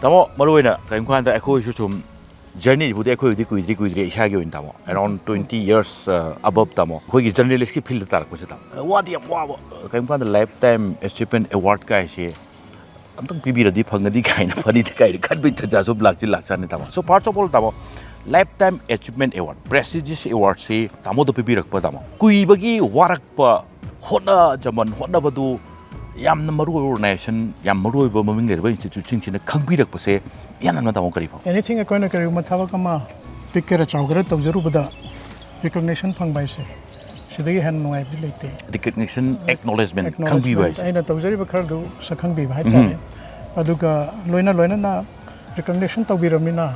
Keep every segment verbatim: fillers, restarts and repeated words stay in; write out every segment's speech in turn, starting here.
ꯇꯥꯃꯣ, ꯃꯔꯨ ꯑꯣꯏꯅ ꯀꯔꯤꯒꯨꯝꯕ ꯀꯥꯟꯗ ꯑꯩꯈꯣꯏꯁꯨ ꯁꯨꯝ ꯖꯔꯅꯤꯕꯨꯗꯤ ꯑꯩꯈꯣꯏꯕꯨꯗꯤ ꯀꯨꯏꯗ꯭ꯔꯤ ꯀꯨꯏꯗ꯭ꯔꯤ ꯏꯁꯥꯒꯤ ꯑꯣꯏꯅ, ꯇꯥꯃꯣ, around twenty years above, ꯇꯥꯃꯣ, ꯑꯩꯈꯣꯏꯒꯤ ꯖꯔꯅꯦꯂꯤꯁꯀꯤ ꯐꯤꯜꯗ ꯇꯥꯔꯛꯄꯁꯦ, ꯇꯥꯃꯣ, ꯋꯥꯗꯤ ꯌꯥꯝ ꯋꯥꯕ꯫ ꯀꯔꯤꯒꯨꯝꯕ ꯀꯥꯟꯗ ꯂꯥꯏꯐ ꯇꯥꯏꯝ ꯑꯦꯆꯤꯞꯃꯦꯟ ꯑꯦꯋꯥꯔꯗ ꯀꯥꯏꯁꯦ ꯑꯝꯇꯪ ꯄꯤꯕꯤꯔꯗꯤ ꯐꯪꯒꯗꯤ ꯀꯥꯏꯅ ꯐꯅꯤꯗ ꯀꯥꯏꯅ ꯈꯟꯕꯒꯤ ꯇꯟꯖꯥꯁꯨ ꯂꯥꯛꯇꯤ ꯂꯥꯛꯆꯥꯅꯤ, ꯇꯥꯃꯣ꯫ So first of all, ꯇꯥꯃꯣ, ꯂꯥꯏꯐ ꯇꯥꯏꯝ ꯑꯦꯆꯤꯞꯃꯦꯟ ꯑꯦꯋꯥꯔꯗ, ꯄ꯭ꯔꯦꯁꯇꯤꯖꯤꯌꯁ ꯑꯦꯋꯥꯔꯗꯁꯤ ꯇꯥꯃꯣꯗ ꯄꯤꯕꯤꯔꯛꯄ, ꯇꯥꯃꯣ, ꯀꯨꯏꯕꯒꯤ ꯋꯥꯔꯛꯄ, ꯍꯣꯠꯅꯖꯃꯟ ꯍꯣꯠꯅꯕꯗꯨ ꯌꯥꯝꯅ ꯃꯔꯨ ꯑꯣꯏꯕ ꯑꯣꯔꯒꯅꯥꯏꯖꯦꯁꯟ, ꯌꯥꯝ ꯃꯔꯨ ꯑꯣꯏꯕ ꯃꯃꯤꯡ ꯂꯩꯔꯕ ꯏꯟꯁꯇꯤꯇ꯭ꯌꯨꯠꯁꯤꯡꯁꯤꯅ ꯈꯪꯕꯤꯔꯛꯄꯁꯦ ꯏꯍꯥꯟ ꯍꯥꯟꯕ, ꯇꯥꯃꯣ, ꯀꯔꯤ ꯐꯥꯎ? Anything, ꯑꯩꯈꯣꯏꯅ ꯀꯔꯤꯒꯨꯝꯕ ꯊꯕꯛ ꯑꯃ ꯄꯤꯛꯀꯦꯔꯥ ꯆꯥꯎꯒꯦꯔꯥ ꯇꯧꯖꯔꯨꯕꯗ recognition ꯐꯪꯕ ꯍꯥꯏꯁꯦ ꯁꯤꯗꯒꯤ ꯍꯦꯟꯅ ꯅꯨꯡꯉꯥꯏꯕꯗꯤ ꯂꯩꯇꯦ꯫ Recognition, acknowledgement, ꯈꯪꯕꯤꯕ ꯍꯥꯏꯁꯦ꯫ ꯑꯩꯅ ꯇꯧꯖꯔꯤꯕ ꯈꯔꯗꯨ ꯁꯛ ꯈꯪꯕꯤꯕ ꯍꯥꯏꯇꯥꯔꯦ꯫ ꯑꯗꯨꯒ ꯂꯣꯏꯅ ꯂꯣꯏꯅꯅ recognition ꯇꯧꯕꯤꯔꯕꯅꯤꯅ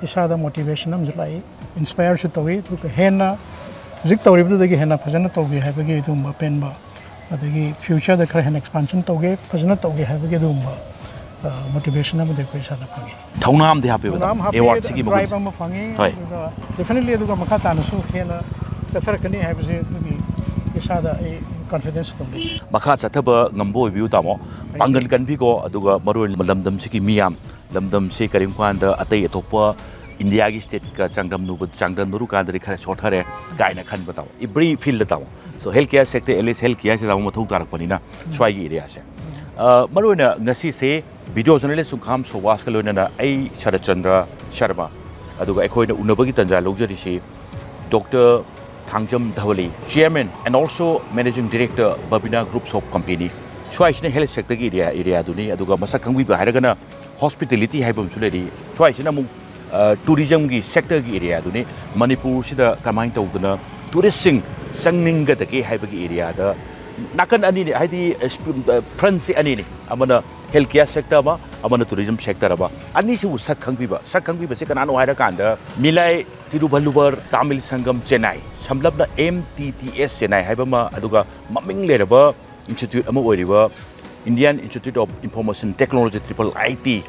ꯏꯁꯥꯗ motivation ꯑꯃꯁꯨ ꯂꯥꯛꯏ, inspireꯁꯨ ꯇꯧꯏ꯫ ꯑꯗꯨꯒ ꯍꯦꯟꯅ ꯍꯧꯖꯤꯛ ꯇꯧꯔꯤꯕꯗꯨꯗꯒꯤ ꯍꯦꯟꯅ ꯐꯖꯅ ꯇꯧꯒꯦ ꯍꯥꯏꯕꯒꯤ ꯑꯗꯨꯒꯨꯝꯕ ꯑꯄꯦꯟꯕ, ꯑꯗꯒꯤ futureꯗ ꯈꯔ ꯍꯦꯟꯅ expansion ꯇꯧꯒꯦ, ꯐꯖꯅ ꯇꯧꯒꯦ ꯍꯥꯏꯕꯒꯤ ꯑꯗꯨꯒꯨꯝꯕ, ꯑ, motivation ꯑꯃꯗꯤ ꯑꯩꯈꯣꯏ ꯏꯁꯥꯗ ꯐꯪꯉꯤ꯫ ꯊꯧꯅꯥ ꯑꯃꯗꯤ ꯍꯥꯞꯄꯦꯕ, ꯊꯧꯅꯥ ꯑꯃ ꯍꯥꯞꯄꯤ, ꯑꯦꯋꯥꯔꯗꯁꯤꯒꯤ ꯃꯒꯨꯟ꯫ Drive ꯑꯃ ꯐꯪꯉꯤ꯫ ꯍꯣꯏ꯫ ꯑꯗꯨꯒ definitely ꯑꯗꯨꯒ ꯃꯈꯥ ꯇꯥꯅꯁꯨ ꯍꯦꯟꯅ ꯆꯠꯊꯔꯛꯀꯅꯤ ꯍꯥꯏꯕꯁꯦ ꯑꯗꯨꯒꯤ ꯏꯁꯥꯗ ꯑꯩ confidence ꯑꯗꯨꯝ ꯂꯩ꯫ ꯃꯈꯥ ꯆꯠꯊꯕ ꯉꯝꯕ ꯑꯣꯏꯕꯤꯌꯨ, ꯇꯥꯃꯣ꯫ Thank you꯫ ꯄꯥꯡꯒꯜ ꯀꯟꯕꯤꯀꯣ, ꯑꯗꯨꯒ ꯃꯔꯨ ꯑꯣꯏꯅ ꯂꯝꯗꯝꯁꯤꯒꯤ ꯃꯤꯌꯥꯝ, ꯂꯝꯗꯝꯁꯤ ꯀꯔꯤꯒꯨꯝꯕ ꯀꯥꯟꯗ ꯑꯇꯩ ꯑꯇꯣꯞꯄ ꯏꯟꯗꯤꯌꯥꯒꯤ stateꯀ ꯆꯥꯡꯗꯝꯅꯔꯨꯕ, ꯆꯥꯡꯗꯝꯅꯔꯨ ꯀꯥꯟꯗꯗꯤ ꯈꯔ ꯁꯣꯠꯊꯔꯦ ꯀꯥꯏꯅ ꯈꯟꯕ, ꯇꯥꯃꯣ, every fieldꯗ, ꯇꯥꯃꯣ꯫ So health care sector, at least health careꯁꯤꯗ ꯑꯃꯨꯛ ꯃꯊꯧ ꯇꯥꯔꯛꯄꯅꯤꯅ ꯁ꯭ꯋꯥꯏꯒꯤ areaꯁꯦ꯫ ꯑ, ꯃꯔꯨꯑꯣꯏꯅ ꯉꯁꯤꯁꯦ video journalist ꯁꯨꯡꯈꯥꯝ ꯁꯣꯋꯥꯁꯀ ꯂꯣꯏꯅꯅ ꯑꯩ ꯁꯔꯠꯆꯟꯗ꯭ꯔ ꯁꯔꯃ, ꯑꯗꯨꯒ ꯑꯩꯈꯣꯏꯅ ꯎꯅꯕꯒꯤ ꯇꯥꯟꯖꯥ ꯂꯧꯖꯔꯤꯁꯤ doctor Thangjam Dhabali, chairman and also managing director Babina Groups of Company꯫ ꯁ꯭ꯋꯥꯏꯁꯤꯅ health sectorꯒꯤ area, areaꯗꯨꯅꯤ꯫ ꯑꯗꯨꯒ ꯃꯁꯛ ꯈꯪꯕꯤꯕ ꯍꯥꯏꯔꯒꯅ hospitality ꯍꯥꯏꯕ ꯑꯃꯁꯨ ꯂꯩꯔꯤ꯫ ꯁ꯭ꯋꯥꯏꯁꯤꯅ ꯑꯃꯨꯛ, ꯑ, tourismꯒꯤ sectorꯒꯤ areaꯗꯨꯅꯤ꯫ ꯃꯅꯤꯄꯨꯔꯁꯤꯗ ꯀꯃꯥꯏꯅ ꯇꯧꯗꯅ touristꯁꯤꯡ ꯆꯪꯅꯤꯡꯒꯗꯒꯦ ꯍꯥꯏꯕꯒꯤ areaꯗ ꯅꯥꯀꯟ ꯑꯅꯤꯅꯤ, ꯍꯥꯏꯗꯤ, ꯑ, frontꯁꯤ ꯑꯅꯤꯅꯤ, ꯑꯃꯅ health care sector ꯑꯃ, ꯑꯃꯅ tourism sector ꯑꯃ꯫ ꯑꯅꯤꯁꯤꯕꯨ ꯁꯛ ꯈꯪꯕꯤꯕ, ꯁꯛ ꯈꯪꯕꯤꯕꯁꯤ ꯀꯅꯥꯅꯣ ꯍꯥꯏꯔꯀꯥꯟꯗ ꯃꯤꯂꯥꯏ ꯊꯤꯔꯨꯚꯜꯂꯨꯚꯔ ꯇꯥꯃꯤꯜ ꯁꯪꯒꯝ ꯆꯦꯟꯅꯥꯏ, ꯁꯝꯂꯞꯅ M T T S Chennai ꯍꯥꯏꯕ ꯑꯃ, ꯑꯗꯨꯒ ꯃꯃꯤꯡ ꯂꯩꯔꯕ institute ꯑꯃ ꯑꯣꯏꯔꯤꯕ Indian Institute of Information Technology, triple I T,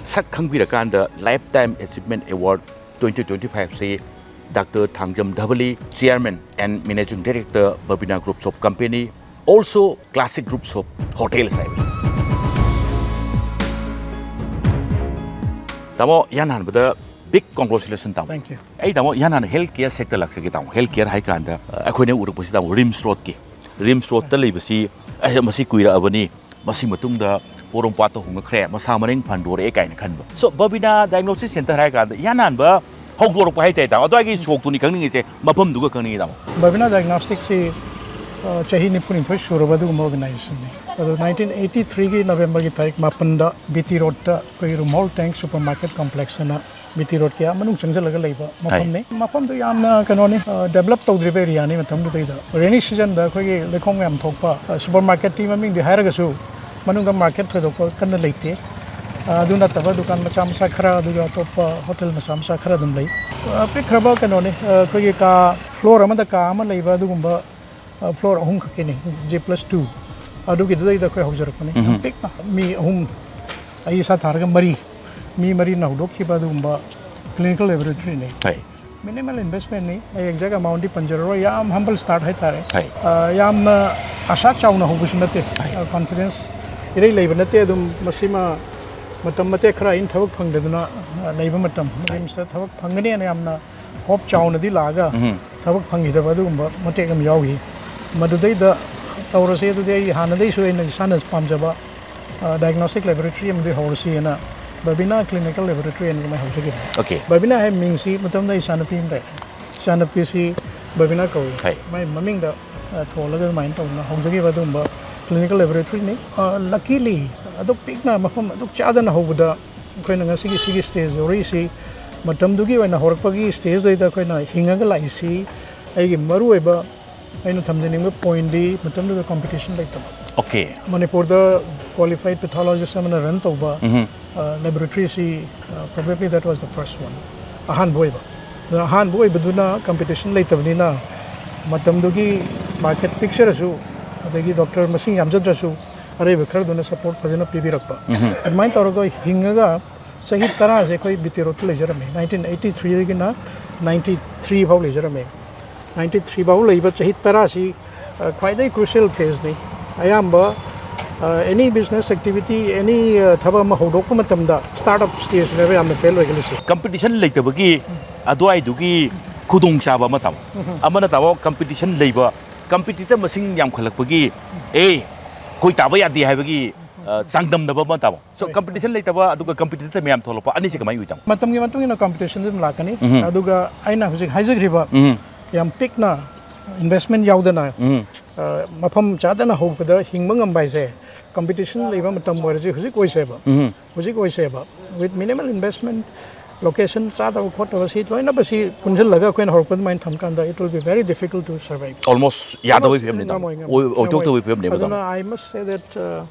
ꯁꯛ ꯈꯪꯕꯤꯔꯀꯥꯟꯗ Lifetime Achievement Award twenty twenty fiveꯁꯤ Doctor Thangjam Dhabali, chairman and managing director, Babina Groups of Company, also Classic Groups of Hotels ꯍꯥꯏꯕꯅꯤ꯫ ꯇꯥꯃꯣ, ꯏꯍꯥꯟ ꯍꯥꯟꯕꯗ big congratulation, ꯇꯥꯃꯣ꯫ Thank you. ꯑꯩ, ꯇꯥꯃꯣ, ꯏꯍꯥꯟ ꯍꯥꯟꯅ health care sector ꯂꯥꯛꯆꯒꯦ, ꯇꯥꯃꯣ꯫ Health care ꯍꯥꯏ ꯀꯥꯟꯗ ꯑꯩꯈꯣꯏꯅ ꯎꯔꯛꯄꯁꯤ, ꯇꯥꯃꯣ, ꯔꯤꯝꯁ ꯔꯣꯗꯀꯤ, ꯔꯤꯝꯁ ꯔꯣꯗꯇ ꯂꯩꯕꯁꯤ, ꯑꯦ, ꯃꯁꯤ ꯀꯨꯏꯔꯛꯑꯕꯅꯤ, ꯃꯁꯤ ꯃꯇꯨꯡꯗ ꯄꯣꯔꯣꯝꯄꯥꯠꯇ ꯍꯣꯡꯉꯛꯈ꯭ꯔꯦ, ꯃꯁꯥ ꯃꯔꯦꯡ ꯐꯟꯗꯣꯔꯛꯑꯦ ꯀꯥꯏꯅ ꯈꯟꯕ꯫ So, ꯕꯕꯤꯅꯥ diagnostic center ꯍꯥꯏ ꯀꯥꯟꯗ ꯏꯍꯥꯟ ꯍꯥꯟꯕ ꯍꯧꯗꯣꯔꯛꯄ ꯍꯥꯏ ꯇꯥꯏ, ꯇꯥꯃꯣ꯫ ꯑꯗꯨꯋꯥꯏꯒꯤ ꯁꯣꯛꯇꯨꯅꯤ ꯈꯪꯅꯤꯡꯉꯤꯁꯦ, ꯃꯐꯝꯗꯨꯒ ꯈꯪꯅꯤꯡꯉꯤ, ꯇꯥꯃꯣ꯫ ꯕꯕꯤꯅꯥ diagnosticꯁꯤ, ꯑ, ꯆꯍꯤ ꯅꯤꯐꯨꯅꯤꯊꯣꯏ ꯁꯨꯔꯕ ꯑꯗꯨꯒꯨꯝꯕ organizationꯅꯤ꯫ ꯑꯗꯣ nineteen eighty threeꯒꯤ Novemberꯒꯤ ꯇꯥꯔꯤꯛ ꯃꯥꯄꯟꯗ BT Roadꯇ ꯑꯩꯈꯣꯏꯒꯤ ꯔꯨꯝꯍꯧ Tank Supermarket Complex ꯍꯥꯏꯅ BT Roadꯀꯤ ꯑꯥ ꯃꯅꯨꯡ ꯆꯪꯁꯤꯜꯂꯒ ꯂꯩꯕ ꯃꯐꯝꯅꯤ꯫ ꯃꯐꯝꯗꯨ ꯌꯥꯝꯅ ꯀꯩꯅꯣꯅꯤ, ꯑ, develop ꯇꯧꯗ꯭ꯔꯤꯕ areaꯅꯤ ꯃꯇꯝꯗꯨꯗꯩꯗ꯫ Rainy seasonꯗ ꯑꯩꯈꯣꯏꯒꯤ ꯂꯩꯈꯣꯝ ꯌꯥꯝ ꯊꯣꯛꯄ, ꯑ, supermarketꯀꯤ ꯃꯃꯤꯡꯗꯤ ꯍꯥꯏꯔꯒꯁꯨ ꯃꯅꯨꯡꯗ market ꯊꯣꯏꯗꯣꯛꯄ ꯀꯟꯅ ꯂꯩꯇꯦ꯫ ꯑ, ꯑꯗꯨ ꯅꯠꯇꯕ ꯗꯨꯀꯥꯟ ꯃꯆꯥ ꯃꯆꯥ ꯈꯔ, ꯑꯗꯨꯒ ꯑꯇꯣꯞꯄ hotel ꯃꯆꯥ ꯃꯆꯥ ꯈꯔ ꯑꯗꯨꯝ ꯂꯩ꯫ ꯑ, ꯄꯤꯛꯈ꯭ꯔꯕ ꯀꯩꯅꯣꯅꯤ, ꯑ, ꯑꯩꯈꯣꯏꯒꯤ ꯀꯥ floor ꯑꯃꯗ ꯀꯥ ꯑꯃ ꯂꯩꯕ ꯑꯗꯨꯒꯨꯝꯕ, ꯑ, floor ꯑꯍꯨꯝ ꯈꯛꯀꯤꯅꯤ, G plus two꯫ ꯑꯗꯨꯒꯤꯗꯨꯗꯩꯗ ꯑꯩꯈꯣꯏ ꯍꯧꯖꯔꯛꯄꯅꯤ꯫ ꯌꯥꯝ ꯄꯤꯛꯅ, ꯃꯤ ꯑꯍꯨꯝ, ꯑꯩ ꯏꯁꯥ ꯊꯥꯔꯒ ꯃꯔꯤ, ꯃꯤ ꯃꯔꯤꯅ ꯍꯧꯗꯣꯛꯈꯤꯕ ꯑꯗꯨꯒꯨꯝꯕ clinical laboratoryꯅꯤ꯫ ꯍꯣꯏ꯫ Minimal investmentꯅꯤ꯫ ꯑꯩ exact amountꯗꯤ ꯄꯟꯖꯔꯔꯣꯏ, ꯌꯥꯝ humble start ꯍꯥꯏꯇꯥꯔꯦ꯫ ꯍꯣꯏ꯫ ꯑ, ꯌꯥꯝꯅ ꯑꯁꯥ ꯆꯥꯎꯅ ꯍꯧꯕꯁꯨ ꯅꯠꯇꯦ꯫ ꯍꯣꯏ꯫ ꯑ, confidence ꯏꯔꯩ ꯂꯩꯕ ꯅꯠꯇꯦ꯫ ꯑꯗꯨꯝ ꯃꯁꯤꯃ ꯃꯇꯝ ꯃꯇꯦꯛ ꯈꯔ ꯑꯩꯅ ꯊꯕꯛ ꯐꯪꯗꯗꯨꯅ, ꯑ, ꯂꯩꯕ ꯃꯇꯝ, ꯔꯤꯝꯁꯇ ꯊꯕꯛ ꯐꯪꯒꯅꯤꯅ ꯌꯥꯝꯅ hope ꯆꯥꯎꯅꯗꯤ ꯂꯥꯛꯑꯒ, ꯎꯝ꯫ ꯊꯕꯛ ꯐꯪꯈꯤꯗꯕ ꯑꯗꯨꯒꯨꯝꯕ ꯃꯇꯦꯛ ꯑꯃ ꯌꯥꯎꯈꯤ꯫ ꯃꯗꯨꯗꯩꯗ ꯇꯧꯔꯁꯦ, ꯑꯗꯨꯗꯤ ꯑꯩ ꯍꯥꯟꯅꯗꯩꯁꯨ ꯑꯩꯅ ꯏꯁꯥꯅ ꯄꯥꯝꯖꯕ, ꯑ, diagnostic laboratory ꯑꯃꯗꯤ ꯍꯧꯔꯁꯤꯅ ꯕꯕꯤꯅꯥ Clinical Laboratory ꯍꯥꯏꯅ ꯑꯗꯨꯃꯥꯏꯅ ꯍꯧꯖꯈꯤꯕꯅꯤ꯫ Okay꯫ ꯕꯕꯤꯅꯥ ꯍꯥꯏꯕ ꯃꯤꯡꯁꯤ ꯃꯇꯝꯗ ꯏꯆꯥꯅꯨꯄꯤ ꯑꯃ ꯂꯩ꯫ ꯏꯆꯥꯅꯨꯄꯤꯁꯤ ꯕꯕꯤꯅꯥ ꯀꯧꯏ꯫ ꯍꯣꯏ꯫ ꯃꯥꯏ ꯃꯃꯤꯡꯗ, ꯑ, ꯊꯣꯜꯂꯒ ꯑꯗꯨꯃꯥꯏꯅ ꯇꯧꯗꯅ ꯍꯧꯖꯈꯤꯕ ꯑꯗꯨꯒꯨꯝꯕ clinical laboratoryꯅꯤ꯫ ꯑ, luckily ꯑꯗꯨꯛ ꯄꯤꯛꯅ ꯃꯐꯝ ꯑꯗꯨꯛ ꯆꯥꯗꯅ ꯍꯧꯕꯗ ꯑꯩꯈꯣꯏꯅ ꯉꯁꯤꯒꯤ ꯁꯤꯒꯤ stage ꯌꯧꯔꯛꯏꯁꯤ, ꯃꯇꯝꯗꯨꯒꯤ ꯑꯣꯏꯅ ꯍꯧꯔꯛꯄꯒꯤ stageꯗꯨꯗ ꯑꯩꯈꯣꯏꯅ ꯍꯤꯡꯉꯒ ꯂꯥꯛꯏꯁꯤ ꯑꯩꯒꯤ ꯃꯔꯨꯑꯣꯏꯕ ꯑꯩꯅ ꯊꯝꯖꯅꯤꯡꯕ pointꯗꯤ ꯃꯇꯝꯗꯨꯗ competition ꯂꯩꯇꯕ꯫ Okay꯫ ꯃꯅꯤꯄꯨꯔꯗ qualified pathologist ꯑꯃꯅ run ꯇꯧꯕ, ꯎꯝ꯫ ꯑ, laboratoryꯁꯤ, ꯑ, probably that was the first one꯫ ꯑꯍꯥꯟꯕ ꯑꯣꯏꯕ꯫ ꯑꯗꯨꯅ ꯑꯍꯥꯟꯕ ꯑꯣꯏꯕꯗꯨꯅ competition ꯂꯩꯇꯕꯅꯤꯅ ꯃꯇꯝꯗꯨꯒꯤ market ꯄꯤꯛꯆꯔꯁꯨ, ꯑꯗꯒꯤ doctor ꯃꯁꯤꯡ ꯌꯥꯝꯖꯗ꯭ꯔꯁꯨ ꯑꯔꯩꯕ ꯈꯔꯗꯨꯅ support ꯐꯖꯅ ꯄꯤꯕꯤꯔꯛꯄ꯫ ꯎꯝ꯫ ꯑꯗꯨꯃꯥꯏꯅ ꯇꯧꯔꯒ ꯍꯤꯡꯉꯒ ꯆꯍꯤ ꯇꯔꯥꯁꯦ ꯑꯩꯈꯣꯏ BT Roadꯇ ꯂꯩꯖꯔꯝꯃꯦ꯫ Nineteen eighty threeꯗꯒꯤꯅ ninety three ꯐꯥꯎ ꯂꯩꯖꯔꯝꯃꯦ꯫ Ninety three ꯐꯥꯎ ꯂꯩꯕ ꯆꯍꯤ ꯇꯔꯥꯁꯤ, ꯑ, ꯈ꯭ꯋꯥꯏꯗꯒꯤ crucial phaseꯅꯤ꯫ ꯑꯌꯥꯝꯕ ꯑꯦꯅꯤ ꯕꯤꯖꯤꯅꯦꯁ ꯑꯦꯛꯇꯤꯚꯤꯇꯤ, ꯑꯦꯅꯤ ꯊꯕꯛ ꯑꯃ ꯍꯧꯗꯣꯛꯄ ꯃꯇꯝꯗ ꯁ꯭ꯇꯥꯔꯠ ꯑꯞ ꯁ꯭ꯇꯦꯖꯅꯦꯕ ꯌꯥꯝꯅ ꯐꯦꯜ ꯑꯣꯏꯒꯜꯂꯤꯁꯦ꯫ ꯀꯝꯄꯤꯇꯤꯁꯟ ꯂꯩꯇꯕꯒꯤ ꯑꯗꯨꯋꯥꯏꯗꯨꯒꯤ ꯈꯨꯗꯣꯡꯆꯥꯕ ꯑꯃ ꯇꯥꯃꯣ꯫ ꯑꯃꯅ ꯇꯥꯃꯣ ꯀꯝꯄꯤꯇꯤꯁꯟ ꯂꯩꯕ, ꯀꯝꯄꯤꯇꯤꯇꯔ ꯃꯁꯤꯡ ꯌꯥꯝꯈꯠꯂꯛꯄꯒꯤ ꯑꯦ ꯑꯩꯈꯣꯏ ꯇꯥꯕ ꯌꯥꯗꯦ ꯍꯥꯏꯕꯒꯤ ꯑ, ꯆꯥꯡꯗꯝꯅꯕ ꯑꯃ ꯇꯥꯃꯣ꯫ ꯁꯣ ꯍꯣꯏ꯫ ꯀꯝꯄꯤꯇꯤꯁꯟ ꯂꯩꯇꯕ ꯑꯗꯨꯒ ꯀꯝꯄꯤꯇꯤꯇꯔ ꯃꯌꯥꯝ ꯊꯣꯛꯂꯛꯄ ꯑꯅꯤꯁꯤ ꯀꯃꯥꯏꯅ ꯎꯏ ꯇꯥꯃꯣ? ꯃꯇꯝꯒꯤ ꯃꯇꯨꯡ ꯏꯟꯅ ꯀꯝꯄꯤꯇꯤꯁꯟ ꯑꯗꯨꯝ ꯂꯥꯛꯀꯅꯤ꯫ ꯎꯝ꯫ ꯑꯗꯨꯒ ꯑꯩꯅ ꯍꯧꯖꯤꯛ ꯍꯥꯏꯖꯈ꯭ꯔꯤꯕ ꯎꯝ꯫ ꯌꯥꯝ ꯄꯤꯛꯅ ꯏꯟꯚꯦꯁꯃꯦꯟ ꯌꯥꯎꯗꯅ ꯎꯝ꯫ ꯑ, ꯃꯐꯝ ꯆꯥꯗꯅ ꯍꯧꯕꯗ ꯍꯤꯡꯕ ꯉꯝꯕ ꯍꯥꯏꯁꯦ ꯀꯝꯄꯤꯇꯤꯁꯟ ꯂꯩꯕ ꯃꯇꯝ ꯑꯣꯏꯔꯁꯤ ꯍꯧꯖꯤꯛ ꯑꯣꯏꯁꯦꯕ꯫ ꯎꯝ꯫ ꯍꯧꯖꯤꯛ ꯑꯣꯏꯁꯦꯕ꯫ With minimal investment, location ꯆꯥꯗꯕ ꯈꯣꯠꯇꯕ ꯁꯤ ꯂꯣꯏꯅꯃꯛ ꯁꯤ ꯄꯨꯟꯁꯤꯜꯂꯒ ꯑꯩꯈꯣꯏꯅ ꯍꯧꯔꯛꯄ ꯑꯗꯨꯃꯥꯏꯅ ꯊꯝ ꯀꯥꯟꯗ it will be very difficult to survive. Almost ꯌꯥꯗꯕꯒꯤ ꯐꯤꯕꯝꯅꯤ ꯇꯥꯃꯣ꯫ ꯉꯝꯃꯣꯏ, ꯉꯝꯃꯣꯏ, ꯑꯣꯏ-, ꯑꯣꯏꯊꯣꯛꯇꯕꯒꯤ ꯉꯝꯃꯣꯏ꯫ ꯐꯤꯕꯝꯅꯦꯕ ꯇꯥꯃꯣ꯫ ꯑꯗꯨꯅ I must say that, uh,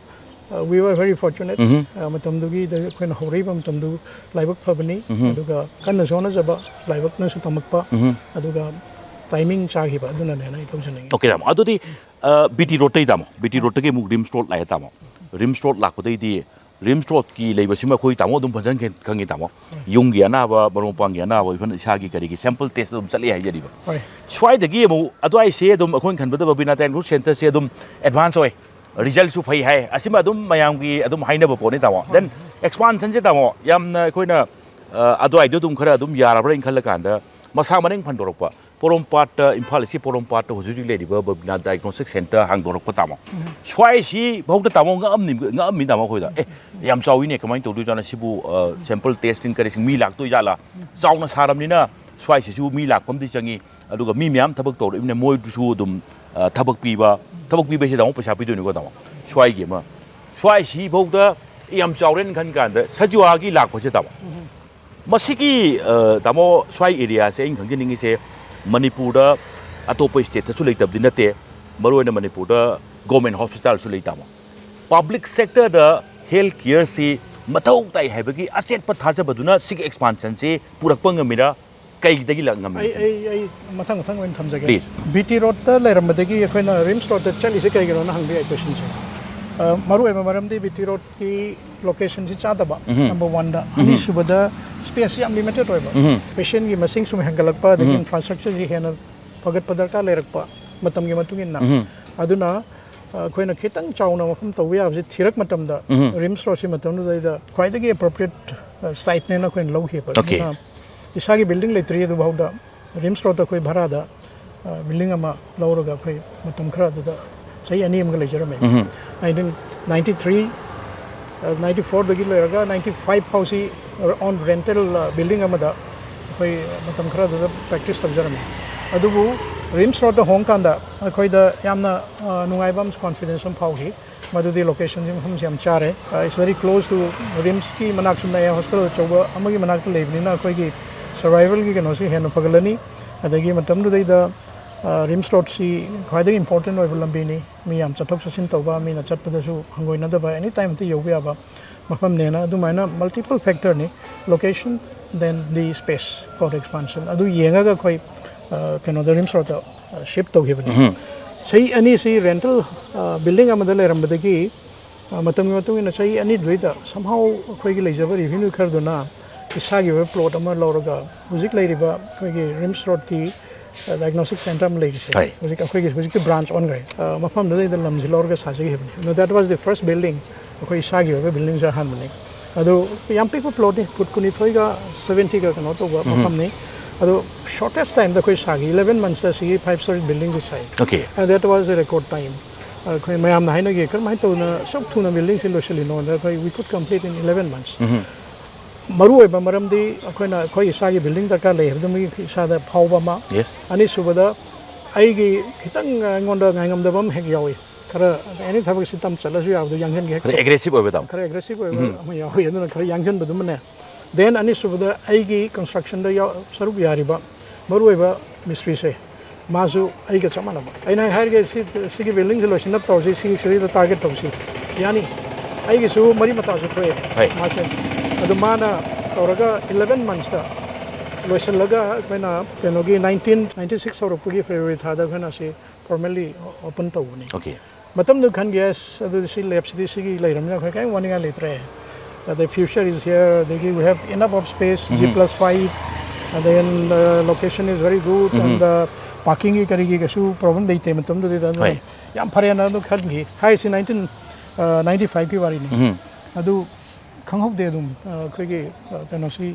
uh, we were very fortunate. ꯎꯝ꯫ ꯑ, ꯃꯇꯝꯗꯨꯒꯤꯗ ꯑꯩꯈꯣꯏꯅ ꯍꯧꯔꯛꯏꯕ ꯃꯇꯝꯗꯨ ꯂꯥꯏꯕꯛ ꯐꯕꯅꯤ꯫ ꯎꯝ꯫ ꯑꯗꯨꯒ ꯀꯟꯅꯁꯨ ꯍꯣꯠꯅꯖꯕ, ꯂꯥꯏꯕꯛꯅꯁꯨ ꯇꯝꯃꯛꯄ, ꯎꯝ꯫ ꯑꯗꯨꯒ ꯇꯥꯏꯃꯤꯡ ꯆꯥꯈꯤꯕ ꯑꯗꯨꯅꯅꯦꯅ ꯑꯩ ꯂꯧꯖꯅꯤꯡꯉꯤ꯫ ꯑꯣꯀꯦ ꯇꯥꯃꯣ꯫ ꯑꯗꯨꯗꯤ, ꯑ, ꯕꯤ ꯇꯤ ꯔꯣꯗꯇꯩ ꯇꯥꯃꯣ, ꯕꯤ ꯇꯤ ꯔꯣꯗꯇꯒꯤ ꯑꯃꯨꯛ ꯔꯤꯝꯁ ꯔꯣꯗ ꯂꯥꯛꯑꯦ ꯇꯥꯃꯣ꯫ ꯔꯤꯝꯁ ꯔꯣꯗ ꯂꯥꯛꯄꯗꯩꯗꯤ ꯔꯤꯝꯁ ꯔꯣꯗꯀꯤ ꯂꯩꯕꯁꯤꯃ ꯑꯩꯈꯣꯏ ꯇꯥꯃꯣ ꯑꯗꯨꯝ ꯐꯖꯅ ꯈꯪ-, ꯈꯪꯉꯤ ꯇꯥꯃꯣ꯫ ꯎꯝ꯫ ꯌꯨꯝꯒꯤ ꯑꯅꯥꯕ, ꯃꯔꯨꯞ ꯃꯄꯥꯡꯒꯤ ꯑꯅꯥꯕ, even ꯏꯁꯥꯒꯤ ꯀꯔꯤꯒꯤ ꯁꯦꯝꯄꯜ ꯇꯦꯁ ꯑꯗꯨꯝ ꯆꯠꯂꯤ ꯍꯥꯏꯖꯔꯤꯕ꯫ ꯍꯣꯏ꯫ ꯁ꯭ꯋꯥꯏꯗꯒꯤ ꯑꯃꯨꯛ ꯑꯗꯨꯋꯥꯏꯁꯦ ꯑꯗꯨꯝ ꯑꯩꯈꯣꯏꯅ ꯈꯟꯕꯗ ꯕꯕꯤꯅꯥ ꯇꯥꯏꯝ ꯁꯦꯟꯇꯔꯁꯦ ꯑꯗꯨꯝ ꯑꯦꯗꯚꯥꯟꯁ ꯑꯣꯏ, ꯔꯤꯖꯜꯁꯨ ꯐꯩ ꯍꯥꯏ꯫ ꯑꯁꯤꯃ ꯑꯗꯨꯝ ꯃꯌꯥꯝꯒꯤ ꯑꯗꯨꯝ ꯍꯥꯏꯅꯕ ꯄꯣꯠꯅꯤ ꯇꯥꯃꯣ꯫ ꯍꯣꯏ꯫ Then ꯑꯦꯛꯁꯄꯥꯟꯁꯟꯁꯦ ꯇꯥꯃꯣ ꯌꯥꯝꯅ ꯑꯩꯈꯣꯏꯅ, ꯑ, ꯑꯗꯨꯋꯥꯏꯗꯣ ꯑꯗꯨꯝ ꯈꯔ ꯑꯗꯨꯝ ꯌꯥꯔꯕ꯭ꯔꯥ ꯈꯜꯂꯀꯥꯟꯗ ꯃꯁꯥ ꯃꯔꯦꯡ ꯐꯟꯗꯣꯔꯛꯄ ꯄꯣꯔꯣꯝꯄꯥꯠꯇ, ꯏꯝꯐꯥꯜ ꯏꯁꯀꯤ ꯄꯣꯔꯣꯝꯄꯥꯠꯇ ꯍꯧꯖꯤꯛ ꯍꯧꯖꯤꯛ ꯂꯩꯔꯤꯕ ꯕꯕꯤꯅꯥ ꯗꯥꯏꯒꯅꯣꯁꯇꯤꯛ ꯁꯦꯟꯇꯔ ꯍꯥꯡꯗꯣꯔꯛꯄ ꯇꯥꯃꯣ꯫ ꯎꯝ꯫ ꯁ꯭ꯋꯥꯏꯁꯤ ꯐꯥꯎꯗ ꯇꯥꯃꯣ ꯉꯛꯑꯝꯅꯤ, ꯉꯛꯑꯝꯃꯤ ꯇꯥꯃꯣ ꯑꯩꯈꯣꯏꯗ꯫ "ꯑꯦ, ꯌꯥꯝ ꯆꯥꯎꯋꯤꯅꯦ, ꯀꯃꯥꯏꯅ ꯇꯧꯗꯣꯏꯖꯥꯠꯅꯣ ꯁꯤꯕꯨ, ꯑ, ꯁꯦꯝꯄꯜ ꯇꯦꯁꯇꯤꯡ ꯀꯔꯤꯁꯤꯡ ꯃꯤ ꯂꯥꯛꯇꯣꯏꯖꯥꯠꯂꯥ?" ꯆꯥꯎꯅ ꯁꯥꯔꯕꯅꯤꯅ ꯁ꯭ꯋꯥꯏꯁꯤꯁꯨ ꯃꯤ ꯂꯥꯛꯄ ꯑꯃꯗꯤ ꯆꯪꯉꯤ, ꯑꯗꯨꯒ ꯃꯤ ꯃꯌꯥꯝ ꯊꯕꯛ ꯇꯧꯔꯛꯏꯕꯅꯤꯅ ꯃꯣꯏꯗꯨꯁꯨ ꯑꯗꯨꯝ, ꯑ, ꯊꯕꯛ ꯄꯤꯕ, ꯊꯕꯛ ꯄꯤꯕꯁꯤꯗ ꯑꯃꯨꯛ ꯄꯩꯁꯥ ꯄꯤꯗꯣꯏꯅꯤꯀꯣ ꯇꯥꯃꯣ꯫ ꯁ꯭ꯋꯥꯏꯒꯤ ꯑꯃ, ꯁ꯭ꯋꯥꯏꯁꯤ ꯐꯥꯎꯗ ꯌꯥꯝ ꯆꯥꯎꯔꯦꯅ ꯈꯟ ꯀꯥꯟꯗ ꯁꯖꯤꯋꯥꯒꯤ ꯂꯥꯛꯄꯁꯦ ꯇꯥꯃꯣ꯫ ꯎꯝ꯫ ꯃꯁꯤꯒꯤ, ꯑ, ꯇꯥꯃꯣ, ꯁ꯭ꯋꯥꯏ ꯑꯦꯔꯤꯌꯥꯁꯦ ꯑꯩꯅ ꯈꯪꯖꯅꯤꯡꯉꯤꯁꯦ, ꯃꯅꯤꯄꯨꯔꯗ ꯑꯇꯣꯞꯄ ꯁ꯭ꯇꯦꯠꯇꯁꯨ ꯂꯩꯇꯕꯗꯤ ꯅꯠꯇꯦ, ꯃꯔꯨꯑꯣꯏꯅ ꯃꯅꯤꯄꯨꯔꯗ ꯒꯣꯔꯃꯦꯟ ꯍꯣꯁꯄꯤꯇꯥꯜꯁꯨ ꯂꯩ ꯇꯥꯃꯣ꯫ ꯄꯕ꯭ꯂꯤꯛ ꯁꯦꯛꯇꯔꯗ ꯍꯦꯜꯊ ꯀꯤꯌꯔꯁꯤ ꯃꯊꯧ ꯇꯥꯏ ꯍꯥꯏꯕꯒꯤ ꯑꯆꯦꯠꯄ ꯊꯥꯖꯕꯗꯨꯅ ꯁꯤꯒꯤ ꯑꯦꯛꯁꯄꯥꯟꯁꯟꯁꯤ ꯄꯨꯔꯛꯄ ꯉꯝꯃꯤꯔꯥ? ꯀꯩꯗꯒꯤ ꯂꯥꯛ-, ꯑꯩ, ꯉꯝꯃꯤꯅꯣ? ꯑꯩ, ꯑꯩ ꯃꯊꯪ ꯃꯊꯪ ꯑꯣꯏꯅ ꯊꯝꯖꯒꯦ꯫ Please. ꯕꯤ ꯇꯤ ꯔꯣꯗꯇ ꯂꯩꯔꯝꯕꯗꯒꯤ ꯑꯩꯈꯣꯏꯅ ꯔꯤꯝꯁ ꯔꯣꯗꯇ ꯆꯠꯂꯤꯁꯦ ꯀꯩꯒꯤꯅꯣꯅ ꯍꯪꯕ ꯌꯥꯏ ꯀꯣꯏꯁꯟꯁꯦ꯫ ꯑ, ꯃꯔꯨꯑꯣꯏꯕ ꯃꯔꯝꯗꯤ ꯕꯤ ꯇꯤ ꯔꯣꯗꯀꯤ ꯂꯣꯀꯦꯁꯟꯁꯤ ꯆꯥꯗꯕ, ꯎꯝꯍꯨꯝ꯫ ꯅꯝꯕꯔ ꯋꯥꯟꯗ꯫ ꯎꯝꯍꯨꯝ꯫ ꯑꯅꯤꯁꯨꯕꯗ, ꯁ꯭ꯄꯦꯁꯁꯤ ꯌꯥꯝ ꯂꯤꯃꯤꯇꯦꯠ ꯑꯣꯏꯕ꯫ ꯎꯝꯍꯨꯝ꯫ ꯄꯦꯁꯦꯟꯒꯤ ꯃꯁꯤꯡ ꯁꯨꯝ ꯍꯦꯟꯒꯠꯂꯛꯄ, ꯑꯗꯒꯤ ꯎꯝꯍꯨꯝ꯫ ꯏꯟꯐ꯭ꯔꯥꯁ꯭ꯇ꯭ꯔꯛꯆꯔꯁꯤ ꯍꯦꯟꯅ ꯐꯒꯠꯄ ꯗꯔꯀꯥꯔ ꯂꯩꯔꯛꯄ ꯃꯇꯝꯒꯤ ꯃꯇꯨꯡ ꯏꯟꯅ꯫ ꯎꯝꯍꯨꯝ꯫ ꯑꯗꯨꯅ ꯑꯩꯈꯣꯏꯅ ꯈꯤꯇꯪ ꯆꯥꯎꯅ ꯃꯐꯝ ꯇꯧꯕ ꯌꯥꯕꯁꯤ ꯊꯤꯔꯛ ꯃꯇꯝꯗ, ꯎꯝ. ꯔꯤꯝꯁ ꯔꯣꯗꯁꯤ ꯃꯇꯝꯗꯨꯗꯩꯗ ꯈ꯭ꯋꯥꯏꯗꯒꯤ ꯑꯦꯄ꯭ꯔꯣꯄ꯭ꯔꯤꯌꯦꯠ ꯁꯥꯏꯠꯅꯦꯅ ꯑꯩꯈꯣꯏꯅ ꯂꯧꯈꯤꯕ꯫ Okay. ꯑꯗꯨꯅ ꯏꯁꯥꯒꯤ ꯕꯤꯜꯗꯤꯡ ꯂꯩꯇ꯭ꯔꯤ ꯑꯗꯨꯐꯥꯎꯗ ꯔꯤꯝꯁ ꯔꯣꯗꯇ ꯑꯩꯈꯣꯏ ꯚꯔꯥꯗ ꯕꯤꯜꯗꯤꯡ ꯑꯃ ꯂꯧꯔꯒ ꯑꯩꯈꯣꯏ ꯃꯇꯝ ꯈꯔ ꯑꯗꯨꯗ ꯆꯍꯤ ꯑꯅꯤ ꯑꯃꯒ ꯂꯩꯖꯔꯝꯃꯦ꯫ ꯎꯝ. ꯅꯥꯏꯟꯇꯤꯟ ꯅꯥꯏꯟꯇꯤ ꯊ꯭ꯔꯤ, ꯅꯥꯏꯟꯇꯤ ꯐꯣꯔꯗꯒꯤ ꯂꯩꯔꯒ ꯅꯥꯏꯟꯇꯤ ꯐꯥꯏꯚ ꯐꯥꯎꯁꯤ ꯑꯣꯟ ꯔꯦꯟꯇꯦꯜ ꯕꯤꯜꯗꯤꯡ ꯑꯃꯗ ꯑꯩꯈꯣꯏ ꯃꯇꯝ ꯈꯔ ꯑꯗꯨꯗ ꯄ꯭ꯔꯦꯛꯇꯤꯁ ꯇꯧꯖꯔꯝꯃꯤ꯫ ꯑꯗꯨꯕꯨ ꯔꯤꯝꯁ ꯔꯣꯗꯇ ꯍꯣꯡꯀꯥꯟꯗ ꯑꯩꯈꯣꯏꯗ ꯌꯥꯝꯅ ꯑ, ꯅꯨꯡꯉꯥꯏꯕ ꯑꯃꯁꯨ, ꯀꯣꯟꯐꯤꯗꯦꯟꯁ ꯑꯃ ꯐꯥꯎꯈꯤ꯫ ꯃꯗꯨꯗꯤ ꯂꯣꯀꯦꯁꯟꯁꯤ, ꯃꯐꯝꯁꯤ ꯌꯥꯝ ꯆꯥꯔꯦ꯫ It's very close to ꯔꯤꯝꯁꯀꯤ ꯃꯅꯥꯛꯁꯨ ꯅꯛꯑꯦ, ꯍꯣꯁꯄꯤꯇꯥꯜ ꯑꯆꯧꯕ ꯑꯃꯒꯤ ꯃꯅꯥꯛꯇ ꯂꯩꯕꯅꯤꯅ ꯑꯩꯈꯣꯏꯒꯤ ꯁꯔꯚꯥꯏꯚꯦꯜꯒꯤ ꯀꯩꯅꯣꯁꯤ ꯍꯦꯟꯅ ꯐꯒꯠꯂꯅꯤ꯫ ꯑꯗꯒꯤ ꯃꯇꯝꯗꯨꯗꯩꯗ ꯑ, ꯔꯤꯝꯁ ꯔꯣꯗꯁꯤ ꯈ꯭ꯋꯥꯏꯗꯒꯤ ꯏꯝꯄꯣꯔꯇꯦꯟ ꯑꯣꯏꯕ ꯂꯝꯕꯤꯅꯤ꯫ ꯃꯤ ꯌꯥꯝ ꯆꯠꯊꯣꯛ ꯆꯠꯁꯤꯟ ꯇꯧꯕ, ꯃꯤꯅ ꯆꯠꯄꯗꯁꯨ ꯍꯪꯒꯣꯏꯅꯗꯕ, ꯑꯦꯅꯤ ꯇꯥꯏꯝ ꯍꯦꯛꯇ ꯌꯧꯕ ꯌꯥꯕ ꯃꯐꯝꯅꯦꯅ꯫ ꯑꯗꯨꯃꯥꯏꯅ multiple ꯐꯦꯛꯇꯔꯅꯤ, location, then the space for expansion, ꯑꯗꯨ ꯌꯦꯡꯉꯒ ꯑꯩꯈꯣꯏ ꯑ, ꯀꯩꯅꯣꯗ ꯔꯤꯝꯁ ꯔꯣꯗꯇ ꯁꯤꯞ ꯇꯧꯈꯤꯕꯅꯤ꯫ ꯆꯍꯤ ꯑꯅꯤꯁꯤ ꯔꯦꯟꯇꯦꯜ ꯕꯤꯜꯗꯤꯡ ꯑꯃꯗ ꯂꯩꯔꯝꯕꯗꯒꯤ ꯑ, ꯃꯇꯝꯒꯤ ꯃꯇꯨꯡ ꯏꯟꯅ ꯆꯍꯤ ꯑꯅꯤꯗꯨꯗꯩꯗ somehow ꯑꯩꯈꯣꯏꯒꯤ ꯂꯩꯖꯕ ꯔꯦꯚꯤꯅ꯭ꯌꯨ ꯈꯔꯗꯨꯅ ꯏꯁꯥꯒꯤ ꯑꯣꯏꯕ ꯄ꯭ꯂꯣꯠ ꯑꯃ ꯂꯧꯔꯒ ꯍꯧꯖꯤꯛ ꯂꯩꯔꯤꯕ ꯑꯩꯈꯣꯏꯒꯤ ꯔꯤꯝꯁ ꯔꯣꯗꯀꯤ ꯗꯥꯏꯒꯅꯣꯁꯇꯤꯛ ꯁꯦꯟꯇꯔ ꯑꯃ ꯂꯩꯔꯤꯁꯦ, ꯍꯣꯏ. ꯍꯧꯖꯤꯛ ꯑꯩꯈꯣꯏꯒꯤ ꯍꯧꯖꯤꯛꯇꯤ ꯕ꯭ꯔꯥꯟꯁ ꯑꯣꯟꯈ꯭ꯔꯦ꯫ ꯑ, ꯃꯐꯝꯗꯨꯗꯩꯗ ꯂꯝꯁꯤ ꯂꯧꯔꯒ ꯁꯥꯖꯈꯤꯕꯅꯤ꯫ ꯑꯗꯣ that was the first building, ꯑꯩꯈꯣꯏ ꯏꯁꯥꯒꯤ ꯑꯣꯏꯕ ꯕꯤꯜꯗꯤꯡꯁꯦ ꯑꯍꯥꯟꯕꯅꯤ꯫ ꯑꯗꯨ ꯌꯥꯝ ꯄꯤꯛꯄ ꯄ꯭ꯂꯣꯠꯅꯤ, ꯐꯨꯠ ꯀꯨꯟꯅꯤꯊꯣꯏꯒ ꯁꯚꯦꯟꯇꯤꯒ ꯀꯩꯅꯣ ꯇꯧꯕ ꯃꯐꯝꯅꯤ꯫ ꯑꯗꯣ ꯁꯣꯔꯇꯦꯁ ꯇꯥꯏꯝꯗ ꯑꯩꯈꯣꯏ ꯁꯥꯈꯤ, eleven monthsꯇ ꯁꯤꯒꯤ five story buildingꯁꯦ ꯁꯥꯏ꯫ Okay. And that was a record time. ꯑꯩꯈꯣꯏ ꯃꯌꯥꯝꯅ ꯍꯥꯏꯅꯈꯤ, "ꯀꯔꯝꯍꯥꯏꯅ ꯇꯧꯗꯅ ꯑꯁꯨꯛ ꯊꯨꯅ ꯕꯤꯜꯗꯤꯡꯁꯤ ꯂꯣꯏꯁꯤꯜꯂꯤꯅꯣ?" ꯑꯗ ꯑꯩꯈꯣꯏ, "We could complete in eleven months." ꯃꯔꯨ ꯑꯣꯏꯕ ꯃꯔꯝꯗꯤ ꯑꯩꯈꯣꯏꯅ ꯑꯩꯈꯣꯏ ꯏꯁꯥꯒꯤ ꯕꯤꯜꯗꯤꯡ ꯗꯔꯀꯥꯔ ꯂꯩ ꯍꯥꯏꯕꯗꯨꯃꯒꯤ ꯏꯁꯥꯗ ꯐꯥꯎꯕ ꯑꯃ꯫ Yes. ꯑꯅꯤꯁꯨꯕꯗ ꯑꯩꯒꯤ ꯈꯤꯇꯪ ꯑꯩꯉꯣꯟꯗ ꯉꯥꯏꯉꯝꯗꯕ ꯑꯃ ꯍꯦꯛ ꯌꯥꯎꯏ꯫ ꯈꯔ ꯑꯦꯅꯤ ꯊꯕꯛꯁꯤ ꯇꯝ ꯆꯠꯂꯁꯨ ꯌꯥꯕꯗꯣ ꯌꯥꯡꯁꯤꯟꯒꯦ ꯍꯦꯛ ꯈꯔ ꯑꯦꯒ꯭ꯔꯦꯁꯤꯞ ꯑꯣꯏꯕ ꯇꯥꯃꯣ꯫ ꯈꯔ ꯑꯦꯒ꯭ꯔꯦꯁꯤꯞ ꯑꯣꯏꯕ ꯑꯃ ꯌꯥꯎꯏ, ꯑꯗꯨꯅ ꯈꯔ ꯌꯥꯡꯁꯤꯟꯕꯗꯨꯃꯅꯦ꯫ ꯗꯦꯟ ꯑꯅꯤꯁꯨꯕꯗ ꯑꯩꯒꯤ ꯀꯟꯁꯇ꯭ꯔꯛꯁꯟꯗ ꯌꯥꯎ-, ꯁꯔꯨꯛ ꯌꯥꯔꯤꯕ ꯃꯔꯨꯑꯣꯏꯕ ꯃꯤꯁꯇ꯭ꯔꯤꯁꯦ, ꯃꯥꯁꯨ ꯑꯩꯒ ꯆꯞ ꯃꯥꯟꯅꯕ꯫ ꯑꯩꯅ ꯍꯥꯏꯔꯒꯦ, ꯁꯤ, ꯁꯤꯒꯤ ꯕꯤꯜꯗꯤꯡꯁꯦ ꯂꯣꯏꯁꯤꯟꯅꯕ ꯇꯧꯔꯁꯤ, ꯁꯤꯒꯤ ꯁꯤꯗꯩꯗ ꯇꯥꯔꯒꯦꯠ ꯇꯧꯁꯤ꯫ ꯌꯥꯅꯤ, ꯑꯩꯒꯤꯁꯨ ꯃꯔꯤ ꯃꯇꯥꯁꯨ ꯊꯣꯛꯑꯦ ꯍꯣꯏ꯫ ꯃꯥꯁꯦ꯫ ꯑꯗꯨ ꯃꯥꯅ ꯇꯧꯔꯒ eleven monthsꯇ ꯂꯣꯏꯁꯤꯜꯂꯒ ꯑꯩꯈꯣꯏꯅ ꯀꯩꯅꯣꯒꯤ nineteen ninety six ꯍꯧꯔꯛꯄꯒꯤ ꯐꯦꯕ꯭ꯔꯨꯋꯥꯔꯤ ꯊꯥꯗ ꯑꯩꯈꯣꯏꯅ ꯁꯤ ꯐꯣꯔꯃꯦꯜꯂꯤ ꯑꯣꯄꯟ ꯇꯧꯕꯅꯤ꯫ Okay. ꯃꯇꯝꯗꯨ ꯈꯟꯒꯦ, ꯑꯁ, ꯑꯗꯨꯗꯤ ꯁꯤ ꯂꯦꯞꯁꯤꯗꯤ ꯁꯤꯒꯤ ꯂꯩꯔꯕꯅꯤꯅ ꯑꯩꯈꯣꯏ ꯀꯔꯤꯝ ꯋꯥꯅꯤꯡꯉꯥꯏ ꯂꯩꯇ꯭ꯔꯦ꯫ The future is here, ꯑꯗꯒꯤ we have enough of space, G plus five, and then the location is very good, and the ꯄꯥꯔꯀꯤꯡꯒꯤ ꯀꯔꯤꯒꯤ ꯀꯩꯁꯨ ꯄ꯭ꯔꯣꯕ꯭ꯂꯦꯝ ꯂꯩꯇꯦ ꯃꯇꯝꯗꯨꯗ꯫ ꯑꯗꯨꯅ ꯍꯣꯏ꯫ ꯌꯥꯝ ꯐꯔꯦꯅ ꯑꯗꯨ ꯈꯟꯈꯤ꯫ ꯍꯥꯏꯔꯤꯁꯤ ꯅꯥꯏꯟꯇꯤꯟ ꯅꯥꯏꯟꯇꯤ ꯐꯥꯏꯚꯀꯤ ꯋꯥꯔꯤꯅꯤ꯫ ꯎꯝ꯫ ꯑꯗꯨ ꯈꯪꯍꯧꯗꯦ ꯑꯗꯨꯝ, ꯑ, ꯑꯩꯈꯣꯏꯒꯤ, ꯑ, ꯀꯩꯅꯣꯁꯤ,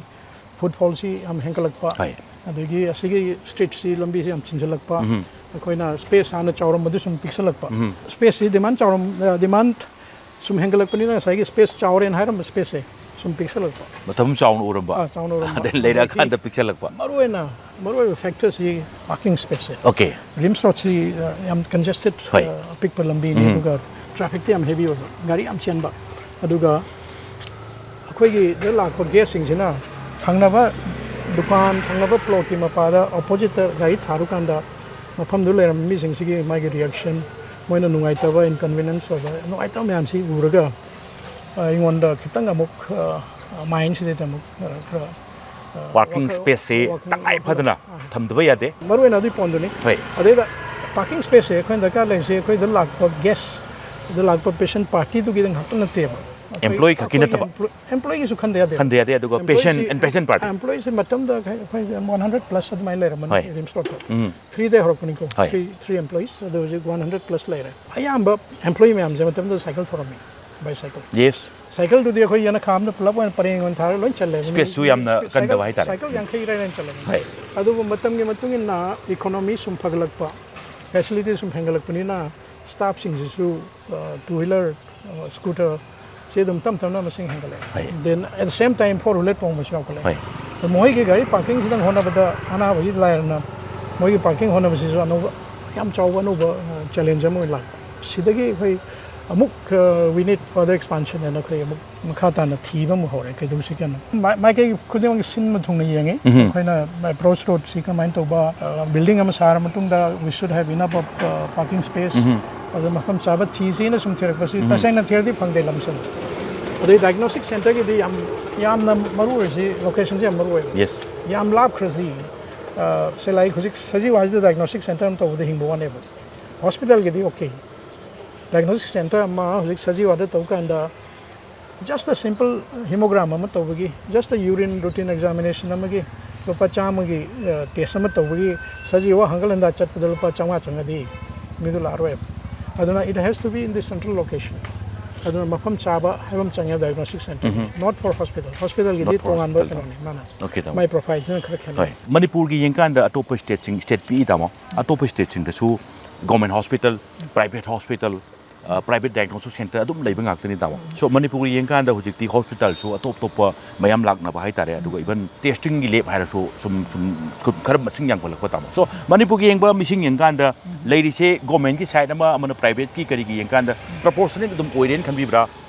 ꯐꯨꯠꯐꯣꯜꯁꯤ ꯌꯥꯝ ꯍꯦꯟꯒꯠꯂꯛꯄ, ꯍꯣꯏ꯫ ꯑꯗꯒꯤ ꯑꯁꯤꯒꯤ ꯁ꯭ꯇ꯭ꯔꯤꯠꯁꯤ, ꯂꯝꯕꯤꯁꯤ ꯌꯥꯝ ꯆꯤꯟꯁꯤꯜꯂꯛꯄ, ꯎꯝ꯫ ꯑꯩꯈꯣꯏꯅ ꯁ꯭ꯄꯦꯁ ꯍꯥꯟꯅ ꯆꯥꯎꯔꯝꯕꯗꯨ ꯁꯨꯝ ꯄꯤꯛꯁꯜꯂꯛꯄ꯫ ꯎꯝ꯫ ꯁ꯭ꯄꯦꯁꯁꯤ ꯗꯤꯃꯥꯟ ꯆꯥꯎꯔꯝ-, ꯑ, ꯗꯤꯃꯥꯟ ꯁꯨꯝ ꯍꯦꯟꯒꯠꯂꯛꯄꯅꯤꯅ ꯉꯁꯥꯏꯒꯤ ꯁ꯭ꯄꯦꯁ ꯆꯥꯎꯔꯦꯅ ꯍꯥꯏꯔꯝꯕ ꯁ꯭ꯄꯦꯁꯁꯦ ꯁꯨꯝ ꯄꯤꯛꯁꯜꯂꯛꯄ꯫ ꯃꯇꯝ ꯆꯥꯎꯅ ꯎꯔꯝꯕ꯫ ꯑꯥ, ꯆꯥꯎꯅ ꯎꯔꯝꯕ꯫ ꯑꯗꯩ ꯂꯩꯔꯛꯑꯀꯥꯟꯗ ꯄꯤꯛꯁꯜꯂꯛꯄ꯫ ꯃꯔꯨꯑꯣꯏꯅ, ꯃꯔꯨꯑꯣꯏꯕ ꯐꯦꯛꯇꯔꯁꯤ ꯄꯥꯔꯀꯤꯡ ꯁ꯭ꯄꯦꯁꯁꯦ꯫ ꯑꯣꯀꯦ꯫ ꯔꯤꯝꯁ ꯔꯣꯗꯁꯤ, ꯑ, ꯌꯥꯝ ꯀꯟꯖꯦꯁꯇꯦꯠ, ꯍꯣꯏ꯫ ꯑ, ꯑꯄꯤꯛꯄ ꯂꯝꯕꯤꯅꯤ, ꯎꯝ꯫ ꯑꯗꯨꯒ ꯇ꯭ꯔꯥꯐꯤꯛꯇꯤ ꯌꯥꯝ ꯍꯦꯚꯤ ꯑꯣꯏꯕ, ꯒꯥꯔꯤ ꯌꯥꯝ ꯆꯦꯟꯕ꯫ ꯑꯗꯨꯒ ꯑꯩꯈꯣꯏꯒꯤꯗ ꯂꯥꯛꯄ ꯒꯦꯁꯁꯤꯡꯁꯤꯅ ꯊꯪꯅꯕ ꯗꯨꯀꯥꯟ, ꯊꯪꯅꯕ ꯄ꯭ꯂꯣꯠꯀꯤ ꯃꯄꯥꯗ ꯑꯣꯄꯣꯖꯤꯠꯇ ꯒꯥꯔꯤ ꯊꯥꯔꯨꯀꯥꯟꯗ ꯃꯐꯝꯗꯨ ꯂꯩꯔꯝꯕ ꯃꯤꯁꯤꯡꯁꯤꯒꯤ ꯃꯥꯒꯤ ꯔꯤꯌꯦꯛꯁꯟ, ꯃꯣꯏꯅ ꯅꯨꯡꯉꯥꯏꯇꯕ, ꯏꯟꯀꯟꯚꯤꯅꯤꯌꯦꯟꯁ ꯑꯣꯏꯕ, ꯅꯨꯡꯉꯥꯏꯇꯕ ꯃꯌꯥꯝꯁꯤ ꯎꯔꯒ, ꯑ, ꯑꯩꯉꯣꯟꯗ ꯈꯤꯇꯪ ꯑꯃꯨꯛ, ꯑ, ꯃꯥꯏꯟꯁꯤꯗ ꯑꯃꯨꯛ, ꯑ, ꯈꯔ, ꯑ, ꯄꯥꯔꯀꯤꯡ ꯋꯥꯈꯜ-, ꯁ꯭ꯄꯦꯁꯁꯤ ꯋꯥꯈꯜ-, ꯇꯉꯥꯏ ꯋꯥꯈꯜ-, ꯐꯗꯅ ꯑ꯫ ꯊꯝꯗꯕ ꯌꯥꯗꯦ꯫ ꯃꯔꯨꯑꯣꯏꯅ ꯑꯗꯨꯒꯤ ꯄꯣꯟꯗꯨꯅꯤ꯫ ꯍꯣꯏ꯫ ꯑꯗꯩꯗ ꯄꯥꯔꯀꯤꯡ ꯁ꯭ꯄꯦꯁꯁꯦ ꯑꯩꯈꯣꯏꯅ ꯗꯔꯀꯥꯔ ꯂꯩꯔꯤꯁꯦ ꯑꯩꯈꯣꯏꯗ ꯂꯥꯛꯄ ꯒꯦꯁ, ꯗ ꯂꯥꯛꯄ ꯄꯦꯁꯦꯟ ꯄꯥꯔꯇꯤꯗꯨꯒꯤꯗ ꯉꯥꯛꯇ ꯅꯠꯇꯦꯕ꯫ ꯑꯩꯈꯣꯏ-, ꯑꯦꯝꯄ꯭ꯂꯣꯌꯤ ꯈꯛꯀꯤ ꯑꯩꯈꯣꯏꯒꯤ ꯅꯠꯇꯕ꯫ ꯑꯦꯝꯄ꯭ꯂꯣ-, ꯑꯦꯝꯄ꯭ꯂꯣꯌꯤꯒꯤꯁꯨ ꯈꯟꯗ ꯌꯥꯗꯦ꯫ ꯈꯟꯗ ꯌꯥꯗꯦ, ꯑꯗꯨꯒ ꯑꯦꯝꯄ꯭ꯂꯣꯌꯤꯁꯤ-, ꯄꯦꯁꯦꯟ, ꯑꯦꯟ ꯄꯦꯁꯦꯟ ꯄꯥꯔꯇꯤ꯫ ꯑꯦꯝꯄ꯭ꯂꯣꯌꯤꯁꯤ ꯃꯇꯝꯗ ꯑꯩꯈꯣꯏ ꯋꯥꯟ ꯍꯟꯗ꯭ꯔꯦꯠ ꯄ꯭ꯂꯁ ꯑꯗꯨꯃꯥꯏꯅ ꯂꯩꯔꯝꯃꯅꯤ ꯍꯣꯏ꯫ ꯔꯤꯝꯁ ꯔꯣꯗꯇ꯫ ꯎꯝ꯫ ꯊ꯭ꯔꯤꯗꯩ ꯍꯧꯔꯛꯄꯅꯤꯀꯣ꯫ ꯍꯣꯏ꯫ ꯊ꯭ꯔꯤ, ꯊ꯭ꯔꯤ ꯑꯦꯝꯄ꯭ꯂꯣꯌꯤꯁ, ꯑꯗꯨ ꯍꯧꯖꯤꯛ ꯋꯥꯟ ꯍꯟꯗ꯭ꯔꯦꯠ ꯄ꯭ꯂꯁ ꯂꯩꯔꯦ꯫ ꯑꯌꯥꯝꯕ ꯑꯦꯝꯄ꯭ꯂꯣꯌꯤ ꯃꯌꯥꯝꯁꯦ ꯃꯇꯝꯗꯨꯗ ꯁꯥꯏꯀꯜ ꯊꯧꯔꯝꯃꯤ, ꯕꯥꯏꯁꯥꯏꯀꯜ꯫ ꯌꯦꯁ꯫ ꯁꯥꯏꯀꯜꯗꯨꯗꯤ ꯑꯩꯈꯣꯏ ꯌꯦꯅꯈꯥ ꯑꯃꯗ ꯄꯨꯂꯞ ꯑꯣꯏꯅ ꯄꯔꯦꯡ ꯑꯣꯏꯅ ꯊꯥꯔꯒ ꯂꯣꯏ ꯆꯜꯂꯦ꯫ ꯁ꯭ꯄꯦꯁꯁꯨ ꯌꯥꯝꯅ ꯁꯥꯏꯀꯜ, ꯀꯟꯗꯕ ꯍꯥꯏꯇꯥꯔꯦ꯫ ꯁꯥꯏꯀꯜ ꯌꯥꯡꯈꯩ ꯏꯔꯥꯏ ꯂꯥꯏꯅ ꯆꯜꯂꯦ꯫ ꯍꯣꯏ꯫ ꯑꯗꯨꯕꯨ ꯃꯇꯝꯒꯤ ꯃꯇꯨꯡ ꯏꯟꯅ ꯏꯀꯣꯅꯣꯃꯤ ꯁꯨꯝ ꯐꯒꯠꯂꯛꯄ, ꯐꯦꯁꯤꯂꯤꯇꯤ ꯁꯨꯝ ꯍꯦꯟꯒꯠꯂꯛꯄꯅꯤꯅ ꯁ꯭ꯇꯥꯐꯁꯤꯡꯁꯤꯁꯨ, ꯑ, ꯇꯨ ꯋꯤꯂꯔ, ꯑ, ꯁ꯭ꯀꯨꯇꯔ ꯁꯤ ꯑꯗꯨꯝ ꯇꯞ ꯇꯞꯅ ꯃꯁꯤꯡ ꯍꯦꯟꯒꯠꯂꯛꯑꯦ꯫ ꯍꯣꯏ꯫ Then at the same time four wheeler ꯇꯣꯡꯕꯁꯨ ꯌꯥꯎꯈꯠꯂꯛꯑꯦ꯫ ꯍꯣꯏ꯫ ꯑꯗꯣ ꯃꯈꯣꯏꯒꯤ ꯒꯥꯔꯤ ꯄꯥꯔꯀꯤꯡꯁꯤꯗꯪ ꯍꯣꯠꯅꯕꯗ ꯑꯅꯥꯕꯁꯤ ꯂꯥꯏꯔꯅ ꯃꯣꯏꯒꯤ ꯄꯥꯔꯀꯤꯡ ꯍꯣꯠꯅꯕꯁꯤꯁꯨ ꯑꯅꯧꯕ, ꯌꯥꯝ ꯆꯥꯎꯕ ꯑꯅꯧꯕ, ꯑ, ꯆꯦꯂꯦꯟꯖ ꯑꯃ ꯑꯣꯏꯅ ꯂꯥꯛꯄ꯫ ꯁꯤꯗꯒꯤ ꯑꯩꯈꯣꯏ ꯑꯃꯨꯛ, ꯑ, we need further expansion ꯍꯥꯏꯅ ꯑꯩꯈꯣꯏ ꯑꯃꯨꯛ ꯃꯈꯥ ꯇꯥꯅ ꯊꯤꯕ ꯑꯃꯨꯛ ꯍꯧꯔꯦ, ꯀꯩꯗꯧꯁꯤ ꯀꯩꯅꯣ꯫ ꯃꯥꯏ-, ꯃꯥꯏꯀꯩ ꯈꯨꯗꯤꯡꯃꯛ ꯁꯤꯟꯕ ꯊꯨꯡꯅ ꯌꯦꯡꯉꯤ꯫ ꯎꯝ꯫ ꯑꯩꯈꯣꯏꯅ ꯑꯦꯄ꯭ꯔꯣꯆ ꯔꯣꯗꯁꯤ ꯀꯃꯥꯏꯅ ꯇꯧꯕ, ꯑ, ꯕꯤꯜꯗꯤꯡ ꯑꯃ ꯁꯥꯔ ꯃꯇꯨꯡꯗ we should have enough of, ꯑ, parking space꯫ ꯎꯝ꯫ ꯑꯗ ꯃꯐꯝ ꯆꯥꯕ ꯊꯤꯁꯤꯅ ꯁꯨꯝ ꯊꯤꯔꯛꯄꯁꯤ ꯎꯝ꯫ ꯇꯁꯦꯡꯅ ꯊꯤꯔꯗꯤ ꯐꯪꯗꯦ ꯂꯝꯁꯤꯡ꯫ ꯑꯗꯩ ꯗꯥꯏꯒꯅꯣꯁꯇꯤꯛ ꯁꯦꯟꯇꯔꯒꯤꯗꯤ ꯌꯥꯝ, ꯌꯥꯝꯅ ꯃꯔꯨ ꯑꯣꯏꯔꯤꯁꯤ ꯂꯣꯀꯦꯁꯟꯁꯤ ꯌꯥꯝ ꯃꯔꯨ ꯑꯣꯏꯕ꯫ ꯌꯦꯁ꯫ ꯌꯥꯝ ꯂꯥꯞꯈ꯭ꯔꯁꯤ, ꯑ, ꯁꯦ ꯂꯥꯏꯛ ꯍꯧꯖꯤꯛ ꯁꯖꯤꯋꯥꯁꯤꯗ ꯗꯥꯏꯒꯅꯣꯁꯇꯤꯛ ꯁꯦꯟꯇꯔ ꯑꯃ ꯇꯧꯕꯗ ꯍꯤꯡꯕ ꯋꯥꯅꯦꯕ꯫ ꯍꯣꯁꯄꯤꯇꯥꯜꯒꯤꯗꯤ ꯑꯣꯀꯦ꯫ ꯗꯥꯏꯒꯅꯣꯁꯇꯤꯛ ꯁꯦꯟꯇꯔ ꯑꯃ ꯍꯧꯖꯤꯛ ꯁꯖꯤꯋꯥꯗ ꯇꯧ ꯀꯥꯟꯗ just a simple hemogram ꯑꯃ ꯇꯧꯕꯒꯤ, just a urine routine examination ꯑꯃꯒꯤ ꯂꯨꯄꯥ ꯆꯥꯝꯃꯒꯤ ꯇꯦꯁ ꯑꯃ ꯇꯧꯕꯒꯤ ꯁꯔꯖꯔꯤ ꯋꯥ ꯍꯪꯒꯠ ꯍꯟꯗ ꯆꯠꯄꯗ ꯂꯨꯄꯥ ꯆꯥꯝꯃꯉꯥ ꯆꯪꯉꯗꯤ ꯃꯤꯗꯨ ꯂꯥꯛꯑꯔꯣꯏꯕ꯫ ꯑꯗꯨꯅ it has to be in the central location. ꯑꯗꯨꯅ ꯃꯐꯝ ꯆꯥꯕ ꯍꯥꯏꯕ ꯑꯃ ꯆꯪꯉꯦ diagnostic center, not for hospital. Hospitalꯒꯤꯗꯤ ꯇꯣꯉꯥꯟꯕ ꯀꯩꯅꯣꯅꯤ ꯃꯥꯅ꯫ Okay, ꯇꯥꯃꯣ꯫ My profileꯁꯤꯅ ꯈꯔ ꯈꯦꯠꯅꯩ꯫ ꯍꯣꯏ, ꯃꯅꯤꯄꯨꯔꯒꯤ ꯌꯦꯡꯀꯥꯟꯗ ꯑꯇꯣꯞꯄ stateꯁꯤꯡ, state ꯄꯤꯛꯏ ꯇꯥꯃꯣ, ꯑꯇꯣꯞꯄ stateꯁꯤꯡꯗꯁꯨ government hospital, private hospital, private diagnosis center ꯑꯗꯨꯝ ꯂꯩꯕ ꯉꯥꯛꯇꯅꯤ ꯇꯥꯃꯣ꯫ So ꯃꯅꯤꯄꯨꯔꯒꯤ ꯌꯦꯡꯀꯥꯟꯗ ꯍꯧꯖꯤꯛꯇꯤ hospitalꯁꯨ ꯑꯇꯣꯞ ꯑꯇꯣꯞꯄ ꯃꯌꯥꯝ ꯂꯥꯛꯅꯕ ꯍꯥꯏꯇꯥꯔꯦ, ꯑꯗꯨꯒ even testingꯒꯤ lab ꯍꯥꯏꯔꯁꯨ ꯁꯨꯝ ꯁꯨꯝ ꯈꯔ ꯃꯁꯤꯡ ꯌꯥꯝꯈꯠꯂꯛꯄ ꯇꯥꯃꯣ꯫ So ꯃꯅꯤꯄꯨꯔꯒꯤ ꯌꯦꯡꯕ ꯃꯤꯁꯤꯡ ꯌꯦꯡꯀꯥꯟꯗ ꯂꯩꯔꯤꯁꯦ governmentꯀꯤ side ꯑꯃ, ꯑꯃꯅ privateꯀꯤ ꯀꯔꯤꯒꯤ ꯌꯦꯡꯀꯥꯟꯗ proportionate ꯑꯗꯨꯝ ꯑꯣꯏꯔꯦꯅ ꯈꯟꯕꯤꯕ꯭ꯔꯥ?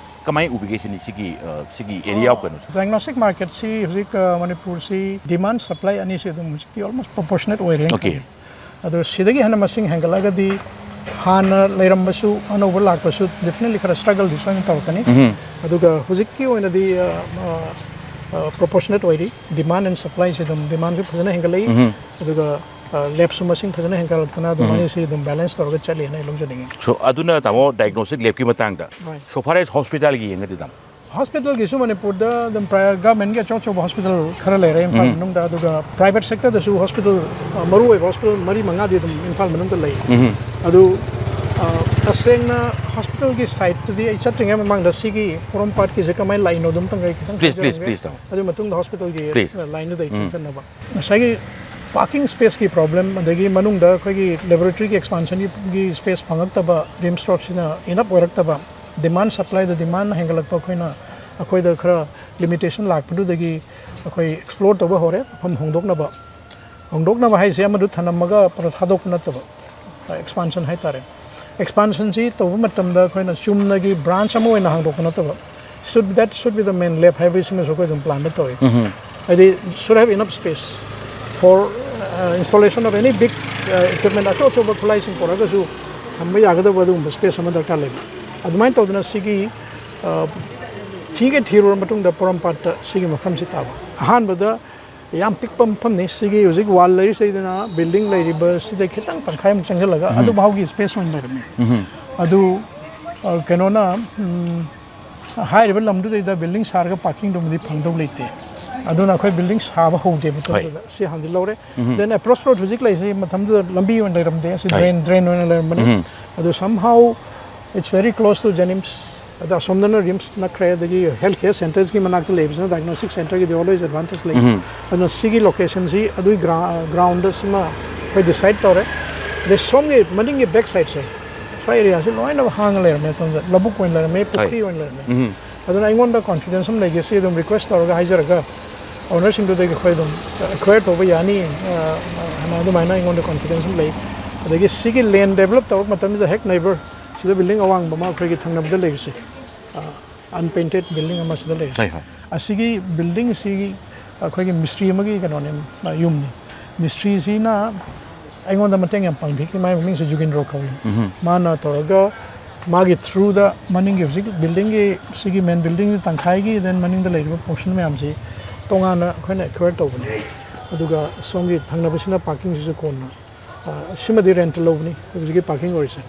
ꯀꯃꯥꯏꯅ ꯎꯕꯤꯒꯦ ꯁꯤꯅꯤ, ꯁꯤꯒꯤ ꯁꯤꯒꯤ area of ꯀꯩꯅꯣꯁꯦ? Diagnostic marketꯁꯤ ꯍꯧꯖꯤꯛ ꯃꯅꯤꯄꯨꯔꯁꯤ demand supply ꯑꯅꯤꯁꯤ ꯑꯗꯨꯝ ꯍꯧꯖꯤꯛꯇꯤ almost proportionate ꯑꯣꯏꯔꯦꯅ ꯈꯜꯂꯤ꯫ ꯑꯗꯣ ꯁꯤꯗꯒꯤ ꯍꯦꯟꯅ ꯃꯁꯤꯡ ꯍꯦꯟꯒꯠꯂꯒꯗꯤ ꯍꯥꯟꯅ ꯂꯩꯔꯝꯕꯁꯨ ꯑꯅꯧꯕ ꯂꯥꯛꯄꯁꯨ definitely ꯈꯔ struggleꯗꯤ ꯁꯣꯏꯅ ꯇꯧꯔꯛꯀꯅꯤ꯫ ꯑꯗꯨꯒ ꯍꯧꯖꯤꯛꯀꯤ ꯑꯣꯏꯅꯗꯤ proportionate ꯑꯣꯏꯔꯤ, demand and supplyꯁꯦ ꯑꯗꯨꯝ demandꯁꯨ ꯐꯖꯅ ꯍꯦꯟꯒꯠꯂꯛꯏ꯫ ꯑꯗꯨꯒ labꯁꯨ ꯃꯁꯤꯡ ꯐꯖꯅ ꯍꯦꯟꯒꯠꯂꯛꯇꯅ ꯑꯗꯨꯝ ꯑꯅꯤꯁꯤ ꯑꯗꯨꯝ balance ꯇꯧꯔꯒ ꯆꯠꯂꯤ ꯍꯥꯏꯅ ꯑꯩ ꯂꯧꯖꯅꯤꯡꯉꯤ꯫ So ꯑꯗꯨꯅ ꯇꯥꯃꯣ diagnostic labꯀꯤ ꯃꯇꯥꯡꯗ, ꯍꯣꯏ꯫ So far as hospitalꯒꯤ ꯌꯦꯡꯉꯗꯤ ꯇꯥꯃꯣ? Hospitalꯒꯤꯁꯨ ꯃꯅꯤꯄꯨꯔꯗ ꯑꯗꯨꯝ governmentꯀꯤ ꯑꯆꯧ ꯑꯆꯧꯕ hospital ꯈꯔ ꯂꯩꯔꯦ ꯏꯝꯐꯥꯜ ꯃꯅꯨꯡꯗ, ꯑꯗꯨꯒ private sectorꯗꯁꯨ hospital ꯃꯔꯨ ꯑꯣꯏꯕ hospital ꯃꯔꯤ ꯃꯉꯥꯗꯤ ꯑꯗꯨꯝ ꯏꯝꯐꯥꯜ ꯃꯅꯨꯡꯗ ꯂꯩ꯫ ꯑꯗꯨ ꯇꯁꯦꯡꯅ hospitalꯒꯤ sideꯇꯗꯤ ꯑꯩ ꯆꯠꯇ꯭ꯔꯤꯉꯩ ꯃꯃꯥꯡꯗ ꯁꯤꯒꯤ ꯄꯣꯔꯣꯝꯄꯥꯠꯀꯤꯁꯦ ꯀꯃꯥꯏꯅ ꯂꯥꯛꯏꯅꯣ ꯑꯗꯨꯝꯇꯪ ꯑꯩ ꯈꯤꯇꯪ Please, please, ꯍꯥꯏꯖꯔꯝꯒꯦ꯫ Please ꯇꯥꯃꯣ꯫ ꯑꯗꯨ ꯃꯇꯨꯡꯗ hospitalꯒꯤ Please. Lineꯗꯨꯗ ꯑꯩ ꯆꯪꯖꯅꯕ꯫ ꯉꯁꯥꯏꯒꯤ parking spaceꯀꯤ problem, ꯑꯗꯒꯤ ꯃꯅꯨꯡꯗ ꯑꯩꯈꯣꯏꯒꯤ laboratoryꯒꯤ expansionꯒꯤ space ꯐꯪꯉꯛꯇꯕ, RIMS Roadꯁꯤꯅ enough ꯑꯣꯏꯔꯛꯇꯕ, demand supplyꯗ demand ꯍꯦꯟꯒꯠꯂꯛꯄ ꯑꯩꯈꯣꯏꯅ, ꯑꯩꯈꯣꯏꯗ ꯈꯔ limitation ꯂꯥꯛꯄꯗꯨꯗꯒꯤ ꯑꯩꯈꯣꯏ explore ꯇꯧꯕ ꯍꯧꯔꯦ ꯃꯐꯝ ꯍꯣꯡꯗꯣꯛꯅꯕ꯫ ꯍꯣꯡꯗꯣꯛꯅꯕ ꯍꯥꯏꯁꯦ ꯑꯃꯗꯨ ꯊꯅꯝꯃꯒ ꯄꯨꯔꯥ ꯊꯥꯗꯣꯛꯄ ꯅꯠꯇꯕ, expansion ꯍꯥꯏꯇꯥꯔꯦ꯫ Expansionꯁꯤ ꯇꯧꯕ ꯃꯇꯝꯗ ꯑꯩꯈꯣꯏꯅ ꯆꯨꯝꯅꯒꯤ branch ꯑꯃ ꯑꯣꯏꯅ ꯍꯥꯡꯗꯣꯛꯄ ꯅꯠꯇꯕ, should, that should be the main lab ꯍꯥꯏꯕꯁꯤꯃꯁꯨ ꯑꯩꯈꯣꯏ ꯑꯗꯨꯝ planꯗ ꯇꯧꯏ꯫ ꯍꯥꯏꯗꯤ should have enough space for installation of any big equipment, ꯑꯆꯧ ꯑꯆꯧꯕ ꯈꯨꯠꯂꯥꯏꯁꯤꯡ ꯄꯨꯔꯛꯑꯒꯁꯨ ꯊꯝꯕ ꯌꯥꯒꯗꯕ ꯑꯗꯨꯒꯨꯝꯕ space ꯑꯃ ꯗꯔꯀꯥꯔ ꯂꯩꯕ꯫ ꯑꯗꯨꯃꯥꯏꯅ ꯇꯧꯗꯅ ꯁꯤꯒꯤ ꯊꯤꯒꯦ ꯊꯤꯔꯨꯔ ꯃꯇꯨꯡꯗ ꯄꯣꯔꯣꯝꯄꯥꯠꯇ ꯁꯤꯒꯤ ꯃꯐꯝꯁꯤ ꯇꯥꯕ꯫ ꯑꯍꯥꯟꯕꯗ ꯌꯥꯝ ꯄꯤꯛꯄ ꯃꯐꯝꯅꯤ꯫ ꯁꯤꯒꯤ ꯍꯧꯖꯤꯛ wall ꯂꯩꯔꯤꯁꯤꯗꯩꯗꯅ building ꯂꯩꯔꯤꯕꯁꯤꯗ ꯈꯤꯇꯪ ꯇꯪꯈꯥꯏ ꯑꯃ ꯆꯪꯁꯤꯜꯂꯒ ꯑꯗꯨꯐꯥꯎꯒꯤ space ꯑꯣꯏꯅ ꯂꯩꯔꯝꯃꯤ꯫ ꯑꯗꯨ ꯀꯩꯅꯣꯅ ꯍꯥꯏꯔꯤꯕ ꯂꯝꯗꯨꯗꯩꯗ building ꯁꯥꯔꯒ parkingꯗꯨꯃꯗꯤ ꯐꯪꯗꯧ ꯂꯩꯇꯦ꯫ ꯑꯗꯨꯅ ꯑꯩꯈꯣꯏ ꯕꯤꯜꯗꯤꯡ ꯁꯥꯕ ꯍꯧꯗꯦꯕ꯫ ꯍꯣꯏ꯫ ꯃꯇꯝꯗꯨꯗ ꯁꯤ ꯍꯥꯟꯅꯗꯤ ꯂꯧꯔꯦ꯫ ꯎꯝ꯫ Then approach road ꯍꯧꯖꯤꯛ ꯂꯩꯔꯤꯁꯤ ꯃꯇꯝꯗꯨꯗ ꯂꯝꯕꯤ ꯑꯣꯏꯅ ꯂꯩꯔꯝꯗꯦ, ꯑꯁꯤ ꯍꯣꯏ꯫ Drain, drain ꯑꯣꯏꯅ ꯂꯩꯔꯝꯕꯅꯤ꯫ ꯎꯝ꯫ ꯑꯗꯨ somehow it's very close to JNIMS, ꯑꯗ ꯑꯁꯣꯝꯗꯅ RIMS ꯅꯛꯈ꯭ꯔꯦ, ꯑꯗꯒꯤ health care centresꯀꯤ ꯃꯅꯥꯛꯇ ꯂꯩꯕꯁꯤꯅ diagnostic centreꯒꯤꯗꯤ always advantage ꯂꯩ꯫ ꯎꯝ꯫ ꯑꯗꯨꯅ ꯁꯤꯒꯤ locationꯁꯤ ꯑꯗꯨꯒꯤ ꯒ꯭ꯔꯥ-, groundꯗ ꯁꯤꯃ ꯑꯩꯈꯣꯏ decide ꯇꯧꯔꯦ꯫ ꯑꯗꯩ ꯁꯣꯝꯒꯤ ꯃꯅꯤꯡꯒꯤ back sideꯁꯦ, ꯁ꯭ꯋꯥꯏ areaꯁꯤ ꯂꯣꯏꯅ ꯍꯥꯡꯉ ꯂꯩꯔꯝꯃꯦ, ꯃꯇꯝꯗ ꯂꯧꯕꯨꯛ ꯑꯣꯏꯅ ꯂꯩꯔꯝꯃꯦ, ꯍꯣꯏ꯫ ꯄꯨꯈ꯭ꯔꯤ ꯑꯣꯏꯅ ꯂꯩꯔꯝꯃꯦ꯫ ꯎꯝ꯫ ꯑꯗꯨꯅ ꯑꯩꯉꯣꯟꯗ confidence ꯑꯃ ꯂꯩꯒꯦ, ꯁꯤ ꯑꯗꯨꯝ request ꯇꯧꯔꯒ ꯍꯥꯏꯖꯔꯒ ownerꯁꯤꯡꯗꯨꯗꯒꯤ ꯑꯩꯈꯣꯏ ꯑꯗꯨꯝ acquire ꯇꯧꯕ ꯌꯥꯅꯤ, ꯑ, ꯍꯥꯏꯅ ꯑꯗꯨꯃꯥꯏꯅ ꯑꯩꯉꯣꯟꯗ confidence ꯑꯃ ꯂꯩ꯫ ꯑꯗꯒꯤ ꯁꯤꯒꯤ land develop ꯇꯧꯔꯛꯄ ꯃꯇꯝꯗ ꯍꯦꯛ neighbour ꯁꯤꯗ building ꯑꯋꯥꯡꯕ ꯑꯃ ꯑꯩꯈꯣꯏꯒꯤ ꯊꯪꯅꯕꯗ ꯂꯩꯕꯁꯦ, ꯑ, unpainted building ꯑꯃ ꯁꯤꯗ ꯂꯩꯔꯤꯁꯦ꯫ ꯍꯣꯏ, ꯍꯣꯏ꯫ ꯑꯁꯤꯒꯤ buildingꯁꯤ ꯑꯩꯈꯣꯏꯒꯤ ꯃꯤꯁꯇ꯭ꯔꯤ ꯑꯃꯒꯤ ꯀꯩꯅꯣꯅꯦ, ꯑ, ꯌꯨꯝꯅꯤ꯫ ꯃꯤꯁꯇ꯭ꯔꯤꯁꯤꯅ ꯑꯩꯉꯣꯟꯗ ꯃꯇꯦꯡ ꯌꯥꯝ ꯄꯥꯡꯕꯤꯈꯤ꯫ ꯃꯥꯒꯤ ꯃꯃꯤꯡꯁꯦ ꯖꯨꯒꯤꯟꯗ꯭ꯔꯣ ꯀꯧꯏ꯫ ꯎꯝ꯫ ꯃꯥꯅ ꯇꯧꯔꯒ ꯃꯥꯒꯤ throughꯗ ꯃꯅꯤꯡꯒꯤ ꯍꯧꯖꯤꯛ buildingꯒꯤ, ꯁꯤꯒꯤ main buildingꯒꯤ ꯇꯪꯈꯥꯏꯒꯤ, then ꯃꯅꯤꯡꯗ ꯂꯩꯔꯤꯕ portion ꯃꯌꯥꯝꯁꯤ ꯇꯣꯉꯥꯟꯅ ꯑꯩꯈꯣꯏꯅ acquire ꯇꯧꯕꯅꯤ꯫ ꯑꯗꯨꯒ ꯁꯣꯝꯒꯤ ꯊꯪꯅꯕꯁꯤꯅ parkingꯁꯤꯁꯨ ꯀꯣꯟꯅ, ꯑ, ꯁꯤꯃꯗꯤ rentꯇ ꯂꯧꯕꯅꯤ, ꯍꯧꯖꯤꯛꯀꯤ parking ꯑꯣꯏꯔꯤꯁꯦ꯫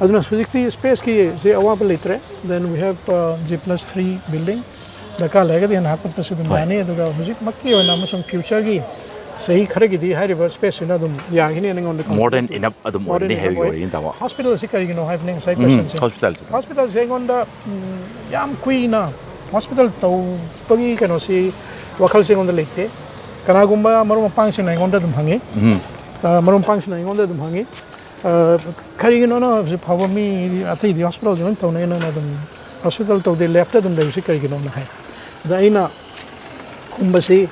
ꯑꯗꯨꯅ ꯍꯧꯖꯤꯛꯇꯤ spaceꯀꯤꯁꯦ ꯑꯋꯥꯕ ꯂꯩꯇ꯭ꯔꯦ꯫ Then we have, uh, G plus three building꯫ ꯗꯔꯀꯥꯔ ꯂꯩꯔꯒꯗꯤ ꯍꯦꯟꯅ ꯍꯥꯞꯀꯠꯄꯁꯨ ꯑꯗꯨꯝ ꯍꯣꯏ꯫ ꯌꯥꯅꯤ꯫ ꯑꯗꯨꯒ ꯍꯧꯖꯤꯛꯃꯛꯀꯤ ꯑꯣꯏꯅ ꯑꯃꯁꯨꯡ futureꯒꯤ ꯆꯍꯤ ꯈꯔꯒꯤꯗꯤ ꯍꯥꯏꯔꯤꯕ spaceꯁꯤꯅ ꯑꯗꯨꯝ ꯌꯥꯒꯅꯤꯅ ꯑꯩꯉꯣꯟꯗ More than confidence ꯂꯩ꯫ Enough ꯑꯗꯨꯝ More than ꯑꯣꯏꯔꯅꯤ enough ꯍꯥꯏꯕꯒꯤ ꯑꯣꯏ꯫ ꯋꯥꯔꯤꯅꯤ, ꯇꯥꯃꯣ꯫ Hospitalꯁꯤ ꯀꯔꯤꯒꯤꯅꯣ ꯍꯥꯏꯕꯅꯤ ꯉꯁꯥꯏ ꯎꯝ, questionꯁꯦ꯫ Hospitalꯁꯤ꯫ Hospitalꯁꯦ ꯑꯩꯉꯣꯟꯗ, ꯎꯝ, ꯌꯥꯝ ꯀꯨꯏꯅ hospital ꯇꯧꯕꯒꯤ ꯀꯩꯅꯣꯁꯤ, ꯋꯥꯈꯜꯁꯦ ꯑꯩꯉꯣꯟꯗ ꯂꯩꯇꯦ꯫ ꯀꯅꯥꯒꯨꯝꯕ ꯃꯔꯨꯞ ꯃꯄꯥꯡꯁꯤꯡꯅ ꯑꯩꯉꯣꯟꯗ ꯑꯗꯨꯝ ꯍꯪꯉꯤ꯫ ꯎꯝ꯫ ꯑ, ꯃꯔꯨꯞ ꯃꯄꯥꯡꯁꯤꯡꯅ ꯑꯩꯉꯣꯟꯗ ꯑꯗꯨꯝ ꯍꯪꯉꯤ꯫ ꯑ, ꯀꯔꯤꯒꯤꯅꯣ ꯅꯪ ꯍꯧꯖꯤꯛ ꯐꯥꯎꯕ ꯃꯤ ꯑꯇꯩꯗꯤ hospitalꯗ ꯂꯣꯏ ꯇꯧꯅꯩ, ꯅꯪꯅ ꯑꯗꯨꯝ hospital ꯇꯧꯗꯦ, labꯇ ꯑꯗꯨꯝ ꯂꯩꯕꯁꯤ ꯀꯔꯤꯒꯤꯅꯣꯅ ꯍꯥꯏ꯫ ꯑꯗ ꯑꯩꯅ ꯈꯨꯝꯕꯁꯤ,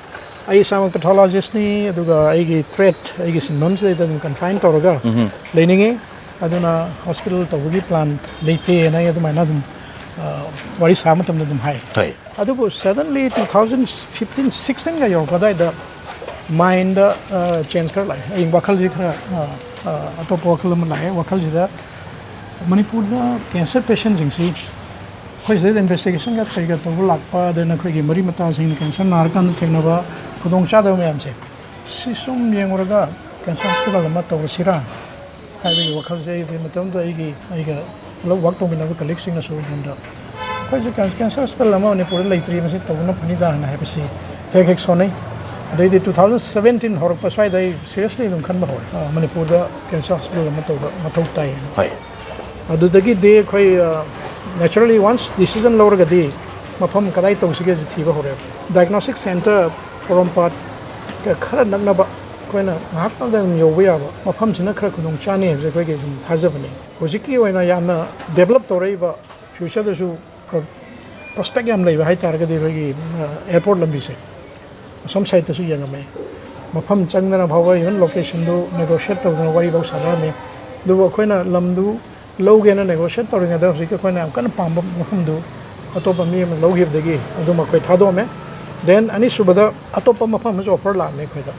ꯑꯩ ꯏꯁꯥꯃꯛ pathologistꯅꯤ, ꯑꯗꯨꯒ ꯑꯩꯒꯤ trade, ꯑꯩꯒꯤ ꯁꯤꯟꯐꯝꯁꯤꯗꯩꯗ ꯑꯗꯨꯝ confine ꯇꯧꯔꯒ ꯎꯝ꯫ ꯂꯩꯅꯤꯡꯉꯤ, ꯑꯗꯨꯅ hospital ꯇꯧꯕꯒꯤ plan ꯂꯩꯇꯦꯅ ꯑꯩ ꯑꯗꯨꯃꯥꯏꯅ ꯑꯗꯨꯝ, ꯑ, ꯋꯥꯔꯤ ꯁꯥꯕ ꯃꯇꯝꯗ ꯑꯗꯨꯝ ꯍꯥꯏ꯫ ꯍꯣꯏ꯫ ꯑꯗꯨꯕꯨ suddenly two thousand fifteen sixteenꯒ ꯌꯧꯔꯛꯄ ꯑꯗꯨꯋꯥꯏꯗ mindꯗ, ꯑ, change ꯈꯔ ꯂꯥꯛꯑꯦ꯫ ꯑꯩ ꯋꯥꯈꯜꯁꯤ ꯈꯔ, ꯑ, ꯑ, ꯑꯇꯣꯞꯄ ꯋꯥꯈꯜ ꯑꯃ ꯂꯥꯛꯑꯦ꯫ ꯋꯥꯈꯜꯁꯤꯗ ꯃꯅꯤꯄꯨꯔꯗ cancer patientꯁꯤꯡꯁꯤ ꯑꯩꯈꯣꯏ ꯁꯤꯗ investigationꯒ ꯀꯔꯤꯒ ꯇꯧꯕ ꯂꯥꯛꯄ, ꯑꯗꯨꯅ ꯑꯩꯈꯣꯏꯒꯤ ꯃꯔꯤ ꯃꯇꯥꯁꯤꯡꯅ cancer ꯅꯥꯔꯀꯥꯟꯗ ꯊꯦꯡꯅꯕ ꯈꯨꯗꯣꯡꯆꯥꯗꯕ ꯃꯌꯥꯝꯁꯦ, ꯁꯤ ꯁꯨꯝ ꯌꯦꯡꯉꯨꯔꯒ cancer hospital ꯑꯃ ꯇꯧꯔꯁꯤꯔꯥ ꯍꯥꯏꯕꯒꯤ ꯋꯥꯈꯜꯁꯦ ꯑꯩ ꯃꯇꯝꯗꯨꯗ ꯑꯩꯒꯤ, ꯑꯩꯒ ꯄꯨꯂꯞ work ꯇꯧꯃꯤꯟꯅꯕ colleagueꯁꯤꯡꯅꯁꯨ ꯑꯩꯉꯣꯟꯗ, "ꯑꯩꯈꯣꯏꯁꯦ can-, cancer hospital ꯑꯃ ꯃꯅꯤꯄꯨꯔꯗ ꯂꯩꯇ꯭ꯔꯤ, ꯃꯁꯤ ꯇꯧꯕꯅ ꯐꯅꯤꯗꯥ" ꯍꯥꯏꯅ ꯍꯥꯏꯕꯁꯤ ꯍꯦꯛ ꯍꯦꯛ ꯁꯣꯟꯅꯩ꯫ ꯑꯗꯩꯗꯤ ꯇꯨ ꯊꯥꯎꯖꯟ ꯁꯕꯦꯟꯇꯤꯟ ꯍꯧꯔꯛꯄ ꯁ꯭ꯋꯥꯏꯗ ꯑꯩ ꯁꯤꯔꯤꯌꯁꯂꯤ ꯑꯗꯨꯝ ꯈꯟꯕ ꯍꯧꯔꯦ, ꯑ, ꯃꯅꯤꯄꯨꯔꯗ ꯀꯦꯟꯁꯔ ꯍꯣꯁꯄꯤꯇꯥꯜ ꯑꯃ ꯇꯧꯕ ꯃꯊꯧ ꯇꯥꯏ꯫ ꯍꯣꯏ꯫ ꯑꯗꯨꯗꯒꯤꯗꯤ ꯑꯩꯈꯣꯏ naturally once decision ꯂꯧꯔꯒꯗꯤ ꯃꯐꯝ ꯀꯗꯥꯏ ꯇꯧꯁꯤꯒꯦ ꯊꯤꯕ ꯍꯧꯔꯦ꯫ Diagnostic centre ꯄꯣꯔꯣꯝꯄꯥꯠ ꯈꯔ ꯅꯛꯅꯕ, ꯑꯩꯈꯣꯏꯅ ꯉꯥꯏꯍꯥꯛꯇꯪꯗ ꯑꯗꯨꯝ ꯌꯧꯕ ꯌꯥꯕ ꯃꯐꯝꯁꯤꯅ ꯈꯔ ꯈꯨꯗꯣꯡ ꯆꯥꯅꯤ ꯍꯥꯏꯕꯁꯦ ꯑꯩꯈꯣꯏꯒꯤ ꯑꯗꯨꯝ ꯊꯥꯖꯕꯅꯤ꯫ ꯍꯧꯖꯤꯛꯀꯤ ꯑꯣꯏꯅ ꯌꯥꯝꯅ ꯗꯦꯕꯂꯞ ꯇꯧꯔꯛꯏꯕ, ꯐ꯭ꯌꯨꯆꯔꯗꯁꯨ ꯄ꯭ꯔꯣꯁꯄꯦꯛ ꯌꯥꯝ ꯂꯩꯕ ꯍꯥꯏꯇꯥꯔꯒꯗꯤ ꯑꯩꯈꯣꯏꯒꯤ ꯑꯦꯌꯥꯔꯄꯣꯔꯠ ꯂꯝꯕꯤꯁꯦ ꯑꯁꯣꯝ ꯁꯥꯏꯠꯇꯁꯨ ꯌꯦꯡꯉꯝꯃꯦ꯫ ꯃꯐꯝ ꯆꯪꯗꯅ ꯐꯥꯎꯕ even ꯂꯣꯀꯦꯁꯟꯗꯨ ꯅꯦꯒꯣꯁꯤꯌꯦꯠ ꯇꯧꯗꯅ ꯋꯥꯔꯤꯐꯥꯎ ꯁꯥꯟꯅꯔꯝꯃꯤ꯫ ꯑꯗꯨꯕꯨ ꯑꯩꯈꯣꯏꯅ ꯂꯝꯗꯨ ꯂꯧꯒꯦꯅ ꯅꯦꯒꯣꯁꯤꯌꯦꯠ ꯇꯧꯔꯤꯉꯩꯗ ꯍꯧꯖꯤꯛꯀꯤ ꯑꯩꯈꯣꯏꯅ ꯌꯥꯝ ꯀꯟꯅ ꯄꯥꯝꯕ ꯃꯐꯝꯗꯨ ꯑꯇꯣꯞꯄ ꯃꯤ ꯑꯃ ꯂꯧꯈꯤꯕꯗꯒꯤ ꯑꯗꯨꯝ ꯑꯩꯈꯣꯏ ꯊꯥꯗꯣꯛꯑꯝꯃꯦ꯫ ꯗꯦꯟ ꯑꯅꯤꯁꯨꯕꯗ ꯑꯇꯣꯞꯄ ꯃꯐꯝ ꯑꯃꯁꯨ ꯑꯣꯐꯔ ꯂꯥꯛꯑꯝꯃꯦ ꯑꯩꯈꯣꯏꯗ꯫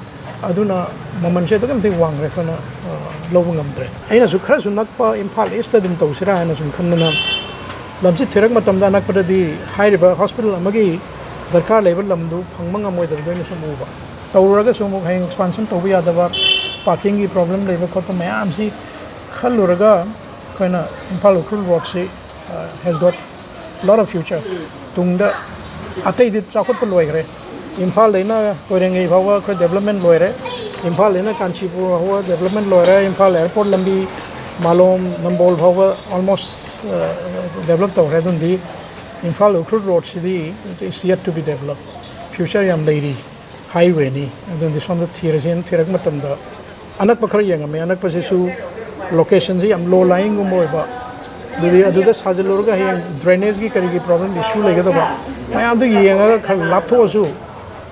ꯑꯗꯨꯅ ꯃꯃꯜꯁꯦ ꯑꯗꯨꯛꯀꯤ ꯃꯇꯤꯛ ꯋꯥꯡꯈ꯭ꯔꯦ, ꯑꯩꯈꯣꯏꯅ, ꯑ, ꯂꯧꯕ ꯉꯝꯗ꯭ꯔꯦ꯫ ꯑꯩꯅꯁꯨ ꯈꯔꯁꯨ ꯅꯛꯄ ꯏꯝꯐꯥꯜ ꯏꯁꯇ ꯑꯗꯨꯝ ꯇꯧꯁꯤꯔꯥ ꯍꯥꯏꯅ ꯁꯨꯝ ꯈꯟꯗꯅ ꯂꯝꯁꯤ ꯊꯤꯔꯛ ꯃꯇꯝꯗ ꯑꯅꯛꯄꯗꯗꯤ ꯍꯥꯏꯔꯤꯕ ꯍꯣꯁꯄꯤꯇꯥꯜ ꯑꯃꯒꯤ ꯗꯔꯀꯥꯔ ꯂꯩꯕ ꯂꯝꯗꯨ ꯐꯪꯕ ꯉꯝꯃꯣꯏꯗꯕꯗꯣ ꯑꯩꯅ ꯁꯨꯝ ꯎꯕ꯫ ꯇꯧꯔꯨꯔꯒꯁꯨ ꯑꯃꯨꯛ ꯍꯌꯦꯡ ꯑꯦꯛꯁꯄꯥꯟꯁꯟ ꯇꯧꯕ ꯌꯥꯗꯕ, ꯄꯥꯔꯀꯤꯡꯒꯤ ꯄ꯭ꯔꯣꯕ꯭ꯂꯦꯝ ꯂꯩꯕ ꯈꯣꯠꯄ ꯃꯌꯥꯝꯁꯤ ꯈꯜꯂꯨꯔꯒ ꯑꯩꯈꯣꯏꯅ Imphal Ukhrul ꯔꯣꯗꯁꯤ has got lot of future꯫ ꯇꯨꯡꯗ ꯑꯇꯩꯗꯤ ꯆꯥꯎꯈꯠꯄ ꯂꯣꯏꯈ꯭ꯔꯦ꯫ ꯏꯝꯐꯥꯜꯗꯩꯅ ꯀꯣꯏꯔꯦꯡꯒꯩ ꯐꯥꯎꯕ ꯑꯩꯈꯣꯏ ꯗꯦꯕꯂꯞꯃꯦꯟ ꯂꯣꯏꯔꯦ꯫ ꯏꯝꯐꯥꯜꯗꯩꯅ ꯀꯥꯟꯆꯤꯄꯨꯔ ꯐꯥꯎꯕ ꯗꯦꯕꯂꯞꯃꯦꯟ ꯂꯣꯏꯔꯦ꯫ ꯏꯝꯐꯥꯜ ꯑꯦꯌꯥꯔꯄꯣꯔꯠ ꯂꯝꯕꯤ, ꯃꯥꯂꯣꯝ, ꯅꯝꯕꯣꯜ ꯐꯥꯎꯕ ꯑꯣꯜꯃꯣꯁ ꯗꯦꯕꯂꯞ ꯇꯧꯈ꯭ꯔꯦ꯫ ꯑꯗꯨꯝꯗꯤ ꯏꯝꯐꯥꯜ ꯎꯈ꯭ꯔꯨꯜ ꯔꯣꯗꯁꯤꯗꯤ it's yet to be developed꯫ Future ꯌꯥꯝ ꯂꯩꯔꯤ꯫ ꯍꯥꯏꯋꯦꯅꯤ꯫ ꯑꯗꯨꯗꯤ ꯁꯣꯝꯗ ꯊꯤꯔꯁꯦꯅ ꯊꯤꯔꯛꯄ ꯃꯇꯝꯗ ꯑꯅꯛꯄ ꯈꯔ ꯌꯦꯡꯉꯝꯃꯦ꯫ ꯑꯅꯛꯄꯁꯤꯁꯨ ꯂꯣꯀꯦꯁꯟꯁꯤ ꯌꯥꯝ ꯂꯣ ꯂꯥꯏꯌꯤꯡꯒꯨꯝꯕ ꯑꯣꯏꯕ, ꯑꯗꯨꯗꯤ ꯑꯗꯨꯗ ꯁꯥꯖꯤꯜꯂꯨꯔꯒ ꯍꯌꯦꯡ ꯗ꯭ꯔꯦꯅꯦꯖꯀꯤ ꯀꯔꯤꯒꯤ ꯄ꯭ꯔꯣꯕ꯭ꯂꯦꯝ ꯏꯁꯨ ꯂꯩꯒꯗꯕ ꯃꯌꯥꯝꯗꯨ ꯌꯦꯡꯉꯒ ꯈꯔ ꯂꯥꯞꯊꯣꯛꯑꯁꯨ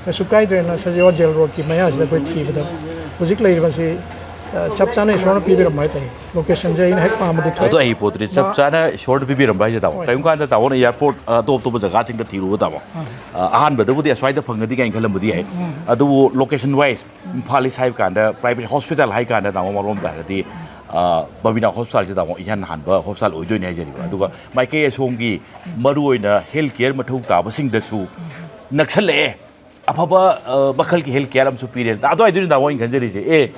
ꯀꯩꯁꯨ ꯀꯥꯏꯗ꯭ꯔꯦꯅ ꯁꯖꯤꯋꯥ ꯖꯦꯜ ꯔꯣꯗꯀꯤ ꯃꯌꯥꯁꯤꯗ ꯑꯩꯈꯣꯏ ꯊꯤꯕꯗ ꯍꯧꯖꯤꯛ ꯂꯩꯔꯤꯕꯁꯤ, ꯑ, ꯆꯞ ꯆꯥꯅ ꯏꯁꯣꯔꯅ ꯄꯤꯕꯤꯔꯝꯕ ꯍꯥꯏꯇꯥꯔꯦ꯫ ꯂꯣꯀꯦꯁꯟꯁꯦ ꯑꯩꯅ ꯍꯦꯛ ꯄꯥꯝꯕꯗꯤ ꯊꯣꯛꯑꯦ꯫ ꯑꯗꯣ ꯑꯩ ꯄꯣꯠꯇꯨꯗꯤ ꯆꯞ ꯆꯥꯅ ꯏꯁꯣꯔꯅ ꯄꯤꯕꯤꯔꯝꯕ ꯍꯥꯏꯁꯦ, ꯇꯥꯃꯣ꯫ ꯍꯣꯏ꯫ ꯀꯔꯤꯒꯨꯝꯕ ꯀꯥꯟꯗ ꯇꯥꯃꯣꯅ ꯑꯦꯌꯥꯔꯄꯣꯔꯠ, ꯑ, ꯑꯇꯣꯞ ꯑꯇꯣꯞꯄ ꯖꯒꯥꯁꯤꯡꯗ ꯊꯤꯔꯨꯕ, ꯇꯥꯃꯣ꯫ ꯑ, ꯑꯍꯥꯟꯕꯗꯕꯨꯗꯤ ꯑꯁ꯭ꯋꯥꯏꯗ ꯐꯪꯒꯅꯤ ꯀꯥꯏꯅ ꯈꯜꯂꯝꯕꯗꯤ ꯌꯥꯏ꯫ ꯑꯗꯨꯕꯨ ꯂꯣꯀꯦꯁꯟ ꯋꯥꯏꯁ ꯏꯝꯐꯥꯜ ꯏꯁ ꯍꯥꯏꯕ ꯀꯥꯟꯗ ꯄ꯭ꯔꯥꯏꯚꯦꯠ ꯍꯣꯁꯄꯤꯇꯥꯜ ꯍꯥꯏ ꯀꯥꯟꯗ, ꯇꯥꯃꯣ, ꯑꯃꯔꯣꯝꯗ ꯍꯥꯏꯔꯗꯤ, ꯑ, ꯕꯕꯤꯅꯥ ꯍꯣꯁꯄꯤꯇꯥꯜꯁꯦ, ꯇꯥꯃꯣ, ꯏꯍꯥꯟ ꯍꯥꯟꯕ ꯍꯣꯁꯄꯤꯇꯥꯜ ꯑꯣꯏꯗꯣꯏꯅꯦ ꯍꯥꯏꯖꯔꯤꯕ꯫ ꯑꯗꯨꯒ ꯃꯥꯏꯀꯩ ꯑꯁꯣꯝꯒꯤ ꯃꯔꯨꯑꯣꯏꯅ ꯍꯦꯜꯊ ꯀꯦꯌꯔ ꯃꯊꯧ ꯇꯥꯕꯁꯤꯡꯗꯁꯨ ꯅꯛꯁꯜꯂꯛꯑꯦ꯫ ꯑꯐꯕ, ꯑ, ꯃꯈꯜꯒꯤ ꯍꯦꯜꯊ ꯀꯦꯌꯔ ꯑꯃꯁꯨ ꯄꯤꯔꯦ꯫ ꯑꯗꯨꯋꯥꯏꯗꯨꯅꯤ, ꯇꯥꯃꯣ, ꯑꯩꯅ ꯈꯟꯖꯔꯤꯁꯦ꯫ ꯑꯦ,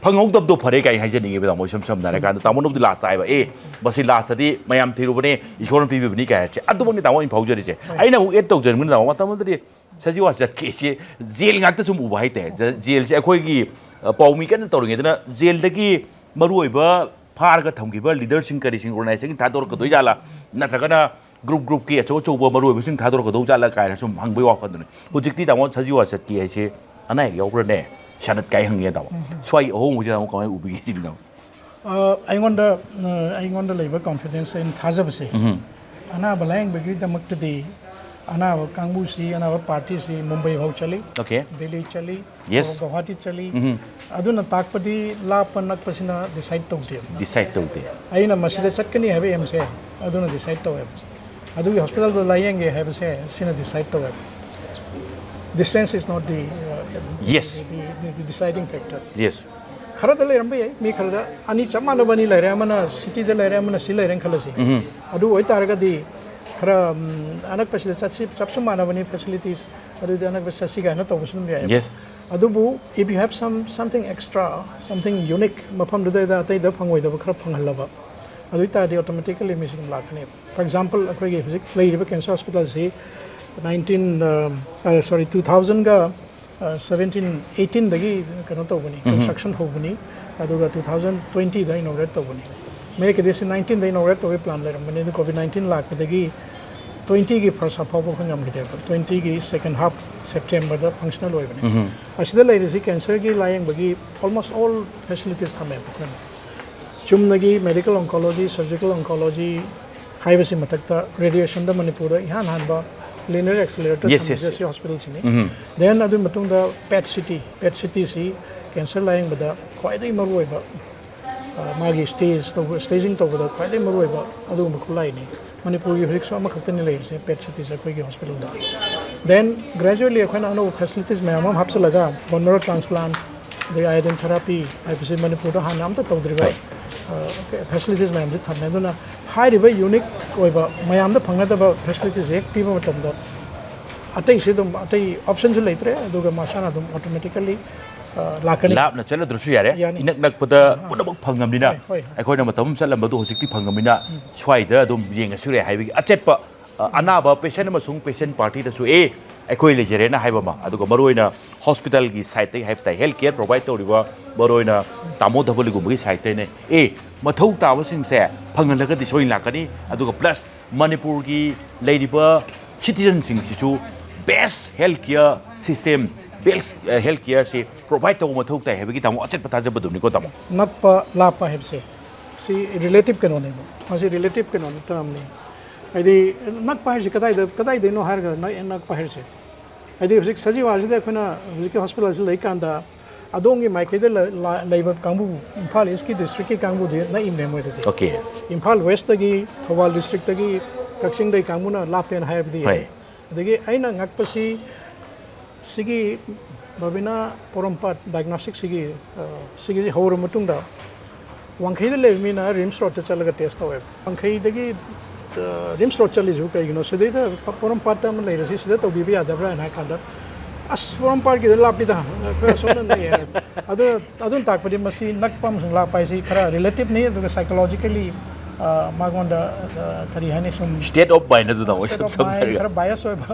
ꯐꯪꯍꯧꯗꯕꯗꯣ ꯐꯔꯦ ꯀꯥꯏꯅ ꯍꯥꯏꯖꯅꯤꯡꯉꯦꯕ, ꯇꯥꯃꯣ꯫ ꯏꯁꯝ ꯁꯝꯅ ꯍꯥꯏꯔꯀꯥꯟꯗ ꯇꯥꯃꯣꯅꯕꯨꯗꯤ ꯂꯥꯁꯇ ꯍꯥꯏꯕ, "ꯑꯦ, ꯃꯁꯤ ꯂꯥꯁꯇꯗꯤ ꯃꯌꯥꯝ ꯊꯤꯔꯨꯕꯅꯦ, ꯏꯁꯣꯔꯅ ꯄꯤꯕꯤꯕꯅꯤ" ꯀꯥꯏ ꯍꯥꯏꯁꯦ꯫ ꯑꯗꯨꯃꯛꯅꯤ, ꯇꯥꯃꯣ, ꯑꯩꯅ ꯐꯥꯎꯖꯔꯤꯁꯦ꯫ ꯑꯩꯅ ꯑꯃꯨꯛ ꯑꯦꯗ ꯇꯧꯖꯅꯤꯡꯕꯅ, ꯇꯥꯃꯣ, ꯃꯇꯝ ꯑꯃꯗꯗꯤ ꯁꯖꯤꯋꯥ ꯆꯠꯀꯦꯁꯦ ꯖꯦꯜ ꯉꯥꯛꯇ ꯁꯨꯝ ꯎꯕ ꯍꯥꯏꯇꯥꯔꯦ꯫ ꯖ-, ꯖꯦꯜꯁꯦ ꯑꯩꯈꯣꯏꯒꯤ, ꯑ, ꯄꯥꯎꯃꯤ ꯀꯟꯅ ꯇꯧꯔꯤꯉꯩꯗꯅ ꯖꯦꯜꯗꯒꯤ ꯃꯔꯨꯑꯣꯏꯕ ꯐꯥꯔꯒ ꯊꯝꯈꯤꯕ ꯂꯤꯗꯔꯁꯤꯡ ꯀꯔꯤꯁꯤꯡ ꯑꯣꯔꯒꯅꯥꯏꯖꯦꯁꯟꯒꯤ ꯊꯥꯗꯣꯔꯛꯀꯗꯣꯏ ꯖꯥꯠꯂꯥ, ꯅꯠꯇ꯭ꯔꯒꯅ ꯒ꯭ꯔꯨꯞ ꯒ꯭ꯔꯨꯞꯀꯤ ꯑꯆꯧ ꯑꯆꯧꯕ ꯃꯔꯨꯑꯣꯏꯕꯁꯤꯡ ꯊꯥꯗꯣꯔꯛꯀꯗꯧ ꯖꯥꯠꯂꯥ ꯀꯥꯏꯅ ꯁꯨꯝ ꯍꯪꯕꯒꯤ ꯋꯥꯈꯜꯗꯨꯅꯤ꯫ ꯍꯧꯖꯤꯛꯇꯤ ꯇꯥꯃꯣ ꯁꯖꯤꯋꯥ ꯆꯠꯀꯦ ꯍꯥꯏꯁꯦ ꯑꯅꯥ ꯑꯌꯦꯛ ꯌꯥꯎꯕ꯭ꯔꯅꯦ? ꯁꯥꯅꯠ ꯀꯥꯏ ꯍꯪꯉꯦ ꯇꯥꯃꯣ꯫ ꯁ꯭ꯋꯥꯏ ꯑꯍꯣꯡꯕꯁꯤꯗ ꯑꯃꯨꯛ ꯀꯃꯥꯏꯅ ꯎꯕꯤꯒꯦ ꯁꯤꯅꯤ ꯇꯥꯃꯣ? ꯑ, ꯑꯩꯉꯣꯟꯗ, ꯑ, ꯑꯩꯉꯣꯟꯗ ꯂꯩꯕ ꯀꯣꯟꯐꯤꯗꯦꯟꯁ, ꯑꯩꯅ ꯊꯥꯖꯕꯁꯦ, ꯎꯝ꯫ ꯑꯅꯥꯕ ꯂꯥꯌꯦꯡꯕꯒꯤꯗꯃꯛꯇꯗꯤ ꯑꯅꯥꯕ ꯀꯥꯡꯕꯨꯁꯤ, ꯑꯅꯥꯕ ꯄꯥꯔꯇꯤꯁꯤ ꯃꯨꯝꯕꯩ ꯐꯥꯎ ꯆꯠꯂꯤ, ꯑꯣꯀꯦ꯫ ꯗꯦꯜꯂꯤ ꯆꯠꯂꯤ, ꯌꯦꯁ꯫ ꯒꯧꯍꯥꯇꯤ ꯆꯠꯂꯤ꯫ ꯎꯝ꯫ ꯑꯗꯨꯅ ꯇꯥꯛꯄꯗꯤ ꯂꯥꯞꯄ ꯅꯛꯄꯁꯤꯅ ꯗꯤꯁꯥꯏꯗ ꯇꯧꯗꯦ꯫ ꯗꯤꯁꯥꯏꯗ ꯇꯧꯗꯦ꯫ ꯑꯩꯅ ꯃꯁꯤꯗ ꯆꯠꯀꯅꯤ ꯍꯥꯏꯕ ꯑꯦꯝꯁꯦ ꯑꯗꯨꯅ ꯗꯤꯁꯥꯏꯗ ꯇꯧꯋꯦꯕ꯫ ꯑꯗꯨꯒꯤ ꯍꯣꯁꯄꯤꯇꯥꯜꯗ ꯂꯥꯌꯦꯡꯒꯦ ꯍꯥꯏꯕꯁꯦ ꯁꯤꯅ ꯗꯤꯁꯥꯏꯗ ꯇꯧꯋꯦꯕ꯫ Distance is not the, uh, Yes. the, the, the deciding factor. Yes. ꯈꯔꯗ ꯂꯩꯔꯝꯕ ꯌꯥꯏ, ꯃꯤ ꯈꯔꯗ ꯑꯅꯤ ꯆꯞ ꯃꯥꯟꯅꯕ ꯑꯅꯤ ꯂꯩꯔꯦ, ꯑꯃꯅ ꯁꯤꯇꯤꯗ ꯂꯩꯔꯦ, ꯑꯃꯅ ꯁꯤ ꯂꯩꯔꯦꯅ ꯈꯜꯂꯁꯤ꯫ ꯎꯝ꯫ ꯑꯗꯨ ꯑꯣꯏꯇꯥꯔꯒꯗꯤ ꯈꯔ, ꯎꯝ, ꯑꯅꯛꯄꯁꯤꯗ ꯆꯠꯁꯤ, ꯆꯞꯁꯨ ꯃꯥꯟꯅꯕꯅꯤ ꯐꯦꯁꯤꯂꯤꯇꯤꯁ, ꯑꯗꯨꯗꯤ ꯑꯅꯛꯄ ꯆꯠꯁꯤ ꯀꯥꯏꯅ ꯇꯧꯕꯁꯨ ꯑꯗꯨꯝ ꯌꯥꯏ꯫ ꯌꯦꯁ꯫ ꯑꯗꯨꯕꯨ if you have some, something extra, something unique, ꯃꯐꯝꯗꯨꯗ ꯑꯇꯩꯗ ꯐꯪꯉꯣꯏꯗꯕ ꯈꯔ ꯐꯪꯍꯜꯂꯕ, ꯑꯗꯨ ꯑꯣꯏꯇꯥꯔꯗꯤ ꯑꯣꯇꯣꯃꯦꯇꯤꯀꯦꯂꯤ ꯃꯤꯁꯤ ꯑꯗꯨꯝ ꯂꯥꯛꯀꯅꯦꯕ꯫ For example, ꯑꯩꯈꯣꯏꯒꯤ ꯍꯧꯖꯤꯛ ꯂꯩꯔꯤꯕ ꯀꯦꯟꯁꯔ ꯍꯣꯁꯄꯤꯇꯥꯜꯁꯤ ꯅꯥꯏꯟꯇꯤꯟ, ꯑ, ꯑ, ꯁꯣꯔꯤ, ꯇꯨ ꯊꯥꯎꯖꯟꯒ, ꯑ, ꯁꯕꯦꯟꯇꯤꯟ, ꯑꯩꯠꯇꯤꯟꯗꯒꯤ ꯀꯩꯅꯣ ꯇꯧꯕꯅꯤ, ꯎꯝ꯫ ꯀꯟꯁꯇ꯭ꯔꯛꯁꯟ ꯍꯧꯕꯅꯤ, ꯑꯗꯨꯒ ꯇꯨ ꯊꯥꯎꯖꯟ ꯇ꯭ꯋꯦꯟꯇꯤꯗ ꯏꯅꯣꯒ꯭ꯔꯦꯠ ꯇꯧꯕꯅꯤ꯫ ꯃꯌꯦꯛ ꯀꯤꯗꯤꯁꯤ ꯅꯥꯏꯟꯇꯤꯟꯗ ꯏꯅꯣꯒ꯭ꯔꯦꯠ ꯇꯧꯕꯒꯤ ꯄ꯭ꯂꯥꯟ ꯂꯩꯔꯝꯕꯅꯤ, ꯑꯗꯨ ꯀꯣꯚꯤꯗ ꯅꯥꯏꯟꯇꯤꯟ ꯂꯥꯛꯄꯗꯒꯤ ꯇ꯭ꯋꯦꯟꯇꯤꯒꯤ ꯐꯥꯔꯁ ꯍꯥꯞ ꯐꯥꯎꯕ ꯑꯩꯈꯣꯏ ꯉꯝꯈꯤꯗꯦꯕ, ꯇ꯭ꯋꯦꯟꯇꯤꯒꯤ ꯁꯦꯀꯦꯟ ꯍꯥꯞ ꯁꯦꯞꯇꯦꯝꯕꯔꯗ ꯐꯪꯁꯅꯦꯜ ꯑꯣꯏꯕꯅꯤ꯫ ꯎꯝ꯫ ꯑꯁꯤꯗ ꯂꯩꯔꯤꯁꯤ ꯀꯦꯟꯁꯔꯒꯤ ꯂꯥꯌꯦꯡꯕꯒꯤ almost all facilities ꯊꯝꯃꯦꯕ ꯑꯩꯈꯣꯏꯅ꯫ ꯆꯨꯝꯅꯒꯤ medical oncology, surgical oncology ꯍꯥꯏꯕꯁꯤ ꯃꯊꯛꯇ radiationꯗ ꯃꯅꯤꯄꯨꯔꯗ ꯏꯍꯥꯟ ꯍꯥꯟꯕ linear accelerator Yes, yes. ꯊꯝꯃꯤꯁꯦ ꯑꯁꯤ ꯍꯣꯁꯄꯤꯇꯥꯜꯁꯤꯅꯤ꯫ ꯎꯝ꯫ Then ꯑꯗꯨꯒꯤ ꯃꯇꯨꯡꯗ ꯄꯦꯠ ꯁꯤꯇꯤ, ꯄꯦꯠ ꯁꯤꯇꯤꯁꯤ ꯀꯦꯟꯁꯔ ꯂꯥꯌꯦꯡꯕꯗ ꯈ꯭ꯋꯥꯏꯗꯒꯤ ꯃꯔꯨꯑꯣꯏꯕ, ꯑ, ꯃꯥꯒꯤ ꯁ꯭ꯇꯦꯖ ꯇꯧꯕ, ꯁ꯭ꯇꯦꯖꯤꯡ ꯇꯧꯕꯗ ꯈ꯭ꯋꯥꯏꯗꯒꯤ ꯃꯔꯨꯑꯣꯏꯕ ꯑꯗꯨꯒꯨꯝꯕ ꯈꯨꯠꯂꯥꯏꯅꯤ꯫ ꯃꯅꯤꯄꯨꯔꯒꯤ ꯍꯧꯖꯤꯛꯁꯨ ꯑꯃꯈꯛꯇꯅꯤ ꯂꯩꯔꯤꯁꯦ, ꯄꯦꯠ ꯁꯤꯇꯤꯁꯦ ꯑꯩꯈꯣꯏꯒꯤ ꯍꯣꯁꯄꯤꯇꯥꯜꯗ꯫ Then gradually ꯑꯩꯈꯣꯏꯅ ꯑꯅꯧꯕ facilities ꯃꯌꯥꯝ ꯑꯃ ꯍꯥꯞꯆꯤꯜꯂꯒ bone marrow transplant, ꯑꯗꯒꯤ iodine therapy ꯍꯥꯏꯕꯁꯤ ꯃꯅꯤꯄꯨꯔꯗ ꯍꯥꯟꯅ ꯑꯝꯇ ꯇꯧꯗ꯭ꯔꯤꯕ, ꯍꯣꯏ꯫ ꯑ, facilities ꯃꯌꯥꯝꯁꯤ ꯊꯝꯃꯦ꯫ ꯑꯗꯨꯅ ꯍꯥꯏꯔꯤꯕ unique ꯑꯣꯏꯕ ꯃꯌꯥꯝꯗ ꯐꯪꯒꯗꯕ facilities ꯍꯦꯛ ꯄꯤꯕ ꯃꯇꯝꯗ ꯑꯇꯩꯁꯤ ꯑꯗꯨꯝ, ꯑꯇꯩ optionꯁꯨ ꯂꯩꯇ꯭ꯔꯦ, ꯑꯗꯨꯒ ꯃꯁꯥꯅ ꯑꯗꯨꯝ automatically, ꯑ, ꯂꯥꯛꯀꯅꯤ꯫ ꯂꯥꯞꯅ ꯆꯠꯂꯗ꯭ꯔꯁꯨ ꯌꯥꯔꯦ, ꯌꯥꯅꯤ꯫ ꯏꯅꯛ ꯅꯛꯄꯗ ꯑꯥ꯫ ꯄꯨꯝꯅꯃꯛ ꯐꯪꯉꯕꯅꯤꯅ, ꯍꯣꯏ, ꯍꯣꯏ, ꯍꯣꯏ꯫ ꯑꯩꯈꯣꯏꯅ ꯃꯇꯝ ꯑꯃ ꯆꯠꯂꯝꯕꯗꯣ ꯍꯧꯖꯤꯛꯇꯤ ꯐꯪꯉꯕꯅꯤꯅ, ꯎꯝ꯫ ꯁ꯭ꯋꯥꯏꯗ ꯑꯗꯨꯝ ꯌꯦꯡꯉꯁꯨ ꯌꯥꯏ ꯍꯥꯏꯕꯒꯤ ꯑꯆꯦꯠꯄ ꯑ, ꯑꯅꯥꯕ ꯄꯦꯁꯦꯟ ꯑꯃꯁꯨꯡ ꯄꯦꯁꯦꯟ ꯄꯥꯔꯇꯤꯗꯁꯨ ꯑꯦ ꯑꯩꯈꯣꯏ ꯂꯩꯖꯔꯦꯅ ꯍꯥꯏꯕ ꯑꯃ, ꯑꯗꯨꯒ ꯃꯔꯨꯑꯣꯏꯅ ꯍꯣꯁꯄꯤꯇꯥꯜꯒꯤ ꯁꯥꯏꯠꯇꯒꯤ ꯍꯥꯏꯕ ꯇꯥꯏ, ꯍꯦꯜꯊ ꯀꯦꯌꯔ ꯄ꯭ꯔꯣꯚꯥꯏꯗ ꯇꯧꯔꯤꯕ ꯃꯔꯨꯑꯣꯏꯅ ꯇꯥꯃꯣ ꯙꯕꯂꯤꯒꯨꯝꯕꯒꯤ ꯁꯥꯏꯠꯇꯩꯅ ꯑꯦ ꯃꯊꯧ ꯇꯥꯕꯁꯤꯡꯁꯦ ꯐꯪꯍꯜꯂꯒꯗꯤ ꯁꯣꯏꯅ ꯂꯥꯛꯀꯅꯤ꯫ ꯑꯗꯨꯒ ꯄ꯭ꯂꯁ ꯃꯅꯤꯄꯨꯔꯒꯤ ꯂꯩꯔꯤꯕ ꯁꯤꯇꯤꯖꯟꯁꯤꯡꯁꯤꯁꯨ ꯕꯦꯁ ꯍꯦꯜꯊ ꯀꯦꯌꯔ ꯁꯤꯁꯇꯦꯝ, ꯕꯦꯁ ꯍꯦꯜꯊ ꯀꯦꯌꯔꯁꯤ ꯄ꯭ꯔꯣꯚꯥꯏꯗ ꯇꯧꯕ ꯃꯊꯧ ꯇꯥꯏ ꯍꯥꯏꯕꯒꯤ ꯇꯥꯃꯣ ꯑꯆꯦꯠꯄ ꯊꯥꯖꯕꯗꯨꯅꯤꯀꯣ ꯇꯥꯃꯣ꯫ ꯅꯛꯄ ꯂꯥꯞꯄ ꯍꯥꯏꯕꯁꯦ ꯁꯤ ꯔꯤꯂꯦꯇꯤꯞ ꯀꯩꯅꯣꯅꯦꯕ, ꯃꯁꯤ ꯔꯤꯂꯦꯇꯤꯞ ꯀꯩꯅꯣꯅꯤ, ꯇꯔꯝꯅꯤ꯫ ꯍꯥꯏꯗꯤ ꯅꯛꯄ ꯍꯥꯏꯁꯦ ꯀꯗꯥꯏꯗ, ꯀꯗꯥꯏꯗꯩꯅꯣ ꯍꯥꯏꯔꯒ ꯅꯛ-, ꯅꯛꯄ ꯍꯥꯏꯔꯤꯁꯦ ꯍꯥꯏꯗꯤ ꯍꯧꯖꯤꯛ ꯁꯖꯤꯋꯥꯁꯤꯗ ꯑꯩꯈꯣꯏꯅ ꯍꯧꯖꯤꯛꯀꯤ ꯍꯣꯁꯄꯤꯇꯥꯜꯁꯤ ꯂꯩꯀꯥꯟꯗ ꯑꯗꯣꯝꯒꯤ ꯃꯥꯏꯀꯩꯗ ꯂ-, ꯂ-, ꯂꯩꯕ ꯀꯥꯡꯕꯨ, ꯏꯝꯐꯥꯜ ꯏꯁꯀꯤ ꯗꯤꯁꯇ꯭ꯔꯤꯛꯀꯤ ꯀꯥꯡꯕꯨꯗꯤ ꯅꯛꯏꯝꯅꯦ ꯃꯣꯏꯗꯗꯤ꯫ ꯑꯣꯀꯦ꯫ ꯏꯝꯐꯥꯜ ꯋꯦꯁꯇꯒꯤ, ꯊꯧꯕꯥꯜ ꯗꯤꯁꯇ꯭ꯔꯤꯛꯇꯒꯤ, ꯀꯛꯆꯤꯡꯗꯒꯤ ꯀꯥꯡꯕꯨꯅ ꯂꯥꯞꯄꯦꯅ ꯍꯥꯏꯕꯗꯤ ꯌꯥꯏ꯫ ꯍꯣꯏ꯫ ꯑꯗꯒꯤ ꯑꯩꯅ ꯉꯛꯄꯁꯤ ꯁꯤꯒꯤ ꯕꯕꯤꯅꯥ ꯄꯣꯔꯣꯝꯄꯥꯠ ꯗꯥꯏꯒꯅꯣꯁꯇꯤꯛꯁꯤꯒꯤ, ꯑ, ꯁꯤꯒꯤꯁꯤ ꯍꯧꯔ ꯃꯇꯨꯡꯗ ꯋꯥꯡꯈꯩꯗ ꯂꯩꯕ ꯃꯤꯅ ꯔꯤꯝꯁ ꯔꯣꯗꯇ ꯆꯠꯂꯒ ꯇꯦꯁ ꯇꯧꯋꯦꯕ꯫ ꯋꯥꯡꯈꯩꯗꯒꯤ, ꯑ, ꯔꯤꯝꯁ ꯔꯣꯗ ꯆꯠꯂꯤꯁꯤꯕꯨ ꯀꯩꯒꯤꯅꯣ? ꯁꯤꯗꯩꯗ ꯄ-, ꯄꯣꯔꯣꯝꯄꯥꯠꯇ ꯑꯃ ꯂꯩꯔꯤꯁꯤ ꯁꯤꯗ ꯇꯧꯕꯤꯕ ꯌꯥꯗꯕ꯭ꯔꯥ ꯍꯥꯏꯅ ꯍꯥꯏ ꯀꯥꯟꯗ, "ꯑꯁ, ꯄꯣꯔꯣꯝꯄꯥꯠꯀꯤꯗ ꯂꯥꯞꯄꯤꯗ, ꯑꯩꯈꯣꯏ ꯑꯁꯣꯝꯗ ꯅꯛꯑꯦ" ꯍꯥꯏ꯫ ꯑꯗꯨꯅ, ꯑꯗꯨꯅ ꯇꯥꯛꯄꯗꯤ ꯃꯁꯤ ꯅꯛꯄ ꯑꯃꯁꯨꯡ ꯂꯥꯞꯄ ꯍꯥꯏꯁꯤ ꯈꯔ ꯔꯤꯂꯦꯇꯤꯞꯅꯤ, ꯑꯗꯨꯒ ꯁꯥꯏꯀꯣꯂꯣꯖꯤꯀꯦꯂꯤ, ꯑ, ꯃꯉꯣꯟꯗ, ꯑ, ꯀꯔꯤ ꯍꯥꯏꯅꯤ, ꯁꯨꯝ ꯁ꯭ꯇꯦꯠ ꯑꯣꯐ ꯃꯥꯏꯟ ꯑꯗꯨꯅ ꯑꯃꯨꯛ state ꯏꯁꯝ of ꯁꯝꯅ mind, ꯍꯥꯏꯔꯒ꯫ ꯈꯔ ꯕꯥꯏꯁ ꯑꯣꯏꯕ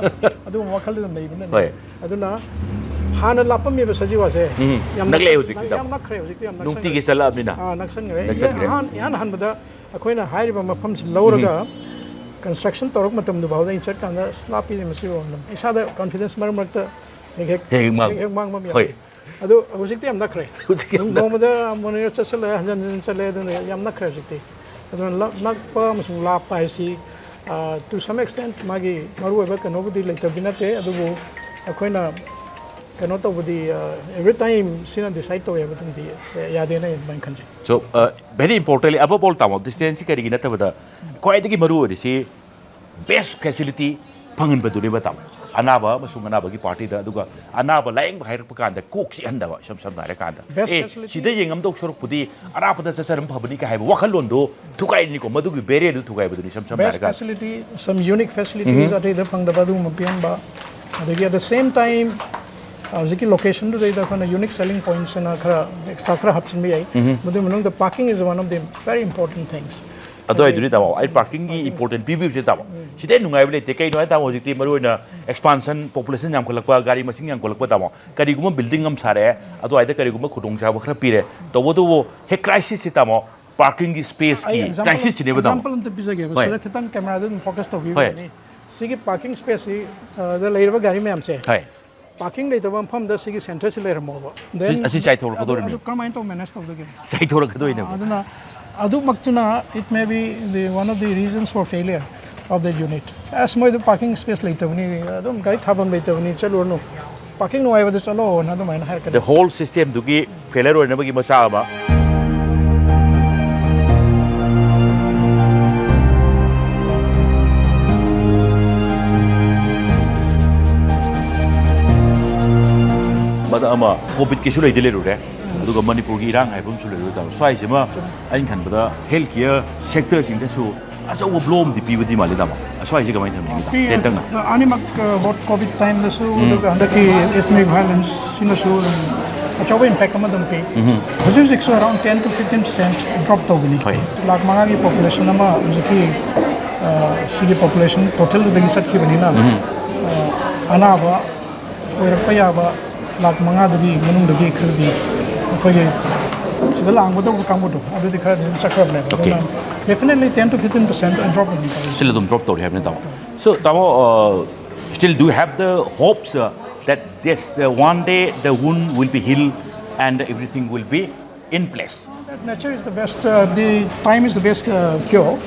ꯑꯗꯨꯒꯨꯝꯕ ꯋꯥꯈꯜ ꯑꯗꯨꯝ ꯂꯩꯕꯅꯤꯅ꯫ ꯍꯣꯏ꯫ ꯑꯗꯨꯅ ꯍꯥꯟꯅ ꯂꯥꯞꯄꯝꯃꯤꯕ ꯁꯖꯤꯋꯥꯁꯦ ꯎꯝ, ꯌꯥꯝ ꯅꯛꯂꯛꯑꯦ ꯅꯛ-, ꯍꯧꯖꯤꯛꯇꯤ ꯌꯥꯝ ꯇꯥꯃꯣ꯫ ꯅꯛꯈ꯭ꯔꯦ ꯍꯧꯖꯤꯛꯇꯤ, ꯌꯥꯝ ꯅꯨꯡꯇꯤꯒꯤ ꯅꯛꯁꯟꯈ꯭ꯔꯦ꯫ ꯆꯠꯂꯛꯑꯕꯅꯤꯅ꯫ ꯑꯥ, ꯅꯛꯁꯟꯈ꯭ꯔꯦ꯫ ꯅꯛꯁꯟꯈ꯭ꯔꯦ꯫ ꯑꯍꯥꯟ-, ꯏꯍꯥꯟ ꯍꯥꯟꯕꯗ ꯑꯩꯈꯣꯏꯅ ꯍꯥꯏꯔꯤꯕ ꯃꯐꯝꯁꯤ ꯂꯧꯔꯒ ꯀꯟꯁꯇ꯭ꯔꯛꯁꯟ ꯇꯧꯔꯛꯄ ꯃꯇꯝꯗꯨ ꯐꯥꯎꯗ ꯑꯩꯅ ꯆꯠꯀꯥꯟꯗ, "ꯑꯁ, ꯂꯥꯞꯄꯤꯅꯦ ꯃꯁꯤ ꯃꯐꯝꯗꯣ"꯫ ꯏꯁꯥꯗ ꯀꯟꯐꯤꯗꯦꯟꯁ ꯃꯔꯛ ꯃꯔꯛꯇ ꯍꯦꯛ ꯍꯦꯛ ꯍꯦꯛ ꯍꯦꯛ ꯃꯥꯡꯕ꯫ ꯍꯦꯛ ꯍꯦꯛ ꯃꯥꯡꯕ ꯑꯃ ꯍꯣꯏ꯫ ꯌꯥꯎꯏ꯫ ꯑꯗꯨ ꯍꯧꯖꯤꯛꯇꯤ ꯌꯥꯝ ꯅꯛꯈ꯭ꯔꯦ꯫ ꯍꯧꯖꯤꯛꯇꯤ ꯌꯥꯝ ꯅꯣꯡ-, ꯅꯛ- ꯅꯣꯡꯃꯗ ꯃꯣꯔꯅꯤꯡꯗ ꯆꯠꯁꯜꯂꯦ, ꯍꯟꯖꯟ ꯍꯟꯖꯟ ꯆꯠꯂꯦ, ꯑꯗꯨꯅ ꯌꯥꯝ ꯅꯛꯈ꯭ꯔꯦ ꯍꯧꯖꯤꯛꯇꯤ꯫ ꯑꯗꯨꯅ ꯂꯞ-, ꯅꯛꯄ ꯑꯃꯁꯨꯡ ꯂꯥꯞꯄ ꯍꯥꯏꯁꯤ, ꯑ, to some extent ꯃꯥꯒꯤ ꯃꯔꯨꯑꯣꯏꯕ ꯀꯩꯅꯣꯕꯨꯗꯤ ꯂꯩꯇꯕꯗꯤ ꯅꯠꯇꯦ, ꯑꯗꯨꯕꯨ ꯑꯩꯈꯣꯏꯅ ꯀꯩꯅꯣ ꯇꯧꯕꯗꯤ, ꯑ, every time ꯁꯤꯅ ꯗꯤꯁꯥꯏꯗ ꯇꯧꯋꯦ ꯍꯥꯏꯕꯗꯨꯃꯗꯤ ꯌꯥꯗꯦꯅ ꯑꯩ ꯑꯗꯨꯃꯥꯏꯅ ꯈꯟꯖꯩ꯫ So, uh, very importantly, above all, ꯇꯥꯃꯣ, ꯗꯤꯁꯇꯦꯟꯁꯁꯤ ꯀꯔꯤꯒꯤ ꯅꯠꯇꯕꯗ ꯈ꯭ꯋꯥꯏꯗꯒꯤ ꯃꯔꯨ ꯑꯣꯏꯔꯤꯁꯤ ꯕꯦꯁ ꯐꯦꯁꯤꯂꯤꯇꯤ ꯐꯪꯍꯟꯕꯗꯨꯅꯦꯕ ꯇꯥꯃꯣ꯫ ꯑꯅꯥꯕ ꯑꯃꯁꯨꯡ ꯑꯅꯥꯕꯒꯤ ꯄꯥꯔꯇꯤꯗ, ꯑꯗꯨꯒ ꯑꯅꯥꯕ ꯂꯥꯌꯦꯡꯕ ꯍꯥꯏꯔꯛꯄ ꯀꯥꯟꯗ ꯀꯣꯛ ꯆꯤꯛꯍꯟꯗꯕ, ꯏꯁꯝ ꯁꯝꯅ ꯍꯥꯏꯔꯀꯥꯟꯗ, Best "ꯑꯦ, facility- ꯁꯤꯗ ꯌꯦꯡꯉꯝꯗꯧ ꯁꯔꯨꯛꯄꯨꯗꯤ ꯑꯔꯥꯞꯄꯗ ꯆꯠꯆꯔꯝ ꯐꯕꯅꯤ" ꯀꯥꯏ ꯍꯥꯏꯕ ꯋꯥꯈꯜꯂꯣꯟꯗꯣ ꯊꯨꯒꯥꯏꯔꯤꯅꯤꯀꯣ, ꯃꯗꯨꯒꯤ ꯕꯦꯔꯤꯌꯔꯗꯨ ꯊꯨꯒꯥꯏꯕꯗꯨꯅꯤ ꯏꯁꯝ ꯁꯝꯅ ꯕꯦꯁ ꯍꯥꯏꯔꯀꯥꯟꯗ꯫ ꯐꯦꯁꯤꯂꯤꯇꯤ, ꯁꯝ ꯌꯨꯅꯤꯛ ꯐꯦꯁꯤꯂꯤꯇꯤꯁ ꯑꯇꯩꯗ ꯐꯪꯗꯕ ꯑꯗꯨꯒꯨꯝꯕ ꯄꯤꯍꯟꯕ, ꯑꯗꯒꯤ at the same time ꯍꯧꯖꯤꯛꯀꯤ ꯂꯣꯀꯦꯁꯟꯗꯨꯗꯩꯗ ꯑꯩꯈꯣꯏꯅ ꯌꯨꯅꯤꯛ ꯁꯦꯂꯤꯡ ꯄꯣꯏꯟꯠꯁ ꯑꯅ ꯈꯔ ꯑꯦꯛꯁꯇ꯭ꯔꯥ ꯈꯔ ꯍꯥꯞꯆꯤꯟꯕ ꯌꯥꯏ꯫ ꯃꯗꯨꯒꯤ ꯃꯅꯨꯡꯗ parking is one of the very important things꯫ ꯑꯗꯨꯋꯥꯏꯗꯨꯅꯤ ꯇꯥꯃꯣ, ꯑꯩ ꯄꯥꯔꯀꯤꯡꯒꯤ ꯏꯝꯄꯣꯔꯇꯦꯟ ꯄꯤꯕꯤꯕꯁꯦ ꯇꯥꯃꯣ꯫ ꯁꯤꯗꯩ ꯅꯨꯡꯉꯥꯏꯕ ꯂꯩꯇꯦ꯫ ꯀꯩꯅꯣ ꯍꯥꯏ ꯇꯥꯃꯣ, ꯍꯧꯖꯤꯛꯇꯤ ꯃꯔꯨ ꯑꯣꯏꯅ ꯑꯦꯛꯁꯄꯥꯟꯁꯟ, ꯄꯣꯄꯨꯂꯦꯁꯟ ꯌꯥꯝꯈꯠꯂꯛꯄ, ꯒꯥꯔꯤ ꯃꯁꯤꯡ ꯌꯥꯝꯈꯠꯂꯛꯄ ꯇꯥꯃꯣ, ꯀꯔꯤꯒꯨꯝꯕ ꯕꯤꯜꯗꯤꯡ ꯑꯃ ꯁꯥꯔꯛꯑꯦ, ꯑꯗꯨꯋꯥꯏꯗ ꯀꯔꯤꯒꯨꯝꯕ ꯈꯨꯗꯣꯡꯆꯥꯕ ꯈꯔ ꯄꯤꯔꯦ꯫ ꯇꯧꯕꯇꯕꯨ ꯍꯦꯛ ꯀ꯭ꯔꯥꯏꯁꯤꯁꯁꯤ ꯇꯥꯃꯣ, ꯄꯥꯔꯀꯤꯡꯒꯤ ꯑꯩ ꯁ꯭ꯄꯦꯁꯀꯤ example, ꯀ꯭ꯔꯥꯏꯁꯤꯁꯁꯤꯅꯦꯕ ꯇꯥꯃꯣ꯫ Example ꯑꯝꯇ ꯄꯤꯖꯒꯦꯕ꯫ ꯍꯣꯏ꯫ ꯁꯤꯗ ꯈꯤꯇꯪ ꯀꯦꯃꯦꯔꯥꯗ ꯑꯗꯨꯝ ꯐꯣꯀꯁ ꯇꯧꯕꯤꯌꯨ꯫ ꯍꯣꯏ꯫ ꯁꯤꯒꯤ ꯄꯥꯔꯀꯤꯡ ꯁ꯭ꯄꯦꯁꯁꯤ, ꯑ, ꯗ ꯂꯩꯔꯤꯕ ꯒꯥꯔꯤ ꯃꯌꯥꯝꯁꯦ, ꯍꯣꯏ꯫ ꯄꯥꯔꯀꯤꯡ ꯂꯩꯇꯕ ꯃꯐꯝꯗ ꯁꯤꯒꯤ ꯁꯦꯟꯇꯔꯁꯤ ꯂꯩꯔꯝꯃꯣꯕ꯫ Then ꯑꯁꯤ ꯆꯥꯏꯊꯣꯔꯛꯀꯗꯧꯔꯤꯕꯅꯤ꯫ ꯑꯗꯨ, ꯑꯗꯨ ꯀꯔꯝꯍꯥꯏꯅ ꯇꯧ ꯃꯦꯅꯦꯖ ꯇꯧꯗꯒꯦ? ꯆꯥꯏꯊꯣꯔꯛꯀꯗꯣꯏꯅꯦꯕ꯫ ꯑꯗꯨꯅ ꯑꯗꯨꯃꯛꯇꯨꯅ, it may be the one of the reasons for failure of the unit. ꯑꯁ, ꯃꯣꯏꯗ ꯄꯥꯔꯀꯤꯡ ꯁ꯭ꯄꯦꯁ ꯂꯩꯇꯕꯅꯤ, ꯑꯗꯨꯝ ꯒꯥꯔꯤ ꯊꯥꯐꯝ ꯂꯩꯇꯕꯅꯤ, ꯆꯠꯂꯨꯔꯅꯨ, ꯄꯥꯔꯀꯤꯡ ꯅꯨꯡꯉꯥꯏꯕꯗ ꯆꯠꯂꯣꯅ ꯑꯗꯨꯃꯥꯏꯅ ꯍꯥꯏꯔꯛꯀꯅꯤ꯫ The whole systemꯗꯨꯒꯤ ꯐꯦꯂꯔ ꯑꯣꯏꯅꯕꯒꯤ ꯃꯆꯥꯛ ꯑꯃ꯫ ꯃꯗ ꯑꯃ ꯀꯣꯚꯤꯗꯀꯤꯁꯨ ꯂꯩꯗꯤ ꯂꯩꯔꯨꯔꯦ, ꯑꯗꯨꯒ ꯃꯅꯤꯄꯨꯔꯒꯤ ꯏꯔꯥꯡ ꯍꯥꯏꯕ ꯑꯃꯁꯨ ꯂꯩꯔꯨꯔꯦ ꯇꯥꯃꯣ꯫ ꯁ꯭ꯋꯥꯏꯁꯤꯃ ꯑꯩꯅ ꯈꯟꯕꯗ ꯍꯦꯜꯊ ꯀꯤꯌꯔ ꯁꯦꯛꯇꯔꯁꯤꯡꯗꯁꯨ ꯑꯆꯧꯕ ꯕ꯭ꯂꯣ ꯑꯃꯗꯤ ꯄꯤꯕꯗꯤ ꯃꯥꯜꯂꯤ ꯇꯥꯃꯣ꯫ ꯑꯁ꯭ꯋꯥꯏꯁꯤ ꯀꯃꯥꯏꯅ ꯊꯝꯕꯤꯅꯤꯡꯉꯤ ꯇꯥꯃꯣ? ꯄꯤ-, ꯇꯦꯟꯇꯛꯅ꯫ ꯑꯅꯤꯃꯛ, ꯑ, ꯕꯣꯠ ꯀꯣꯚꯤꯗ ꯇꯥꯏꯝꯗꯁꯨ, ꯎꯝ꯫ ꯑꯗꯨꯒ ꯍꯟꯗꯛꯀꯤ ethnic violence ꯁꯤꯅꯁꯨ ꯑꯗꯨꯝ ꯑꯆꯧꯕ ꯏꯝꯄꯦꯛ ꯑꯃ ꯑꯗꯨꯝ ꯄꯤ꯫ ꯎꯝ꯫ ꯍꯧꯖꯤꯛ ꯍꯧꯖꯤꯛꯁꯨ around ten to fifteen percent drop ꯇꯧꯕꯅꯤ꯫ ꯍꯣꯏ꯫ ꯂꯥꯈ ꯃꯉꯥꯒꯤ ꯄꯣꯄꯨꯂꯦꯁꯟ ꯑꯃ ꯍꯧꯖꯤꯛꯀꯤ, ꯑ, ꯁꯤꯒꯤ ꯄꯣꯄꯨꯂꯦꯁꯟ ꯇꯣꯇꯦꯜꯗꯨꯗꯒꯤ ꯆꯠꯈꯤꯕꯅꯤꯅ, ꯎꯝ꯫ ꯑ, ꯑꯅꯥꯕ ꯑꯣꯏꯔꯛꯄ ꯌꯥꯕ ꯂꯥꯈ ꯃꯉꯥꯗꯨꯒꯤ ꯃꯅꯨꯡꯗꯒꯤ ꯈꯔꯗꯤ ꯑꯩꯈꯣꯏꯒꯤ ꯁꯤꯗ ꯂꯥꯡꯒꯗꯧꯕ ꯀꯥꯡꯕꯨꯗꯣ ꯑꯗꯨꯗꯤ ꯈꯔꯗꯤ ꯑꯗꯨꯝ ꯆꯠꯈ꯭ꯔꯕꯅꯦꯕ꯫ Okay꯫ ꯑꯗꯨꯅ definitely ten to fifteen percent drop ꯑꯗꯨꯝ ꯇꯧꯏ꯫ Still ꯑꯗꯨꯝ ꯗ꯭ꯔꯣꯞ ꯇꯧꯔꯤ ꯍꯥꯏꯕꯅꯤ ꯇꯥꯃꯣ꯫ So ꯇꯥꯃꯣ, uh, still do you have the hopes, uh, that this, uh, one day the wound will be healed and everything will be in place? That nature is the best, uh, the time is the best, uh, cure.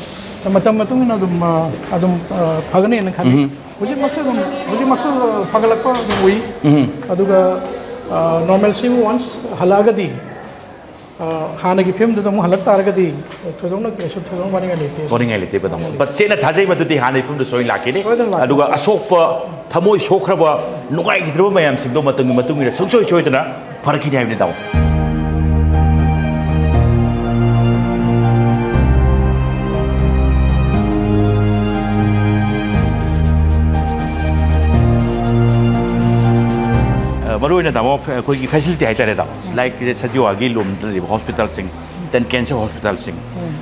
ꯃꯇꯝ ꯃꯇꯨꯡ ꯏꯟꯅ ꯑꯗꯨꯝ, uh, ꯑꯗꯨꯝ, uh, ꯐꯒꯅꯦꯅ ꯈꯜꯂꯤ꯫ ꯎꯝ꯫ ꯍꯧꯖꯤꯛꯃꯛꯁꯨ ꯑꯗꯨꯝ, ꯍꯧꯖꯤꯛꯃꯛꯁꯨ ꯐꯒꯠꯂꯛꯄ ꯑꯗꯨꯝ ꯎꯏ꯫ ꯎꯝ꯫ ꯑꯗꯨꯒ, ꯑ, ꯅꯣꯔꯃꯦꯜꯁꯤꯕꯨ ꯋꯥꯟꯁ ꯍꯜꯂꯛꯑꯒꯗꯤ, ꯑ, ꯍꯥꯟꯅꯒꯤ ꯐꯤꯕꯝꯗꯨꯗ ꯑꯃꯨꯛ ꯍꯜꯂꯛ ꯇꯥꯔꯒꯗꯤ ꯊꯣꯏꯗꯣꯛꯅ ꯀꯩꯁꯨ ꯊꯣꯏꯗꯣꯛꯅ ꯋꯥꯅꯤꯡꯉꯥꯏ ꯂꯩꯇꯦ꯫ ꯋꯥꯅꯤꯡꯉꯥꯏ ꯂꯩꯇꯦ ꯇꯥꯃꯣ꯫ But ꯆꯦꯠꯅ ꯊꯥꯖꯩ ꯃꯗꯨꯗꯤ ꯍꯥꯟꯅꯒꯤ ꯐꯤꯕꯝꯗ ꯁꯣꯏꯅ ꯂꯥꯛꯈꯤꯅꯤ꯫ ꯁꯣꯏꯗꯅ ꯂꯥꯛꯀꯅꯤ꯫ ꯑꯗꯨꯒ ꯑꯁꯣꯛꯄ, ꯊꯃꯣꯏ ꯁꯣꯛꯈ꯭ꯔꯕ, ꯅꯨꯡꯉꯥꯏꯈꯤꯗ꯭ꯔꯕ ꯃꯌꯥꯝꯁꯤꯡꯗꯣ ꯃꯇꯝꯒꯤ ꯃꯇꯨꯡ ꯏꯟꯅ ꯁꯨꯡꯁꯣꯏ ꯁꯣꯏꯗꯅ ꯐꯔꯛꯈꯤꯅꯤ ꯍꯥꯏꯕꯅꯤ ꯇꯥꯃꯣ꯫ ꯑ, ꯃꯔꯨꯑꯣꯏꯅ ꯇꯥꯃꯣ, ꯑꯩꯈꯣꯏꯒꯤ ꯐꯦꯁꯤꯂꯤꯇꯤ ꯍꯥꯏꯇꯥꯔꯦ ꯇꯥꯃꯣ, ꯂꯥꯏꯛ ꯁꯖꯤꯋꯥꯒꯤ ꯂꯣꯝꯗ ꯂꯩꯕ ꯍꯣꯁꯄꯤꯇꯥꯜꯁꯤꯡ, ꯇꯦꯟ ꯀꯦꯟꯁꯔ ꯍꯣꯁꯄꯤꯇꯥꯜꯁꯤꯡ,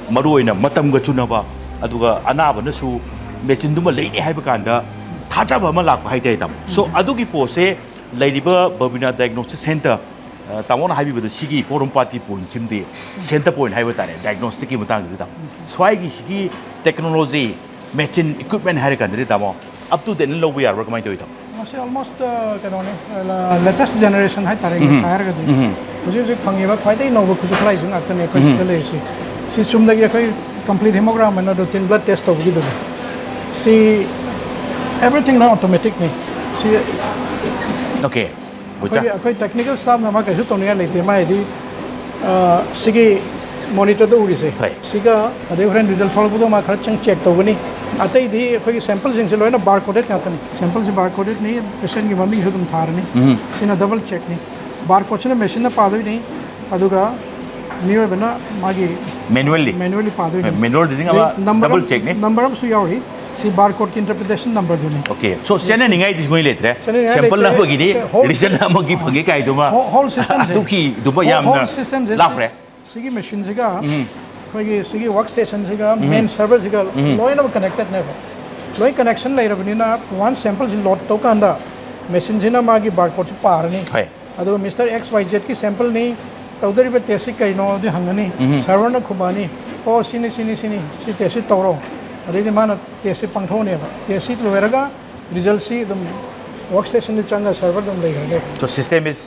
ꯃꯔꯨꯑꯣꯏꯅ ꯃꯇꯝꯒ ꯆꯨꯅꯕ, ꯑꯗꯨꯒ ꯑꯅꯥꯕꯅꯁꯨ ꯃꯦꯆꯤꯟꯗꯨꯃ ꯂꯩꯅꯤ ꯍꯥꯏꯕ ꯀꯥꯟꯗ ꯊꯥꯖꯕ ꯑꯃ ꯂꯥꯛꯄ ꯍꯥꯏꯇꯥꯔꯦ, ꯇꯥꯃꯣ꯫ ꯁꯣ, ꯑꯗꯨꯒꯤ ꯄꯣꯠꯁꯦ ꯂꯩꯔꯤꯕ ꯕꯕꯤꯅꯥ ꯗꯥꯏꯒꯅꯣꯁꯇꯤꯛ ꯁꯦꯟꯇꯔ, ꯑ, ꯇꯥꯃꯣꯅ ꯍꯥꯏꯕꯤꯕꯗ ꯁꯤꯒꯤ ꯄꯣꯔꯣꯝꯄꯥꯠꯀꯤ ꯄꯣꯏꯟꯠꯁꯤꯃꯗꯤ ꯁꯦꯟꯇꯔ ꯄꯣꯏꯟꯠ ꯍꯥꯏꯕ ꯇꯥꯔꯦ ꯗꯥꯏꯒꯅꯣꯁꯇꯤꯛꯀꯤ ꯃꯇꯥꯡꯁꯤꯗ꯫ ꯁ꯭ꯋꯥꯏꯒꯤ ꯁꯤꯒꯤ ꯇꯦꯛꯅꯣꯂꯣꯖꯤ, ꯃꯦꯆꯤꯟ, ꯏꯀ꯭ꯋꯤꯞꯃꯦꯟ ꯍꯥꯏꯔ ꯀꯥꯟꯗꯗꯤ, ꯇꯥꯃꯣ, ꯑꯞ ꯇꯨ ꯗꯦꯠꯅ ꯂꯧꯕ ꯌꯥꯔꯕ꯭ꯔꯥ, ꯀꯃꯥꯏꯅ ꯇꯧꯋꯤ, ꯇꯥꯃꯣ? ꯃꯁꯤ ꯑꯣꯜꯃꯣꯁ, ꯑ, ꯀꯩꯅꯣꯅꯤ, ꯑ, ꯂꯦꯇꯦꯁ ꯖꯦꯅꯦꯔꯦꯁꯟ ꯍꯥꯏꯇꯥꯔꯦ, ꯎꯝ꯫ ꯏꯪꯂꯤꯁꯇ ꯍꯥꯏꯔꯒꯗꯤ꯫ ꯎꯝ꯫ ꯍꯧꯖꯤꯛ ꯍꯧꯖꯤꯛ ꯐꯪꯉꯤꯕ ꯈ꯭ꯋꯥꯏꯗꯒꯤ ꯅꯧꯕ ꯈꯨꯠꯁꯨ ꯈꯨꯠꯂꯥꯏꯁꯨ ꯉꯥꯛꯇꯅꯦ ꯑꯩꯈꯣꯏ ꯎꯝ꯫ ꯁꯤꯗ ꯂꯩꯔꯤꯁꯤ꯫ ꯁꯤ ꯆꯨꯝꯅꯒꯤ ꯑꯩꯈꯣꯏ ꯀꯝꯄ꯭ꯂꯤꯠ ꯍꯤꯃꯣꯒ꯭ꯔꯥꯝ ꯑꯅ ꯔꯨꯇꯤꯟ ꯕ꯭ꯂꯗ ꯇꯦꯁ ꯇꯧꯕꯒꯤꯗꯨꯅꯤ꯫ ꯁꯤ ꯑꯦꯕ꯭ꯔꯤꯊꯤꯡꯅ ꯑꯣꯇꯣꯃꯦꯇꯤꯛꯅꯤ꯫ ꯁꯤ ꯑꯣꯀꯦ꯫ ꯑꯣꯖꯥ꯫ ꯑꯩꯈꯣꯏꯒꯤ, ꯑꯩꯈꯣꯏ ꯇꯦꯛꯅꯤꯀꯦꯜ ꯁ꯭ꯇꯥꯐꯅ ꯃꯥ ꯀꯩꯁꯨ ꯇꯧꯅꯤꯡꯉꯥꯏ ꯂꯩꯇꯦ꯫ ꯃꯥꯏꯗꯤ, ꯑ, ꯁꯤꯒꯤ ꯃꯣꯅꯤꯇꯔꯗ ꯎꯔꯤꯁꯦ꯫ ꯍꯣꯏ꯫ ꯁꯤꯒ ꯑꯗꯩ ꯍꯣꯔꯦꯟ ꯔꯤꯖꯜ ꯊꯣꯛꯂꯛꯄꯗꯣ ꯃꯥ ꯈꯔ ꯆꯪ ꯆꯦꯛ ꯇꯧꯒꯅꯤ꯫ ꯑꯇꯩꯗꯤ ꯑꯩꯈꯣꯏꯒꯤ ꯁꯦꯝꯄꯜꯁꯤꯡꯁꯦ ꯂꯣꯏꯅ ꯕꯥꯔ ꯀꯣꯗꯦꯠ ꯉꯥꯛꯇꯅꯤ꯫ ꯁꯦꯝꯄꯜꯁꯤ ꯕꯥꯔ ꯀꯣꯗꯦꯠꯅꯤ, ꯄꯦꯁꯦꯟꯒꯤ ꯃꯃꯤꯡꯁꯨ ꯑꯗꯨꯝ ꯊꯥꯔꯅꯤ꯫ ꯎꯝ꯫ ꯁꯤꯅ ꯗꯕꯜ ꯆꯦꯛꯅꯤ꯫ ꯕꯥꯔ ꯀꯣꯗꯁꯤꯅ ꯃꯦꯆꯤꯟꯅ ꯄꯥꯗꯣꯏꯅꯤ, ꯑꯗꯨꯒ ꯃꯤꯑꯣꯏꯕꯅ ꯃꯥꯒꯤ ꯃꯦꯅꯨꯋꯦꯜꯂꯤ꯫ ꯃꯦꯅꯨꯋꯦꯜꯂꯤ ꯄꯥꯗꯣꯏꯅꯤ꯫ ꯃꯦꯅꯨꯋꯦꯜꯗꯨꯗꯤ ꯑꯃ ꯑꯗꯩ ꯅꯝꯕꯔ ꯗꯕꯜ ꯑꯃ, ꯆꯦꯛꯅꯤ꯫ ꯅꯝꯕꯔ ꯑꯃꯁꯨ ꯌꯥꯎꯔꯤ꯫ ꯁꯤ ꯕꯥꯔ ꯀꯣꯗꯀꯤ ꯏꯟꯇꯔꯄ꯭ꯔꯤꯇꯦꯁꯟ ꯅꯝꯕꯔꯗꯨꯅꯤ꯫ ꯑꯣꯀꯦ꯫ ꯁꯣ, ꯆꯦꯟꯅꯅꯤꯡꯉꯥꯏꯗꯤ ꯁꯨꯡꯂꯩ ꯂꯩꯇ꯭ꯔꯦ꯫ ꯆꯦꯟꯅꯅꯤꯡꯉꯥꯏ ꯁꯦꯝꯄꯜ ꯂꯩꯇ꯭ꯔꯦ꯫ ꯅꯝꯕꯒꯤꯗꯤ ꯍꯣꯜ ꯔꯤꯖꯜ ꯑꯃꯒꯤ ꯐꯪꯉꯦ ꯀꯥꯏꯗꯨꯃ ꯍꯣ-, ꯍꯣꯜ ꯁꯤꯁꯇꯦꯝꯁꯦ꯫ ꯑꯗꯨꯒꯤꯗꯨꯃ ꯍꯣ-, ꯌꯥꯝꯅ ꯍꯣꯜ ꯁꯤꯁꯇꯦꯝꯁꯦ ꯂꯥꯞꯈ꯭ꯔꯦ꯫ ꯁꯤꯒꯤ ꯃꯦꯆꯤꯟꯁꯤꯒ ꯎꯝ꯫ ꯑꯩꯈꯣꯏꯒꯤ ꯁꯤꯒꯤ ꯋꯥꯔꯛ ꯁ꯭ꯇꯦꯁꯟꯁꯤꯒ ꯎꯝ꯫ ꯃꯦꯟ ꯁꯔꯚꯔꯁꯤꯒ ꯎꯝ꯫ ꯂꯣꯏꯅꯃꯛ ꯀꯅꯦꯛꯇꯦꯠꯅꯦꯕ꯫ ꯂꯣꯏ ꯀꯅꯦꯛꯁꯟ ꯂꯩꯔꯕꯅꯤꯅ ꯋꯥꯟꯁ ꯁꯦꯝꯄꯜꯁꯤ ꯂꯣꯗ ꯇꯧꯀꯥꯟꯗ ꯃꯦꯆꯤꯟꯁꯤꯅ ꯃꯥꯒꯤ ꯕꯥꯔ ꯀꯣꯗꯁꯤ ꯄꯥꯔꯅꯤ꯫ ꯍꯣꯏ꯫ ꯑꯗꯨꯒ ꯃꯤꯁꯇꯔ ꯑꯦꯛꯁ ꯋꯥꯏ ꯖꯦꯠꯀꯤ ꯁꯦꯝꯄꯜꯅꯤ, ꯇꯧꯗꯣꯔꯤꯕ ꯇꯦꯁꯁꯤ ꯀꯩꯅꯣ ꯑꯗꯨ ꯍꯪꯉꯅꯤ꯫ ꯎꯝ꯫ ꯁꯔꯚꯔꯅ ꯈꯨꯝꯃꯛꯑꯅꯤ, "ꯑꯣ, ꯁꯤꯅꯤ, ꯁꯤꯅꯤ, ꯁꯤꯅꯤ, ꯁꯤ ꯇꯦꯁꯁꯤ ꯇꯧꯔꯣ"꯫ ꯑꯗꯩꯗꯤ ꯃꯥꯅ ꯇꯦꯁꯁꯤ ꯄꯥꯡꯊꯣꯛꯑꯅꯦꯕ꯫ ꯇꯦꯁꯁꯤ ꯂꯣꯏꯔꯒ ꯔꯤꯖꯜꯁꯤ ꯑꯗꯨꯝ ꯋꯥꯔꯛ ꯁ꯭ꯇꯦꯁꯟꯗ ꯆꯪꯉꯒ ꯁꯔꯚꯔꯗ ꯑꯗꯨꯝ ꯂꯩꯈ꯭ꯔꯅꯦꯕ꯫ So system is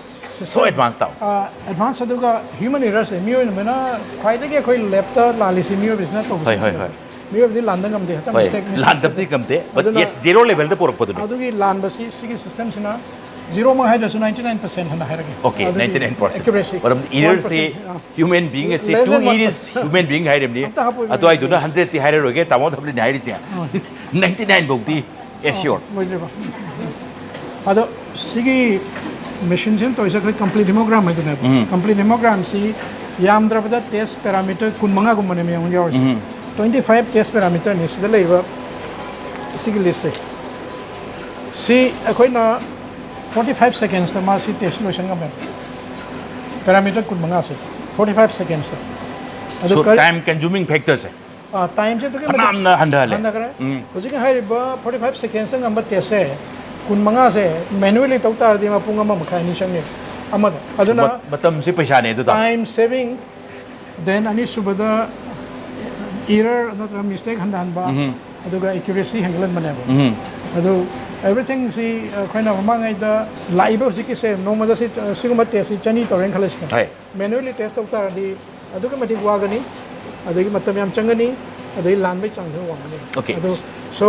so advanced now. ꯑ, ꯑꯦꯗꯚꯥꯟꯁ ꯑꯗꯨꯒ ꯍ꯭ꯌꯨꯃꯟ ꯏꯔꯔꯁꯦ, ꯃꯤꯑꯣꯏꯕꯅ ꯈ꯭ꯋꯥꯏꯗꯒꯤ ꯑꯩꯈꯣꯏ ꯂꯦꯞꯇ ꯂꯥꯜꯂꯤꯁꯤ ꯃꯤꯑꯣꯏꯕꯁꯤꯅ ꯇꯧꯕꯁꯤꯅ ꯍꯣꯏ, ꯍꯣꯏ, ꯁꯤꯅꯦꯕ꯫ ꯍꯣꯏ꯫ ꯃꯤꯑꯣꯏꯕꯗꯤ ꯂꯥꯟꯗ ꯉꯝꯗꯦ, ꯍꯦꯛꯇ ꯍꯣꯏ, ꯃꯤꯁꯇꯦꯛ, ꯃꯤꯁꯇꯦꯛ ꯂꯥꯟꯗꯕꯗꯤ ꯉꯝꯗꯦ, but ꯑꯗꯨꯅ yes, zero levelꯗ ꯄꯨꯔꯛꯄꯗꯨꯅꯤ꯫ ꯑꯗꯨꯒꯤ ꯂꯥꯟꯕꯁꯤ ꯁꯤꯒꯤ ꯁꯤꯁꯇꯦꯝꯁꯤꯅ ꯖꯤꯔꯣꯃꯛ ꯍꯥꯏꯗ꯭ꯔꯁꯨ ꯅꯥꯏꯟꯇꯤ ꯅꯥꯏꯟ ꯄꯔꯁꯦꯟ ꯍꯥꯏꯅ ꯍꯥꯏꯔꯒꯦ꯫ ꯑꯣꯀꯦ, ꯑꯗꯨꯒꯤ ꯅꯥꯏꯟꯇꯤ ꯅꯥꯏꯟ ꯄꯔꯁꯦꯟ꯫ Accuracy ꯃꯔꯝꯗꯤ ꯏꯔꯔꯁꯤ ꯋꯥꯟ ꯄꯔꯁꯦꯟ, ꯑꯥ꯫ ꯍ꯭ꯌꯨꯃꯦꯟ ꯕꯤꯡ ꯑꯁꯤ ꯂꯦꯁ ꯇꯨ ꯗꯦꯟ ꯋꯥꯟ ꯏꯔꯔꯁꯤ ꯄꯔꯁꯦꯟ꯫ ꯍ꯭ꯌꯨꯃꯦꯟ ꯕꯤꯡ ꯍꯥꯏꯔꯤꯕꯅꯤ꯫ ꯑꯝꯇ ꯍꯥꯞꯄꯣꯏ, ꯑꯗꯨꯋꯥꯏꯗꯨꯅ ꯏꯕꯦꯝꯃ꯫ ꯍꯟꯗ꯭ꯔꯦꯠꯇꯤ ꯍꯥꯏꯔꯔꯣꯏꯒꯦ, ꯇꯥꯃꯣ ꯊꯕꯂꯤꯅ ꯍꯥꯏꯔꯤꯁꯦ꯫ ꯑꯥ꯫ ꯅꯥꯏꯟꯇꯤ ꯅꯥꯏꯟ ꯐꯥꯎꯗꯤ ꯑꯦꯁꯤꯌꯣꯔ꯫ ꯑꯣ, ꯂꯣꯏꯗ꯭ꯔꯤꯕ? ꯑꯗꯣ ꯁꯤꯒꯤ ꯃꯦꯆꯤꯟꯁꯤꯅ ꯇꯧꯔꯤꯁꯦ ꯑꯩꯈꯣꯏ ꯀꯝꯄ꯭ꯂꯤꯠ ꯍꯤꯃꯣꯒ꯭ꯔꯥꯝ ꯍꯥꯏꯗꯨꯅꯦꯕ꯫ ꯎꯝ꯫ ꯀꯝꯄ꯭ꯂꯤꯠ ꯍꯤꯃꯣꯒ꯭ꯔꯥꯝꯁꯤ ꯌꯥꯝꯗ꯭ꯔꯕꯗ ꯇꯦꯁ ꯄꯦꯔꯥꯃꯤꯇꯔ ꯀꯨꯟ ꯃꯉꯥꯒꯨꯝꯕꯅꯦ ꯃꯌꯥꯝ ꯌꯥꯎꯔꯤꯁꯦ꯫ ꯎꯝ꯫ ꯇ꯭ꯋꯦꯟꯇꯤ ꯐꯥꯏꯚ ꯇꯦꯁ ꯄꯦꯔꯥꯃꯤꯇꯔꯅꯤ ꯁꯤꯗ ꯂꯩꯔꯤꯕ ꯁꯤꯒꯤ ꯂꯤꯁꯁꯦ꯫ ꯁꯤ ꯑꯩꯈꯣꯏꯅ ꯐꯣꯔꯇꯤ ꯐꯥꯏꯚ ꯁꯦꯀꯦꯟꯁꯇ ꯃꯥ ꯁꯤ ꯇꯦꯁ ꯂꯣꯏꯁꯟ ꯉꯝꯃꯦ꯫ ꯄꯦꯔꯥꯃꯤꯇꯔ ꯀꯨꯟ ꯃꯉꯥꯁꯦ ꯐꯣꯔꯇꯤ ꯐꯥꯏꯚ ꯁꯦꯀꯦꯟꯁꯇ꯫ ꯑꯗꯨ So ꯀꯔꯤ- time consuming factorꯁꯦ ꯑꯥ, timeꯁꯦ ꯑꯗꯨꯛꯀꯤ ꯃꯇꯤꯛ ꯐꯅꯌꯥꯝꯅ ꯍꯟꯊꯍꯜꯂꯦ꯫ ꯍꯟꯊꯈ꯭ꯔꯦ꯫ ꯎꯝ. ꯍꯧꯖꯤꯛ ꯍꯥꯏꯔꯤꯕ forty five secondsꯇ ꯉꯝꯕ testꯁꯦ ꯀꯨꯟ ꯃꯉꯥꯁꯦ manually ꯇꯧ ꯇꯥꯔꯗꯤ ꯃꯄꯨꯡ ꯑꯃ ꯃꯈꯥꯏ ꯑꯅꯤ ꯆꯪꯉꯦ ꯑꯃꯗ꯫ ꯑꯗꯨꯅ ꯃ- ꯃꯇꯝꯁꯦ ꯄꯩꯁꯥꯅꯦ ꯑꯗꯨꯗ꯫ Time saving, then ꯑꯅꯤꯁꯨꯕꯗ error ꯅꯠꯇ꯭ꯔꯒ mistake ꯍꯟꯊꯍꯟꯕ, ꯎꯝ. ꯑꯗꯨꯒ accuracy ꯍꯦꯟꯒꯠꯍꯟꯕꯅꯦꯕ꯫ ꯎꯝ. ꯑꯗꯨ everythingꯁꯤ ꯑꯩꯈꯣꯏꯅ ꯃꯃꯥꯡꯉꯩꯗ ꯂꯥꯛꯏꯕ ꯍꯧꯖꯤꯛꯀꯤꯁꯦ ꯅꯣꯡꯃꯗ ꯁꯤ ꯁꯤꯒꯨꯝꯕ testꯁꯤ ꯆꯅꯤ ꯇꯧꯔꯦꯅ ꯈꯜꯂꯁꯤꯅꯦ꯫ ꯍꯣꯏ꯫ Manually test ꯇꯧ ꯇꯥꯔꯗꯤ ꯑꯗꯨꯛꯀꯤ ꯃꯇꯤꯛ ꯋꯥꯒꯅꯤ, ꯑꯗꯒꯤ ꯃꯇꯝ ꯌꯥꯝ ꯆꯪꯒꯅꯤ, ꯑꯗꯒꯤ ꯂꯥꯟꯕꯒꯤ ꯆꯥꯡꯁꯨ ꯋꯥꯡꯒꯅꯤ꯫ Okay. ꯑꯗꯨ so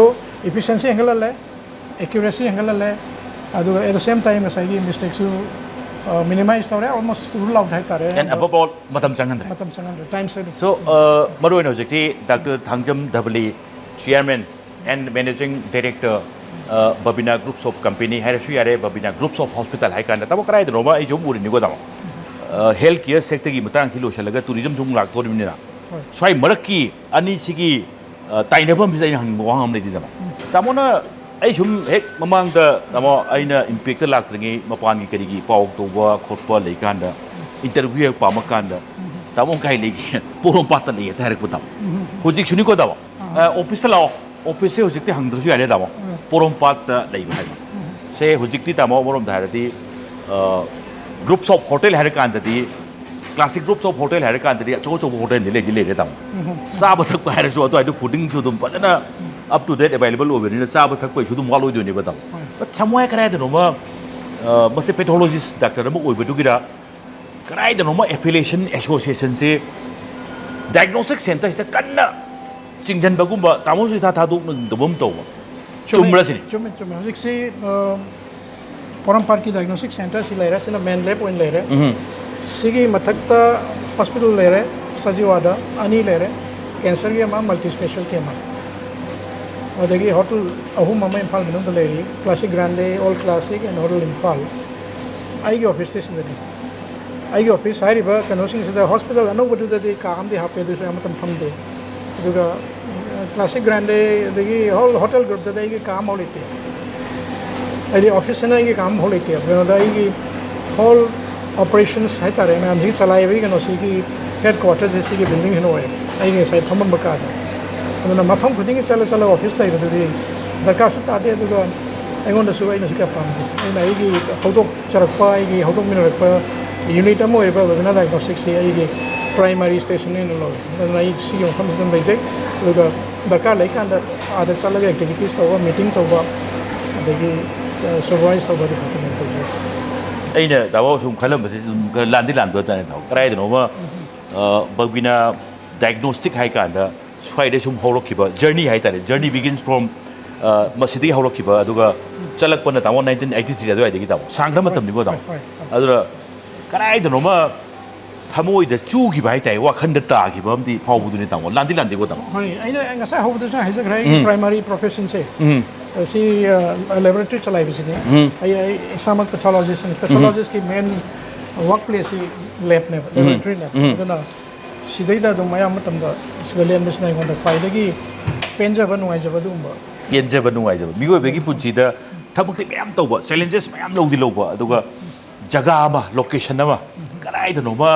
efficiency ꯍꯦꯟꯒꯠꯍꯜꯂꯦ, accuracy ꯍꯦꯟꯒꯠꯍꯜꯂꯦ, ꯑꯗꯨꯒ at the same time ꯉꯁꯥꯏꯒꯤ mistakeꯁꯨ minimize ꯇꯧꯔꯦ, almost rule out ꯍꯥꯏꯇꯥꯔꯦ꯫ And above all ꯃꯇꯝ ꯆꯪꯍꯟꯗ꯭ꯔꯦ꯫ ꯃꯇꯝ ꯆꯪꯍꯟꯗ꯭ꯔꯦ, time saving. So ꯃꯔꯨ ꯑꯣꯏꯅ ꯍꯧꯖꯤꯛꯇꯤ Doctor Thangjam Dhabali, Chairman and Managing Director, Babina Groups of Company ꯍꯥꯏꯔꯁꯨ ꯌꯥꯔꯦ, Babina Groups of Hospital ꯍꯥꯏ ꯀꯥꯟꯗ ꯇꯥꯃꯣ ꯀꯗꯥꯏꯗꯅꯣꯃ ꯑꯩꯁꯨ ꯑꯃꯨꯛ ꯎꯔꯤꯅꯤꯀꯣ ꯇꯥꯃꯣ꯫ Health care sectorꯒꯤ ꯃꯇꯥꯡꯁꯤ ꯂꯣꯏꯁꯤꯜꯂꯒ tourismꯁꯨ ꯑꯃꯨꯛ ꯂꯥꯛꯇꯣꯔꯤꯕꯅꯤꯅ ꯍꯣꯏ꯫ ꯁ꯭ꯋꯥꯏ ꯃꯔꯛꯀꯤ ꯑꯅꯤꯁꯤꯒꯤ ꯇꯥꯏꯅꯐꯝꯁꯤꯗ ꯑꯩꯅ ꯍꯪꯅꯤꯡꯕ ꯋꯥꯍꯪ ꯑꯃ ꯂꯩꯇꯦ ꯇꯥꯃꯣ꯫ ꯇꯥꯃꯣꯅ ꯑꯩ ꯁꯨꯝ ꯍꯦꯛ ꯃꯃꯥꯡꯗ ꯇꯥꯃꯣ ꯑꯩꯅ Impactꯇ ꯂꯥꯛꯇ꯭ꯔꯤꯉꯩ ꯃꯄꯥꯟꯒꯤ ꯀꯔꯤꯒꯤ ꯄꯥꯎ ꯇꯧꯕ ꯈꯣꯠꯄ ꯂꯩꯀꯥꯟꯗ interview ꯍꯦꯛ ꯄꯥꯝꯃꯀꯥꯟꯗ ꯇꯥꯃꯣ ꯀꯥꯏ ꯂꯩꯒꯦ? ꯄꯣꯔꯣꯝꯄꯥꯠꯇ ꯂꯩꯌꯦ ꯍꯥꯏꯔꯛꯄ ꯇꯥꯃꯣ꯫ ꯍꯧꯖꯤꯛꯁꯨꯅꯤꯀꯣ ꯇꯥꯃꯣ꯫ Officeꯇ ꯂꯥꯛꯑꯣ, officeꯁꯦ ꯍꯧꯖꯤꯛꯇꯤ ꯍꯪꯗ꯭ꯔꯁꯨ ꯌꯥꯔꯦ ꯇꯥꯃꯣ꯫ ꯄꯣꯔꯣꯝꯄꯥꯠꯇ ꯂꯩꯕ ꯍꯥꯏꯕ ꯁꯦ ꯍꯧꯖꯤꯛꯇꯤ ꯇꯥꯃꯣ ꯑꯃꯔꯣꯝꯗ ꯍꯥꯏꯔꯗꯤ groups of hotel ꯍꯥꯏꯔꯀꯥꯟꯗꯗꯤ classic groups of hotel ꯍꯥꯏꯔꯀꯥꯟꯗꯗꯤ ꯑꯆꯧ ꯑꯆꯧꯕ ꯍꯣꯇꯦꯜꯗꯤ ꯂꯩꯗꯤ ꯂꯩꯔꯦ ꯇꯥꯃꯣ꯫ ꯆꯥꯕ ꯊꯛꯄ ꯍꯥꯏꯔꯁꯨ ꯑꯗꯨꯋꯥꯏꯗ foodingꯁꯨ ꯑꯗꯨꯝ ꯐꯖꯅ up to date available ꯑꯣꯏꯕꯅꯤꯅ ꯆꯥꯕ ꯊꯛꯄꯒꯤꯁꯨ ꯑꯗꯨꯝ ꯋꯥꯠꯂꯣꯏꯗꯣꯏꯅꯦꯕ ꯇꯥꯃꯣ꯫ But somewhere ꯀꯗꯥꯏꯗꯅꯣꯃ ꯃꯁꯤ pathologist doctor ꯑꯃ ꯑꯣꯏꯕꯗꯨꯒꯤꯔ ꯀꯗꯥꯏꯗꯅꯣꯃ affiliation associationꯁꯦ diagnostic centreꯁꯤꯗ ꯀꯟꯅ ꯆꯤꯡꯁꯤꯟꯕꯒꯨꯝꯕ ꯇꯥꯃꯣꯁꯨ ꯏꯊꯥ ꯊꯥꯗꯣꯛꯅꯤꯡꯗꯕ ꯑꯃ ꯇꯧꯕ꯫ ꯆꯨꯝꯕ꯭ꯔꯥ ꯁꯤꯅꯤ? ꯆꯨꯝꯃꯦ, ꯆꯨꯝꯃꯦ꯫ ꯍꯧꯖꯤꯛꯁꯤ ꯄꯣꯔꯣꯝꯄꯥꯠꯀꯤ diagnostic centreꯁꯤ ꯂꯩꯔꯦ, ꯁꯤꯅ main lab ꯑꯣꯏꯅ ꯂꯩꯔꯦ꯫ ꯎꯝ꯫ ꯁꯤꯒꯤ ꯃꯊꯛꯇ hospital ꯂꯩꯔꯦ, ꯁꯖꯤꯋꯥꯗ ꯑꯅꯤ ꯂꯩꯔꯦ, cancerꯒꯤ ꯑꯃ, multi specialty ꯑꯃ, ꯑꯗꯒꯤ hotel ꯑꯍꯨꯝ ꯑꯃ ꯏꯝꯐꯥꯜ ꯃꯅꯨꯡꯗ ꯂꯩꯔꯤ, Classic Grande, All Classic and Hotel Imphal. ꯑꯩꯒꯤ officeꯇꯤ ꯁꯤꯗꯅꯤ꯫ ꯑꯩꯒꯤ office ꯍꯥꯏꯔꯤꯕ ꯀꯩꯅꯣꯁꯤꯡꯁꯤꯗ hospital ꯑꯅꯧꯕꯗꯨꯗꯗꯤ ꯀꯥ ꯑꯃꯗꯤ ꯍꯥꯞꯄꯦ, ꯑꯗꯨꯁꯨ ꯌꯥꯝ ꯃꯇꯝ ꯐꯪꯗꯦ꯫ ꯑꯗꯨꯒ Classic Grande ꯑꯗꯒꯤ whole hotel groupꯇꯗꯤ ꯑꯩꯒꯤ ꯀꯥ ꯑꯃꯐꯥꯎ ꯂꯩꯇꯦ꯫ ꯍꯥꯏꯗꯤ officeꯁꯤꯅ ꯑꯩꯒꯤ ꯀꯥ ꯑꯃꯐꯥꯎ ꯂꯩꯇꯦ꯫ ꯀꯩꯅꯣꯗ ꯑꯩꯒꯤ whole operations ꯍꯥꯏꯇꯥꯔꯦ, ꯃꯌꯥꯝꯁꯤꯒꯤ ꯆꯂꯥꯏꯕꯒꯤ ꯀꯩꯅꯣꯁꯤꯒꯤ ꯍꯦꯗ ꯀ꯭ꯋꯥꯇꯔꯁꯦ ꯁꯤꯒꯤ ꯕꯤꯜꯗꯤꯡꯁꯤꯅ ꯑꯣꯏꯌꯦ, ꯑꯩꯒꯤ ꯉꯁꯥꯏ ꯐꯝꯃꯝꯕ ꯀꯥꯗꯣ꯫ ꯑꯗꯨꯅ ꯃꯐꯝ ꯈꯨꯗꯤꯡꯒꯤ ꯆꯠꯂ ꯆꯠꯂꯒ ꯑꯣꯐꯤꯁ ꯂꯩꯕꯗꯨꯗꯤ ꯗꯔꯀꯥꯔꯁꯨ ꯇꯥꯗꯦ, ꯑꯗꯨꯒ ꯑꯩꯉꯣꯟꯗꯁꯨ, ꯑꯩꯅꯁꯨ ꯀꯌꯥ ꯄꯥꯝꯗꯦ꯫ ꯑꯩꯅ ꯑꯩꯒꯤ ꯍꯧꯗꯣꯛꯆꯔꯛꯄ, ꯑꯩꯒꯤ ꯍꯧꯗꯣꯛꯃꯤꯟꯅꯔꯛꯄ ꯌꯨꯅꯤꯠ ꯑꯃ ꯑꯣꯏꯔꯤꯕ ꯋꯦꯕꯤꯅꯥꯔ ꯗꯥꯏꯒꯅꯣꯁꯇꯤꯛꯁꯤ ꯑꯩꯒꯤ ꯄ꯭ꯔꯥꯏꯃꯥꯔꯤ ꯁ꯭ꯇꯦꯁꯟ ꯑꯣꯏꯅ ꯂꯧꯋꯦ꯫ ꯑꯗꯨꯅ ꯑꯩ ꯁꯤꯒꯤ ꯃꯐꯝꯁꯤꯗ ꯑꯗꯨꯝ ꯂꯩꯖꯩ꯫ ꯑꯗꯨꯒ ꯗꯔꯀꯥꯔ ꯂꯩꯀꯥꯟꯗ ꯑꯥꯗ ꯆꯠꯂꯒ ꯑꯦꯛꯇꯤꯚꯤꯇꯤꯁ ꯇꯧꯕ, ꯃꯤꯇꯤꯡ ꯇꯧꯕ, ꯑꯗꯒꯤ, ꯑ, ꯁꯨꯄꯔꯚꯥꯏꯁ ꯇꯧꯕ ꯑꯗꯨ ꯈꯛꯇꯅꯦ ꯇꯧꯖꯩ꯫ ꯑꯩꯅ ꯇꯥꯃꯣ ꯁꯨꯝ ꯈꯜꯂꯝꯕꯁꯦ ꯁꯨꯝ ꯈꯔ ꯂꯥꯟꯗꯤ ꯂꯥꯟꯕ ꯍꯥꯏꯇꯥꯔꯦ ꯇꯥꯃꯣ꯫ ꯀꯗꯥꯏꯗꯅꯣꯃ, ꯑ, ꯕꯕꯤꯅꯥ ꯗꯥꯏꯒꯅꯣꯁꯇꯤꯛ ꯍꯥꯏ ꯀꯥꯟꯗ ꯁ꯭ꯋꯥꯏꯗ ꯁꯨꯝ ꯍꯧꯔꯛꯈꯤꯕ ꯖꯔꯅꯤ ꯍꯥꯏꯇꯥꯔꯦ, ꯖꯔꯅꯤ ꯕꯤꯒꯤꯟꯁ ꯐ꯭ꯔꯣꯝ, ꯑ, ꯃꯁꯤꯗꯒꯤ ꯍꯧꯔꯛꯈꯤꯕ, ꯑꯗꯨꯒ ꯆꯠꯂꯛꯄꯅ ꯇꯥꯃꯣ ꯅꯥꯏꯟꯇꯤꯟ ꯑꯩꯠꯇꯤ ꯊ꯭ꯔꯤ ꯑꯗꯨꯋꯥꯏꯗꯒꯤ ꯇꯥꯃꯣ꯫ ꯁꯥꯡꯈ꯭ꯔ ꯃꯇꯝꯅꯤꯀꯣ ꯇꯥꯃꯣ꯫ ꯍꯣꯏ, ꯍꯣꯏ, ꯍꯣꯏ꯫ ꯑꯗꯨꯅ ꯀꯗꯥꯏꯗꯅꯣꯃ ꯊꯃꯣꯏꯗ ꯆꯨꯈꯤꯕ ꯍꯥꯏꯇꯥꯔꯦ, ꯋꯥꯈꯟꯗ ꯇꯥꯈꯤꯕ ꯑꯃꯗꯤ ꯐꯥꯎꯕꯗꯨꯅꯤ ꯇꯥꯃꯣ꯫ ꯂꯥꯟꯗꯤ ꯂꯥꯟꯗꯦꯀꯣ ꯇꯥꯃꯣ? ꯍꯣꯏ, ꯑꯩꯅ ꯉꯁꯥꯏ ꯍꯧꯕꯗꯁꯨ ꯍꯥꯏꯖꯈ꯭ꯔꯦ, ꯑꯩꯒꯤ ꯎꯝ꯫ ꯄ꯭ꯔꯥꯏꯃꯥꯔꯤ ꯄ꯭ꯔꯣꯐꯦꯁꯟꯁꯦ, ꯎꯝ꯫ ꯑꯁꯤ, ꯑ, ꯂꯦꯕꯣꯔꯦꯇꯔꯤ ꯆꯂꯥꯏꯕꯁꯤꯅꯤ꯫ ꯎꯝ꯫ ꯑꯩ, ꯑꯩ ꯏꯁꯥꯃꯛ ꯄꯦꯊꯣꯂꯣꯖꯤꯁ꯭ꯠꯅꯤ꯫ ꯎꯝ꯫ ꯄꯦꯊꯣꯂꯣꯖꯤꯁ꯭ꯠꯀꯤ ꯃꯦꯟ ꯋꯥꯔꯛ ꯄ꯭ꯂꯦꯁꯁꯤ ꯂꯦꯕꯅꯦꯕ, ꯎꯝ꯫ ꯂꯦꯕꯣꯔꯦꯇꯔꯤꯅꯦꯕ꯫ ꯎꯝ꯫ ꯑꯗꯨꯅ ꯁꯤꯗꯩꯗ ꯑꯗꯨꯝ ꯑꯌꯥꯝꯕ ꯃꯇꯝꯗ ꯁꯤꯗ ꯂꯦꯟꯕꯁꯤꯅ ꯑꯩꯉꯣꯟꯗ ꯈ꯭ꯋꯥꯏꯗꯒꯤ ꯄꯦꯟꯖꯕ, ꯅꯨꯡꯉꯥꯏꯖꯕ ꯑꯗꯨꯒꯨꯝꯕ꯫ ꯄꯦꯟꯖꯕ, ꯅꯨꯡꯉꯥꯏꯖꯕ꯫ ꯃꯤꯑꯣꯏꯕꯒꯤ ꯄꯨꯟꯁꯤꯗ ꯊꯕꯛꯇꯤ ꯃꯌꯥꯝ ꯇꯧꯕ, ꯆꯦꯂꯦꯟꯖꯦꯁ ꯃꯌꯥꯝ ꯂꯧꯗꯤ ꯂꯧꯕ, ꯑꯗꯨꯒ ꯖꯒꯥ ꯑꯃ, ꯂꯣꯀꯦꯁꯟ ꯑꯃ, ꯀꯗꯥꯏꯗꯅꯣꯃ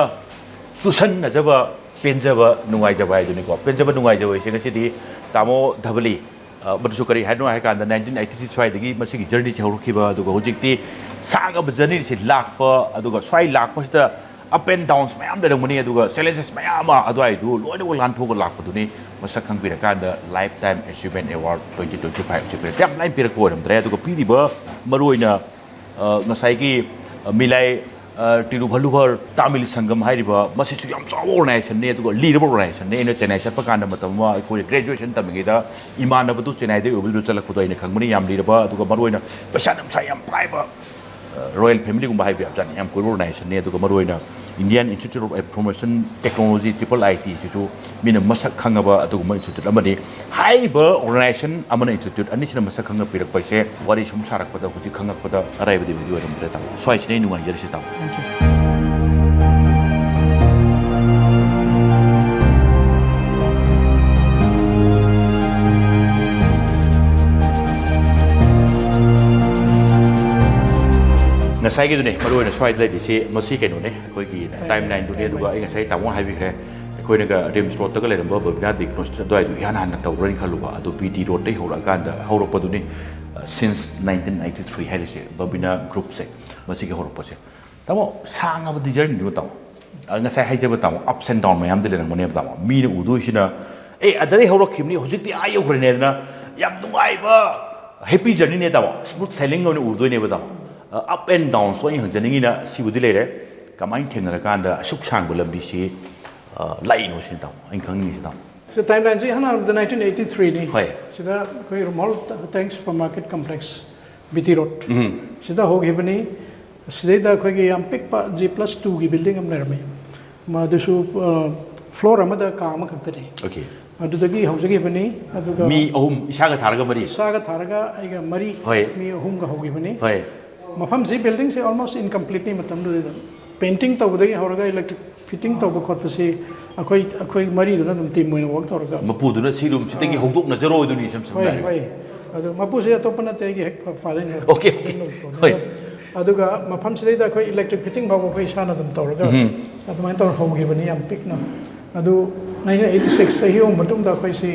ꯆꯨꯁꯟꯅꯖꯕ, ꯄꯦꯟꯖꯕ, ꯅꯨꯡꯉꯥꯏꯖꯕ ꯍꯥꯏꯗꯨꯅꯤꯀꯣ꯫ ꯄꯦꯟꯖꯕ, ꯅꯨꯡꯉꯥꯏꯖꯕ ꯍꯥꯏꯁꯦ ꯉꯁꯤꯗꯤ ꯇꯥꯃꯣ ꯙꯕꯂꯤ, ꯑ, ꯃꯗꯨꯁꯨ ꯀꯔꯤ ꯍꯥꯏꯅꯣ ꯍꯥꯏ ꯀꯥꯟꯗ ꯅꯥꯏꯟꯇꯤꯟ ꯑꯩꯠꯇꯤ ꯊ꯭ꯔꯤ ꯁ꯭ꯋꯥꯏꯗꯒꯤ ꯃꯁꯤꯒꯤ ꯖꯔꯅꯤꯁꯦ ꯍꯧꯔꯛꯈꯤꯕ, ꯑꯗꯨꯒ ꯍꯧꯖꯤꯛꯇꯤ ꯁꯥꯡꯉꯕ ꯖꯔꯅꯤꯁꯦ ꯂꯥꯛꯄ, ꯑꯗꯨꯒ ꯁ꯭ꯋꯥꯏ ꯂꯥꯛꯄꯁꯤꯗ ꯑꯞ ꯑꯦꯟ ꯗꯥꯎꯟꯁ ꯃꯌꯥꯝ ꯂꯩꯔꯝꯒꯅꯤ, ꯑꯗꯨꯒ ꯆꯦꯂꯦꯟꯖꯦꯁ ꯃꯌꯥꯝ ꯑꯃ ꯑꯗꯨꯋꯥꯏꯗꯨ ꯂꯣꯏꯅꯃꯛ ꯂꯥꯟꯊꯣꯛꯑꯒ ꯂꯥꯛꯄꯗꯨꯅꯤ꯫ ꯃꯁꯛ ꯈꯪꯕꯤꯔꯀꯥꯟꯗ Lifetime Achievement Award twenty twenty-five ꯑꯁꯤ ꯄꯤꯔꯛꯇꯦ꯫ ꯌꯥꯝ ꯂꯥꯏꯅ ꯄꯤꯔꯛꯄ ꯑꯣꯏꯔꯝꯗ꯭ꯔꯦ꯫ ꯑꯗꯨꯒ ꯄꯤꯔꯤꯕ ꯃꯔꯨꯑꯣꯏꯅ, ꯑ, ꯉꯁꯥꯏꯒꯤ, ꯑ, ꯃꯤꯂꯥꯏ, ꯑ, ꯇꯤꯔꯨꯚꯜꯂꯨꯚꯔ ꯇꯥꯃꯤꯜ ꯁꯪꯒꯝ ꯍꯥꯏꯔꯤꯕ, ꯃꯁꯤꯁꯨ ꯌꯥꯝ ꯆꯥꯎꯕ ꯑꯣꯔꯒꯅꯥꯏꯖꯦꯁꯟꯅꯤ, ꯑꯗꯨꯒ ꯂꯤꯔꯕ ꯑꯣꯔꯒꯅꯥꯏꯖꯦꯁꯟꯅꯤ꯫ ꯑꯩꯅ ꯆꯦꯟꯅꯥꯏ ꯆꯠꯄ ꯀꯥꯟꯗ ꯃꯇꯝ ꯑꯃ ꯑꯩꯈꯣꯏ ꯒ꯭ꯔꯦꯖꯨꯑꯦꯁꯟ ꯇꯝꯃꯤꯉꯩꯗ ꯏꯃꯥꯟꯅꯕꯗꯨ ꯆꯦꯟꯅꯥꯏꯗꯒꯤ ꯑꯣꯏꯕꯗꯨ ꯆꯠꯂꯛꯄꯗꯣ ꯑꯩꯅ ꯈꯪꯕꯅꯤ꯫ ꯌꯥꯝ ꯂꯤꯔꯕ, ꯑꯗꯨꯒ ꯃꯔꯨꯑꯣꯏꯅ ꯄꯩꯁꯥ ꯅꯨꯡꯁꯥ ꯌꯥꯝ ꯄꯥꯏꯕ, ꯑ, ꯔꯣꯌꯦꯜ ꯐꯦꯃꯤꯂꯤꯒꯨꯝꯕ ꯍꯥꯏꯕ ꯌꯥꯕꯖꯥꯠꯅꯤ, ꯌꯥꯝ ꯀꯨꯏꯕ ꯑꯣꯔꯒꯅꯥꯏꯖꯦꯁꯟꯅꯤ꯫ ꯑꯗꯨꯒ ꯃꯔꯨꯑꯣꯏꯅ Indian Institute of Information Technology, triple I T, ꯁꯤꯁꯨ ꯃꯤꯅ ꯃꯁꯛ ꯈꯪꯉꯕ ꯑꯗꯨꯒꯨꯝꯕ ꯏꯟꯁꯇꯤꯇ꯭ꯌꯨꯠ ꯑꯃꯅꯤ꯫ ꯍꯥꯏꯔꯤꯕ ꯑꯣꯔꯒꯅꯥꯏꯖꯦꯁꯟ ꯑꯃꯅ ꯏꯟꯁꯇꯤꯇ꯭ꯌꯨꯠ ꯑꯅꯤꯁꯤꯅ ꯃꯁꯛ ꯈꯪꯅ ꯄꯤꯔꯛꯄ ꯍꯥꯏꯁꯦ ꯋꯥꯔꯤ ꯁꯨꯝ ꯁꯥꯔꯛꯄꯗ ꯍꯧꯖꯤꯛ ꯈꯪꯉꯛꯄꯗ ꯑꯔꯥꯏꯕꯗꯤ ꯑꯣꯏꯗꯤ ꯑꯣꯏꯔꯝꯗ꯭ꯔꯦ ꯇꯥꯃꯣ꯫ ꯁ꯭ꯋꯥꯏꯁꯤꯅ ꯑꯩ ꯅꯨꯡꯉꯥꯏꯖꯔꯤꯁꯦ ꯇꯥꯃꯣ꯫ Thank you. ꯉꯁꯥꯏꯒꯤꯗꯨꯅꯦ ꯃꯔꯨ ꯑꯣꯏꯅ ꯁ꯭ꯋꯥꯏꯗ ꯂꯩꯔꯤꯁꯦ, ꯃꯁꯤ ꯀꯩꯅꯣꯅꯦ, ꯑꯩꯈꯣꯏꯒꯤ ꯇꯥꯏꯝ ꯂꯥꯏꯟꯗꯨꯅꯦ꯫ ꯑꯗꯨꯒ ꯑꯩ ꯉꯁꯥꯏ ꯇꯥꯃꯣꯅ ꯍꯥꯏꯕꯤꯈ꯭ꯔꯦ, ꯑꯩꯈꯣꯏꯅꯒ ꯔꯤꯝꯁ ꯔꯣꯗꯇꯒ ꯂꯩꯔꯝꯕ ꯕꯕꯤꯅꯥ ꯗꯤꯒꯅꯣꯁꯇꯤꯛ ꯑꯗꯨꯋꯥꯏꯗꯨ ꯏꯍꯥꯟ ꯍꯥꯟꯅ ꯇꯧꯕ꯭ꯔꯅ ꯈꯜꯂꯨꯕ, ꯑꯗꯣ ꯕꯤ ꯇꯤ ꯔꯣꯗꯇꯩ ꯍꯧꯔꯛꯑꯀꯥꯟꯗ ꯍꯧꯔꯛꯄꯗꯨꯅꯤ꯫ ꯁꯤꯟꯁ ꯅꯥꯏꯟꯇꯤꯟ ꯑꯩꯠꯇꯤ ꯊ꯭ꯔꯤ ꯍꯥꯏꯔꯤꯁꯦ, ꯕꯕꯤꯅꯥ ꯒ꯭ꯔꯨꯞꯁꯦ ꯃꯁꯤꯒꯤ ꯍꯧꯔꯛꯄꯁꯦ꯫ ꯇꯥꯃꯣ, ꯁꯥꯡꯉꯕꯗꯤ ꯖꯔꯅꯤꯗꯨ ꯇꯥꯃꯣ꯫ ꯑ, ꯉꯁꯥꯏ ꯍꯥꯏꯖꯕ ꯇꯥꯃꯣ, ups and down ꯃꯌꯥꯝꯗꯤ ꯂꯩꯔꯝꯒꯅꯦꯕ ꯇꯥꯃꯣ꯫ ꯃꯤꯅ ꯎꯗꯣꯏꯁꯤꯅ, "ꯑꯦ, ꯑꯗꯩ ꯍꯧꯔꯛꯈꯤꯕꯅꯤ, ꯍꯧꯖꯤꯛꯇꯤ ꯑꯥ ꯌꯧꯈ꯭ꯔꯦꯅꯦ" ꯑꯗꯨꯅ ꯌꯥꯝ ꯅꯨꯡꯉꯥꯏꯕ, ꯍꯦꯄꯤ ꯖꯔꯅꯤꯅꯦ ꯇꯥꯃꯣ꯫ ꯁ꯭ꯃꯨꯠ ꯁꯦꯂꯤꯡ ꯑꯣꯏꯅ ꯎꯗꯣꯏꯅꯦꯕ ꯇꯥꯃꯣ꯫ ꯑ, up and downs ꯑꯩꯅ ꯍꯪꯖꯅꯤꯡꯉꯤꯅ ꯁꯤꯕꯨꯗꯤ ꯂꯩꯔꯦ, ꯀꯃꯥꯏꯅ ꯊꯦꯡꯅꯔꯀꯥꯟꯗ ꯑꯁꯨꯛ ꯁꯥꯡꯕ ꯂꯝꯕꯤꯁꯤ, ꯑ, ꯂꯥꯛꯏꯅꯣ ꯁꯤꯅꯤ ꯇꯥꯃꯣ ꯑꯩꯅ ꯈꯪꯅꯤꯡꯉꯤꯁꯤ ꯇꯥꯃꯣ꯫ ꯁꯤ ꯇꯥꯏꯝ ꯂꯥꯏꯟꯁꯤ ꯏꯍꯥꯟ ꯍꯥꯟꯕꯗ ꯅꯥꯏꯟꯇꯤꯟ ꯑꯩꯠꯇꯤ ꯊ꯭ꯔꯤꯅꯤ꯫ ꯍꯣꯏ꯫ ꯁꯤꯗ ꯑꯩꯈꯣꯏ ꯔꯨꯃꯥꯎꯜ ꯇꯦꯡ super market complex, B T road, um. ꯁꯤꯗ ꯍꯧꯈꯤꯕꯅꯤ꯫ ꯁꯤꯗꯩꯗ ꯑꯩꯈꯣꯏꯒꯤ ꯌꯥꯝ ꯄꯤꯛꯄ ꯖꯤ ꯄ꯭ꯂꯁ ꯇꯨꯒꯤ ꯕꯤꯜꯗꯤꯡ ꯑꯃ ꯂꯩꯔꯝꯃꯤ꯫ ꯃꯗꯨꯁꯨ, ꯑ, ꯐ꯭ꯂꯣꯔ ꯑꯃꯗ ꯀꯥ ꯑꯃꯈꯛꯇꯅꯤ꯫ ꯑꯣꯀꯦ꯫ ꯑꯗꯨꯗꯒꯤ ꯍꯧꯖꯈꯤꯕꯅꯤ꯫ ꯑꯗꯨꯒ ꯃꯤ ꯑꯍꯨꯝ, ꯏꯁꯥꯒ ꯊꯥꯔꯒ ꯃꯔꯤ? ꯏꯁꯥꯒ ꯊꯥꯔꯒ ꯑꯩꯒ ꯃꯔꯤ, ꯍꯣꯏ꯫ ꯃꯤ ꯑꯍꯨꯝꯒ ꯍꯧꯈꯤꯕꯅꯤ꯫ ꯍꯣꯏ꯫ ꯃꯐꯝꯁꯤ, ꯕꯤꯜꯗꯤꯡꯁꯤ ꯑꯣꯜꯃꯣꯁ ꯏꯟꯀꯝꯄ꯭ꯂꯤꯠꯅꯤ ꯃꯇꯝꯗꯨꯗ꯫ ꯄꯦꯟꯇꯤꯡ ꯇꯧꯕꯗꯒꯤ ꯍꯧꯔꯒ ꯏꯂꯦꯛꯇ꯭ꯔꯤꯛ ꯐꯤꯠꯇꯤꯡ ꯇꯧꯕ ꯈꯣꯠꯄꯁꯤ ꯑꯩꯈꯣꯏ, ꯑꯩꯈꯣꯏ ꯃꯔꯤꯗꯨꯅ ꯑꯗꯨꯝ ꯇꯤꯝ ꯑꯣꯏꯅ ꯋꯥꯛ ꯇꯧꯔꯒ꯫ ꯃꯄꯨꯗꯨꯅ ꯁꯤ ꯔꯨꯝꯁꯤꯗꯒꯤ ꯑꯥ꯫ ꯍꯧꯗꯣꯛꯅꯖꯔꯣꯏꯗꯨꯅꯤ, ꯏꯁꯝ ꯁꯝꯅ ꯍꯣꯏ, ꯍꯥꯏꯔꯕꯗ꯫ ꯍꯣꯏ꯫ ꯑꯗꯨ ꯃꯄꯨꯁꯦ ꯑꯇꯣꯞꯄ ꯅꯠꯇꯦ, ꯑꯩꯒꯤ ꯍꯦꯛ ꯐꯥꯗꯔꯅꯤ꯫ Okay, okay. ꯍꯣꯏ꯫ ꯑꯗꯨꯒ ꯃꯐꯝꯁꯤꯗꯩꯗ ꯑꯩꯈꯣꯏ ꯏꯂꯦꯛꯇ꯭ꯔꯤꯛ ꯐꯤꯠꯇꯤꯡ ꯐꯥꯎꯕ ꯑꯩꯈꯣꯏ ꯏꯁꯥꯅ ꯑꯗꯨꯝ ꯇꯧꯔꯒ ꯎꯝ꯫ ꯑꯗꯨꯃꯥꯏꯅ ꯇꯧꯔ ꯍꯧꯈꯤꯕꯅꯤ ꯌꯥꯝ ꯄꯤꯛꯅ꯫ ꯑꯗꯨ ꯅꯥꯏꯟꯇꯤꯟ ꯑꯩꯠꯇꯤ ꯁꯤꯛꯁ ꯆꯍꯤ ꯑꯍꯨꯝ ꯃꯇꯨꯡꯗ ꯑꯩꯈꯣꯏꯁꯤ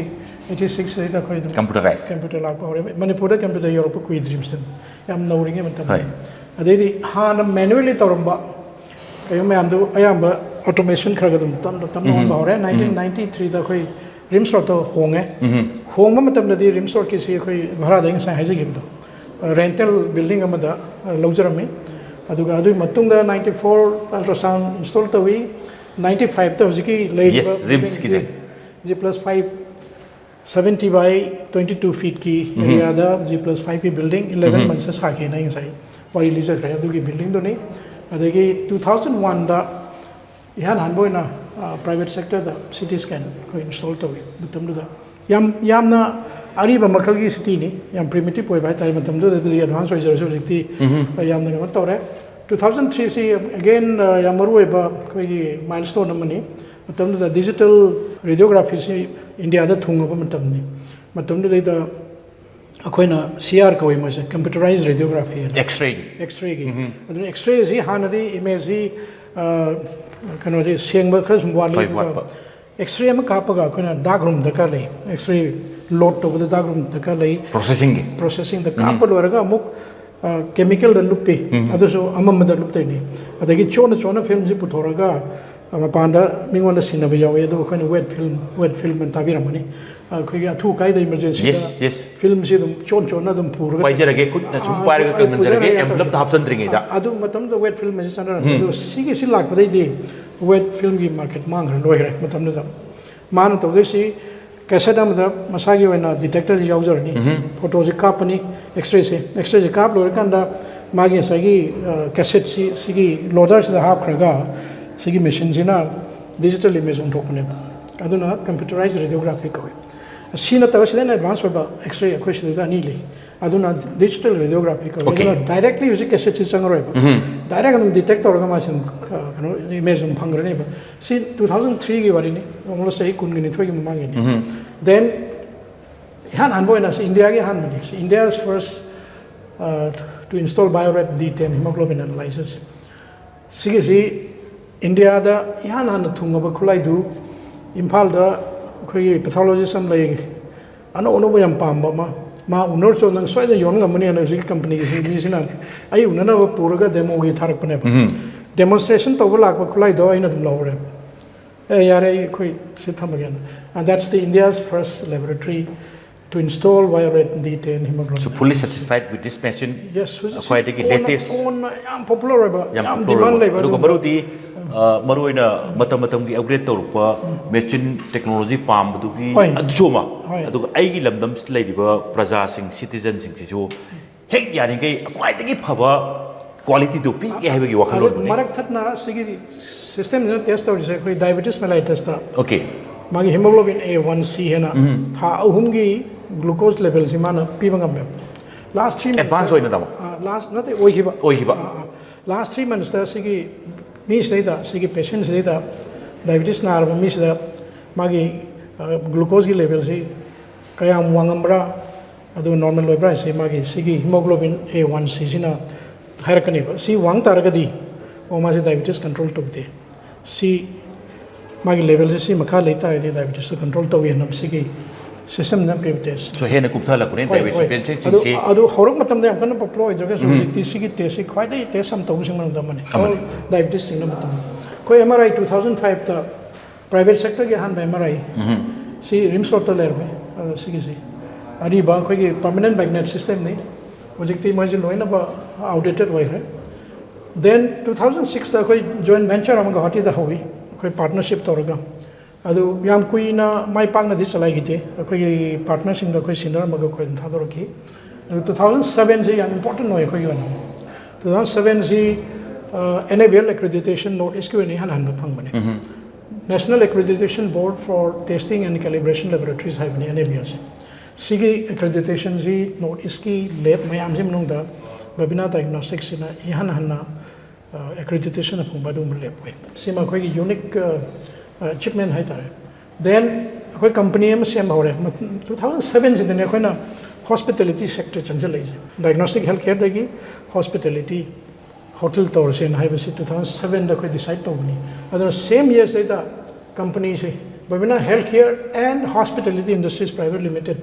ꯑꯩꯠꯇꯤ ꯁꯤꯛꯁ ꯁꯤꯗ ꯑꯩꯈꯣꯏ ꯑꯗꯨꯝ ꯀꯝꯄ꯭ꯌꯨꯇꯔꯥꯏꯁ꯫ ꯀꯝꯄ꯭ꯌꯨꯇꯔ ꯂꯥꯛꯄ ꯍꯧꯔꯦ꯫ ꯃꯅꯤꯄꯨꯔꯗ ꯀꯝꯄ꯭ꯌꯨꯇꯔ ꯌꯧꯔꯛꯄ ꯀꯨꯏꯗ꯭ꯔꯤꯕꯁꯤꯗ ꯌꯥꯝ ꯅꯧꯔꯤꯉꯩ ꯃꯇꯝꯗ꯫ ꯍꯣꯏ꯫ ꯑꯗꯩꯗꯤ ꯍꯥꯟꯅ ꯃꯦꯅꯨꯋꯦꯂꯤ ꯇꯧꯔꯝꯕ ꯀꯩꯅꯣ ꯃꯌꯥꯝꯗꯨ ꯑꯌꯥꯝꯕ ꯑꯣꯇꯣꯃꯦꯁꯟ ꯈꯔ ꯈꯔ ꯑꯗꯨꯝ ꯇꯞꯅ ꯇꯞꯅ ꯎꯝ꯫ ꯑꯣꯟꯕ ꯍꯧꯔꯦ꯫ ꯎꯝ꯫ ꯅꯥꯏꯟꯇꯤꯟ ꯅꯥꯏꯟꯇꯤ ꯊ꯭ꯔꯤꯗ ꯑꯩꯈꯣꯏ ꯔꯤꯝꯁ ꯔꯣꯗꯇ ꯍꯣꯡꯉꯦ꯫ ꯎꯝ꯫ ꯍꯣꯡꯕ ꯃꯇꯝꯗꯗꯤ ꯔꯤꯝꯁ ꯔꯣꯗꯀꯤꯁꯤ ꯑꯩꯈꯣꯏ ꯚꯔꯥꯗ ꯑꯩ ꯉꯁꯥꯏ ꯍꯥꯏꯖꯈꯤꯕꯗꯣ, ꯔꯦꯟꯇꯦꯜ ꯕꯤꯜꯗꯤꯡ ꯑꯃꯗ ꯂꯧꯖꯔꯝꯃꯤ꯫ ꯑꯗꯨꯒ ꯑꯗꯨꯒꯤ ꯃꯇꯨꯡꯗ ꯅꯥꯏꯟꯇꯤ ꯐꯣꯔ ꯑꯜꯇ꯭ꯔꯥꯁꯥꯎꯟ ꯏꯟꯁꯇꯣꯜ ꯇꯧꯏ꯫ ꯅꯥꯏꯟꯇꯤ ꯐꯥꯏꯚꯇ ꯍꯧꯖꯤꯛꯀꯤ ꯂꯩꯔꯤꯕ ꯌꯦꯁ, ꯔꯤꯝꯁꯀꯤꯗ꯫ G plus five, seventy by twenty two ꯐꯤꯠꯀꯤ ꯎꯝ꯫ ꯑꯦꯔꯤꯌꯥꯗ ꯖꯤ ꯄ꯭ꯂꯁ ꯐꯥꯏꯚꯀꯤ ꯕꯤꯜꯗꯤꯡ ꯏꯂꯦꯚꯦꯟ ꯎꯝ꯫ ꯃꯟꯁꯇ ꯁꯥꯈꯤꯅ ꯑꯩ ꯉꯁꯥꯏ ꯋꯥꯔꯤ ꯂꯤꯖꯈ꯭ꯔꯦ꯫ ꯑꯗꯨꯒꯤ ꯕꯤꯜꯗꯤꯡꯗꯨꯅꯤ꯫ ꯑꯗꯒꯤ ꯇꯨ ꯊꯥꯎꯖꯟ ꯋꯥꯟꯗ ꯏꯍꯥꯟ ꯍꯥꯟꯕ ꯑꯣꯏꯅ, ꯑ, ꯄ꯭ꯔꯥꯏꯚꯦꯠ ꯁꯦꯛꯇꯔꯗ ꯁꯤ ꯇꯤ ꯁ꯭ꯀꯦꯟ ꯑꯩꯈꯣꯏ ꯏꯟꯁꯇꯣꯜ ꯇꯧꯏ꯫ ꯃꯇꯝꯗꯨꯗ ꯌꯥꯝ, ꯌꯥꯝꯅ ꯑꯔꯤꯕ ꯃꯈꯜꯒꯤ ꯁꯤꯇꯤꯅꯤ, ꯌꯥꯝ ꯄ꯭ꯔꯤꯃꯤꯇꯤꯞ ꯑꯣꯏꯕ ꯍꯥꯏꯇꯥꯔꯦ꯫ ꯃꯇꯝꯗꯨꯗꯕꯨꯗꯤ ꯑꯦꯗꯚꯥꯟꯁ ꯑꯣꯏꯖꯔꯁꯨ ꯍꯧꯖꯤꯛꯇꯤ, ꯎꯝ꯫ ꯑ, ꯌꯥꯝꯅ ꯀꯩꯅꯣ ꯇꯧꯔꯦ꯫ ꯇꯨ ꯊꯥꯎꯖꯟ ꯊ꯭ꯔꯤꯁꯤ ꯑꯦꯒꯦꯟ, ꯑ, ꯌꯥꯝ ꯃꯔꯨ ꯑꯣꯏꯕ ꯑꯩꯈꯣꯏꯒꯤ ꯃꯥꯏꯜꯁ꯭ꯇꯣꯟ ꯑꯃꯅꯤ꯫ ꯃꯇꯝꯗꯨꯗ ꯗꯤꯖꯤꯇꯦꯜ ꯔꯦꯗꯤꯑꯣꯒ꯭ꯔꯥꯐꯤꯁꯤ ꯏꯟꯗꯤꯌꯥꯗ ꯊꯨꯡꯉꯕ ꯃꯇꯝꯅꯤ꯫ ꯃꯇꯝꯗꯨꯗꯩꯗ ꯑꯩꯈꯣꯏꯅ ꯁꯤ ꯑꯥꯔ ꯀꯧꯏ ꯃꯣꯏꯁꯦ, computerized radiography ꯍꯥꯏꯅ꯫ X-ray ꯒꯤ X-ray ꯒꯤ꯫ ꯑꯗꯨꯅ X-ray ꯁꯤ ꯍꯥꯟꯅꯗꯤ image ꯁꯤ, ꯑ, ꯀꯩꯅꯣꯗꯤ ꯁꯦꯡꯕ ꯈꯔ ꯁꯨꯝ ꯋꯥꯠꯂꯤ꯫ ꯍꯣꯏ, ꯑꯗꯨꯒ ꯋꯥꯠꯄ꯫ X-ray ꯑꯃ ꯀꯥꯞꯄꯒ ꯑꯩꯈꯣꯏꯅ dark room ꯗꯔꯀꯥꯔ ꯂꯩ꯫ X-ray load ꯇꯧꯕꯗ dark room ꯗꯔꯀꯥꯔ ꯂꯩ꯫ Processing ꯒꯤ꯫ Processing ꯗ ꯀꯥꯞꯄ ꯂꯣꯏꯔꯒ ꯑꯃꯨꯛ, ꯑ, chemical ꯗ ꯂꯨꯞꯄꯤ꯫ ꯑꯗꯨꯁꯨ ꯑꯃꯝꯕꯗ ꯂꯨꯞꯇꯣꯏꯅꯤ꯫ ꯑꯗꯒꯤ ꯆꯣꯠꯅ ꯆꯣꯠꯅ film ꯁꯤ ꯄꯨꯊꯣꯔꯒ, ꯑ, ꯃꯄꯥꯟꯗ ꯃꯤꯉꯣꯟꯗ ꯁꯤꯟꯅꯕ ꯌꯥꯎꯋꯤ꯫ ꯑꯗꯨꯒ ꯑꯩꯈꯣꯏꯅ wet film, wet film ꯑꯅ ꯇꯥꯕꯤꯔꯝꯃꯅꯤ꯫ ꯑ, ꯑꯩꯈꯣꯏꯒꯤ ꯑꯊꯨ ꯑꯀꯥꯏꯗ emergency ꯗ Yes, yes. Film ꯁꯤ ꯑꯗꯨꯝ ꯆꯣꯟ ꯆꯣꯟꯅ ꯑꯗꯨꯝ ꯄꯨꯔꯒ ꯄꯥꯏꯖꯔꯒꯦ, ꯈꯨꯠꯅ ꯁꯨꯝ ꯑ, ꯄꯥꯏꯔꯒ ꯑ, ꯀꯪꯍꯟꯖꯔꯒꯦ, ꯄꯨꯖꯔꯒꯦ envelope ꯇ ꯍꯥꯞꯆꯤꯟꯗ꯭ꯔꯤꯉꯩꯗ꯫ ꯑ, ꯑꯗꯨ ꯃꯇꯝꯗ wet film ꯁꯤ ꯆꯠꯅꯔꯝꯃꯤ꯫ ꯑꯗꯣ ꯁꯤꯒꯤ ꯁꯤ ꯂꯥꯛꯄꯗꯩꯗꯤ wet film ꯒꯤ market ꯃꯥꯡꯈ꯭ꯔꯦ, ꯂꯣꯏꯈ꯭ꯔꯦ ꯃꯇꯝꯗꯨꯗ꯫ ꯃꯥꯅ ꯇꯧꯗꯣꯏꯁꯤ cassette ꯑꯃꯗ ꯃꯁꯥꯒꯤ ꯑꯣꯏꯅ detector ꯁꯤ ꯌꯥꯎꯖꯔꯅꯤ꯫ Photo ꯁꯤ ꯀꯥꯞꯄꯅꯤ, X-ray ꯁꯦ꯫ X-ray ꯁꯦ ꯀꯥꯞ ꯂꯣꯏꯔꯀꯥꯟꯗ ꯃꯥꯒꯤ ꯉꯁꯥꯏꯒꯤ, ꯑ, cassette ꯁꯤ ꯁꯤꯒꯤ loader ꯁꯤꯗ ꯍꯥꯞꯈ꯭ꯔꯒ ꯁꯤꯒꯤ machine ꯁꯤꯅ digital image ꯑꯣꯟꯊꯣꯛꯄꯅꯦꯕ꯫ ꯑꯗꯨꯅ computerized radiography ꯀꯧꯏ꯫ ꯁꯤ ꯅꯠꯇꯕ ꯁꯤꯗꯩꯅ advance ꯑꯣꯏꯕ X-ray ꯑꯩꯈꯣꯏ ꯁꯤꯗꯩꯗ ꯑꯅꯤ ꯂꯩ꯫ ꯑꯗꯨꯅ digital radiography ꯀꯧꯏ꯫ Okay. ꯑꯗꯨꯅ directly ꯍꯧꯖꯤꯛ cassette ꯁꯤ ꯆꯪꯉꯔꯣꯏꯕ꯫ Direct ꯑꯗꯨꯝ detect ꯇꯧꯔꯒ ꯃꯥꯁꯤ ꯑꯗꯨꯝ, ꯑ, ꯀꯩꯅꯣ, image ꯑꯗꯨꯝ ꯐꯪꯈ꯭ꯔꯅꯦꯕ꯫ ꯁꯤ two thousand three ꯒꯤ ꯋꯥꯔꯤꯅꯤ, almost ꯆꯍꯤ ꯀꯨꯟꯒ ꯅꯤꯊꯣꯏꯒꯤ ꯃꯃꯥꯡꯒꯤꯅꯤ꯫ Then ꯏꯍꯥꯟ ꯍꯥꯟꯕ ꯑꯣꯏꯅ ꯁꯤ ꯏꯟꯗꯤꯌꯥꯒꯤ ꯑꯍꯥꯟꯕꯅꯤ꯫ ꯁꯤ India's first, uh, to install BioRed D ten hemoglobin analyzer꯫ ꯁꯤꯒꯤꯁꯤ ꯏꯟꯗꯤꯌꯥꯗ ꯏꯍꯥꯟ ꯍꯥꯟꯅ ꯊꯨꯡꯉꯕ ꯈꯨꯠꯂꯥꯏꯗꯨ ꯏꯝꯐꯥꯜꯗ ꯑꯩꯈꯣꯏꯒꯤ pathologist ꯑꯃ ꯂꯩ, ꯑꯅꯧ ꯑꯅꯧꯕ ꯌꯥꯝ ꯄꯥꯝꯕ ꯑꯃ, ꯃꯥ ꯎꯅꯔꯁꯨ ꯅꯪ ꯁꯣꯏꯗꯅ ꯌꯣꯟ ꯉꯝꯃꯅꯤ ꯍꯥꯏꯅ ꯍꯧꯖꯤꯛꯀꯤ company ꯒꯤ ꯃꯤꯁꯤꯅ ꯑꯩ ꯎꯅꯅꯕ ꯄꯨꯔꯒ demo ꯒꯤ ꯊꯥꯔꯛꯄꯅꯦꯕ꯫ Demonstration ꯇꯧꯕ ꯂꯥꯛꯄ ꯈꯨꯠꯂꯥꯏꯗꯣ ꯑꯩꯅ ꯑꯗꯨꯝ ꯂꯧꯍꯧꯔꯦ꯫ ꯑꯦ, ꯌꯥꯔꯦ, ꯑꯩ, ꯑꯩꯈꯣꯏ ꯁꯤ ꯊꯝꯃꯒꯦꯅ꯫ And that's the India's first laboratory to install BioRed D ten hemoglobin. So fully satisfied with this machine? Yes, ꯍꯧꯖꯤꯛ ꯈ꯭ꯋꯥꯏꯗꯒꯤ ꯀꯣꯟꯅ, latest꯫ ꯀꯣꯟꯅ ꯌꯥꯝ popular ꯑꯣꯏꯕ, ꯌꯥꯝ ꯌꯥꯝ popular demand ꯑꯣꯏꯕ꯫ ꯂꯩꯕ ꯑꯗꯨꯒ ꯑꯗꯨꯒꯨꯝꯕ꯫ ꯃꯔꯨꯗꯤ, ꯑ, ꯃꯔꯨꯑꯣꯏꯅ ꯃꯇꯝ ꯃꯇꯝꯒꯤ upgrade ꯇꯧꯔꯛꯄ machine technology ꯄꯥꯝꯕꯗꯨꯒꯤ ꯍꯣꯏ꯫ ꯑꯗꯨꯁꯨ ꯑꯃ꯫ ꯍꯣꯏ꯫ ꯑꯗꯨꯒ ꯑꯩꯒꯤ ꯂꯝꯗꯝꯁꯤꯗ ꯂꯩꯔꯤꯕ ꯄ꯭ꯔꯖꯥꯁꯤꯡ, citizen ꯁꯤꯡꯁꯤꯁꯨ ꯍꯦꯛ ꯌꯥꯔꯤꯈꯩ ꯈ꯭ꯋꯥꯏꯗꯒꯤ ꯐꯕ quality ꯗꯨ ꯄꯤꯒꯦ ꯍꯥꯏꯕꯒꯤ ꯑꯗꯨ ꯋꯥꯈꯜꯂꯣꯟꯗꯨꯅꯤ꯫ ꯃꯔꯛ ꯊꯠꯅ ꯁꯤꯒꯤ system ꯁꯤꯅ test ꯇꯧꯔꯤꯁꯦ ꯑꯩꯈꯣꯏ diabetes mellitus ꯇ꯫ Okay. ꯃꯥꯒꯤ hemoglobin A one C ꯍꯥꯏꯅ ꯊꯥ ꯑꯍꯨꯝꯒꯤ glucose level ꯁꯤ ꯃꯥꯅ ꯄꯤꯕ ꯉꯝꯃꯦꯕ꯫ Last three months Advance ꯑꯣꯏꯅ ꯇꯥꯃꯣ? ꯑ, last ꯅꯠꯇꯦ, ꯑꯣꯏꯈꯤꯕ꯫ ꯑꯣꯏꯈꯤꯕ꯫ ꯑ, ꯑ, last three months ꯇ ꯁꯤꯒꯤ ꯃꯤꯁꯤꯗꯩꯗ, ꯁꯤꯒꯤ patient ꯁꯤꯗꯩꯗ, diabetes ꯅꯥꯔꯕ ꯃꯤꯁꯤꯗ ꯃꯥꯒꯤ, ꯑ, glucose ꯀꯤ level ꯁꯤ ꯀꯌꯥꯝ ꯋꯥꯡꯉꯝꯕ꯭ꯔꯥ, ꯑꯗꯨꯒ ꯅꯣꯔꯃꯦꯜ ꯑꯣꯏꯕ꯭ꯔꯥ ꯍꯥꯏꯁꯦ ꯃꯥꯒꯤ ꯁꯤꯒꯤ ꯍꯤꯃꯣꯒ꯭ꯂꯣꯕꯤꯟ ꯑꯦ ꯋꯥꯟ ꯁꯤꯁꯤꯅ ꯍꯥꯏꯔꯛꯀꯅꯦꯕ꯫ ꯁꯤ ꯋꯥꯡ ꯇꯥꯔꯒꯗꯤ ꯑꯣ ꯃꯥꯁꯦ ꯗꯥꯏꯕꯤꯇꯤꯁ ꯀꯟꯇ꯭ꯔꯣꯜ ꯇꯧꯗꯦ, ꯁꯤ ꯃꯥꯒꯤ ꯂꯦꯚꯦꯜꯁꯦ ꯁꯤ ꯃꯈꯥ ꯂꯩ ꯇꯥꯔꯒꯗꯤ ꯗꯥꯏꯕꯤꯇꯤꯁꯇ ꯀꯟꯇ꯭ꯔꯣꯜ ꯇꯧꯏ ꯍꯥꯏꯅ ꯁꯤꯒꯤ ꯁꯤꯁꯇꯦꯝꯅ ꯄꯤꯕ ꯇꯦꯁ꯫ ꯁꯣ ꯍꯦꯟꯅ ꯀꯨꯞꯊꯍꯜꯂꯛꯄꯅꯦ ꯍꯣꯏ, ꯗꯥꯏꯕꯤꯇꯤꯁ ꯍꯣꯏ꯫ ꯄꯦꯁꯦꯟꯁꯤꯡꯁꯤ꯫ ꯑꯗꯨ ꯑꯗꯨ ꯍꯧꯔꯛ ꯃꯇꯝꯗ ꯌꯥꯝ ꯀꯟꯅ ꯄꯣꯄꯨꯂꯔ ꯑꯣꯏꯗ꯭ꯔꯒꯁꯨ ꯍꯧꯖꯤꯛꯇꯤ ꯁꯤꯒꯤ ꯇꯦꯁꯁꯤ ꯈ꯭ꯋꯥꯏꯗꯒꯤ ꯇꯦꯁ ꯌꯥꯝ ꯇꯧꯕꯁꯤꯡ ꯃꯅꯨꯡꯗ ꯑꯃꯅꯤ꯫ ꯑꯃꯅꯤ꯫ ꯗꯥꯏꯕꯤꯇꯤꯁꯁꯤꯡꯅ ꯃꯇꯝ ꯑꯩꯈꯣꯏ ꯑꯦꯝ ꯑꯥꯔ ꯑꯥꯏ ꯇꯨ ꯊꯥꯎꯖꯟ ꯐꯥꯏꯚꯇ ꯄ꯭ꯔꯥꯏꯚꯦꯠ ꯁꯦꯛꯇꯔꯒꯤ ꯑꯍꯥꯟꯕ M R I C RIMS ꯔꯣꯗꯇ ꯂꯩꯔꯝꯃꯦ꯫ ꯑꯗꯣ ꯁꯤꯒꯤꯁꯤ ꯑꯔꯤꯕ ꯑꯩꯈꯣꯏꯒꯤ ꯄꯔꯃꯅꯦꯟ ꯃꯦꯒꯅꯦꯠ ꯁꯤꯁꯇꯦꯝꯅꯤ꯫ ꯍꯧꯖꯤꯛꯇꯤ ꯃꯣꯏꯁꯤ ꯂꯣꯏꯅꯃꯛ ꯑꯥꯎꯠꯗꯦꯇꯦꯠ ꯑꯣꯏꯈ꯭ꯔꯦ꯫ ꯗꯦꯟ ꯇꯨ ꯊꯥꯎꯖꯟ ꯁꯤꯛꯁꯇ ꯑꯩꯈꯣꯏ ꯖꯣꯏꯟ ꯚꯦꯟꯆꯔ ꯑꯃ ꯒꯧꯍꯥꯇꯤꯗ ꯍꯧꯏ, ꯑꯩꯈꯣꯏ ꯄꯥꯔꯠꯅꯔꯁꯤꯞ ꯇꯧꯔꯒ꯫ ꯑꯗꯨ ꯌꯥꯝ ꯀꯨꯏꯅ ꯃꯥꯏ ꯄꯥꯛꯅꯗꯤ ꯆꯂꯥꯏꯈꯤꯗꯦ꯫ ꯑꯩꯈꯣꯏꯒꯤ ꯄꯥꯔꯠꯅꯔꯁꯤꯡꯗ ꯑꯩꯈꯣꯏ ꯁꯤꯟꯅꯔꯝꯃꯒ ꯑꯩꯈꯣꯏ ꯑꯗꯨꯝ ꯊꯥꯗꯣꯔꯛꯈꯤ꯫ ꯑꯗꯨ ꯇꯨ ꯊꯥꯎꯖꯟ ꯁꯕꯦꯟꯁꯤ ꯌꯥꯝ ꯏꯝꯄꯣꯔꯇꯦꯟ ꯑꯣꯏ ꯑꯩꯈꯣꯏꯒꯤ ꯑꯣꯏꯅ꯫ Two thousand seventy N A B L accreditation north ꯏꯁꯀꯤ ꯑꯣꯏꯅ ꯏꯍꯥꯟ ꯍꯥꯟꯕ ꯐꯪꯕꯅꯦ꯫ National Accreditation Board for Testing and Calibration Laboratories ꯍꯥꯏꯕꯅꯤ ꯑꯦꯟ ꯑꯦ ꯕꯤ ꯑꯦꯜꯁꯦ꯫ ꯁꯤꯒꯤ ꯑꯦꯀ꯭ꯔꯤꯗꯤꯇꯦꯁꯟꯁꯤ ꯅꯣꯔꯠ ꯏꯁꯀꯤ ꯂꯦꯕ ꯃꯌꯥꯝꯁꯤ ꯃꯅꯨꯡꯗ ꯕꯕꯤꯅꯥ ꯗꯥꯏꯒꯅꯣꯁꯇꯤꯛꯁꯤꯅ ꯏꯍꯥꯟ ꯍꯥꯟꯅ ꯑꯦꯀ꯭ꯔꯤꯗꯤꯇꯦꯁꯟ ꯐꯪꯕ ꯑꯗꯨꯒꯨꯝꯕ ꯂꯦꯕ ꯑꯣꯏ꯫ ꯁꯤꯃ ꯑꯩꯈꯣꯏꯒꯤ ꯌꯨꯅꯤꯛ ꯑꯆꯤꯞꯃꯦꯟ ꯍꯥꯏꯇꯥꯔꯦ꯫ ꯗꯦꯟ ꯑꯩꯈꯣꯏ ꯀꯝꯄꯅꯤ ꯑꯃ ꯁꯦꯝꯕ ꯍꯧꯔꯦ꯫ ꯇꯨ ꯊꯥꯎꯖꯟ ꯁꯕꯦꯟꯁꯤꯗꯅꯦ ꯑꯩꯈꯣꯏꯅ ꯍꯣꯁꯄꯤꯇꯦꯂꯤꯇꯤ ꯁꯦꯛꯇꯔ ꯆꯪꯁꯤꯜꯂꯛꯏꯁꯦ꯫ ꯗꯥꯏꯒꯅꯣꯁꯇꯤꯛ ꯍꯦꯜꯊ ꯀꯦꯌꯔꯗꯒꯤ ꯍꯣꯁꯄꯤꯇꯦꯂꯤꯇꯤ, ꯍꯣꯇꯦꯜ ꯇꯧꯔꯁꯦꯅ ꯍꯥꯏꯕꯁꯤ ꯇꯨ ꯊꯥꯎꯖꯟ ꯁꯕꯦꯟꯗ ꯑꯩꯈꯣꯏ ꯗꯤꯁꯥꯏꯠ ꯇꯧꯕꯅꯤ꯫ ꯑꯗꯨꯅ ꯁꯦꯝ ꯌꯔꯁꯤꯗꯩꯗ ꯀꯝꯄꯅꯤꯁꯦ ꯕꯕꯤꯅꯥ health care and hospitality industries private limited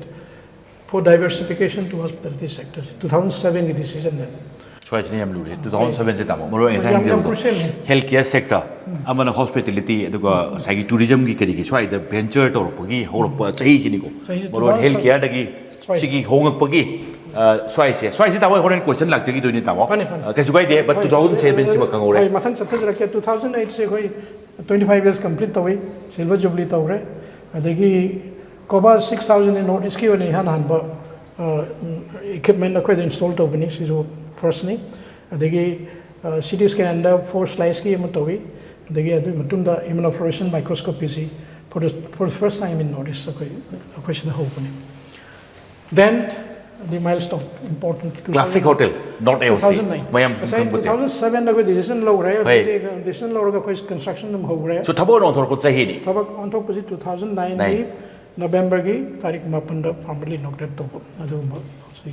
for diversification to hospitality sector ꯁꯤ ꯇꯨ ꯊꯥꯎꯖꯟ ꯁꯕꯦꯟꯒꯤ ꯗꯤꯁꯤꯖꯟꯅꯦ꯫ ꯁ꯭ꯋꯥꯏꯁꯤꯅ ꯌꯥꯝ ꯂꯨꯔꯦ꯫ ꯇꯨ ꯊꯥꯎꯖꯟ ꯁꯕꯦꯟꯁꯦ ꯇꯥꯃꯣ ꯃꯔꯨ ꯑꯣꯏꯅ ꯌꯥꯝ, ꯌꯥꯝ ꯉꯁꯥꯏ crucial ꯅꯤ꯫ ꯍꯦꯜꯊ ꯀꯦꯌꯔ ꯁꯦꯛꯇꯔ ꯑꯃꯅ ꯍꯣꯁꯄꯤꯇꯦꯂꯤꯇꯤ ꯑꯗꯨꯒ ꯉꯁꯥꯏꯒꯤ ꯇꯨꯔꯤꯖꯝꯒꯤ ꯀꯔꯤꯒꯤ ꯁ꯭ꯋꯥꯏꯗ ꯚꯦꯟꯆꯔ ꯇꯧꯔꯛꯄꯒꯤ ꯍꯧꯔꯛꯄ ꯆꯍꯤꯁꯤꯅꯤꯀꯣ꯫ ꯆꯍꯤꯁꯦ ꯃꯔꯨ ꯑꯣꯏꯅ two thousand ꯍꯦꯜꯊ ꯀꯦꯌꯔꯗꯒꯤ ꯁꯤꯒꯤ ꯍꯣꯡꯉꯛꯄꯒꯤ ꯑ, ꯁ꯭ꯋꯥꯏꯁꯦ ꯁ꯭ꯋꯥꯏꯁꯦ ꯇꯥꯃꯣ ꯍꯣꯔꯦꯟ ꯀꯣꯏꯁꯟ ꯂꯥꯛꯆꯈꯤꯗꯣꯏꯅꯤ ꯇꯥꯃꯣ꯫ ꯐꯅꯤ, ꯐꯅꯤ꯫ ꯑ, ꯀꯩꯁꯨ ꯀꯥꯏꯗꯦ꯫ ꯕꯠ ꯍꯣꯏ, ꯇꯨ ꯊꯥꯎꯖꯟ ꯁꯕꯦꯟꯁꯤꯃ ꯈꯪꯍꯧꯔꯦ꯫ ꯍꯣꯏ, ꯃꯊꯪ ꯆꯠꯊꯖꯔꯛꯀꯦ꯫ ꯇꯨ ꯊꯥꯎꯖꯟ ꯑꯩꯠꯁꯦ ꯑꯩꯈꯣꯏ ꯇ꯭ꯋꯦꯟꯇꯤ ꯐꯥꯏꯚ ꯌꯔꯁ ꯀꯝꯄ꯭ꯂꯤꯠ ꯇꯧꯏ, ꯁꯤꯜꯚꯔ ꯖꯨꯕ꯭ꯂꯤ ꯇꯧꯈ꯭ꯔꯦ꯫ ꯑꯗꯒꯤ ꯀꯣꯕꯥ ꯁꯤꯛꯁ ꯊꯥꯎꯖꯟ ꯅꯣꯔꯠ ꯏꯁꯀꯤ ꯑꯣꯏꯅ ꯏꯍꯥꯟ ꯍꯥꯟꯕ ꯏꯀ꯭ꯋꯤꯞꯃꯦꯟ ꯑꯩꯈꯣꯏꯗ ꯏꯟꯁꯇꯣꯜ ꯇꯧꯕꯅꯤ, ꯁꯤꯁꯨ ꯐꯥꯔꯁꯅꯤ꯫ ꯑꯗꯒꯤ ꯁꯤ ꯇꯤ ꯁ꯭ꯀꯦꯟꯗ ꯐꯣꯔ ꯁ꯭ꯂꯥꯏꯁꯀꯤ ꯑꯃ ꯇꯧꯏ꯫ ꯑꯗꯒꯤ ꯑꯗꯨꯒꯤ ꯃꯇꯨꯡꯗ ꯏꯝꯃꯨꯅꯣꯐ꯭ꯂꯣꯔꯦꯁꯟ ꯃꯥꯏꯀ꯭ꯔꯣꯁꯀꯣꯄꯤꯁꯤ for the for the first time in North East ꯑꯩꯈꯣꯏ ꯑꯩꯈꯣꯏ ꯁꯤꯗ ꯍꯧꯕꯅꯤ꯫ Then the milestone important classic hotel north L C ꯃꯌꯥꯝ ꯉꯁꯥꯏ ꯇꯨ ꯈꯪꯕꯁꯦ꯫ ꯊꯥꯎꯖꯟ ꯁꯕꯦꯟꯗ ꯑꯩꯈꯣꯏ ꯗꯤꯁꯤꯖꯟ ꯂꯧꯈ꯭ꯔꯦ꯫ ꯍꯣꯏ꯫ ꯗꯤꯁꯤꯖꯟ ꯂꯧꯔꯒ ꯑꯩꯈꯣꯏ ꯀꯟꯁꯇ꯭ꯔꯛꯁꯟ ꯑꯗꯨꯝ ꯍꯧꯈ꯭ꯔꯦ꯫ ꯁꯣ ꯊꯕꯛ ꯑꯣꯟꯊꯣꯔꯛꯄ ꯆꯍꯤꯅꯤ꯫ ꯊꯕꯛ ꯑꯣꯟꯊꯣꯛꯄꯁꯤ ꯇꯨ ꯊꯥꯎꯖꯟ ꯅꯥꯏꯟꯒꯤ Nine꯫ ꯅꯕꯦꯝꯕꯔꯒꯤ ꯇꯥꯔꯤꯛ ꯃꯥꯄꯟꯗ formally inaugurate ꯇꯧꯕ ꯑꯗꯨꯒꯨꯝꯕ ꯁꯤ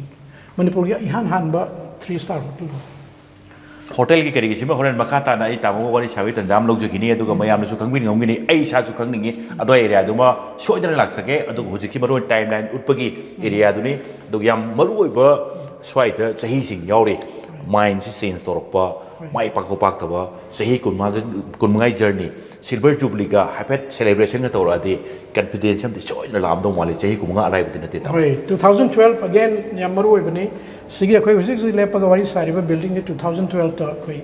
ꯃꯅꯤꯄꯨꯔꯒꯤ ꯏꯍꯥꯟ ꯍꯥꯟꯕ three star hotel꯫ ꯍꯣꯇꯦꯜꯒꯤ ꯀꯔꯤꯒꯤꯁꯤꯃ ꯍꯣꯔꯦꯟ ꯃꯈꯥ ꯇꯥꯅ ꯑꯩ ꯇꯥꯃꯣꯒ ꯋꯥꯔꯤ ꯁꯥꯕꯒꯤ ꯇꯥꯟꯖꯥ ꯑꯃ ꯂꯧꯖꯈꯤꯅꯤ, ꯑꯗꯨꯒ ꯃꯌꯥꯝꯅꯁꯨ ꯈꯪꯕꯤꯅꯤꯡꯉꯝꯒꯅꯤ, ꯑꯩ ꯏꯁꯥꯁꯨ ꯈꯪꯅꯤꯡꯉꯤ꯫ ꯑꯗꯣ ꯑꯦꯔꯤꯌꯥꯗꯨꯃ ꯁꯣꯏꯗꯅ ꯂꯥꯛꯆꯒꯦ꯫ ꯑꯗꯨꯒ ꯍꯧꯖꯤꯛꯀꯤ ꯃꯔꯨ ꯑꯣꯏꯅ timeline ꯎꯠꯄꯒꯤ ꯑꯦꯔꯤꯌꯥꯗꯨꯅꯤ꯫ ꯑꯗꯨꯒ ꯌꯥꯝ ꯃꯔꯨ ꯑꯣꯏꯕ ꯁ꯭ꯋꯥꯏꯗ ꯆꯍꯤꯁꯤꯡ ꯌꯥꯎꯔꯤ꯫ Mindꯁꯤ change ꯇꯧꯔꯛꯄ, ꯃꯥꯏ ꯄꯥꯛꯄ ꯄꯥꯛꯇꯕ, ꯆꯍꯤ ꯀꯨꯟꯃꯉꯥ, ꯀꯨꯟꯃꯉꯥꯒꯤ journey, silver jubileeꯒ ꯍꯥꯏꯐꯦꯠ celebrationꯒ ꯇꯧꯔꯛꯑꯗꯤ confidence ꯑꯃꯗꯤ ꯁꯣꯏꯗꯅ ꯂꯥꯛꯑꯝꯗꯧ ꯃꯥꯜꯂꯤ꯫ ꯆꯍꯤ ꯀꯨꯟꯃꯉꯥ ꯑꯔꯥꯏꯕꯗꯤ ꯅꯠꯇꯦ, ꯇꯥꯃꯣ꯫ ꯍꯣꯏ, two thousand twelve again ꯌꯥꯝ ꯃꯔꯨ ꯑꯣꯏꯕꯅꯤ꯫ ꯁꯤꯒꯤ ꯑꯩꯈꯣꯏ ꯍꯧꯖꯤꯛ ꯍꯧꯖꯤꯛ ꯂꯦꯞꯄꯒ ꯋꯥꯔꯤ ꯁꯥꯔꯤꯕ buildingꯁꯦ two thousand twelveꯇ ꯑꯩꯈꯣꯏ,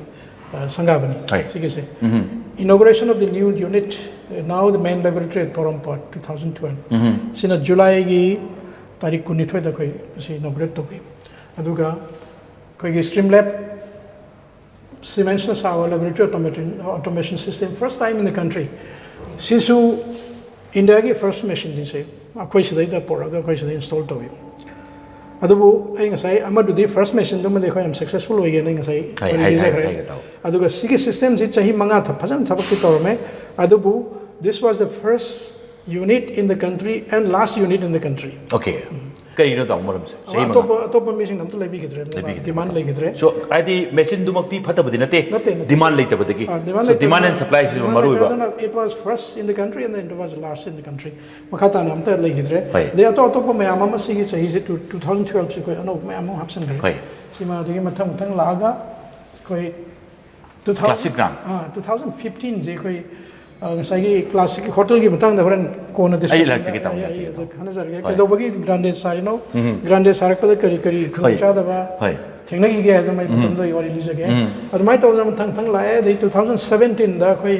ꯑ, ꯁꯪꯒꯥꯕꯅꯤ꯫ ꯍꯣꯏ꯫ ꯁꯤꯒꯤꯁꯦ inauguration of the new unit, now the main laboratory at Porompat, two thousand twelve꯫ ꯁꯤꯅ Julyꯒꯤ ꯇꯥꯔꯤꯛ ꯀꯨꯟꯅꯤꯊꯣꯏꯗ ꯑꯩꯈꯣꯏ ꯃꯁꯤ inaugurate ꯇꯧꯈꯤ꯫ ꯑꯗꯨꯒ ꯑꯩꯈꯣꯏꯒꯤ stream lab, Siemensꯅ ꯁꯥꯕ laboratory automation, automation system, first time in the country꯫ ꯁꯤꯁꯨ Indiaꯒꯤ first machineꯅꯤꯁꯦ꯫ ꯑꯩꯈꯣꯏ ꯁꯤꯗꯩꯗ ꯄꯨꯔꯛꯑꯒ ꯑꯩꯈꯣꯏ ꯁꯤꯗ install ꯇꯧꯋꯤ꯫ ꯑꯗꯨꯕꯨ ꯑꯩ ꯉꯁꯥꯏ ꯑꯃꯗꯨꯗꯤ first machineꯗꯨꯃꯗꯤ ꯑꯩꯈꯣꯏ ꯌꯥꯝ successful ꯑꯣꯏꯒꯦꯅ ꯑꯩ ꯉꯁꯥꯏ ꯍꯥꯏ, ꯋꯥꯔꯤ ꯍꯥꯏ, ꯂꯤꯖꯈ꯭ꯔꯦ꯫ ꯍꯥꯏ, ꯍꯥꯏꯒꯦ ꯇꯧ꯫ ꯑꯗꯨꯒ ꯁꯤꯒꯤ systemꯁꯤ ꯆꯍꯤ ꯃꯉꯥ ꯊ-, ꯐꯖꯅ ꯊꯕꯛꯇꯤ ꯇꯧꯔꯝꯃꯦ꯫ ꯑꯗꯨꯕꯨ this was the first unit in the country and last unit in the country꯫ Okay꯫ ꯀꯔꯤꯒꯤꯅꯣ, ꯇꯥꯃꯣ, ꯃꯔꯝꯁꯦ? ꯆꯍꯤ ꯃꯉꯥ꯫ ꯑꯇꯣꯞꯄ, ꯑꯇꯣꯞꯄ ꯃꯤꯁꯤꯡ ꯑꯝꯇ ꯂꯩꯕꯤꯈꯤꯗ꯭ꯔꯦ꯫ ꯂꯩꯕꯤꯈꯤꯗ꯭ꯔꯦ꯫ Demand ꯂꯩꯈꯤꯗ꯭ꯔꯦ꯫ So, ꯍꯥꯏꯗꯤ machineꯗꯨꯃꯛꯇꯤ ꯐꯠꯇꯕꯗꯤ ꯅꯠꯇꯦ, ꯅꯠꯇꯦ, ꯅꯠꯇꯦ꯫ Demand ꯂꯩꯇꯕꯗꯒꯤ꯫ ꯑ, demand So, ꯂꯩꯇꯕ-, demand and supplyꯁꯤꯁꯨ demand ꯃꯔꯨ ꯑꯣꯏꯕ꯫ ꯂꯩꯇꯕꯗꯨꯅ it was first in the country and then it was last in the country꯫ ꯃꯈꯥ ꯇꯥꯅ ꯑꯝꯇ ꯂꯩꯈꯤꯗ꯭ꯔꯦ꯫ ꯍꯣꯏ꯫ ꯑꯗꯩ ꯑꯇꯣꯞ ꯑꯇꯣꯞꯄ ꯃꯌꯥꯝ ꯑꯃ ꯁꯤꯒꯤ ꯆꯍꯤꯁꯦ two, two thousand twelveꯁꯦ ꯑꯩꯈꯣꯏ ꯑꯅꯧꯕ ꯃꯌꯥꯝ ꯑꯃ ꯍꯥꯞꯆꯤꯟꯈ꯭ꯔꯦ꯫ ꯍꯣꯏ꯫ ꯁꯤꯃ ꯑꯗꯨꯒꯤ ꯃꯊꯪ ꯃꯊꯪ ꯂꯥꯛꯑꯒ ꯑꯩꯈꯣꯏ two thousand, Classic brand꯫ ꯑꯥ, two thousand fifteenꯁꯦ ꯑꯩꯈꯣꯏ, ꯑ, ꯉꯁꯥꯏꯒꯤ classic hotelꯒꯤ ꯃꯇꯥꯡꯗ ꯍꯣꯔꯦꯟ ꯀꯣꯟꯅ ꯑꯩ discussion ꯂꯥꯛꯆꯒꯦ, ꯇꯥꯃꯣ, ꯑꯩ, ꯑꯩ ꯂꯥꯛꯆꯒꯦ, ꯑꯗꯨ ꯇꯥꯃꯣ꯫ ꯈꯟꯅꯖꯔꯒꯦ꯫ ꯍꯣꯏ꯫ ꯀꯩꯗꯧꯕꯒꯤ grande ꯁꯥꯔꯤꯅꯣ? Grande ꯁꯥꯔꯛꯄꯗ ꯀꯔꯤ ꯀꯔꯤ ꯍꯣꯏ꯫ ꯈꯨꯗꯣꯡꯆꯥꯗꯕ ꯍꯣꯏ꯫ ꯊꯦꯡꯅꯈꯤꯒꯦ ꯍꯥꯏꯗꯅ ꯑꯩ ꯃꯇꯝꯗꯣ ꯑꯩ ꯋꯥꯔꯤ ꯂꯤꯖꯒꯦ꯫ ꯑꯗꯨꯃꯥꯏꯅ ꯇꯧꯗꯅ ꯃꯊꯪ ꯃꯊꯪ ꯂꯥꯛꯑꯦ꯫ ꯑꯗꯩ two thousand seventeenꯗ ꯑꯩꯈꯣꯏ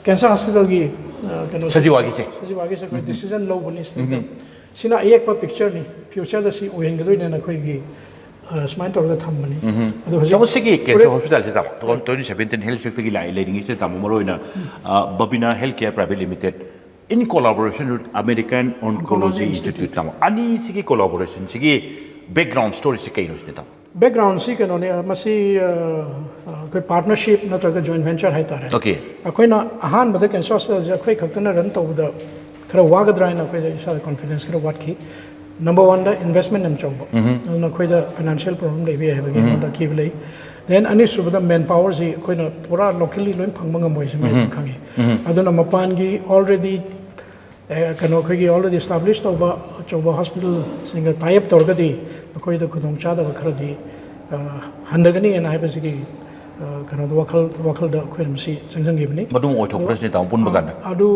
cancer hospitalꯒꯤ, ꯑ, ꯀꯩꯅꯣ, ꯁꯖꯤꯋꯥꯒꯤꯁꯦ? ꯁꯖꯤꯋꯥꯒꯤꯁꯦ ꯑꯩꯈꯣꯏ decision ꯂꯧꯕꯅꯤ꯫ ꯁꯤꯅ ꯑꯌꯦꯛꯄ pictureꯅꯤ, futureꯗ ꯁꯤ ꯑꯣꯏꯍꯟꯒꯗꯣꯏꯅꯦꯅ ꯑꯩꯈꯣꯏꯒꯤ, ꯑ, ꯁꯨꯃꯥꯏꯅ ꯇꯧꯔꯒ ꯊꯝꯕꯅꯤ꯫ ꯑꯗꯣ ꯍꯧꯖꯤꯛ ꯇꯥꯃꯣ, ꯁꯤꯒꯤ cancer ꯍꯣꯔꯦꯟ hospitalꯁꯦ, ꯇꯥꯃꯣ, two thousand seventeen health sectorꯒꯤ ꯂꯥꯛꯑꯦ, ꯂꯩꯔꯤꯉꯩꯁꯤꯗ, ꯇꯥꯃꯣ, ꯃꯔꯨ ꯑꯣꯏꯅ, ꯑ, Babina Healthcare Private Limited in collaboration with American Oncology Oncology Institute, ꯇꯥꯃꯣ, ꯑꯅꯤꯁꯤꯒꯤ collaborationꯁꯤꯒꯤ background storyꯁꯤ ꯀꯩꯅꯣ ꯁꯤꯅꯤ, ꯇꯥꯃꯣ? Backgroundꯁꯤ ꯀꯩꯅꯣꯅꯦ, ꯃꯁꯤ, ꯑ, ꯑ, ꯑꯩꯈꯣꯏ partnership ꯅꯠꯇ꯭ꯔꯒ joint venture ꯍꯥꯏꯇꯥꯔꯦ꯫ Okay꯫ ꯑꯩꯈꯣꯏꯅ ꯑꯍꯥꯟꯕꯗ cancer hospitalꯁꯦ ꯑꯩꯈꯣꯏ ꯈꯛꯇꯅ run ꯇꯧꯕꯗ ꯈꯔ ꯋꯥꯒꯗ꯭ꯔꯥ ꯍꯥꯏꯅ ꯑꯩꯈꯣꯏꯗ ꯏꯁꯥꯗ ꯀꯣꯟꯐꯤꯗꯦꯟꯁ ꯈꯔ ꯋꯥꯠꯈꯤ꯫ ꯅꯝꯕꯔ ꯋꯥꯟꯗ ꯏꯟꯚꯦꯁꯃꯦꯟ ꯌꯥꯝ ꯆꯥꯎꯕ, ꯑꯗꯨꯅ ꯑꯩꯈꯣꯏꯗ ꯐꯥꯏꯅꯥꯟꯁꯤꯌꯦꯜ ꯄ꯭ꯔꯣꯕ꯭ꯂꯦꯝ ꯂꯩꯕ ꯌꯥꯏ ꯍꯥꯏꯕꯒꯤ ꯑꯩꯉꯣꯟꯗ ꯑꯀꯤꯕ ꯂꯩ꯫ ꯗꯦꯟ ꯑꯅꯤꯁꯨꯕꯗ ꯃꯦꯟ ꯄꯥꯋꯔꯁꯤ ꯑꯩꯈꯣꯏꯅ ꯄꯨꯔꯥ ꯂꯣꯀꯦꯜꯂꯤ ꯂꯣꯏ ꯐꯪꯕ ꯉꯝꯃꯣꯏꯁꯦ ꯃꯌꯥꯝ ꯈꯪꯉꯤ꯫ ꯑꯗꯨꯅ ꯃꯄꯥꯟꯒꯤ ꯑꯣꯜꯔꯦꯗꯤ ꯀꯩꯅꯣ ꯑꯩꯈꯣꯏꯒꯤ ꯑꯣꯜꯔꯦꯗꯤ ꯏꯁꯇꯥꯕ꯭ꯂꯤꯁ ꯇꯧꯕ ꯑꯆꯧꯕ ꯍꯣꯁꯄꯤꯇꯥꯜꯁꯤꯡꯒ ꯇꯥꯏ ꯑꯞ ꯇꯧꯔꯒꯗꯤ ꯑꯩꯈꯣꯏꯗ ꯈꯨꯗꯣꯡꯆꯥꯗꯕ ꯈꯔꯗꯤ ꯑ, ꯍꯟꯊꯒꯅꯤꯅ ꯍꯥꯏꯕꯁꯤꯒꯤ ꯑ, ꯀꯩꯅꯣꯗ ꯋꯥꯈꯜ ꯋꯥꯈꯜꯗ ꯑꯩꯈꯣꯏꯅ ꯃꯁꯤ ꯆꯪꯁꯤꯟꯈꯤꯕꯅꯤ꯫ ꯃꯗꯨ ꯑꯣꯏꯊꯣꯛꯄ꯭ꯔꯥ ꯁꯤꯅꯤ ꯇꯥꯃꯣ ꯄꯨꯟꯕ ꯀꯥꯟꯗ? ꯑꯗꯨ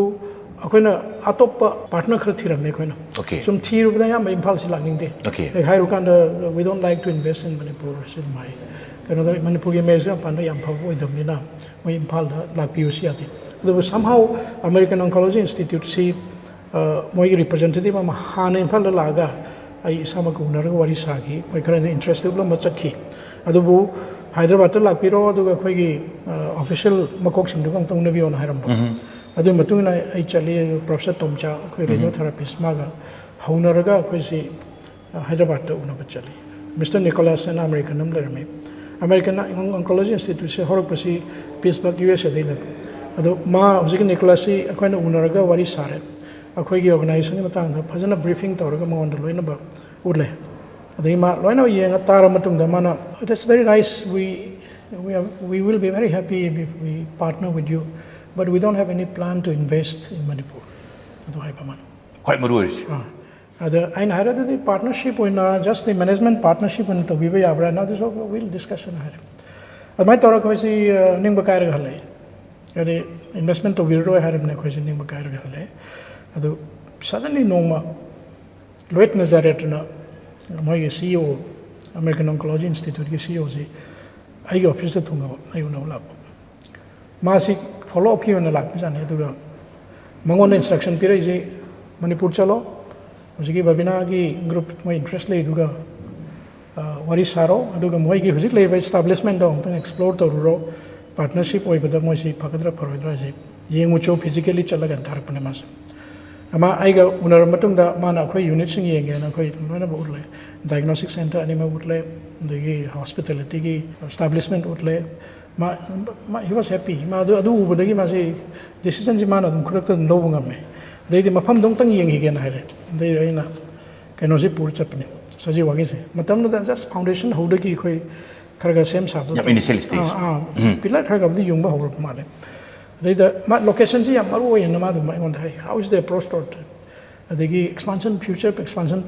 ꯑꯩꯈꯣꯏꯅ ꯑꯇꯣꯞꯄ ꯄꯥꯔꯠꯅꯔ ꯈꯔ ꯊꯤꯔꯝꯃꯦ ꯑꯩꯈꯣꯏꯅ꯫ Okay. ꯁꯨꯝ ꯊꯤꯔꯨꯕꯗ ꯑꯌꯥꯝꯕ ꯏꯝꯐꯥꯜꯁꯤ ꯂꯥꯛꯅꯤꯡꯗꯦ꯫ Okay. ꯍꯦꯛ ꯍꯥꯏꯔꯨꯀꯥꯟꯗ, "We don't like to invest in Manipur" ꯁꯤ ꯑꯗꯨꯝ ꯍꯥꯏ꯫ ꯀꯩꯅꯣꯗ ꯃꯅꯤꯄꯨꯔꯒꯤ ꯏꯃꯦꯖꯁꯨ ꯌꯥꯝ ꯄꯥꯟꯗ ꯌꯥꯝ ꯐꯕ ꯑꯣꯏꯗꯕꯅꯤꯅ ꯃꯣꯏ ꯏꯝꯐꯥꯜꯗ ꯂꯥꯛꯄꯤꯌꯨꯁꯨ ꯌꯥꯗꯦ꯫ ꯑꯗꯨꯕꯨ somehow American Oncology Institute ꯁꯤ ꯑ, ꯃꯣꯏꯒꯤ ꯔꯤꯄ꯭ꯔꯖꯦꯟꯇꯦꯇꯤꯚ ꯑꯃ ꯍꯥꯟꯅ ꯏꯝꯐꯥꯜꯗ ꯂꯥꯛꯑꯒ ꯑꯩ ꯏꯁꯥꯃꯛꯀ ꯎꯅꯔꯒ ꯋꯥꯔꯤ ꯁꯥꯈꯤ꯫ ꯃꯣꯏ ꯈꯔꯅ ꯏꯟꯇꯔꯦꯁꯇꯤ ꯎꯠꯂꯝꯕ ꯆꯠꯈꯤ꯫ ꯑꯗꯨꯕꯨ ꯍꯥꯏꯗ꯭ꯔꯕꯥꯗꯇ ꯂꯥꯛꯄꯤꯔꯣ, ꯑꯗꯨꯒ ꯑꯩꯈꯣꯏꯒꯤ, ꯑ, ꯑꯣꯐꯤꯁꯤꯌꯦꯜ ꯃꯀꯣꯛꯁꯤꯡꯗꯨꯒ ꯑꯝꯇ ꯎꯅꯕꯤꯌꯣꯅ ꯍꯥꯏꯔꯝꯕ꯫ ꯑꯗꯨꯒꯤ ꯃꯇꯨꯡ ꯏꯟꯅ ꯑꯩ ꯆꯠꯂꯤ꯫ ꯄ꯭ꯔꯣꯐꯦꯁꯔ ꯇꯣꯝꯆꯥ, ꯑꯩꯈꯣꯏ ꯔꯦꯗꯤꯑꯣ ꯊꯦꯔꯥꯄꯤꯁ, ꯃꯥꯒ ꯍꯧꯅꯔꯒ ꯑꯩꯈꯣꯏꯁꯤ ꯍꯥꯏꯗ꯭ꯔꯕꯥꯗꯇ ꯎꯅꯕ ꯆꯠꯂꯤ꯫ ꯃꯤꯁꯇꯔ ꯅꯤꯀꯣꯂꯥꯁ ꯑꯅ ꯑꯃꯦꯔꯤꯀꯟ ꯑꯃ ꯂꯩꯔꯝꯃꯤ꯫ ꯑꯃꯦꯔꯤꯀꯟ ꯑꯣꯡꯀꯣꯂꯣꯖꯤ ꯏꯟꯁꯇꯤꯇ꯭ꯌꯨꯠꯁꯦ ꯍꯧꯔꯛꯄꯁꯤ ꯄꯤꯠꯁꯕꯔꯒ, ꯌꯨ ꯑꯦꯁ ꯑꯦꯗꯩꯅꯦꯕ꯫ ꯑꯗꯣ ꯃꯥ ꯍꯧꯖꯤꯛꯀꯤ ꯅꯤꯀꯣꯂꯥꯁꯁꯤ ꯑꯩꯈꯣꯏꯅ ꯎꯅꯔꯒ ꯋꯥꯔꯤ ꯁꯥꯔꯦ꯫ ꯑꯩꯈꯣꯏꯒꯤ ꯑꯣꯔꯒꯅꯥꯏꯖꯦꯁꯟꯒꯤ ꯃꯇꯥꯡꯗ ꯐꯖꯅ ꯕ꯭ꯔꯤꯐꯤꯡ ꯇꯧꯔꯒ ꯃꯉꯣꯟꯗ ꯂꯣꯏꯅꯃꯛ ꯎꯠꯂꯦ꯫ ꯑꯗꯒꯤ ꯃꯥ ꯂꯣꯏꯅꯃꯛ ꯌꯦꯡꯉ ꯇꯥꯔ ꯃꯇꯨꯡꯗ ꯃꯥꯅ, "That's very nice, we, we, are, we will be very happy if we partner with you, but we don't have any plan to invest in Manipur." ꯑꯗꯨ ꯍꯥꯏꯕ ꯃꯥꯅ꯫ ꯈ꯭ꯋꯥꯏ ꯃꯔꯨ ꯑꯣꯏꯔꯤꯁꯦ꯫ ꯑꯥ꯫ ꯑꯗ ꯑꯩꯅ ꯍꯥꯏꯔꯦ, "ꯑꯗꯨꯗꯤ ꯄꯥꯔꯠꯅꯔꯁꯤꯞ ꯑꯣꯏꯅ, just the management partnership ꯑꯣꯏꯅ ꯇꯧꯕꯤꯕ ꯌꯥꯕ꯭ꯔꯥꯅ?" ꯑꯗꯨꯁꯨ, "We'll discussion" ꯍꯥꯏꯔꯦ꯫ ꯑꯗꯨꯃꯥꯏꯅ ꯇꯧꯔꯒ ꯑꯩꯈꯣꯏꯁꯤ, ꯑ, ꯅꯤꯡꯕ ꯀꯥꯏꯔꯒ ꯍꯜꯂꯛꯑꯦ꯫ ꯍꯥꯏꯗꯤ ꯏꯟꯚꯦꯁꯃꯦꯟ ꯇꯧꯕꯤꯔꯔꯣꯏ ꯍꯥꯏꯔꯕꯅꯤꯅ ꯑꯩꯈꯣꯏꯁꯤ ꯅꯤꯡꯕ ꯀꯥꯏꯔꯒ ꯍꯜꯂꯛꯑꯦ꯫ ꯑꯗꯨ suddenly ꯅꯣꯡꯃ ꯂꯣꯏꯠ ꯅꯖꯥꯔꯦꯠꯅ ꯃꯣꯏꯒꯤ ꯁꯤ ꯏ ꯑꯣ, ꯑꯃꯦꯔꯤꯀꯟ ꯑꯣꯡꯀꯣꯂꯣꯖꯤ ꯏꯟꯁꯇꯤꯇ꯭ꯌꯨꯠꯀꯤ ꯁꯤ ꯏ ꯑꯣꯁꯤ ꯑꯩꯒꯤ ꯑꯣꯐꯤꯁꯇ ꯊꯨꯡꯉꯕ, ꯑꯩ ꯎꯅꯕ ꯂꯥꯛꯄ꯫ ꯃꯥꯁꯤ ꯐꯣꯂꯣ ꯑꯞꯀꯤ ꯑꯣꯏꯅ ꯂꯥꯛꯄꯖꯥꯠꯅꯤ꯫ ꯑꯗꯨꯒ ꯃꯉꯣꯟꯗ ꯏꯟꯁꯇ꯭ꯔꯛꯁꯟ ꯄꯤꯔꯛꯏꯁꯤ, "ꯃꯅꯤꯄꯨꯔ ꯆꯠꯂꯣ, ꯍꯧꯖꯤꯛꯀꯤ ꯕꯕꯤꯅꯥꯒꯤ ꯒ꯭ꯔꯨꯞ ꯃꯣꯏ ꯏꯟꯇꯔꯦꯁ ꯂꯩꯗꯨꯒ, ꯑ, ꯋꯥꯔꯤ ꯁꯥꯔꯣ, ꯑꯗꯨꯒ ꯃꯣꯏꯒꯤ ꯍꯧꯖꯤꯛ ꯂꯩꯔꯤꯕ ꯏꯁꯇꯥꯕ꯭ꯂꯤꯁꯃꯦꯟꯗꯣ ꯑꯃꯨꯛꯇꯪ ꯑꯦꯛꯁꯄ꯭ꯂꯣꯔ ꯇꯧꯔꯨꯔꯣ, ꯄꯥꯔꯠꯅꯔꯁꯤꯞ ꯑꯣꯏꯕꯗ ꯃꯣꯏꯁꯤ ꯐꯒꯗ꯭ꯔꯥ ꯐꯔꯣꯏꯗ꯭ꯔꯥ ꯍꯥꯏꯁꯤ ꯌꯦꯡꯉꯨꯆꯣ ꯐꯤꯖꯤꯀꯦꯂꯤ ꯆꯠꯂꯒꯅ" ꯊꯥꯔꯛꯄꯅꯦ ꯃꯥꯁꯦ꯫ ꯃꯥ ꯑꯩꯒ ꯎꯅꯔꯕ ꯃꯇꯨꯡꯗ ꯃꯥꯅ ꯑꯩꯈꯣꯏ ꯌꯨꯅꯤꯠꯁꯤꯡ ꯌꯦꯡꯒꯦꯅ ꯑꯩꯈꯣꯏ ꯂꯣꯏꯅꯃꯛ ꯎꯠꯂꯦ꯫ ꯗꯥꯏꯒꯅꯣꯁꯇꯤꯛ ꯁꯦꯟꯇꯔ ꯑꯅꯤꯃꯛ ꯎꯠꯂꯦ, ꯑꯗꯒꯤ ꯍꯣꯁꯄꯤꯇꯥꯂꯤꯇꯤꯒꯤ ꯏꯁꯇꯥꯕ꯭ꯂꯤꯁꯃꯦꯟ ꯎꯠꯂꯦ꯫ ꯃꯥ, ꯃꯥ, he was happy꯫ ꯃꯥ ꯑꯗꯨ, ꯑꯗꯨ ꯎꯕꯗꯒꯤ ꯃꯥꯁꯤ ꯗꯤꯁꯤꯖꯟꯁꯤ ꯃꯥꯅ ꯑꯗꯨꯝ ꯈꯨꯗꯛꯇ ꯑꯗꯨꯝ ꯂꯧꯕ ꯉꯝꯃꯦ꯫ ꯑꯗꯩꯗꯤ ꯃꯐꯝꯗꯣ ꯑꯃꯨꯛꯇꯪ ꯌꯦꯡꯈꯤꯒꯦꯅ ꯍꯥꯏꯔꯦ꯫ ꯑꯗꯩ ꯑꯩꯅ ꯀꯩꯅꯣꯁꯦ ꯄꯨꯔ ꯆꯠꯄꯅꯦ, ꯁꯖꯤꯋꯥꯒꯤꯁꯦ꯫ ꯃꯇꯝꯗꯨꯗ just foundation ꯍꯧꯗꯒꯤ ꯑꯩꯈꯣꯏ ꯈꯔ ꯈꯔ ꯁꯦꯝ ꯁꯥꯕꯗꯣ ꯌꯥꯝ ꯇꯧ- initial stage. ꯑꯥ, ꯑꯥ, ꯄꯤꯂꯔ ꯈꯔ ꯈꯔꯕꯨꯗꯤ ꯌꯨꯡꯕ ꯍꯧꯔꯕ ꯃꯥꯜꯂꯦ꯫ ꯑꯗꯩꯗ ꯃꯥ ꯂꯣꯀꯦꯁꯟꯁꯤ ꯌꯥꯝ ꯃꯔꯨ ꯑꯣꯏꯌꯦꯅ ꯃꯥ ꯑꯗꯨꯝ ꯑꯩꯉꯣꯟꯗ ꯍꯥꯏ, "How is the approach road?" ꯑꯗꯒꯤ expansion, future expansion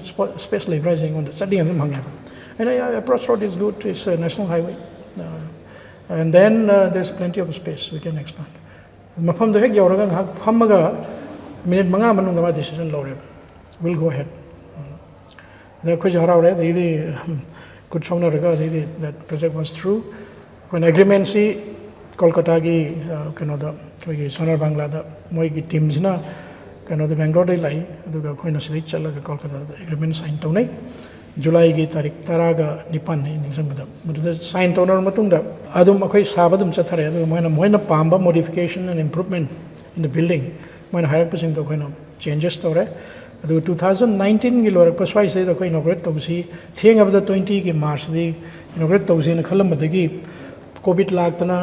space ꯂꯩꯕ꯭ꯔꯥ ꯍꯥꯏꯁꯦ ꯑꯩꯉꯣꯟꯗ ꯆꯠꯂꯤꯉꯩꯗ ꯑꯗꯨꯝ ꯍꯪꯉꯦꯕ꯫ ꯑꯩꯅ, "Yeah, approach road is good, it's a national highway. Uh, and then uh, there's plenty of space, we can expand." ꯃꯐꯝꯗꯣ ꯍꯦꯛ ꯌꯧꯔꯒ ꯉꯥꯏꯍꯥꯛ ꯐꯝꯃꯒ ꯃꯤꯅꯤꯠ ꯃꯉꯥ ꯃꯅꯨꯡꯗ ꯃꯥ decision ꯂꯧꯔꯦꯕ, "We'll go ahead." ꯑꯗ ꯑꯩꯈꯣꯏꯁꯨ ꯍꯔꯥꯎꯔꯦ꯫ ꯑꯗꯩꯗꯤ ꯈꯨꯠ ꯁꯣꯛꯅꯔꯒ ꯑꯗꯩꯗꯤ that project was through. ꯑꯩꯈꯣꯏꯅ ꯑꯦꯒ꯭ꯔꯤꯃꯦꯟꯁꯤ ꯀꯣꯜꯀꯇꯥꯒꯤ ꯀꯩꯅꯣꯗ, ꯑꯩꯈꯣꯏꯒꯤ ꯁꯣꯅꯔ ꯕꯪꯒ꯭ꯂꯥꯗ ꯃꯣꯏꯒꯤ ꯇꯤꯝꯁꯤꯅ ꯀꯩꯅꯣꯗ, ꯕꯦꯡꯒ꯭ꯂꯣꯔꯗꯩ ꯂꯥꯛꯏ, ꯑꯗꯨꯒ ꯑꯩꯈꯣꯏꯅ ꯁꯤꯗꯩ ꯆꯠꯂꯒ ꯀꯣꯜꯀꯇꯥꯗ ꯑꯦꯒ꯭ꯔꯤꯃꯦꯟ ꯁꯥꯏꯟ ꯇꯧꯅꯩ꯫ ꯖꯨꯂꯥꯏꯒꯤ ꯇꯥꯔꯤꯛ ꯇꯔꯥꯒ ꯅꯤꯄꯥꯟ, ꯑꯩ ꯅꯤꯡꯁꯤꯡꯕꯗ, ꯃꯗꯨꯗ ꯁꯥꯏꯟ ꯇꯧꯅꯔꯕ ꯃꯇꯨꯡꯗ ꯑꯗꯨꯝ ꯑꯩꯈꯣꯏ ꯁꯥꯕ ꯑꯗꯨꯝ ꯆꯠꯊꯔꯦ꯫ ꯑꯗꯨꯒ ꯃꯣꯏꯅ ꯃꯣꯏꯅ ꯄꯥꯝꯕ modification and improvement in the building ꯃꯣꯏꯅ ꯍꯥꯏꯔꯛꯄꯁꯤꯡꯗꯣ ꯑꯩꯈꯣꯏꯅ ꯆꯦꯟꯖꯦꯁ ꯇꯧꯔꯦ꯫ ꯑꯗꯨꯒ two thousand nineteenꯒꯤ ꯂꯣꯏꯔꯛꯄ ꯁ꯭ꯋꯥꯏꯁꯤꯗꯩꯗ ꯑꯩꯈꯣꯏ ꯏꯅꯣꯒ꯭ꯔꯦꯠ ꯇꯧꯁꯤ, ꯊꯦꯡꯉꯕꯗ twentyꯒꯤ ꯃꯥꯔꯁꯇꯗꯤ ꯏꯅꯣꯒ꯭ꯔꯦꯠ ꯇꯧꯁꯦꯅ ꯈꯜꯂꯝꯕꯗꯒꯤ ꯀꯣꯚꯤꯗ ꯂꯥꯛꯇꯅ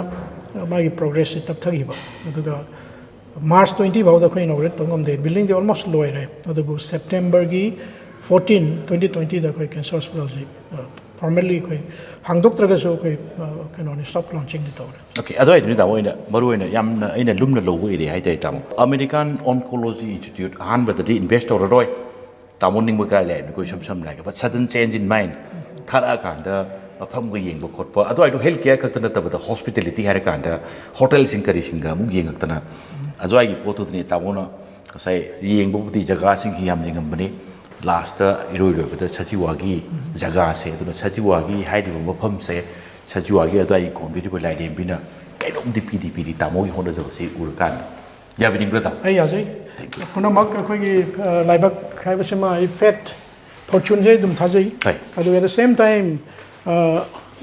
ꯃꯥꯒꯤ ꯄ꯭ꯔꯣꯒ꯭ꯔꯦꯁꯁꯤ ꯇꯞꯊꯈꯤꯕ꯫ ꯑꯗꯨꯒ ꯃꯥꯔꯁ twenty ꯐꯥꯎꯗ ꯑꯩꯈꯣꯏ ꯏꯅꯣꯒ꯭ꯔꯦꯠ ꯇꯧ ꯉꯝꯗꯦ꯫ ꯕꯤꯜꯗꯤꯡꯗꯤ ꯑꯣꯜꯃꯣꯁ ꯂꯣꯏꯔꯦ, ꯑꯗꯨꯕꯨ ꯁꯦꯞꯇꯦꯝꯕꯔꯒꯤ fourteen, twenty twentyꯗ ꯑꯩꯈꯣꯏ ꯀꯦꯟꯁꯔ ꯍꯣꯁꯄꯤꯇꯥꯜꯁꯤ ꯐꯣꯔꯃꯦꯜꯂꯤ ꯑꯩꯈꯣꯏ ꯍꯥꯡꯗꯣꯛꯇ꯭ꯔꯒꯁꯨ ꯑꯩꯈꯣꯏ ꯀꯩꯅꯣꯅꯤ, ꯁꯣꯐ ꯂꯣꯟꯆꯤꯡꯗꯤ ꯇꯧꯔꯦ꯫ Okay, ꯑꯗꯨꯋꯥꯏꯗꯨꯅꯤ ꯇꯥꯃꯣ ꯑꯩꯅ ꯃꯔꯨ ꯑꯣꯏꯅ ꯌꯥꯝꯅ ꯑꯩꯅ ꯂꯨꯝꯅ ꯂꯧꯕ ꯑꯦꯔꯤꯌꯥ ꯍꯥꯏꯇꯥꯔꯦ ꯇꯥꯃꯣ꯫ American Oncology Institute ꯑꯍꯥꯟꯕꯗꯗꯤ ꯏꯟꯚꯦꯁ ꯇꯧꯔꯔꯣꯏ, ꯇꯥꯃꯣ ꯅꯤꯡꯕ ꯀꯥꯏ ꯂꯩ, ꯑꯩꯈꯣꯏ ꯁꯝ ꯁꯝꯅ ꯍꯥꯏꯔꯒ, but sudden change in mind ꯊꯥꯔꯛꯑꯀꯥꯟꯗ ꯃꯐꯝꯒ ꯌꯦꯡꯕ ꯈꯣꯠꯄ, ꯑꯗꯨꯋꯥꯏꯗꯣ ꯍꯦꯜꯊ ꯀꯦꯌꯔ ꯈꯛꯇ ꯅꯠꯇꯕꯗ ꯍꯣꯁꯄꯤꯇꯦꯂꯤꯇꯤ ꯍꯥꯏꯔꯀꯥꯟꯗ ꯍꯣꯇꯦꯜꯁꯤꯡ ꯀꯔꯤꯁꯤꯡꯒ ꯑꯃꯨꯛ ꯌꯦꯡꯉꯛꯇꯅ, ꯑꯗꯨꯋꯥꯏꯒꯤ ꯄꯣꯠꯇꯨꯗꯅꯤ ꯇꯥꯃꯣꯅ ꯉꯁꯥꯏ ꯌꯦꯡꯕꯕꯨꯗꯤ ꯖꯒꯥꯁꯤꯡꯁꯤ ꯌꯥꯝ ꯌꯦꯡꯉꯝꯕꯅꯤ, ꯂꯥꯁꯇ ꯏꯔꯣꯏ ꯂꯣꯏꯕꯗ ꯁꯖꯤꯋꯥꯒꯤ ꯖꯒꯥꯁꯦ, ꯑꯗꯨꯅ ꯁꯖꯤꯋꯥꯒꯤ ꯍꯥꯏꯔꯤꯕ ꯃꯐꯝꯁꯦ, ꯁꯖꯤꯋꯥꯒꯤ ꯑꯗꯨꯋꯥꯏꯒꯤ ꯀꯣꯟꯕꯤꯔꯤꯕ ꯂꯥꯏꯔꯦꯝꯕꯤꯅ ꯀꯩꯅꯣꯝꯗꯤ ꯄꯤꯗꯤ ꯄꯤꯔꯤ ꯇꯥꯃꯣꯒꯤ ꯍꯣꯠꯅꯖꯕꯁꯤ ꯎꯔꯀꯥꯟꯗ꯫ ꯌꯥꯕꯤꯅꯤꯡꯕ꯭ꯔꯥ ꯇꯥꯃꯣ? ꯑꯩ ꯌꯥꯖꯩ꯫ Thank you. ꯄꯨꯝꯅꯃꯛ ꯑꯩꯈꯣꯏꯒꯤ ꯂꯥꯏꯕꯛ ꯍꯥꯏꯕꯁꯤꯃ ꯑꯩ ꯐꯦꯠ, ꯐꯣꯔꯆꯨꯟꯁꯦ ꯑꯗꯨꯝ ꯊꯥꯖꯩ꯫ ꯍꯣꯏ꯫ ꯑꯗꯨꯒ at the same time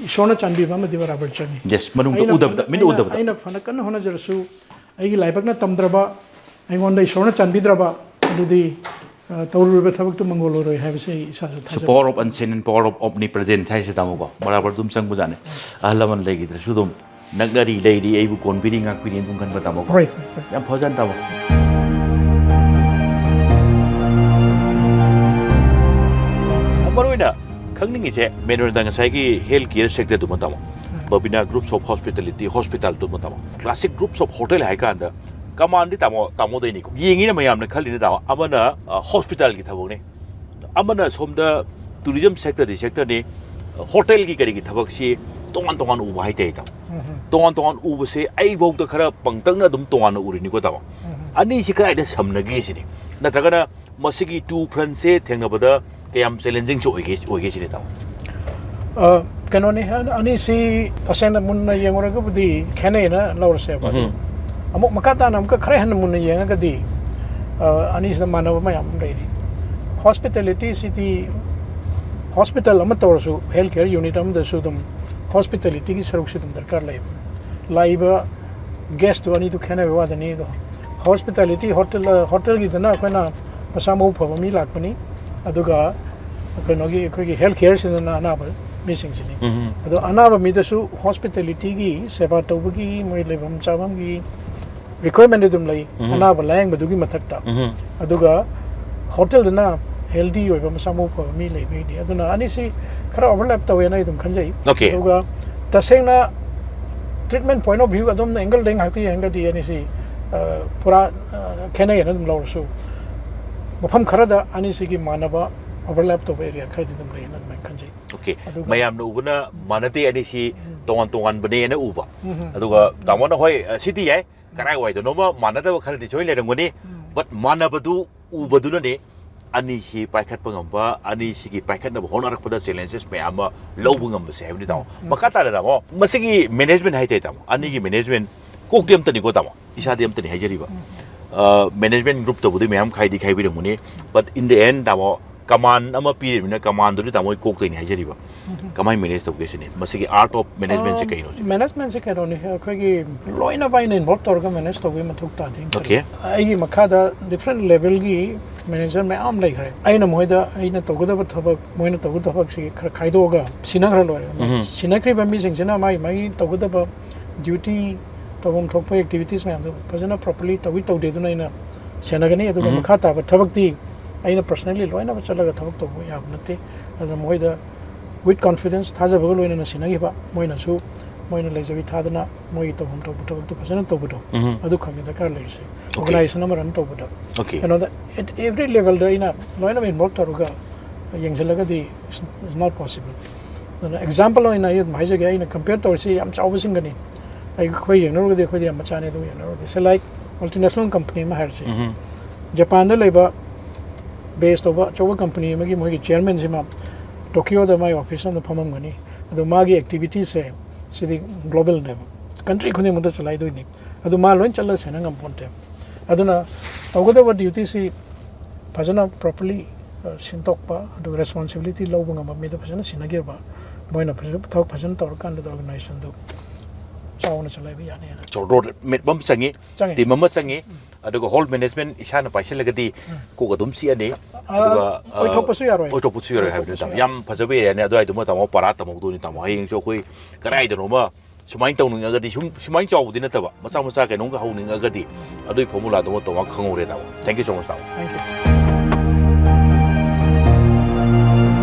ꯏꯁꯣꯔꯅ ꯆꯥꯟꯕꯤꯕ ꯑꯃꯗꯤ ꯕꯔꯥꯕꯔ ꯆꯪꯉꯤ꯫ Yes, ꯃꯅꯨꯡꯗ ꯑꯩꯅ ꯎꯗꯕꯗ, ꯐꯅ ꯃꯤꯠꯅ ꯀꯟꯅ, ꯎꯗꯕꯗ꯫ ꯑꯩꯅ ꯐꯅ ꯀꯟꯅ ꯍꯣꯠꯅꯖꯔꯁꯨ ꯑꯩꯒꯤ ꯂꯥꯏꯕꯛꯅ ꯇꯝꯗ꯭ꯔꯕ, ꯑꯩꯉꯣꯟꯗ ꯏꯁꯣꯔꯅ ꯆꯥꯟꯕꯤꯗ꯭ꯔꯕ, ꯑꯗꯨꯗꯤ ꯑ, ꯇꯧꯔꯨꯔꯤꯕ ꯊꯕꯛꯇꯨ ꯃꯪꯒꯣꯜ ꯑꯣꯏꯔꯣꯏ ꯍꯥꯏꯕꯁꯤ ꯑꯩ ꯏꯁꯥꯁꯨ So ꯊꯥꯖꯩ꯫ power of unseen and power of omnipresence ꯍꯥꯏꯁꯦ ꯇꯥꯃꯣꯀꯣ, ꯕꯔꯥꯕꯔ ꯑꯗꯨꯝ ꯆꯪꯕꯖꯥꯠꯅꯤ꯫ ꯑꯍꯜ ꯂꯃꯟ ꯂꯩꯈꯤꯗ꯭ꯔꯁꯨ ꯑꯗꯨꯝ ꯅꯛꯅꯔꯤ ꯂꯩꯔꯤ, ꯑꯩꯕꯨ ꯀꯣꯟꯕꯤꯔꯤ ꯉꯥꯛꯄꯤꯔꯤ ꯑꯗꯨꯝ ꯈꯟꯕ ꯇꯥꯃꯣꯀꯣ꯫ ꯍꯣꯏ, ꯍꯣꯏ꯫ ꯌꯥꯝ ꯐꯖꯅ ꯇꯥꯃꯣ꯫ ꯈꯪꯅꯤꯡꯉꯤꯁꯦ ꯃꯦꯟ ꯑꯣꯏꯅ ꯉꯁꯥꯏꯒꯤ health care sector ꯗꯨꯃ ꯇꯥꯃꯣ, ꯕꯕꯤꯅꯥ groups of hospitality hospital ꯗꯨꯃ ꯇꯥꯃꯣ, classic groups of hotel ꯍꯥꯏ ꯀꯥꯟꯗ command ꯗꯤ ꯇꯥꯃꯣ, ꯇꯥꯃꯣꯗꯩꯅꯤꯀꯣ, ꯌꯦꯡꯉꯤꯅ ꯃꯌꯥꯝꯅ ꯈꯜꯂꯤꯅ ꯇꯥꯃꯣ, ꯑꯃꯅ hospital ꯒꯤ ꯊꯕꯛꯅꯤ, ꯑꯃꯅ ꯁꯣꯝꯗ tourism sector ꯗꯤ sector ꯅꯤ, hotel ꯒꯤ ꯀꯔꯤꯒꯤ ꯊꯕꯛꯁꯤ ꯇꯣꯉꯥꯟ ꯇꯣꯉꯥꯟꯅ ꯎꯕ ꯍꯥꯏꯇꯥꯔꯦ ꯇꯥꯃꯣ꯫ ꯇꯣꯉꯥꯟ ꯇꯣꯉꯥꯟ ꯎꯕꯁꯦ ꯑꯩꯐꯧꯗ ꯈꯔ ꯄꯪꯇꯛꯅ ꯑꯗꯨꯝ ꯇꯣꯉꯥꯟꯅ ꯎꯔꯤꯅꯤꯀꯣ ꯇꯥꯃꯣ꯫ ꯑꯅꯤꯁꯤ ꯀꯗꯥꯏꯗ ꯁꯝꯅꯒꯦ ꯁꯤꯅꯤ, ꯅꯠꯇ꯭ꯔꯒꯅ ꯃꯁꯤꯒꯤ two front ꯁꯦ ꯊꯦꯡꯅꯕꯗ ꯀꯌꯥꯝ challenging ꯁꯨ ꯑꯣꯏꯒꯦ, ꯑꯣꯏꯒꯦ ꯁꯤꯅꯤ ꯇꯥꯃꯣ? ꯑ, ꯀꯩꯅꯣꯅꯤ, ꯑ-, ꯑꯅꯤꯁꯤ ꯇꯁꯦꯡꯅ ꯃꯨꯟꯅ ꯌꯦꯡꯉꯨꯔꯒꯕꯨꯗꯤ ꯈꯦꯠꯅꯩꯅ ꯂꯧꯔꯁꯦꯕ꯫ ꯑꯗꯨ ꯑꯃꯨꯛ ꯃꯈꯥ ꯇꯥꯅ ꯑꯃꯨꯛꯀ ꯈꯔ ꯍꯦꯟꯅ ꯃꯨꯟꯅ ꯌꯦꯡꯉꯒꯗꯤ, ꯑ, ꯑꯅꯤꯁꯤꯗ ꯃꯥꯟꯅꯕ ꯃꯌꯥꯝ ꯑꯃ ꯂꯩꯔꯤ꯫ Hospitality ꯁꯤꯗꯤ hospital ꯑꯃ ꯇꯧꯔꯁꯨ, health care unit ꯑꯃꯗꯁꯨ ꯑꯗꯨꯝ hospitality ꯒꯤ ꯁꯔꯨꯛꯁꯤ ꯑꯗꯨꯝ ꯗꯔꯀꯥꯔ ꯂꯩꯕ꯫ ꯂꯥꯛꯏꯕ guest ꯇꯨ ꯑꯅꯤꯗꯨ ꯈꯦꯠꯅꯕꯒꯤ ꯋꯥꯗꯅꯤ꯫ ꯑꯗꯣ hospitality hotel, ꯑ, hotel ꯒꯤꯗꯅ ꯑꯩꯈꯣꯏꯅ ꯃꯁꯥ ꯃꯎ ꯐꯕ ꯃꯤ ꯂꯥꯛꯄꯅꯤ, ꯑꯗꯨꯒ ꯀꯩꯅꯣꯒꯤ ꯑꯩꯈꯣꯏꯒꯤ health care ꯁꯤꯗꯅ ꯑꯅꯥꯕ ꯃꯤꯁꯤꯡꯁꯤꯅꯤ꯫ ꯑꯗꯣ ꯑꯅꯥꯕ ꯃꯤꯗꯁꯨ hospitality ꯒꯤ ꯁꯦꯕꯥ ꯇꯧꯕꯒꯤ ꯃꯣꯏ ꯂꯩꯐꯝ ꯆꯥꯐꯝꯒꯤ requirement ꯑꯗꯨꯝ ꯂꯩ, ꯑꯅꯥꯕ ꯂꯥꯌꯦꯡꯕꯗꯨꯒꯤ ꯃꯊꯛꯇ꯫ ꯑꯗꯨꯒ hotel ꯗꯅ healthy ꯑꯣꯏꯕ ꯃꯁꯥ ꯃꯎ ꯐꯕ ꯃꯤ ꯂꯩꯕꯒꯤꯅꯤ꯫ ꯑꯗꯨꯅ ꯑꯅꯤꯁꯤ ꯈꯔ overlap ꯇꯧꯋꯦꯅ ꯑꯩ ꯑꯗꯨꯝ ꯈꯟꯖꯩ꯫ Okay. ꯑꯗꯨꯒ ꯇꯁꯦꯡꯅ treatment point of view ꯑꯗꯣꯝꯅ angle ꯗꯒꯤ ꯉꯥꯏꯍꯥꯛꯇ ꯌꯦꯡꯉꯒꯗꯤ ꯑꯅꯤꯁꯤ, ꯑ, ꯄꯨꯔꯥ, ꯑ, ꯈꯦꯠꯅꯩꯅ ꯑꯗꯨꯝ ꯂꯧꯔꯁꯨ, ꯃꯐꯝ ꯈꯔꯗ ꯑꯅꯤꯁꯤꯒꯤ ꯃꯥꯟꯅꯕ overlap ꯇꯧꯕ area ꯈꯔꯗꯤ ꯑꯗꯨꯝ ꯂꯩꯌꯦꯅ ꯑꯗꯨꯃꯥꯏꯅ ꯈꯟꯖꯩ꯫ Okay. ꯑꯗꯨꯒ ꯃꯌꯥꯝꯅ ꯎꯕꯅ ꯃꯥꯟꯅꯗꯦ, ꯑꯅꯤꯁꯤ ꯇꯣꯉꯥꯟ ꯇꯣꯉꯥꯟꯕꯅꯦꯅ ꯎꯕ꯫ ꯎꯝ, ꯎꯝ. ꯑꯗꯨꯒ ꯇꯥꯃꯣꯅ ꯍꯣꯏ, ꯑ, ꯁꯤꯗꯤ ꯌꯥꯏ, ꯀꯔꯥꯏꯋꯥꯏꯗꯅꯣꯃ ꯃꯥꯟꯅꯗꯕ ꯈꯔꯗꯤ ꯁꯣꯏ ꯂꯩꯔꯝꯒꯅꯤ, but ꯃꯥꯟꯅꯕꯗꯨ ꯎꯕꯗꯨꯅꯅꯦ ꯑꯅꯤꯁꯤ ꯄꯥꯏꯈꯠꯄ ꯉꯝꯕ, ꯑꯅꯤꯁꯤꯒꯤ ꯄꯥꯏꯈꯠꯅꯕ ꯍꯣꯠꯅꯔꯛꯄꯗ challenges ꯃꯌꯥꯝ ꯑꯃ ꯂꯧꯕ ꯉꯝꯕꯁꯦ ꯍꯥꯏꯕꯅꯤ ꯇꯥꯃꯣ꯫ ꯃꯈꯥ ꯇꯥꯅ ꯇꯥꯃꯣ, ꯃꯁꯤꯒꯤ management ꯍꯥꯏꯇꯥꯔꯦ ꯇꯥꯃꯣ, ꯑꯅꯤꯒꯤ management ꯀꯣꯛꯇꯤ ꯑꯝꯇꯅꯤꯀꯣ ꯇꯥꯃꯣ, ꯏꯁꯥꯗꯤ ꯑꯝꯇꯅꯤ ꯍꯥꯏꯖꯔꯤꯕ꯫ ꯑ, management group ꯇꯕꯨꯗꯤ ꯃꯌꯥꯝ ꯈꯥꯏꯗꯤ ꯈꯥꯏꯕꯤꯔꯝꯒꯅꯤ, but in the end ꯇꯥꯃꯣ, command ꯑꯃ ꯄꯤꯔꯤꯕꯅꯤꯅ command ꯗꯨꯗꯤ ꯇꯥꯃꯣ ꯑꯩ ꯀꯣꯛꯇꯩꯅꯤ ꯍꯥꯏꯖꯔꯤꯕ꯫ ꯀꯃꯥꯏꯅ manage ꯇꯧꯒꯦ ꯁꯤꯅꯤ, ꯃꯁꯤꯒꯤ art of management ꯁꯦ ꯀꯩꯅꯣ ꯁꯤꯅꯤ? Management ꯁꯦ ꯀꯩꯅꯣꯅꯤ, ꯑꯩꯈꯣꯏꯒꯤ ꯂꯣꯏꯅꯕ ꯑꯩꯅ involve ꯇꯧꯔꯒ manage ꯇꯧꯕꯒꯤ ꯃꯊꯧ ꯇꯥꯗꯦ꯫ Okay. ꯑꯩꯒꯤ ꯃꯈꯥꯗ different level ꯒꯤ manager ꯃꯌꯥꯝ ꯂꯩꯈ꯭ꯔꯦ꯫ ꯑꯩꯅ ꯃꯣꯏꯗ ꯑꯩꯅ ꯇꯧꯒꯗꯕ ꯊꯕꯛ, ꯃꯣꯏꯅ ꯇꯧꯒꯗꯕ ꯊꯕꯛꯁꯤ ꯈꯔ ꯈꯥꯏꯗꯣꯛꯑꯒ ꯁꯤꯟꯅꯈ꯭ꯔ ꯂꯣꯏꯔꯦ꯫ ꯁꯤꯟꯅꯈ꯭ꯔꯤꯕ ꯃꯤꯁꯤꯡꯁꯤꯅ ꯃꯥꯒꯤ ꯃꯥꯒꯤ ꯇꯧꯒꯗꯕ duty, ꯇꯧꯐꯝ ꯊꯣꯛꯄ activities ꯃꯌꯥꯝꯗꯣ ꯐꯖꯅ properly ꯇꯧꯏ ꯇꯧꯗꯦꯗꯨꯅ ꯑꯩꯅ ꯁꯦꯟꯅꯒꯅꯤ꯫ ꯑꯗꯨꯒ ꯃꯈꯥ ꯇꯥꯕ ꯊꯕꯛꯇꯤ ꯑꯩꯅ personally ꯂꯣꯏꯅꯃꯛ ꯆꯠꯂꯒ ꯊꯕꯛ ꯇꯧꯕ ꯌꯥꯕ ꯅꯠꯇꯦ꯫ ꯑꯗꯨꯅ ꯃꯣꯏꯗ with confidence, ꯊꯥꯖꯕꯒ ꯂꯣꯏꯅꯅ ꯁꯤꯟꯅꯈꯤꯕ, ꯃꯣꯏꯅꯁꯨ ꯃꯣꯏꯅ ꯂꯩꯖꯕꯤ ꯊꯥꯗꯅ ꯃꯣꯏꯒꯤ ꯇꯧꯐꯝ ꯊꯣꯛꯄ ꯊꯕꯛꯇꯨ ꯐꯖꯅ ꯇꯧꯕꯗꯣ, ꯎꯝ꯫ ꯑꯗꯨ ꯈꯛꯅꯤ ꯗꯔꯀꯥꯔ ꯂꯩꯔꯤꯁꯦ꯫ Okay. Organization ꯑꯃ run ꯇꯧꯕꯗ, okay, ꯀꯩꯅꯣꯗ, at every levelꯗ ꯑꯩꯅ ꯂꯣꯏꯅꯃꯛ involve ꯇꯧꯔꯒ ꯌꯦꯡꯁꯤꯜꯂꯒꯗꯤ it's, it's not possible꯫ ꯑꯗꯨꯅ example ꯑꯣꯏꯅ ꯑꯩ ꯑꯗꯨꯝ ꯍꯥꯏꯖꯒꯦ, ꯑꯩꯅ compare ꯇꯧꯔꯤꯁꯤ ꯌꯥꯝ ꯆꯥꯎꯕꯁꯤꯡꯒꯅꯤ꯫ ꯑꯩꯈꯣꯏ ꯌꯦꯡꯅꯔꯨꯔꯒꯗꯤ ꯑꯩꯈꯣꯏꯗꯤ ꯌꯥꯝ ꯃꯆꯥꯅꯤ꯫ ꯑꯗꯨ ꯌꯦꯡꯅꯔꯨꯔꯗꯤ, say like multinational company ꯑꯃ ꯍꯥꯏꯔꯁꯤ, ꯎꯝ꯫ ꯖꯄꯥꯟꯗ ꯂꯩꯕ base ꯇꯧꯕ ꯑꯆꯧꯕ company ꯑꯃꯒꯤ ꯃꯣꯏꯒꯤ chairmanꯁꯤꯃ ꯇꯣꯀꯤꯌꯣꯗ ꯃꯥꯒꯤ office ꯑꯃꯗ ꯐꯝꯃꯝꯒꯅꯤ꯫ ꯑꯗꯣ ꯃꯥꯒꯤ activitiesꯁꯦ ꯁꯤꯗꯤ globalꯅꯦꯕ, country ꯈꯨꯗꯤꯡꯃꯛꯇ ꯆꯂꯥꯏꯗꯣꯏꯅꯤ꯫ ꯑꯗꯨ ꯃꯥ ꯂꯣꯏ ꯆꯠꯂ ꯁꯦꯟꯅ ꯉꯝꯄꯣꯟꯇꯦ꯫ ꯑꯗꯨꯅ ꯇꯧꯒꯗꯕ dutyꯁꯤ ꯐꯖꯅ properly, ꯑ, ꯁꯤꯟꯗꯣꯛꯄ, ꯑꯗꯨꯒ responsibility ꯂꯧꯕ ꯉꯝꯕ ꯃꯤꯗ ꯐꯖꯅ ꯁꯤꯟꯅꯈꯤꯕ, ꯃꯣꯏꯅ ꯐꯖ-, ꯊꯕꯛ ꯐꯖꯅ ꯇꯧꯔꯀꯥꯟꯗ organizationꯗꯨ ꯆꯥꯎꯅ ꯆꯂꯥꯏꯕ ꯌꯥꯅꯤꯅ꯫ So, road map ꯑꯃ ꯆꯪꯉꯤ, ꯆꯪꯉꯤ꯫ Team ꯑꯃ ꯆꯪꯉꯤ, ꯎꯝ꯫ ꯑꯗꯨꯒ whole management ꯏꯁꯥꯅ ꯄꯥꯏꯁꯤꯜꯂꯒꯗꯤ ꯎꯝ꯫ ꯀꯣꯛ ꯑꯗꯨꯝ ꯆꯤꯛꯑꯅꯤ꯫ ꯑ, ꯑꯗꯨꯒ, ꯑ, ꯑꯣꯏꯊꯣꯛꯄꯁꯨ ꯌꯥꯔꯣꯏ꯫ ꯑꯣꯏꯊꯣꯛꯄꯁꯨ ꯌꯥꯔꯣꯏ ꯍꯥꯏꯕꯅꯤ, ꯑꯣꯏꯊꯣꯛꯄꯁꯨ ꯇꯥꯃꯣ꯫ ꯌꯥꯔꯣꯏ꯫ ꯌꯥꯝ ꯐꯖꯕ areaꯅꯤ꯫ ꯑꯗꯨꯋꯥꯏꯗꯨꯃ ꯇꯥꯃꯣ ꯄꯥꯔꯥ ꯇꯝꯍꯧꯗꯣꯏꯅꯤ, ꯇꯥꯃꯣ꯫ ꯍꯌꯦꯡꯁꯨ ꯑꯩꯈꯣꯏ ꯀꯗꯥꯏꯗꯅꯣꯃ ꯁꯨꯃꯥꯏꯅ ꯇꯧꯅꯤꯡꯉꯒꯗꯤ, ꯁꯨꯝ, ꯁꯨꯃꯥꯏꯅ ꯆꯥꯎꯕꯗꯤ ꯅꯠꯇꯕ, ꯃꯆꯥ ꯃꯆꯥ ꯀꯩꯅꯣꯝꯒ ꯍꯧꯅꯤꯡꯉꯒꯗꯤ ꯑꯗꯨꯒꯤ formulaꯗꯨꯃ ꯇꯣꯉꯥꯟ ꯈꯪꯍꯧꯔꯦ, ꯇꯥꯃꯣ꯫ Thank you so much, ꯇꯥꯃꯣ꯫ Thank you꯫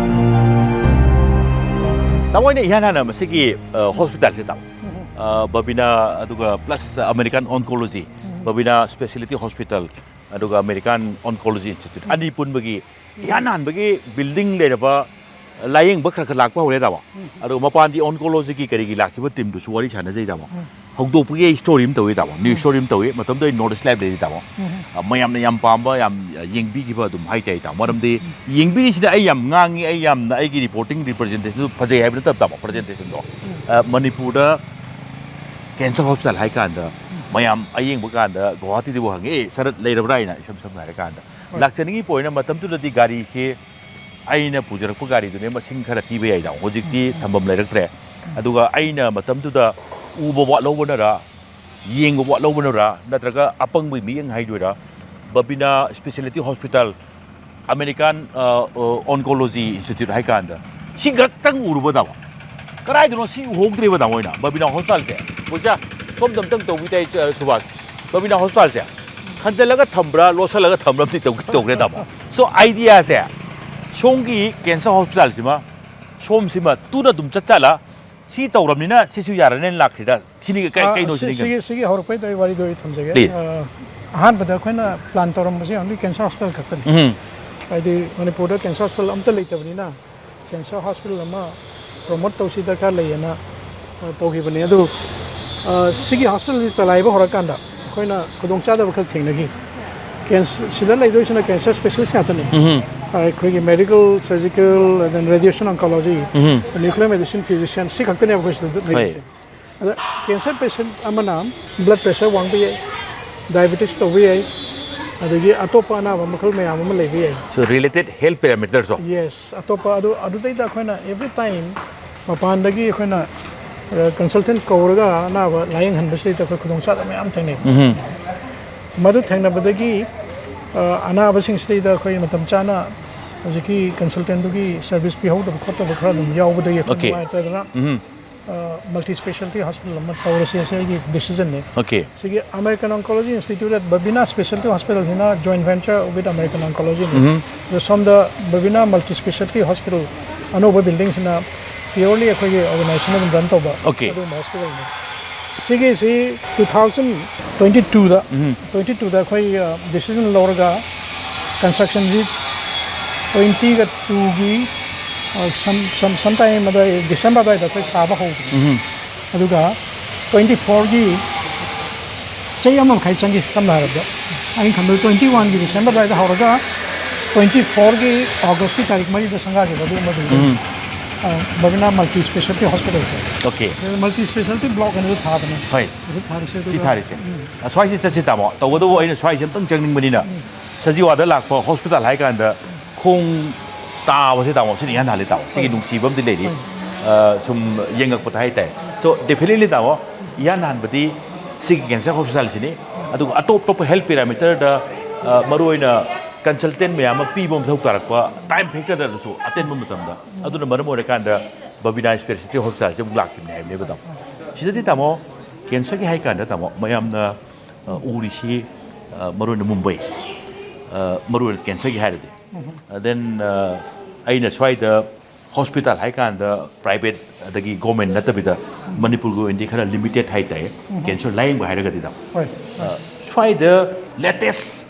ꯇꯥꯃꯣ, ꯑꯩꯅ ꯏꯍꯥꯟ ꯍꯥꯟꯅ ꯃꯁꯤꯒꯤ, ꯑ, hospitalꯁꯦ, ꯇꯥꯃꯣ, ꯎꯝ꯫ ꯑ, ꯕꯕꯤꯅꯥ, ꯑꯗꯨꯒ plus American Oncology, ꯎꯝ꯫ ꯕꯕꯤꯅꯥ Specialty Hospital, ꯑꯗꯨꯒ American Oncology Institute, ꯎꯝ꯫ ꯑꯅꯤ ꯄꯨꯟꯕꯒꯤ ꯏꯍꯥꯟ ꯍꯥꯟꯕꯒꯤ building ꯂꯩꯔꯕ ꯂꯥꯌꯦꯡꯕ ꯈꯔ ꯈꯔ ꯂꯥꯛꯄ ꯍꯧꯔꯦ, ꯇꯥꯃꯣ꯫ ꯎꯝ꯫ ꯑꯗꯨꯒ ꯃꯄꯥꯟꯗꯤ oncologyꯒꯤ ꯀꯔꯤꯒꯤ ꯂꯥꯛꯈꯤꯕ teamꯗꯨꯁꯨ ꯋꯥꯔꯤ ꯁꯥꯟꯅꯖꯩ, ꯇꯥꯃꯣ꯫ ꯎꯝ꯫ ꯍꯧꯗꯣꯛꯄꯒꯤ ꯑꯩ story ꯑꯃ ꯇꯧꯏ, ꯇꯥꯃꯣ꯫ News ꯎꯝ꯫ Story ꯑꯃ ꯇꯧꯏ꯫ ꯃꯇꯝꯗꯨꯗ ꯑꯩ North East Live ꯂꯩꯔꯤ, ꯇꯥꯃꯣ꯫ ꯎꯝ꯫ ꯑ, ꯃꯌꯥꯝꯅ ꯌꯥꯝ ꯄꯥꯝꯕ, ꯌꯥꯝ ꯌꯦꯡꯕꯤꯈꯤꯕ ꯑꯗꯨꯝ ꯍꯥꯏꯇꯥꯏ, ꯇꯥꯃꯣ꯫ ꯃꯔꯝꯗꯤ ꯎꯝ꯫ ꯌꯦꯡꯕꯤꯔꯤꯁꯤꯅ ꯑꯩ ꯌꯥꯝ ꯉꯥꯡꯉꯤ, ꯑꯩ ꯌꯥꯝꯅ ꯑꯩꯒꯤ reporting representation ꯐꯖꯩ ꯍꯥꯏꯕ ꯅꯠꯇꯕ, ꯇꯥꯃꯣ, presentationꯗꯣ꯫ ꯎꯝ꯫ ꯑ, ꯃꯅꯤꯄꯨꯔꯗ cancer hospital ꯍꯥꯏ ꯀꯥꯟꯗ ꯎꯝ꯫ ꯃꯌꯥꯝ ꯑꯌꯦꯡꯕ ꯀꯥꯟꯗ ꯒꯨꯋꯥꯍꯥꯇꯤꯗꯕꯨ ꯍꯪꯉꯦ, "ꯑꯦ, ꯁꯔꯠ ꯂꯩꯔꯕ꯭ꯔꯥ?" ꯍꯥꯏꯅ ꯏꯁꯝ ꯁꯝꯅ ꯍꯥꯏꯔ ꯀꯥꯟꯗ꯫ ꯍꯣꯏ꯫ ꯂꯥꯛꯆꯅꯤꯡꯉꯤ point ꯃꯇꯝꯗꯨꯗꯗꯤ ꯒꯥꯔꯤꯁꯤ ꯑꯩꯅ ꯄꯨꯖꯔꯛꯄ ꯒꯥꯔꯤꯗꯨꯅꯦ ꯃꯁꯤꯡ ꯈꯔ ꯊꯤꯕ ꯌꯥꯏꯗ꯫ ꯍꯧꯖꯤꯛꯇꯤ ꯎꯝ, ꯎꯝ꯫ ꯊꯝꯐꯝ ꯂꯩꯔꯛꯇ꯭ꯔꯦ꯫ ꯎꯝ꯫ ꯑꯗꯨꯒ ꯑꯩꯅ ꯃꯇꯝꯗꯨꯗ ꯎꯕ ꯋꯥꯠꯍꯧꯕꯅꯔ, ꯌꯦꯡꯕ ꯋꯥꯠꯍꯧꯕꯅꯔ, ꯅꯠꯇ꯭ꯔꯒ ꯑꯄꯪꯕꯒꯤ ꯃꯤꯠꯌꯦꯡ ꯍꯥꯏꯗꯣꯏꯔꯥ, ꯕꯕꯤꯅꯥ Specialty Hospital, American, ꯑ, ꯑ, Oncology Institute ꯍꯥꯏ ꯀꯥꯟꯗ ꯁꯤ ꯈꯛꯇꯪ ꯎꯔꯨꯕ, ꯇꯥꯃꯣ꯫ ꯀꯗꯥꯏꯗꯅꯣ ꯁꯤ ꯎꯍꯧꯗ꯭ꯔꯦꯕ, ꯇꯥꯃꯣ, ꯑꯩꯅ ꯕꯕꯤꯅꯥ hospitalꯁꯦ꯫ ꯑꯣꯖꯥ, ꯁꯣꯝꯗ ꯑꯝꯇꯪ ꯇꯧꯕꯤ ꯇꯥꯏ, ꯑ, ꯁꯨꯕꯥꯁ꯫ ꯕꯕꯤꯅꯥ hospitalꯁꯦ꯫ ꯈꯟꯖꯤꯜꯂꯒ ꯊꯝꯕ꯭ꯔꯥ, ꯂꯣꯠꯁꯤꯜꯂꯒ ꯊꯝꯕ꯭ꯔꯥ ꯑꯃꯗꯤ ꯇꯧ- ꯇꯧꯈ꯭ꯔꯦ, ꯇꯥꯃꯣ꯫ ꯁꯣ, ꯑꯥꯏꯗꯤꯌꯥꯁꯦ, ꯁꯣꯝꯒꯤ ꯀꯦꯟꯁꯔ ꯍꯣꯁꯄꯤꯇꯥꯜꯁꯤꯃ ꯁꯣꯝꯁꯤꯃ ꯇꯨꯅ ꯑꯗꯨꯝ ꯆꯠ ꯆꯠꯂ, ꯁꯤ ꯇꯧꯔꯕꯅꯤꯅ ꯁꯤꯁꯨ ꯌꯥꯔꯅꯦꯅ ꯂꯥꯛꯈ꯭ꯔꯤꯔ? ꯁꯤꯅꯤ ꯀꯩ- ꯑꯥ, ꯀꯩꯅꯣ ꯁꯤ- ꯁꯤꯅꯤ ꯀꯩꯅꯣ? ꯁꯤꯒꯤ ꯁꯤꯒꯤ ꯍꯧꯔꯛꯄꯩꯗ ꯑꯩ ꯋꯥꯔꯤꯗꯣ ꯑꯩ ꯊꯝꯖꯒꯦ꯫ Please. ꯑꯥ, ꯑꯍꯥꯟꯕꯗ ꯑꯩꯈꯣꯏꯅ ꯄ꯭ꯂꯥꯟ ꯇꯧꯔꯝꯕꯁꯦ only cancer hospital ꯈꯛꯇꯅꯤ꯫ ꯎꯝ꯫ ꯍꯥꯏꯗꯤ ꯃꯅꯤꯄꯨꯔꯗ ꯀꯦꯟꯁꯔ ꯍꯣꯁꯄꯤꯇꯥꯜ ꯑꯝꯇ ꯂꯩꯇꯕꯅꯤꯅ ꯀꯦꯟꯁꯔ ꯍꯣꯁꯄꯤꯇꯥꯜ ꯑꯃ ꯄ꯭ꯔꯣꯃꯣꯠ ꯇꯧꯁꯤ ꯗꯔꯀꯥꯔ ꯂꯩꯌꯦꯅ, ꯑ, ꯇꯧꯈꯤꯕꯅꯦ꯫ ꯑꯗꯨ, ꯑ, ꯁꯤꯒꯤ ꯍꯣꯁꯄꯤꯇꯥꯜꯁꯤ ꯆꯂꯥꯏꯕ ꯍꯧꯔꯀꯥꯟꯗ ꯑꯩꯈꯣꯏꯅ ꯈꯨꯗꯣꯡꯆꯥꯗꯕ ꯈꯔ ꯊꯦꯡꯅꯈꯤ꯫ ꯀꯦꯟꯁ- ꯁꯤꯗ ꯂꯩꯗꯣꯏꯁꯤꯅ ꯀꯦꯟꯁꯔ ꯁ꯭ꯄꯦꯁꯤꯌꯦꯂꯤꯁ ꯉꯥꯛꯇꯅꯤ꯫ ꯎꯝ꯫ ꯑꯩꯈꯣꯏꯒꯤ medical, surgical, and then radiation oncology, um. Nuclear medicine physician, ꯁꯤ ꯈꯛꯇꯅꯦꯕ ꯑꯩꯈꯣꯏ ꯁꯤꯗ ꯍꯣꯏ꯫ ꯂꯩꯔꯤꯁꯦ꯫ ꯑꯗ ꯀꯦꯟꯁꯔ ꯄꯦꯁꯦꯟ ꯑꯃꯅ ꯕ꯭ꯂꯗ ꯄ꯭ꯔꯦꯁꯔ ꯋꯥꯡꯕ ꯌꯥꯏ, ꯗꯥꯏꯕꯦꯇꯤꯁ ꯇꯧꯕ ꯌꯥꯏ, ꯑꯗꯒꯤ ꯑꯇꯣꯞꯄ ꯑꯅꯥꯕ ꯃꯈꯜ ꯃꯌꯥꯝ ꯑꯃ ꯂꯩꯕ ꯌꯥꯏ꯫ So, related health parameters ꯁꯣ? Yes, ꯑꯇꯣꯞꯄ ꯑꯗꯨ, ꯑꯗꯨꯗꯩꯗ ꯑꯩꯈꯣꯏꯅ every time ꯃꯄꯥꯟꯗꯒꯤ ꯑꯩꯈꯣꯏꯅ, ꯑ, consultant ꯀꯧꯔꯒ ꯑꯅꯥꯕ ꯂꯥꯌꯦꯡꯍꯟꯕꯁꯤꯗꯩꯗ ꯑꯩꯈꯣꯏ ꯈꯨꯗꯣꯡꯆꯥꯗꯕ ꯃꯌꯥꯝ ꯊꯦꯡꯅꯩ꯫ ꯎꯝ꯫ ꯃꯗꯨ ꯊꯦꯡꯅꯕꯗꯒꯤ, ꯑ, ꯑꯅꯥꯕꯁꯤꯡꯁꯤꯗꯩꯗ ꯑꯩꯈꯣꯏ ꯃꯇꯝ ꯆꯥꯅ ꯍꯧꯖꯤꯛꯀꯤ consultant ꯗꯨꯒꯤ service ꯄꯤꯍꯧꯗꯕ ꯈꯣꯠꯇꯕ ꯈꯔ ꯑꯗꯨꯝ ꯌꯥꯎꯕꯗꯒꯤ ꯑꯩꯈꯣꯏ Okay. ꯅꯨꯡꯉꯥꯏꯇꯗꯅ, ꯎꯝ꯫ ꯑ, multi speciality hospital ꯑꯃ ꯇꯧꯔꯁꯦ, ꯁꯤ ꯑꯩꯒꯤ decision ꯅꯦ꯫ Okay. ꯁꯤꯒꯤ American Oncology Institute at Babina Specialty Hospital ꯁꯤꯅ joint venture with American Oncology ꯅꯤ꯫ ꯎꯝ꯫ ꯑꯗꯣ ꯁꯣꯝꯗ Babina Multi Speciality Hospital ꯑꯅꯧꯕ building ꯁꯤꯅ purely ꯑꯩꯈꯣꯏꯒꯤ organization ꯑꯗꯨꯝ run ꯇꯧꯕ Okay. ꯑꯗꯨꯒꯨꯝꯕ hospital ꯅꯤ꯫ ꯁꯤꯒꯤꯁꯤ two thousand twenty two ꯗ, ꯎꯝ꯫ Twenty two ꯗ ꯑꯩꯈꯣꯏ, ꯑ, decision ꯂꯧꯔꯒ construction ꯁꯤ twenty ꯒ two ꯒꯤ, ꯑ, some, some, sometime ꯑꯗꯥꯏ December ꯑꯗꯥꯏꯗ ꯑꯩꯈꯣꯏ ꯁꯥꯕ ꯍꯧꯕꯅꯤ꯫ ꯎꯝ꯫ ꯑꯗꯨꯒ twenty four ꯒꯤ ꯆꯍꯤ ꯑꯃ ꯃꯈꯥꯏ ꯆꯪꯈꯤ, ꯁꯝꯅ ꯍꯥꯏꯔꯕꯗ꯫ ꯑꯩꯅ ꯈꯟꯕꯗ twenty one ꯒꯤ December ꯑꯗꯥꯏꯗ ꯍꯧꯔꯒ twenty four ꯒꯤ August ꯀꯤ ꯇꯥꯔꯤꯛ ꯃꯔꯤꯗ ꯁꯪꯒꯥꯈꯤꯕ ꯑꯗꯨꯒꯨꯝꯕ building꯫ ꯎꯝ꯫ ꯑ, Babina Multi Speciality Hospital ꯁꯦ꯫ Okay꯫ Multi Speciality block ꯑꯅꯤꯗꯨ ꯊꯥꯕꯅꯦ꯫ ꯍꯣꯏ꯫ ꯑꯗꯨ ꯊꯥꯔꯤꯁꯦ ꯁꯤ ꯑꯗꯨꯒ ꯊꯥꯔꯤꯁꯦ꯫ ꯎꯝ꯫ ꯑ, ꯁ꯭ꯋꯥꯏꯁꯤ ꯆꯠꯁꯤ ꯇꯥꯃꯣ꯫ ꯇꯧꯕꯇꯕꯨ ꯑꯩꯅ ꯁ꯭ꯋꯥꯏꯁꯦ ꯑꯃꯇꯪ ꯆꯪꯅꯤꯡꯕꯅꯤꯅ, ꯎꯝ꯫ ꯁꯖꯤꯋꯥꯗ ꯂꯥꯛꯄ hospital ꯍꯥꯏ ꯀꯥꯟꯗ ꯈꯣꯡ ꯇꯥꯕꯁꯦ ꯇꯥꯃꯣ, ꯁꯤꯅ ꯏꯍꯥꯟ ꯍꯥꯜꯂꯦ ꯇꯥꯃꯣ꯫ ꯁꯤꯒꯤ ꯍꯣꯏ꯫ ꯅꯨꯡꯁꯤꯕ ꯑꯃꯗꯤ ꯂꯩꯔꯤ꯫ ꯍꯣꯏ꯫ ꯑ, ꯁꯨꯝ ꯌꯦꯡꯉꯛꯄꯗ ꯍꯥꯏ ꯇꯥꯏ꯫ So, definitely ꯇꯥꯃꯣ, ꯏꯍꯥꯟ ꯍꯥꯟꯕꯗꯤ ꯁꯤꯒꯤ cancer hospital ꯁꯤꯅꯤ꯫ ꯑꯗꯨꯒ ꯑꯇꯣꯞ ꯑꯇꯣꯞꯄ health parameter ꯗ, ꯑ, ꯃꯔꯨꯑꯣꯏꯅ consultant ꯃꯌꯥꯝ ꯑꯃ ꯄꯤꯕ ꯃꯊꯧ ꯇꯥꯔꯛꯄ time factor ꯗꯁꯨ ꯑꯇꯦꯟꯕ ꯃꯇꯝꯗ꯫ ꯑꯗꯨꯅ ꯃꯔꯝ ꯑꯣꯏꯔꯀꯥꯟꯗ Babina Specialty Hospital ꯁꯤ ꯑꯃꯨꯛ ꯂꯥꯛꯈꯤꯕꯅꯦ ꯍꯥꯏꯕꯅꯦꯕ ꯇꯥꯃꯣ꯫ ꯁꯤꯗꯗꯤ ꯇꯥꯃꯣ, cancer ꯒꯤ ꯍꯥꯏ ꯀꯥꯟꯗ ꯇꯥꯃꯣ, ꯃꯌꯥꯝꯅ ꯑ, ꯎꯔꯤꯁꯤ, ꯑ, ꯃꯔꯨꯑꯣꯏꯅ ꯃꯨꯝꯕꯩ, ꯑ, ꯃꯔꯨꯑꯣꯏꯅ ꯀꯦꯟꯁꯔꯒꯤ ꯍꯥꯏꯔꯗꯤ꯫ ꯎꯝ꯫ ꯑ, then, ꯑ, ꯑꯩꯅ ꯁ꯭ꯋꯥꯏꯗ ꯍꯣꯁꯄꯤꯇꯥꯜ ꯍꯥꯏꯀꯥꯟꯗ ꯄ꯭ꯔꯥꯏꯚꯦꯠ ꯑꯗꯒꯤ ꯒꯣꯔꯃꯦꯟ ꯅꯠꯇꯕꯤꯗ ꯃꯅꯤꯄꯨꯔꯒꯤ ꯑꯣꯏꯅꯗꯤ ꯈꯔ ꯂꯤꯃꯤꯇꯦꯠ ꯍꯥꯏꯇꯥꯔꯦ, ꯎꯝ꯫ ꯀꯦꯟꯁꯔ ꯂꯥꯌꯦꯡꯕ ꯍꯥꯏꯔꯒꯗꯤ ꯇꯥꯃꯣ꯫ ꯍꯣꯏ, ꯍꯣꯏ꯫ ꯑ, ꯁ꯭ꯋꯥꯏꯗ ꯂꯦꯇꯦꯁ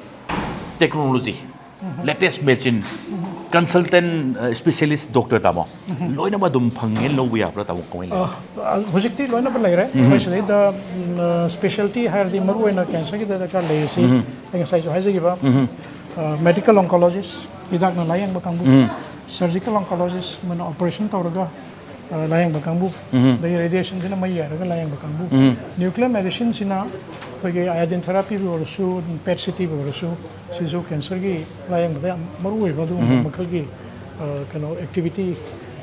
ꯇꯦꯛꯅꯣꯂꯣꯖꯤ, ꯎꯝ꯫ ꯂꯦꯇꯦꯁ ꯃꯦꯆꯤꯟ, ꯎꯝ꯫ ꯀꯟꯁꯜꯇꯦꯟ, ꯑ, ꯁ꯭ꯄꯦꯁꯤꯌꯦꯂꯤꯁ ꯗꯣꯛꯇꯔ ꯇꯥꯃꯣ, ꯎꯝ꯫ ꯂꯣꯏꯅꯃꯛ ꯑꯗꯨꯝ ꯐꯪꯉꯦ, ꯂꯧꯕ ꯌꯥꯕ꯭ꯔꯥ ꯇꯥꯃꯣ? ꯀꯃꯥꯏꯅ ꯂꯩ? ꯑ, ꯍꯧꯖꯤꯛꯇꯤ ꯂꯣꯏꯅꯃꯛ ꯂꯩꯔꯦ꯫ ꯎꯝ꯫ ꯑꯩꯈꯣꯏ ꯁꯤꯗꯩꯗ, ꯎꯝ, ꯑ, ꯁ꯭ꯄꯦꯁꯤꯌꯦꯜꯇꯤ ꯍꯥꯏꯔꯗꯤ ꯃꯔꯨꯑꯣꯏꯅ ꯀꯦꯟꯁꯔꯒꯤꯗ ꯗꯔꯀꯥꯔ ꯂꯩꯔꯤꯁꯤ, ꯎꯝ꯫ ꯑꯩ ꯉꯁꯥꯏꯁꯨ ꯍꯥꯏꯖꯈꯤꯕ, ꯎꯝ꯫ ꯑ, ꯃꯦꯗꯤꯀꯦꯜ ꯑꯣꯟꯀꯣꯂꯣꯖꯤꯁ, ꯍꯤꯗꯥꯛꯅ ꯂꯥꯌꯦꯡꯕ ꯀꯥꯡꯕꯨ, ꯎꯝ꯫ ꯁꯔꯖꯤꯀꯦꯜ ꯑꯣꯟꯀꯣꯂꯣꯖꯤꯁ, ꯃꯣꯏꯅ ꯑꯣꯄꯔꯦꯁꯟ ꯇꯧꯔꯒ, ꯑ, ꯂꯥꯌꯦꯡꯕ ꯀꯥꯡꯕꯨ, ꯎꯝ꯫ ꯑꯗꯒꯤ ꯔꯦꯗꯤꯌꯦꯁꯟꯁꯤꯅ ꯃꯩ ꯌꯥꯏꯔꯒ ꯂꯥꯌꯦꯡꯕ ꯀꯥꯡꯕꯨ꯫ ꯎꯝ꯫ ꯅ꯭ꯌꯨꯀ꯭ꯂꯤꯌꯔ ꯃꯦꯗꯤꯁꯤꯟꯁꯤꯅ ꯑꯩꯈꯣꯏꯒꯤ ꯑꯥꯏꯑꯣꯗꯤꯟ ꯊꯦꯔꯥꯄꯤꯕꯨ ꯑꯣꯏꯔꯁꯨ, ꯄꯦꯠ ꯁꯤꯇꯤꯕꯨ ꯑꯣꯏꯔꯁꯨ, ꯁꯤꯁꯨ ꯀꯦꯟꯁꯔꯒꯤ ꯂꯥꯌꯦꯡꯕꯗ ꯌꯥꯝ ꯃꯔꯨ ꯑꯣꯏꯕ ꯑꯗꯨꯒꯨꯝꯕ ꯎꯝ꯫ ꯃꯈꯜꯒꯤ, ꯑ, ꯀꯩꯅꯣ, ꯑꯦꯛꯇꯤꯚꯤꯇꯤ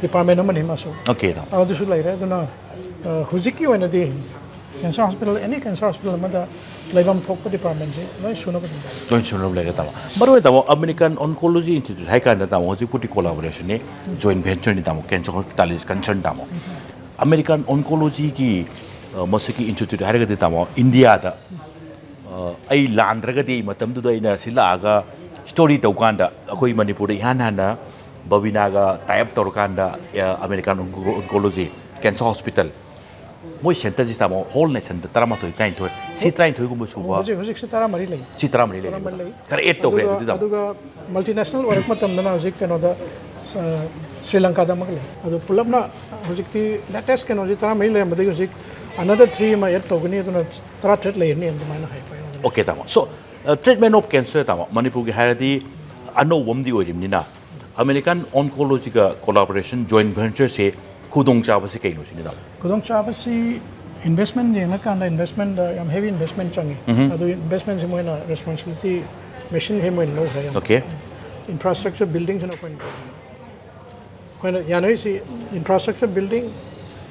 ꯗꯤꯄꯥꯔꯠꯃꯦꯟ ꯑꯃꯅꯤ ꯃꯥꯁꯨ꯫ ꯑꯣꯀꯦ, ꯇꯥꯃꯣ꯫ ꯑꯗꯨꯁꯨ ꯂꯩꯔꯦ꯫ ꯑꯗꯨꯅ, ꯑ, ꯍꯧꯖꯤꯛꯀꯤ ꯑꯣꯏꯅꯗꯤ ꯀꯦꯟꯁꯔ ꯍꯣꯁꯄꯤꯇꯥꯜ, ꯑꯦꯅꯤ ꯀꯦꯟꯁꯔ ꯍꯣꯁꯄꯤꯇꯥꯜ ꯑꯃꯗ ꯂꯩꯐꯝ ꯊꯣꯛꯄ ꯗꯤꯄꯥꯔꯠꯃꯦꯟꯁꯤ ꯂꯣꯏ ꯁꯨꯅꯕ ꯑꯗꯨꯝ ꯂꯩ꯫ ꯂꯣꯏ ꯁꯨꯅꯕ ꯂꯩꯔꯦ, ꯇꯥꯃꯣ꯫ ꯃꯔꯨ ꯑꯣꯏꯅ, ꯇꯥꯃꯣ, ꯑꯃꯦꯔꯤꯀꯥꯟ ꯑꯣꯟꯀꯣꯂꯣꯖꯤ ꯏꯟꯁꯇꯤꯇ꯭ꯌꯨꯠ ꯍꯥꯏ ꯀꯥꯟꯗ, ꯇꯥꯃꯣ, ꯍꯧꯖꯤꯛꯄꯨꯗꯤ ꯀꯣꯂꯥꯕꯣꯔꯦꯁꯟꯅꯤ, ꯖꯣꯏꯟ ꯚꯦꯟꯆꯔꯅꯤ, ꯇꯥꯃꯣ, ꯀꯦꯟꯁꯔ ꯍꯣꯁꯄꯤꯇꯥꯜ ꯏꯁ ꯀꯟꯁꯔꯟ, ꯇꯥꯃꯣ꯫ ꯑꯃꯦꯔꯤꯀꯥꯟ ꯑꯣꯟꯀꯣꯂꯣꯖꯤꯒꯤ, ꯑ, ꯃꯁꯤꯒꯤ ꯏꯟꯁꯇꯤꯇ꯭ꯌꯨꯠ ꯍꯥꯏꯔꯒꯗꯤ, ꯇꯥꯃꯣ, ꯏꯟꯗꯤꯌꯥꯗ, ꯑ, ꯑꯩ ꯂꯥꯟꯗ꯭ꯔꯒꯗꯤ, ꯃꯇꯝꯗꯨꯗ ꯑꯩꯅ ꯁꯤ ꯂꯥꯛꯑꯒ ꯁ꯭ꯇꯗꯤ ꯇꯧꯀꯥꯟꯗ, ꯑꯩꯈꯣꯏ ꯃꯅꯤꯄꯨꯔꯗ ꯏꯍꯥꯟ ꯍꯥꯟꯅ ꯕꯕꯤꯅꯥꯒ ꯇꯥꯏ ꯑꯞ ꯇꯧꯔꯀꯥꯟꯗ, ꯑ, ꯑꯃꯦꯔꯤꯀꯥꯟ ꯑꯣꯟꯀꯣ-, ꯑꯣꯟꯀꯣꯂꯣꯖꯤ ꯀꯦꯟꯁꯔ ꯍꯣꯁꯄꯤꯇꯥꯜ, ꯃꯣꯏ ꯁꯦꯟꯇꯔꯁꯤ, ꯇꯥꯃꯣ, ꯍꯣꯜ ꯅꯦꯁꯟꯗ ꯇꯔꯥꯃꯥꯊꯣꯏ, ꯇꯔꯥꯅꯤꯊꯣꯏ, ꯁꯤ ꯇꯔꯥꯅꯤꯊꯣꯏꯒꯨꯝꯕ ꯁꯨꯕ꯫ ꯍꯧꯖꯤꯛ, ꯍꯧꯖꯤꯛꯁꯤ ꯇꯔꯥꯃꯔꯤ ꯂꯩ꯫ ꯁꯤ ꯇꯔꯥꯃꯔꯤ ꯂꯩ꯫ ꯇꯔꯥꯃꯔꯤ ꯂꯩ꯫ ꯈꯔ ꯑꯦꯗ ꯇꯧꯈ꯭ꯔꯦ ꯑꯗꯨꯒ, ꯑꯗꯨꯗꯤ, ꯇꯥꯃꯣ꯫ ꯑꯗꯨꯒ ꯃꯜꯇꯤꯅꯦꯁꯅꯦꯜ ꯑꯣꯏꯔꯛꯄ ꯃꯇꯝꯗꯅ ꯍꯧꯖꯤꯛ ꯀꯩꯅꯣꯗ, ꯑ, ꯁ꯭ꯔꯤ ꯂꯪꯀꯥꯗ ꯑꯃꯒ ꯂꯩ꯫ ꯑꯗꯨ ꯄꯨꯂꯞꯅ ꯍꯧꯖꯤꯛꯇꯤ ꯂꯦꯇꯦꯁ ꯀꯩꯅꯣꯁꯤ ꯇꯔꯥꯃꯔꯤ ꯂꯩꯔꯝꯕꯗꯒꯤ ꯍꯧꯖꯤꯛ another three ꯑꯃ ꯑꯦꯗ ꯇꯧꯒꯅꯤ, ꯑꯗꯨꯅ ꯇꯔꯥꯇꯔꯦꯠ ꯂꯩꯔꯅꯤ ꯑꯗꯨꯃꯥꯏꯅ ꯍꯥꯏꯕ ꯑꯩꯉꯣꯟꯗ꯫ ꯑꯣꯀꯦ, ꯇꯥꯃꯣ꯫ So, ꯑ, treatment of cancer, ꯇꯥꯃꯣ, ꯃꯅꯤꯄꯨꯔꯒꯤ ꯍꯥꯏꯔꯗꯤ ꯑꯅꯧꯕ ꯑꯃꯗꯤ ꯑꯣꯏꯔꯤꯕꯅꯤꯅ, ꯑꯃꯦꯔꯤꯀꯥꯟ ꯑꯣꯟꯀꯣꯂꯣꯖꯤꯒ ꯀꯣꯂꯥꯕꯣꯔꯦꯁꯟ ꯖꯣꯏꯟ ꯚꯦꯟꯆꯔꯁꯦ ꯈꯨꯗꯣꯡꯆꯥꯕꯁꯤ ꯀꯩꯅꯣ ꯁꯤꯅꯤ, ꯇꯥꯃꯣ? ꯈꯨꯗꯣꯡꯆꯥꯕꯁꯤ ꯏꯟꯚꯦꯁꯃꯦꯟ ꯌꯦꯡꯉꯀꯥꯟꯗ ꯏꯟꯚꯦꯁꯃꯦꯟꯗ ꯌꯥꯝ ꯍꯦꯚꯤ ꯏꯟꯚꯦꯁꯃꯦꯟ ꯆꯪꯉꯤ꯫ ꯎꯝ꯫ ꯑꯗꯨ ꯏꯟꯚꯦꯁꯃꯦꯟꯁꯤ ꯃꯣꯏꯅ ꯔꯦꯁꯄꯣꯟꯁꯤꯕꯤꯂꯤꯇꯤ, ꯃꯦꯁꯤꯟ ꯍꯦ ꯃꯣꯏꯅ ꯂꯧꯈ꯭ꯔꯦ ꯌꯥꯝ꯫ ꯑꯣꯀꯦ꯫ ꯏꯟꯐ꯭ꯔꯥꯁ꯭ꯇ꯭ꯔꯛꯆꯔ ꯕꯤꯜꯗꯤꯡꯁꯤꯅ ꯑꯩꯈꯣꯏꯅ, ꯑꯩꯈꯣꯏꯅ ꯌꯥꯅꯔꯤꯁꯤ ꯏꯟꯐ꯭ꯔꯥꯁ꯭ꯇ꯭ꯔꯛꯆꯔ ꯕꯤꯜꯗꯤꯡ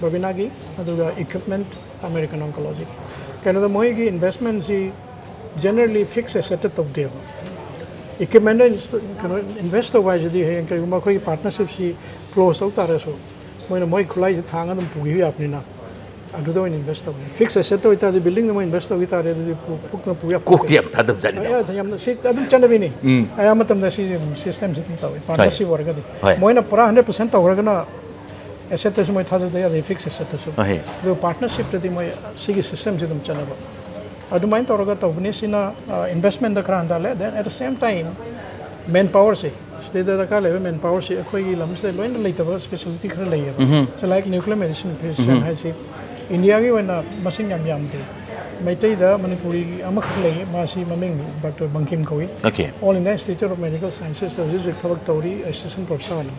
ꯕꯕꯤꯅꯥꯒꯤ, ꯑꯗꯨꯒ ꯏꯀ꯭ꯋꯤꯞꯃꯦꯟ ꯑꯃꯦꯔꯤꯀꯥꯟ ꯑꯣꯟꯀꯣꯂꯣꯖꯤ꯫ ꯀꯩꯅꯣꯗ ꯃꯣꯏꯒꯤ ꯏꯟꯚꯦꯁꯃꯦꯟꯁꯤ ꯖꯦꯅꯔꯦꯜꯂꯤ ꯐꯤꯛꯁ ꯑꯦꯁꯦꯠꯇ ꯇꯧꯗꯦꯕ꯫ ꯏꯀ꯭ꯋꯤꯞꯃꯦꯟꯗ ꯏꯟꯁ-, ꯀꯩꯅꯣ, ꯏꯟꯚꯦꯁ ꯇꯧꯕ ꯍꯥꯏꯁꯤꯗꯤ ꯍꯌꯦꯡ ꯀꯔꯤꯒꯨꯝꯕ ꯑꯩꯈꯣꯏꯒꯤ ꯄꯥꯔꯠꯅꯔꯁꯤꯞꯁꯤ ꯀ꯭ꯂꯣꯖ ꯇꯧ ꯇꯥꯔꯁꯨ, ꯃꯣꯏꯅ ꯃꯣꯏ ꯈꯨꯠꯂꯥꯏꯁꯤ ꯊꯥꯡꯉ ꯑꯗꯨꯝ ꯄꯨꯈꯤꯕ ꯌꯥꯕꯅꯤꯅ, ꯑꯗꯨꯗ ꯑꯣꯏꯅ ꯏꯟꯚꯦꯁ ꯇꯧꯒꯅꯤ꯫ ꯐꯤꯛꯁ ꯑꯦꯁꯦꯠꯇ ꯑꯣꯏꯇꯥꯔꯗꯤ, ꯕꯤꯜꯗꯤꯡꯗ ꯑꯃ ꯏꯟꯚꯦꯁ ꯇꯧꯈꯤ ꯇꯥꯔꯦ, ꯑꯗꯨꯗꯤ ꯄꯨ- ꯄꯨꯛꯅ ꯄꯨ ꯌꯥꯄꯣꯠꯇꯦ꯫ ꯀꯣꯛꯇꯤ ꯌꯥꯝ ꯊꯥꯗꯕꯖꯥꯠꯅꯤꯗ꯫ ꯑꯦ, ꯌꯥꯝꯅ ꯁꯤ ꯑꯗꯨꯝ ꯆꯠꯅꯕꯤꯅꯤ꯫ ꯎꯝ꯫ ꯑꯌꯥꯝꯕ ꯃꯇꯝꯗ ꯁꯤ ꯁꯤꯁꯇꯦꯝꯁꯤ ꯑꯗꯨꯝ ꯇꯧꯏ, ꯄꯥꯔꯠꯅꯔꯁꯤꯞ ꯑꯣꯏꯔꯒꯗꯤ꯫ ꯍꯣꯏ꯫ ꯃꯣꯏꯅ ꯄꯨꯔꯥ ꯍꯟꯗ꯭ꯔꯦꯠ ꯄꯥꯔꯁꯦꯟ ꯇꯧꯈ꯭ꯔꯒꯅ ꯑꯦꯁꯦꯠꯇꯁꯨ ꯃꯣꯏ ꯊꯥꯖꯗ ꯌꯥꯗꯦ, ꯐꯤꯛꯁ ꯑꯦꯁꯦꯠꯇꯁꯨ꯫ ꯑꯍꯦ꯫ ꯑꯗꯨ ꯄꯥꯔꯠꯅꯔꯁꯤꯞꯇꯗꯤ ꯃꯣꯏ ꯁꯤꯒꯤ ꯁꯤꯁꯇꯦꯝꯁꯤ ꯑꯗꯨꯝ ꯆꯠꯅꯕ꯫ ꯑꯗꯨꯃꯥꯏꯅ ꯇꯧꯔꯒ ꯇꯧꯕꯅꯤ꯫ ꯁꯤꯅ ꯏꯟꯚꯦꯁꯃꯦꯟꯗ ꯈꯔ ꯍꯟꯊꯍꯜꯂꯦ, then at the same time manpowerꯁꯦ, ꯁꯤꯗꯩꯗ ꯗꯔꯀꯥꯔ ꯂꯩꯕ ꯃꯦꯟ ꯄꯥꯋꯔꯁꯤ ꯑꯩꯈꯣꯏꯒꯤ ꯂꯝꯁꯤꯗ ꯂꯣꯏꯅ ꯂꯩꯇꯕ ꯁ꯭ꯄꯦꯁꯤꯌꯦꯂꯤꯇꯤ ꯈꯔ ꯂꯩꯌꯦꯕ꯫ ꯎꯝꯍꯨꯝ꯫ So, like nuclear medicine physician ꯎꯝꯍꯨꯝ꯫ ꯍꯥꯏꯁꯤ ꯏꯟꯗꯤꯌꯥꯒꯤ ꯑꯣꯏꯅ ꯃꯁꯤꯡ ꯌꯥꯝ ꯌꯥꯝꯗꯦ꯫ ꯃꯩꯇꯩꯗ ꯃꯅꯤꯄꯨꯔꯤ ꯑꯃꯈꯛ ꯂꯩ, ꯃꯥꯁꯤ ꯃꯃꯤꯡ ꯗꯣꯛꯇꯔ ꯕꯪꯀꯤꯝ ꯀꯧꯏ꯫ Okay꯫ All India Institute of Medical Sciences ꯇ ꯍꯧꯖꯤꯛ ꯍꯧꯖꯤꯛ ꯊꯕꯛ ꯇꯧꯔꯤ, ꯑꯦꯁꯤꯁꯇꯦꯟ ꯄ꯭ꯔꯣꯐꯦꯁꯔ ꯑꯣꯏꯅ꯫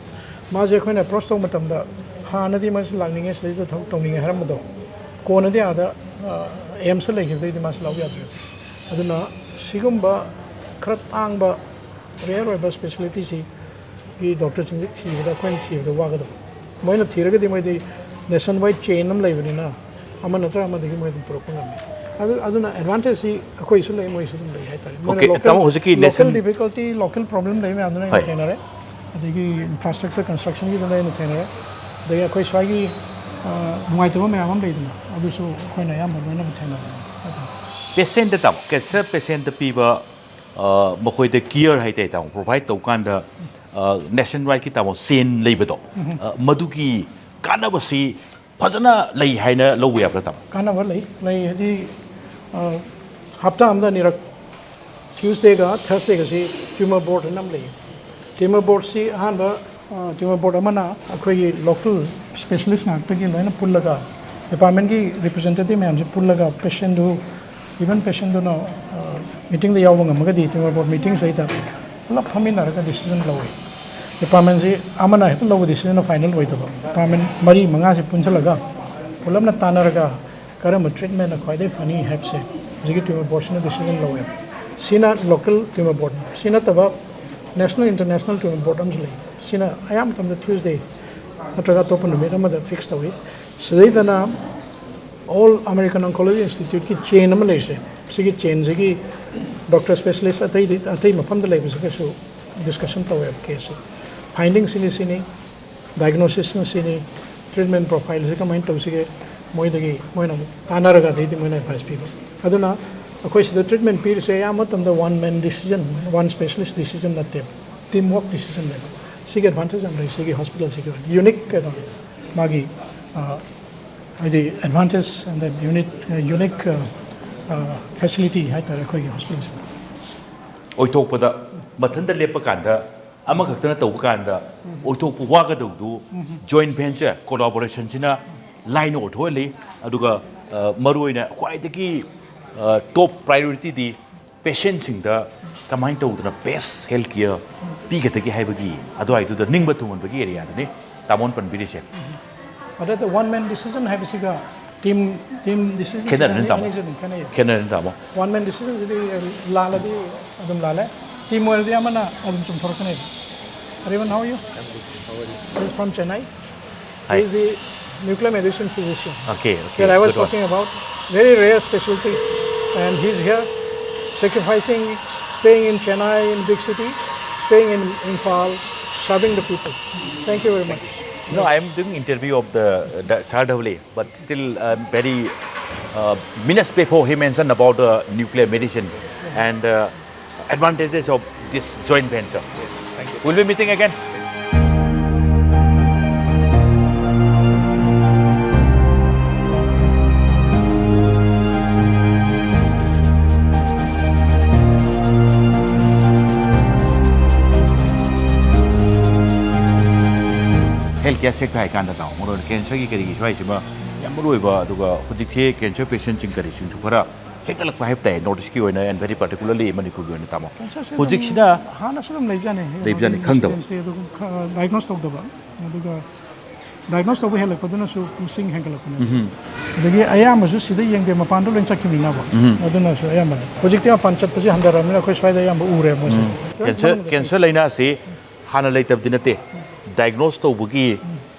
ꯃꯥꯁꯦ ꯑꯩꯈꯣꯏꯅ ꯑꯦꯄ꯭ꯔꯣꯆ ꯇꯧꯕ ꯃꯇꯝꯗ ꯍꯥꯟꯅꯗꯤ ꯃꯥꯁꯤ ꯂꯥꯛꯅꯤꯡꯉꯦ, ꯁꯤꯗꯩꯗ ꯊꯕꯛ ꯇꯧꯅꯤꯡꯉꯦ ꯍꯥꯏꯔꯝꯕꯗꯣ, ꯀꯣꯟꯅꯗꯤ ꯑꯥꯗ ꯑꯦꯝꯁꯇ ꯂꯩꯈꯤꯕꯗꯩꯗꯤ ꯃꯥꯁꯤ ꯂꯥꯛꯎ ꯌꯥꯗ꯭ꯔꯦ꯫ ꯑꯗꯨꯅ ꯁꯤꯒꯨꯝꯕ ꯈꯔ ꯇꯥꯡꯕ ꯔꯦꯌꯔ ꯑꯣꯏꯕ ꯁ꯭ꯄꯦꯁꯤꯌꯦꯂꯤꯇꯤꯁꯤꯒꯤ ꯗꯣꯛꯇꯔꯁꯤꯡꯁꯤ ꯊꯤꯕꯗ, ꯑꯩꯈꯣꯏꯅ ꯊꯤꯕꯗ ꯋꯥꯒꯗꯕ꯫ ꯃꯣꯏꯅ ꯊꯤꯔꯒꯗꯤ ꯃꯣꯏꯗꯤ ꯅꯦꯁꯟ ꯋꯥꯏꯗ ꯆꯦꯟ ꯑꯃ ꯂꯩꯕꯅꯤꯅ ꯑꯃ ꯅꯠꯇ꯭ꯔꯒ ꯑꯃꯗꯒꯤ ꯃꯣꯏ ꯑꯗꯨꯝ ꯄꯨꯔꯛꯄ ꯉꯝꯃꯤ꯫ ꯑꯗꯨ, ꯑꯗꯨꯅ ꯑꯦꯗꯚꯥꯟꯇꯦꯖꯁꯤ ꯑꯩꯈꯣꯏꯁꯨ ꯂꯩ, ꯃꯣꯏꯁꯨ ꯑꯗꯨꯝ ꯂꯩ ꯍꯥꯏꯇꯥꯔꯦ꯫ ꯃꯣꯏꯅ Okay, local, ꯇꯥꯃꯣ, ꯍꯧꯖꯤꯛꯀꯤ local nation difficulty, local problem ꯂꯩ ꯃꯌꯥꯝꯗꯨꯅ ꯑꯩꯅ ꯍꯣꯏ꯫ ꯊꯦꯡꯅꯔꯦ꯫ ꯑꯗꯒꯤ ꯏꯟꯐ꯭ꯔꯥꯁ꯭ꯇ꯭ꯔꯛꯆꯔ ꯀꯟꯁꯇ꯭ꯔꯛꯁꯟꯒꯤꯗꯨꯅ ꯑꯩꯅ ꯊꯦꯡꯅꯔꯦ꯫ ꯑꯗꯒꯤ ꯑꯩꯈꯣꯏ ꯁ꯭ꯋꯥꯏꯒꯤ, ꯑ, ꯅꯨꯡꯉꯥꯏꯇꯕ ꯃꯌꯥꯝ ꯑꯃ ꯂꯩꯗꯅ, ꯑꯗꯨꯁꯨ ꯑꯩꯈꯣꯏꯅ ꯑꯌꯥꯝꯕ ꯂꯣꯏꯅꯃꯛ ꯊꯦꯡꯅꯔꯦ ꯍꯥꯏꯇꯥꯔꯦ꯫ ꯄꯦꯁꯦꯟꯗ, ꯇꯥꯃꯣ, ꯀꯦꯟꯁꯔ ꯄꯦꯁꯦꯟꯗ ꯄꯤꯕ, ꯑ, ꯃꯈꯣꯏꯗ ꯀꯤꯌꯔ ꯍꯥꯏꯇꯥꯔꯦ, ꯇꯥꯃꯣ, ꯄ꯭ꯔꯣꯚꯥꯏꯗ ꯇꯧꯀꯥꯟꯗ, ꯑ, ꯅꯦꯁꯟ ꯋꯥꯏꯗꯀꯤ, ꯇꯥꯃꯣ, ꯆꯦꯟ ꯂꯩꯕꯗꯣ, ꯑ, ꯃꯗꯨꯒꯤ ꯀꯥꯟꯅꯕꯁꯤ ꯐꯖꯅ ꯂꯩ ꯍꯥꯏꯅ ꯂꯧꯕ ꯌꯥꯕ꯭ꯔꯥ, ꯇꯥꯃꯣ? ꯀꯥꯟꯅꯕ ꯂꯩ, ꯂꯩ ꯍꯥꯏꯗꯤ, ꯑ, ꯍꯞꯇꯥ ꯑꯃꯗ ꯑꯅꯤꯔꯛ, ꯇ꯭ꯌꯨꯁꯗꯦꯒ ꯊꯔꯁꯗꯦꯒꯁꯤ ꯇ꯭ꯌꯨꯃꯔ ꯕꯣꯔꯗ ꯍꯥꯏꯅ ꯑꯃ ꯂꯩ꯫ ꯇ꯭ꯌꯨꯃꯔ ꯕꯣꯔꯗꯁꯤ ꯑꯍꯥꯟꯕ, ꯑ, ꯇ꯭ꯌꯨꯃꯔ ꯕꯣꯔꯗ ꯑꯃꯅ ꯑꯩꯈꯣꯏꯒꯤ ꯂꯣꯀꯦꯜ ꯁ꯭ꯄꯦꯁꯤꯌꯦꯂꯤꯁ ꯉꯥꯛꯇꯒꯤ ꯂꯣꯏꯅ ꯄꯨꯜꯂꯒ, ꯗꯤꯄꯥꯔꯠꯃꯦꯟꯒꯤ ꯔꯤꯄ꯭ꯔꯖꯦꯟꯇꯦꯇꯤꯚ ꯃꯌꯥꯝꯁꯤ ꯄꯨꯜꯂꯒ, ꯄꯦꯁꯦꯟꯗꯨ, ꯏꯚꯟ ꯄꯦꯁꯦꯟꯗꯨꯅ, ꯑ, ꯃꯤꯇꯤꯡꯗ ꯌꯥꯎꯕ ꯉꯝꯃꯒꯗꯤ, ꯇ꯭ꯌꯨꯃꯔ ꯕꯣꯔꯗ ꯃꯤꯇꯤꯡꯁꯤꯗꯩꯗ ꯄꯨꯂꯞ ꯐꯝꯃꯤꯟꯅꯔꯒ ꯗꯤꯁꯤꯖꯟ ꯂꯧꯋꯤ꯫ ꯗꯤꯄꯥꯔꯠꯃꯦꯟꯁꯤ ꯑꯃꯅ ꯍꯦꯛꯇ ꯂꯧꯕ ꯗꯤꯁꯤꯖꯟꯅ ꯐꯥꯏꯅꯦꯜ ꯑꯣꯏꯗꯕ꯫ ꯗꯤꯄꯥꯔꯠꯃꯦꯟ ꯃꯔꯤ ꯃꯉꯥꯁꯤ ꯄꯨꯟꯁꯤꯜꯂꯒ ꯄꯨꯂꯞꯅ ꯇꯥꯟꯅꯔꯒ ꯀꯔꯝꯕ ꯇ꯭ꯔꯤꯠꯃꯦꯟꯅ ꯈ꯭ꯋꯥꯏꯗꯒꯤ ꯐꯅꯤ ꯍꯥꯏꯕꯁꯦ ꯍꯧꯖꯤꯛꯀꯤ ꯇ꯭ꯌꯨꯃꯔ ꯕꯣꯔꯗꯁꯤꯅ ꯗꯤꯁꯤꯖꯟ ꯂꯧꯋꯦꯕ꯫ ꯁꯤꯅ ꯂꯣꯀꯦꯜ ꯇ꯭ꯌꯨꯃꯔ ꯕꯣꯔꯗ꯫ ꯁꯤ ꯅꯠꯇꯕ ꯅꯦꯁꯅꯦꯜ ꯏꯟꯇꯔꯅꯦꯁꯅꯦꯜ ꯇ꯭ꯌꯨꯃꯔ ꯕꯣꯔꯗ ꯑꯃꯁꯨ ꯂꯩ꯫ ꯁꯤꯅ ꯑꯌꯥꯝꯕ ꯃꯇꯝꯗ ꯇ꯭ꯌꯨꯁꯗꯦ ꯅꯠꯇ꯭ꯔꯒ ꯑꯇꯣꯞꯄ ꯅꯨꯃꯤꯠ ꯑꯃꯗ ꯐꯤꯛꯁ ꯇꯧꯏ꯫ ꯁꯤꯗꯩꯗꯅ All American Oncology Institute ꯀꯤ ꯆꯦꯟ ꯑꯃ ꯂꯩꯔꯤꯁꯦ, ꯁꯤꯒꯤ ꯆꯦꯟꯁꯤꯒꯤ ꯗꯣꯛꯇꯔ ꯁ꯭ꯄꯦꯁꯤꯌꯦꯂꯤꯁ ꯑꯇꯩꯗꯤ, ꯑꯇꯩ ꯃꯐꯝꯗ ꯂꯩꯕꯁꯤꯒꯁꯨ ꯗꯤꯁꯀꯁꯟ ꯇꯧꯋꯦꯕ ꯀꯦꯁꯁꯦ꯫ ꯐꯥꯏꯟꯗꯤꯡꯁꯤꯅ ꯁꯤꯅꯤ, ꯗꯥꯏꯒꯅꯣꯁꯤꯁꯅ ꯁꯤꯅꯤ, ꯇ꯭ꯔꯤꯠꯃꯦꯟ ꯄ꯭ꯔꯣꯐꯥꯏꯜꯁꯦ ꯀꯃꯥꯏꯅ ꯇꯧꯁꯤꯒꯦ, ꯃꯣꯏꯗꯒꯤ ꯃꯣꯏꯅ ꯑꯃꯨꯛ ꯇꯥꯟꯅꯔꯒ ꯑꯗꯩꯗꯤ ꯃꯣꯏꯅ ꯑꯦꯗꯚꯥꯏꯁ ꯄꯤꯕ꯫ ꯑꯗꯨꯅ ꯑꯩꯈꯣꯏ ꯁꯤꯗ ꯇ꯭ꯔꯤꯠꯃꯦꯟ ꯄꯤꯔꯤꯁꯦ ꯑꯌꯥꯝꯕ ꯃꯇꯝꯗ ꯋꯥꯟ ꯃꯦꯟ ꯗꯤꯁꯤꯖꯟ, ꯋꯥꯟ ꯁ꯭ꯄꯦꯁꯤꯌꯦꯂꯤꯁ ꯗꯤꯁꯤꯖꯟ ꯅꯠꯇꯦꯕ, ꯇꯤꯝ ꯋꯥꯔꯛ ꯗꯤꯁꯤꯖꯟꯅꯦꯕ꯫ ꯁꯤꯒꯤ ꯑꯦꯗꯚꯥꯟꯇꯦꯖ ꯌꯥꯝ ꯂꯩ ꯁꯤꯒꯤ ꯍꯣꯁꯄꯤꯇꯥꯜꯁꯤꯒꯤ ꯑꯣꯏꯅ, ꯌꯨꯅꯤꯛ ꯀꯩꯅꯣ ꯃꯥꯒꯤ, ꯑ, ꯍꯥꯏꯗꯤ advantage and den unit, unique facility ꯍꯥꯏꯇꯥꯔꯦ ꯑꯩꯈꯣꯏꯒꯤ ꯍꯣꯁꯄꯤꯇꯥꯜꯁꯤꯗ꯫ ꯑꯣꯏꯊꯣꯛꯄꯗ ꯃꯊꯟꯇ ꯂꯦꯞꯄ ꯀꯥꯟꯗ, ꯑꯃꯈꯛꯇꯅ ꯇꯧꯕ ꯀꯥꯟꯗ ꯑꯣꯏꯊꯣꯛꯄ ꯋꯥꯒꯗꯧꯗꯨ ꯖꯣꯏꯟ ꯚꯦꯟꯆꯔ ꯀꯣꯂꯥꯕꯣꯔꯦꯁꯟꯁꯤꯅ ꯂꯥꯏꯅ ꯑꯣꯏꯊꯣꯛꯍꯜꯂꯤ꯫ ꯑꯗꯨꯒ ꯑ, ꯃꯔꯨꯑꯣꯏꯅ ꯈ꯭ꯋꯥꯏꯗꯒꯤ ꯇꯣꯞ ꯄ꯭ꯔꯥꯏꯌꯣꯔꯤꯇꯤꯗꯤ ꯄꯦꯁꯦꯟꯁꯤꯡꯗ ꯀꯃꯥꯏꯅ ꯇꯧꯗꯅ ꯕꯦꯁ ꯍꯦꯜꯊ ꯀꯤꯌꯔ ꯄꯤꯒꯗꯒꯦ ꯍꯥꯏꯕꯒꯤ ꯑꯗꯨꯋꯥꯏꯗꯨꯗ ꯅꯤꯡꯕ ꯊꯨꯡꯍꯟꯕꯒꯤ ꯑꯦꯔꯤꯌꯥꯗꯨꯅꯤ ꯇꯥꯃꯣꯅ ꯄꯟꯕꯤꯔꯤꯁꯦ꯫ ꯑꯗꯨꯗ ꯋꯥꯟ ꯃꯦꯟ ꯗꯤꯁꯤꯖꯟ ꯍꯥꯏꯕꯁꯤꯒ ꯇꯤꯝ ꯇꯤꯝ ꯗꯤꯁꯤꯖꯟ ꯈꯦꯠꯅꯔꯅꯤ ꯇꯥꯃꯣ꯫ ꯑꯅꯤꯁꯤ ꯑꯗꯨꯝ ꯈꯦꯠꯅꯩ꯫ ꯈꯦꯠꯅꯔꯅꯤ ꯇꯥꯃꯣ꯫ ꯋꯥꯟ ꯃꯦꯟ ꯗꯤꯁꯤꯖꯟꯁꯤꯗꯤ ꯂꯥꯜꯂꯗꯤ ꯑꯗꯨꯝ ꯂꯥꯜꯂꯦ, ꯇꯤꯝ ꯑꯣꯏꯔꯗꯤ ꯑꯃꯅ ꯑꯗꯨꯝ ꯆꯨꯝꯊꯣꯔꯛꯀꯅꯦꯕ꯫ Everyone, how are you? He's from Chennai. Hi. He's the nuclear medicine physician. Okay, okay. Where I was Good one. Talking about very rare specialty, and he's here sacrificing, staying in Chennai, in big city, staying in Imphal, serving the people. Thank you very much. No, I am doing interview of the, the Sir Dhavle, but still I'm very uh, minutes before he mentioned about the nuclear medicine and uh, advantages of this joint venture. We'll be meeting again. Health care sector ꯍꯥꯏꯀꯥꯟꯗ ꯇꯥꯃꯣ, ꯃꯔꯨꯑꯣꯏꯅ ꯀꯦꯟꯁꯔꯒꯤ ꯀꯔꯤꯒꯤ ꯁ꯭ꯋꯥꯏꯁꯤꯃ ꯌꯥꯝ ꯃꯔꯨ ꯑꯣꯏꯕ, ꯑꯗꯨꯒ ꯍꯧꯖꯤꯛꯁꯤ cancer ꯄꯦꯁꯦꯟꯁꯤꯡ ꯀꯔꯤꯁꯤꯡꯁꯨ ꯈꯔ ꯍꯦꯟꯒꯠꯂꯛꯄ ꯍꯥꯏꯕ ꯇꯥꯏ, ꯅꯣꯔꯠ ꯏꯁꯀꯤ ꯑꯣꯏꯅ and very particularly ꯃꯅꯤꯄꯨꯔꯒꯤ ꯑꯣꯏꯅ ꯇꯥꯃꯣ꯫ ꯀꯦꯟꯁꯔꯁꯦ ꯍꯧꯖꯤꯛꯁꯤꯅ ꯍꯥꯟꯅꯁꯨ ꯑꯗꯨꯝ ꯂꯩꯕꯖꯥꯠꯅꯤ꯫ ꯂꯩꯕꯖꯥꯠꯅꯤ, ꯈꯪꯗꯕ꯫ ꯏꯟꯁꯤꯗꯦꯟꯁꯇꯤ ꯑꯗꯨꯒ ꯗꯥꯏꯒꯅꯣꯁ ꯇꯧꯗꯕ, ꯑꯗꯨꯒ ꯗꯥꯏꯒꯅꯣꯁ ꯇꯧꯕ ꯍꯦꯜꯂꯛꯄꯗꯨꯅꯁꯨ ꯃꯁꯤꯡ ꯍꯦꯟꯒꯠꯂꯛꯄꯅꯦ꯫ ꯑꯗꯒꯤ ꯑꯌꯥꯝꯕꯁꯨ ꯁꯤꯗ ꯌꯦꯡꯗꯦ, ꯃꯄꯥꯟꯗ ꯂꯣꯏ ꯆꯠꯈꯤꯕꯅꯤꯅꯕ꯫ ꯑꯗꯨꯅꯁꯨ ꯑꯌꯥꯝꯕꯅꯤ꯫ ꯍꯧꯖꯤꯛꯇꯤ ꯃꯄꯥꯟ ꯆꯠꯄꯁꯦ ꯍꯟꯊꯔꯕꯅꯤꯅ ꯑꯩꯈꯣꯏ ꯁ꯭ꯋꯥꯏꯗ ꯑꯌꯥꯝꯕ ꯎꯔꯦ ꯃꯣꯏꯁꯦ꯫ ꯀꯦꯟꯁꯔ ꯀꯦꯟꯁꯔ ꯂꯥꯏꯅꯥꯁꯤ ꯍꯥꯟꯅ ꯂꯩꯇꯕꯗꯤ ꯅꯠꯇꯦ, ꯗꯥꯏꯒꯅꯣꯁ ꯇꯧꯕꯒꯤ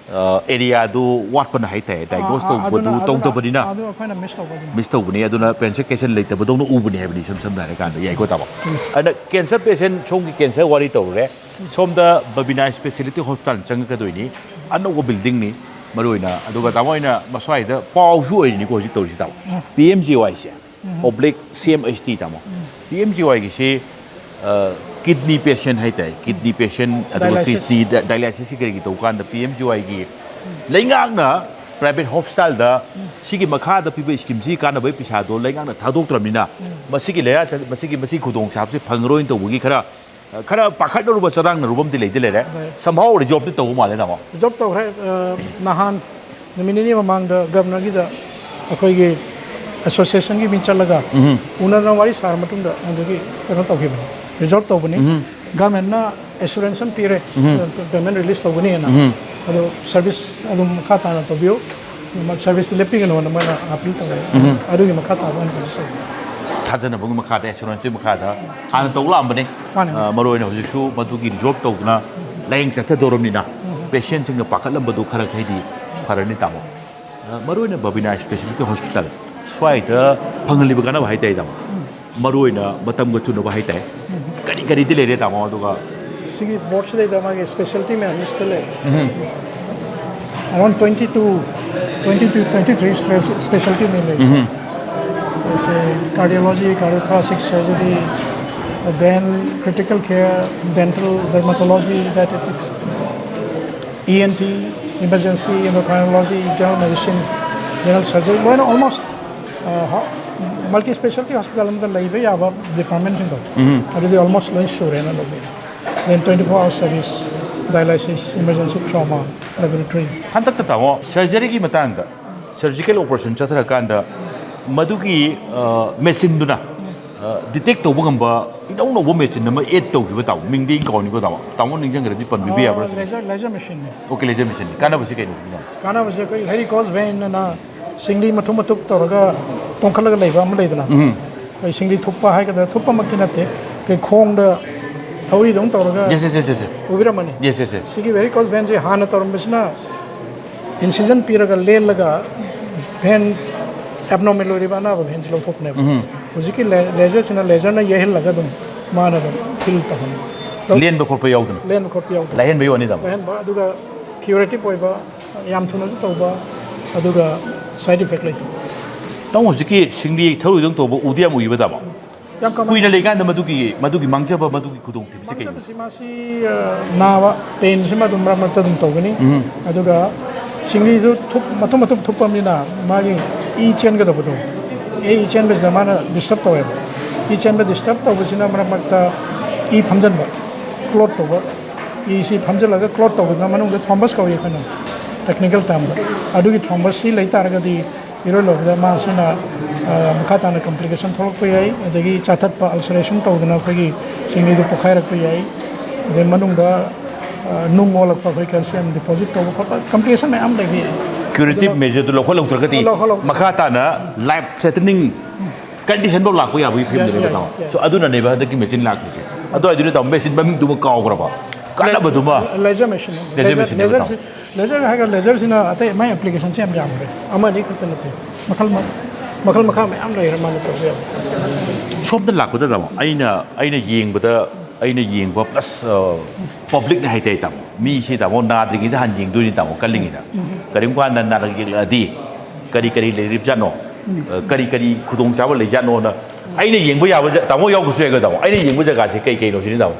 ꯑꯦꯔꯤꯌꯥꯗꯨ ꯋꯥꯠꯄꯅ ꯍꯥꯏꯇꯥꯔꯦ, ꯗꯥꯏꯒꯅꯣꯁ ꯑꯥ, ꯑꯥ, ꯇꯧꯕꯗꯨ ꯑꯗꯨꯅ- ꯑꯗꯨꯅ- ꯇꯧꯗꯕꯅꯤꯅ꯫ ꯑꯗꯨ ꯑꯩꯈꯣꯏꯅ ꯃꯤꯁ ꯇꯧꯕ ꯑꯗꯨꯅ꯫ ꯃꯤꯁ ꯇꯧꯕꯅꯤ꯫ ꯑꯗꯨꯅ ꯀꯦꯟꯁꯔ ꯀꯦꯁꯦꯟ ꯂꯩꯇꯕꯗꯧꯅ ꯎꯕꯅꯦ ꯍꯥꯏꯕꯅꯤ, ꯏꯁꯝ ꯁꯝꯅ ꯍꯥꯏꯔꯀꯥꯟꯗ, ꯌꯥꯏꯀꯣ ꯇꯥꯃꯣ? ꯑꯗꯨꯅ ꯀꯦꯟꯁꯔ ꯄꯦꯁꯦꯟ, ꯁꯣꯝꯒꯤ ꯀꯦꯟꯁꯔ ꯋꯥꯔꯤ ꯇꯧꯔꯨꯔꯦ, ꯁꯣꯝꯗ ꯕꯕꯤꯅꯥ ꯏꯁꯄꯦꯁꯤꯌꯦꯂꯤꯇꯤ ꯍꯣꯁꯄꯤꯇꯥꯜ ꯆꯪꯉꯛꯀꯗꯣꯏꯅꯤ, ꯑꯅꯧꯕ ꯕꯤꯜꯗꯤꯡꯅꯤ꯫ ꯃꯔꯨ ꯑꯣꯏꯅ꯫ ꯑꯗꯨꯒ ꯇꯥꯃꯣ ꯑꯩꯅ ꯃꯁ꯭ꯋꯥꯏꯗ ꯄꯥꯎꯁꯨ ꯑꯣꯏꯔꯤꯅꯤꯀꯣ ꯍꯧꯖꯤꯛ ꯇꯧꯔꯤꯁꯤ ꯇꯥꯃꯣ, ꯄꯤ ꯑꯦꯝ ꯖꯤ ꯋꯥꯏꯁꯦ, oblique C M H T ꯇꯥꯃꯣ, ꯄꯤ ꯑꯦꯝ ꯖꯤ ꯋꯥꯏꯒꯤꯁꯤ ꯀꯤꯗꯅꯤ ꯄꯦꯁꯦꯟ ꯍꯥꯏꯇꯥꯔꯦ, ꯀꯤꯗꯅꯤ ꯄꯦꯁꯦꯟ ꯑꯗꯨꯒ ꯗꯥꯏꯂꯥꯏꯁꯤꯁ꯫ ꯀꯤꯗꯅꯤ ꯗꯥꯏꯂꯥꯏꯁꯤꯁꯀꯤ ꯀꯔꯤꯒꯤ ꯇꯧꯕ ꯀꯥꯟꯗ ꯄꯤ ꯑꯦꯝ ꯖꯤ ꯋꯥꯏꯒꯤ ꯂꯩꯉꯥꯛꯅ ꯄ꯭ꯔꯥꯏꯚꯦꯠ ꯍꯣꯁꯄꯤꯇꯥꯜꯗ ꯁꯤꯒꯤ ꯃꯈꯥꯗ ꯄꯤꯕ ꯁ꯭ꯀꯤꯝꯁꯤꯒꯤ ꯀꯥꯟꯅꯕꯒꯤ ꯄꯩꯁꯥꯗꯣ ꯂꯩꯉꯥꯛꯅ ꯊꯥꯗꯣꯛꯇ꯭ꯔꯕꯅꯤꯅ ꯃꯁꯤꯒꯤ ꯂꯩꯔꯥ ꯆ-, ꯃꯁꯤꯒꯤ, ꯃꯁꯤꯒꯤ ꯈꯨꯗꯣꯡꯆꯥꯕꯁꯤ ꯐꯪꯉꯔꯣꯏꯅ ꯇꯧꯕꯒꯤ ꯈꯔ, ꯈꯔ ꯄꯥꯈꯠꯅꯔꯨꯕ, ꯆꯔꯥꯡꯅꯔꯨꯕ ꯑꯃꯗꯤ ꯂꯩꯗꯤ ꯂꯩꯔꯦ꯫ ꯍꯣꯏ꯫ Somehow resolve ꯇꯧꯕ ꯃꯥꯜꯂꯦ ꯇꯥꯃꯣ꯫ Resolve ꯇꯧꯈ꯭ꯔꯦ꯫ ꯑ, ꯅꯍꯥꯟ ꯅꯨꯃꯤꯠ ꯅꯤꯅꯤ ꯃꯃꯥꯡꯗ ꯒꯕꯔꯅꯔꯒꯤꯗ ꯑꯩꯈꯣꯏꯒꯤ ꯑꯦꯁꯣꯁꯤꯌꯦꯁꯟꯒꯤ ꯃꯤ ꯆꯠꯂꯒ ꯎꯝ꯫ ꯎꯅꯗꯅ ꯋꯥꯔꯤ ꯁꯥꯔ ꯃꯇꯨꯡꯗ ꯑꯗꯨꯒꯤ ꯀꯩꯅꯣ ꯇꯧꯈꯤꯕꯅꯤ, ꯔꯤꯖꯣꯜꯕ ꯇꯧꯕꯅꯤ꯫ ꯎꯝ꯫ ꯒꯚꯔꯟꯃꯦꯟꯠꯅ ꯑꯦꯁꯨꯔꯦꯟꯁ ꯑꯃ ꯄꯤꯔꯦ, ꯎꯝ꯫ Payment release ꯇꯧꯒꯅꯤꯅ꯫ ꯎꯝ꯫ ꯑꯗꯣ ꯁꯔꯚꯤꯁ ꯑꯗꯨꯝ ꯃꯈꯥ ꯇꯥꯅ ꯇꯧꯕꯤꯌꯨ, ꯁꯔꯚꯤꯁꯇꯤ ꯂꯦꯞꯄꯤꯒꯅꯣꯅ ꯃꯣꯏꯅ ꯑꯄꯤꯜ ꯇꯧꯔꯦ꯫ ꯎꯝ꯫ ꯑꯗꯨꯒꯤ ꯃꯈꯥ ꯇꯥꯕ ꯑꯣꯏꯅ ꯀꯩꯅꯣ ꯇꯧꯋꯤ꯫ ꯊꯥꯖꯅꯕꯒꯤ ꯃꯈꯥꯗ, ꯑꯦꯁꯨꯔꯦꯟꯁꯀꯤ ꯃꯈꯥꯗ ꯍꯥꯟꯅ ꯇꯧ ꯂꯥꯛꯑꯝꯕꯅꯤ꯫ ꯃꯥꯅꯦ꯫ ꯑ, ꯃꯔꯨ ꯑꯣꯏꯅ ꯍꯧꯖꯤꯛꯁꯨ ꯃꯗꯨꯒꯤ ꯔꯤꯖꯣꯜꯕ ꯇꯧꯗꯨꯅ ꯂꯥꯏꯌꯦꯡ ꯆꯠꯊꯗꯧꯔꯕꯅꯤꯅ ꯎꯝ꯫ ꯄꯦꯁꯦꯟꯠꯁꯤꯡꯅ ꯄꯥꯈꯠꯂꯝꯕꯗꯨ ꯈꯔ ꯈꯩꯗꯤ ꯐꯔꯅꯤ ꯇꯥꯃꯣ꯫ ꯑ, ꯃꯔꯨ ꯑꯣꯏꯅ ꯕꯕꯤꯅꯥ ꯁ꯭ꯄꯦꯁꯤꯌꯦꯂꯤꯇꯤ ꯍꯣꯁꯄꯤꯇꯥꯜ ꯁ꯭ꯋꯥꯏꯗ ꯐꯪꯍꯜꯂꯤꯕ ꯀꯥꯟꯅꯕ ꯍꯥꯏꯇꯥꯔꯦ ꯇꯥꯃꯣ, ꯎꯝ꯫ ꯃꯔꯨ ꯑꯣꯏꯅ ꯃꯇꯝꯒ ꯆꯨꯅꯕ ꯍꯥꯏꯇꯥꯔꯦ꯫ ꯎꯝ꯫ ꯀꯔꯤ ꯀꯔꯤꯗꯤ ꯂꯩꯔꯦ ꯇꯥꯃꯣ? ꯑꯗꯨꯒ ꯁꯤꯒꯤ ꯕꯣꯔꯗꯁꯤꯗꯩꯗ ꯃꯥꯒꯤ ꯁ꯭ꯄꯦꯁꯤꯌꯦꯂꯤꯇꯤ ꯃꯌꯥꯝ ꯂꯤꯁꯇ ꯂꯩ꯫ ꯎꯝ꯫ Around twenty two, twenty two, twenty three speciality ꯂꯩ꯫ ꯎꯝ꯫ ꯁꯤ cardiology, cardiothoracic surgery, then critical care, dental, dermatology, dietetics, E N T, emergency, endocrinology, general medicine, general surgery, ꯂꯣꯏꯅ almost, ꯑ, ꯍꯣ-, multi speciality hospital ꯑꯃꯗ ꯂꯩꯕ ꯌꯥꯕ ꯗꯤꯄꯥꯔꯠꯃꯦꯟꯁꯤꯡꯗꯣ, ꯎꯝ꯫ ꯑꯗꯨꯗꯤ almost ꯂꯣꯏ ꯁꯨꯔꯦꯅ ꯂꯧꯕꯤ꯫ Then twenty four hour service, dialysis, emergency trauma, laboratory. ꯍꯟꯗꯛꯇ ꯇꯥꯃꯣ, ꯁꯔꯖꯔꯤꯒꯤ ꯃꯇꯥꯡꯗ, ꯁꯔꯖꯤꯀꯦꯜ ꯑꯣꯄꯔꯦꯁꯟ ꯆꯠꯊꯔꯀꯥꯟꯗ ꯃꯗꯨꯒꯤ, ꯑ, ꯃꯦꯆꯤꯟꯗꯨꯅ, ꯑ, ꯗꯤꯇꯦꯛ ꯇꯧꯕ ꯉꯝꯕ ꯏꯅꯧ ꯅꯧꯕ ꯃꯦꯆꯤꯟ ꯑꯃ ꯑꯦꯗ ꯇꯧꯈꯤꯕ ꯇꯥꯃꯣ, ꯃꯤꯡꯗꯤ ꯑꯩ ꯀꯥꯎꯅꯤꯀꯣ ꯇꯥꯃꯣ, ꯇꯥꯃꯣ ꯅꯤꯡꯁꯤꯡꯈ꯭ꯔꯗꯤ ꯄꯟꯕꯤꯕ ꯌꯥꯕ꯭ꯔꯥ ꯑ, ꯁꯤꯅꯤ? Laser, laser machine ꯅꯤ꯫ ꯑꯣꯀꯦ, ꯂꯦꯖꯔ ꯃꯦꯆꯤꯟꯅꯤ꯫ ꯀꯥꯟꯅꯕꯁꯤ ꯀꯩꯅꯣ? ꯀꯥꯟꯅꯕꯁꯦ ꯑꯩꯈꯣꯏ varicose vein ꯑꯅ ꯁꯤꯡꯂꯤ ꯃꯇꯨꯝ ꯃꯇꯨꯝ ꯇꯧꯔꯒ ꯇꯣꯡꯈꯠꯂꯒ ꯂꯩꯕ ꯑꯃ ꯂꯩꯗꯅ, ꯎꯝ꯫ ꯑꯩꯈꯣꯏ ꯁꯤꯡꯂꯤ ꯊꯨꯞꯄ ꯍꯥꯏꯒꯗ꯭ꯔꯥ, ꯊꯨꯞꯄꯃꯛꯇꯤ ꯅꯠꯇꯦ, ꯑꯩꯈꯣꯏ ꯈꯣꯡꯗ ꯊꯧꯔꯤꯗꯧꯅ ꯇꯧꯔꯒ yes, yes, yes, yes, yes. ꯎꯕꯤꯔꯝꯃꯅꯤ꯫ Yes, yes, yes. ꯁꯤꯒꯤ varicose vein ꯁꯦ ꯍꯥꯟꯅ ꯇꯧꯔꯝꯕꯁꯤꯅ ꯏꯟꯁꯤꯖꯟ ꯄꯤꯔꯒ ꯂꯦꯜꯂꯒ vein, abnormal ꯑꯣꯏꯔꯤꯕ ꯑꯅꯥꯕ vein ꯁꯤ ꯂꯧꯊꯣꯛꯄꯅꯦꯕ꯫ ꯎꯝ꯫ ꯍꯧꯖꯤꯛꯀꯤ ꯂꯦ-, ꯂꯦꯖꯔꯁꯤꯅ ꯂꯦꯖꯔꯅ ꯌꯩꯍꯜꯂꯒ ꯑꯗꯨꯝ ꯃꯥꯅ ꯑꯗꯨꯝ ꯐꯤꯜ ꯇꯧꯍꯟꯕ꯫ ꯂꯦꯟꯕ ꯈꯣꯠꯄ ꯌꯥꯎꯗꯅ? ꯂꯦꯟꯕ ꯈꯣꯠꯄ ꯌꯥꯎꯗꯅ꯫ ꯂꯥꯏꯍꯟꯕꯒꯤ ꯋꯥꯅꯤꯗ꯫ ꯂꯥꯏꯍꯟꯕ, ꯑꯗꯨꯒ ꯀ꯭ꯌꯨꯔꯦꯇꯤꯞ ꯑꯣꯏꯕ ꯌꯥꯝ ꯊꯨꯅꯁꯨ ꯇꯧꯕ, ꯑꯗꯨꯒ ꯁꯥꯏꯠ ꯏꯐꯦꯛ ꯂꯩꯇꯕ꯫ ꯇꯥꯃꯣ, ꯍꯧꯖꯤꯛꯀꯤ ꯁꯤꯡꯂꯤ ꯊꯧꯔꯤꯗꯪ ꯇꯧꯕ ꯎꯗꯤ ꯌꯥꯝ ꯎꯏꯕ, ꯇꯥꯃꯣ? ꯌꯥꯝ ꯀꯃꯟ꯫ ꯀꯨꯏꯅ ꯂꯩꯀꯥꯟꯗ ꯃꯗꯨꯒꯤ ꯃꯗꯨꯒꯤ ꯃꯥꯡꯖꯕ, ꯃꯗꯨꯒꯤ ꯈꯨꯗꯣꯡꯊꯤꯕꯁꯦ ꯀꯩꯅꯣ? ꯃꯥꯡꯖꯕꯁꯤ ꯃꯥꯁꯤ, ꯑ, ꯅꯥꯕ, ꯄꯦꯟꯁꯤꯃ ꯑꯗꯨꯝ ꯃꯔꯛ ꯃꯔꯛꯇ ꯑꯗꯨꯝ ꯇꯧꯒꯅꯤ꯫ ꯎꯝ꯫ ꯑꯗꯨꯒ ꯁꯤꯡꯂꯤꯗꯨ ꯊꯨꯞ-, ꯃꯇꯨꯝ ꯃꯇꯨꯝ ꯊꯨꯞꯄ ꯃꯤꯅ ꯃꯥꯒꯤ ꯏ ꯆꯦꯟꯒꯗꯕꯗꯣ, ꯏ ꯆꯦꯟꯕꯁꯤꯗ ꯃꯥꯅ ꯗꯤꯁꯇꯔꯕ ꯇꯧꯋꯦꯕ꯫ ꯏ ꯆꯦꯟꯕ ꯗꯤꯁꯇꯔꯕ ꯇꯧꯕꯁꯤꯅ ꯃꯔꯛ ꯃꯔꯛꯇ ꯏ ꯐꯝꯖꯟꯕ, ꯀ꯭ꯂꯣꯠ ꯇꯧꯕ, ꯏꯁꯤ ꯐꯝꯖꯜꯂꯒ ꯀ꯭ꯂꯣꯠ ꯇꯧꯕꯗꯨꯅ ꯃꯅꯨꯡꯗ ꯊ꯭ꯔꯣꯝꯕꯁ ꯀꯧꯏ ꯑꯩꯈꯣꯏꯅ ꯇꯦꯛꯅꯤꯀꯦꯜ ꯇꯥꯝꯗ꯫ ꯑꯗꯨꯒꯤ ꯊ꯭ꯔꯣꯝꯕꯁꯁꯤ ꯂꯩ ꯇꯥꯔꯒꯗꯤ ꯏꯔꯣꯏ ꯂꯣꯏꯕꯗ ꯃꯥꯁꯤꯅ, ꯑ, ꯃꯈꯥ ꯇꯥꯅ ꯀꯝꯄ꯭ꯂꯤꯀꯦꯁꯟ ꯊꯣꯛꯂꯛꯄ ꯌꯥꯏ, ꯑꯗꯒꯤ ꯆꯥꯊꯠꯄ, ꯑꯜꯁꯔꯦꯁꯟ ꯇꯧꯗꯅ ꯑꯩꯈꯣꯏꯒꯤ ꯁꯤꯡꯂꯤꯗꯨ ꯄꯣꯛꯈꯥꯏꯔꯛꯄ ꯌꯥꯏ, ꯑꯗꯩ ꯃꯅꯨꯡꯗ, ꯑ, ꯅꯨꯡ ꯑꯣꯜꯂꯛꯄ, ꯑꯩꯈꯣꯏ ꯀꯦꯜꯁꯤꯌꯝ ꯗꯤꯄꯣꯖꯤꯠ ꯇꯧꯕ ꯈꯣꯠꯄ, ꯀꯝꯄ꯭ꯂꯤꯀꯦꯁꯟ ꯃꯌꯥꯝ ꯂꯩꯔꯤ꯫ ꯀ꯭ꯌꯨꯔꯦꯇꯤꯞ ꯃꯦꯖꯔꯗꯨ ꯂꯧꯈꯠꯍꯧꯗ꯭ꯔꯒꯗꯤ ꯂꯧꯈꯠꯍꯧ- ꯃꯈꯥ ꯇꯥꯅ ꯂꯥꯏꯐ ꯊ꯭ꯔꯦꯇꯅꯤꯡ ꯀꯟꯗꯤꯁꯟꯐꯥꯎ ꯂꯥꯛꯄ ꯌꯥꯕꯒꯤ ꯐꯤꯕꯝꯗ ꯌꯥꯏ, ꯂꯩꯕ, ꯌꯥꯏ, ꯇꯥꯃꯣ꯫ ꯌꯥꯏ꯫ ꯁꯣ, ꯑꯗꯨꯅꯅꯦꯕ ꯍꯟꯗꯛꯀꯤ ꯃꯦꯆꯤꯟ ꯂꯥꯛꯇ꯭ꯔꯤꯁꯦ꯫ ꯑꯗꯨ ꯑꯣꯏꯗꯨꯅ, ꯇꯥꯃꯣ, ꯃꯦꯆꯤꯟ ꯃꯃꯤꯡꯗꯨꯃ ꯀꯥꯎꯈ꯭ꯔꯕ? ꯀꯥꯟꯅꯕꯗꯨꯃ? Laser machine. ꯂꯦꯖꯔ ꯃꯦꯆꯤꯟ ꯅꯠꯇ꯭ꯔꯣ? ꯂꯦꯖꯔ, ꯂꯦꯖꯔ ꯍꯥꯏꯔꯒ ꯂꯦꯖꯔꯁꯤꯅ ꯑꯇꯩ ꯃꯥꯏ ꯑꯦꯄ꯭ꯂꯤꯀꯦꯁꯟꯁꯤ ꯌꯥꯝ ꯌꯥꯝꯈ꯭ꯔꯦ, ꯑꯃ ꯑꯅꯤ ꯈꯛꯇ ꯅꯠꯇꯦ, ꯃꯈꯜ ꯃ-, ꯃꯈꯜ ꯃꯈꯥ ꯃꯌꯥꯝ ꯂꯩꯔꯦ ꯃꯥꯅ ꯇꯧꯕ ꯌꯥꯕ꯫ ꯁꯣꯝꯗ ꯂꯥꯛꯄꯗ, ꯇꯥꯃꯣ, ꯑꯩꯅ ꯑꯩꯅ ꯌꯦꯡꯕꯗ, ꯑꯩꯅ ꯌꯦꯡꯕ ꯄ꯭ꯂꯁ ꯄꯕ꯭ꯂꯤꯛꯅ ꯍꯥꯏꯇꯥꯔꯦ, ꯇꯥꯃꯣ, ꯃꯤꯁꯤ, ꯇꯥꯃꯣ, ꯅꯥꯗ꯭ꯔꯤꯉꯩꯗ ꯍꯥꯟꯅ ꯌꯦꯡꯗꯣꯏꯅꯤ, ꯇꯥꯃꯣ, ꯀꯜꯂꯤꯉꯩꯗ꯫ ꯀꯔꯤꯒꯨꯝꯕ ꯀꯥꯟꯗ ꯅꯥꯔꯛ ꯌꯦꯛꯂꯛꯑꯗꯤ ꯀꯔꯤ ꯀꯔꯤ ꯂꯩꯔꯤꯕꯖꯥꯠꯅꯣ? ꯀꯔꯤ ꯀꯔꯤ ꯈꯨꯗꯣꯡꯆꯥꯕ ꯂꯩꯖꯥꯠꯅꯣꯅ ꯑꯩꯅ ꯌꯦꯡꯕ ꯌꯥꯕ ꯖ-, ꯇꯥꯃꯣ ꯌꯥꯎꯗ꯭ꯔꯁꯨ ꯌꯥꯏꯀꯣ, ꯇꯥꯃꯣ, ꯑꯩꯅ ꯌꯦꯡꯕ ꯖꯒꯥꯁꯦ ꯀꯩ ꯀꯩꯅꯣ ꯁꯤꯅꯤ, ꯇꯥꯃꯣ?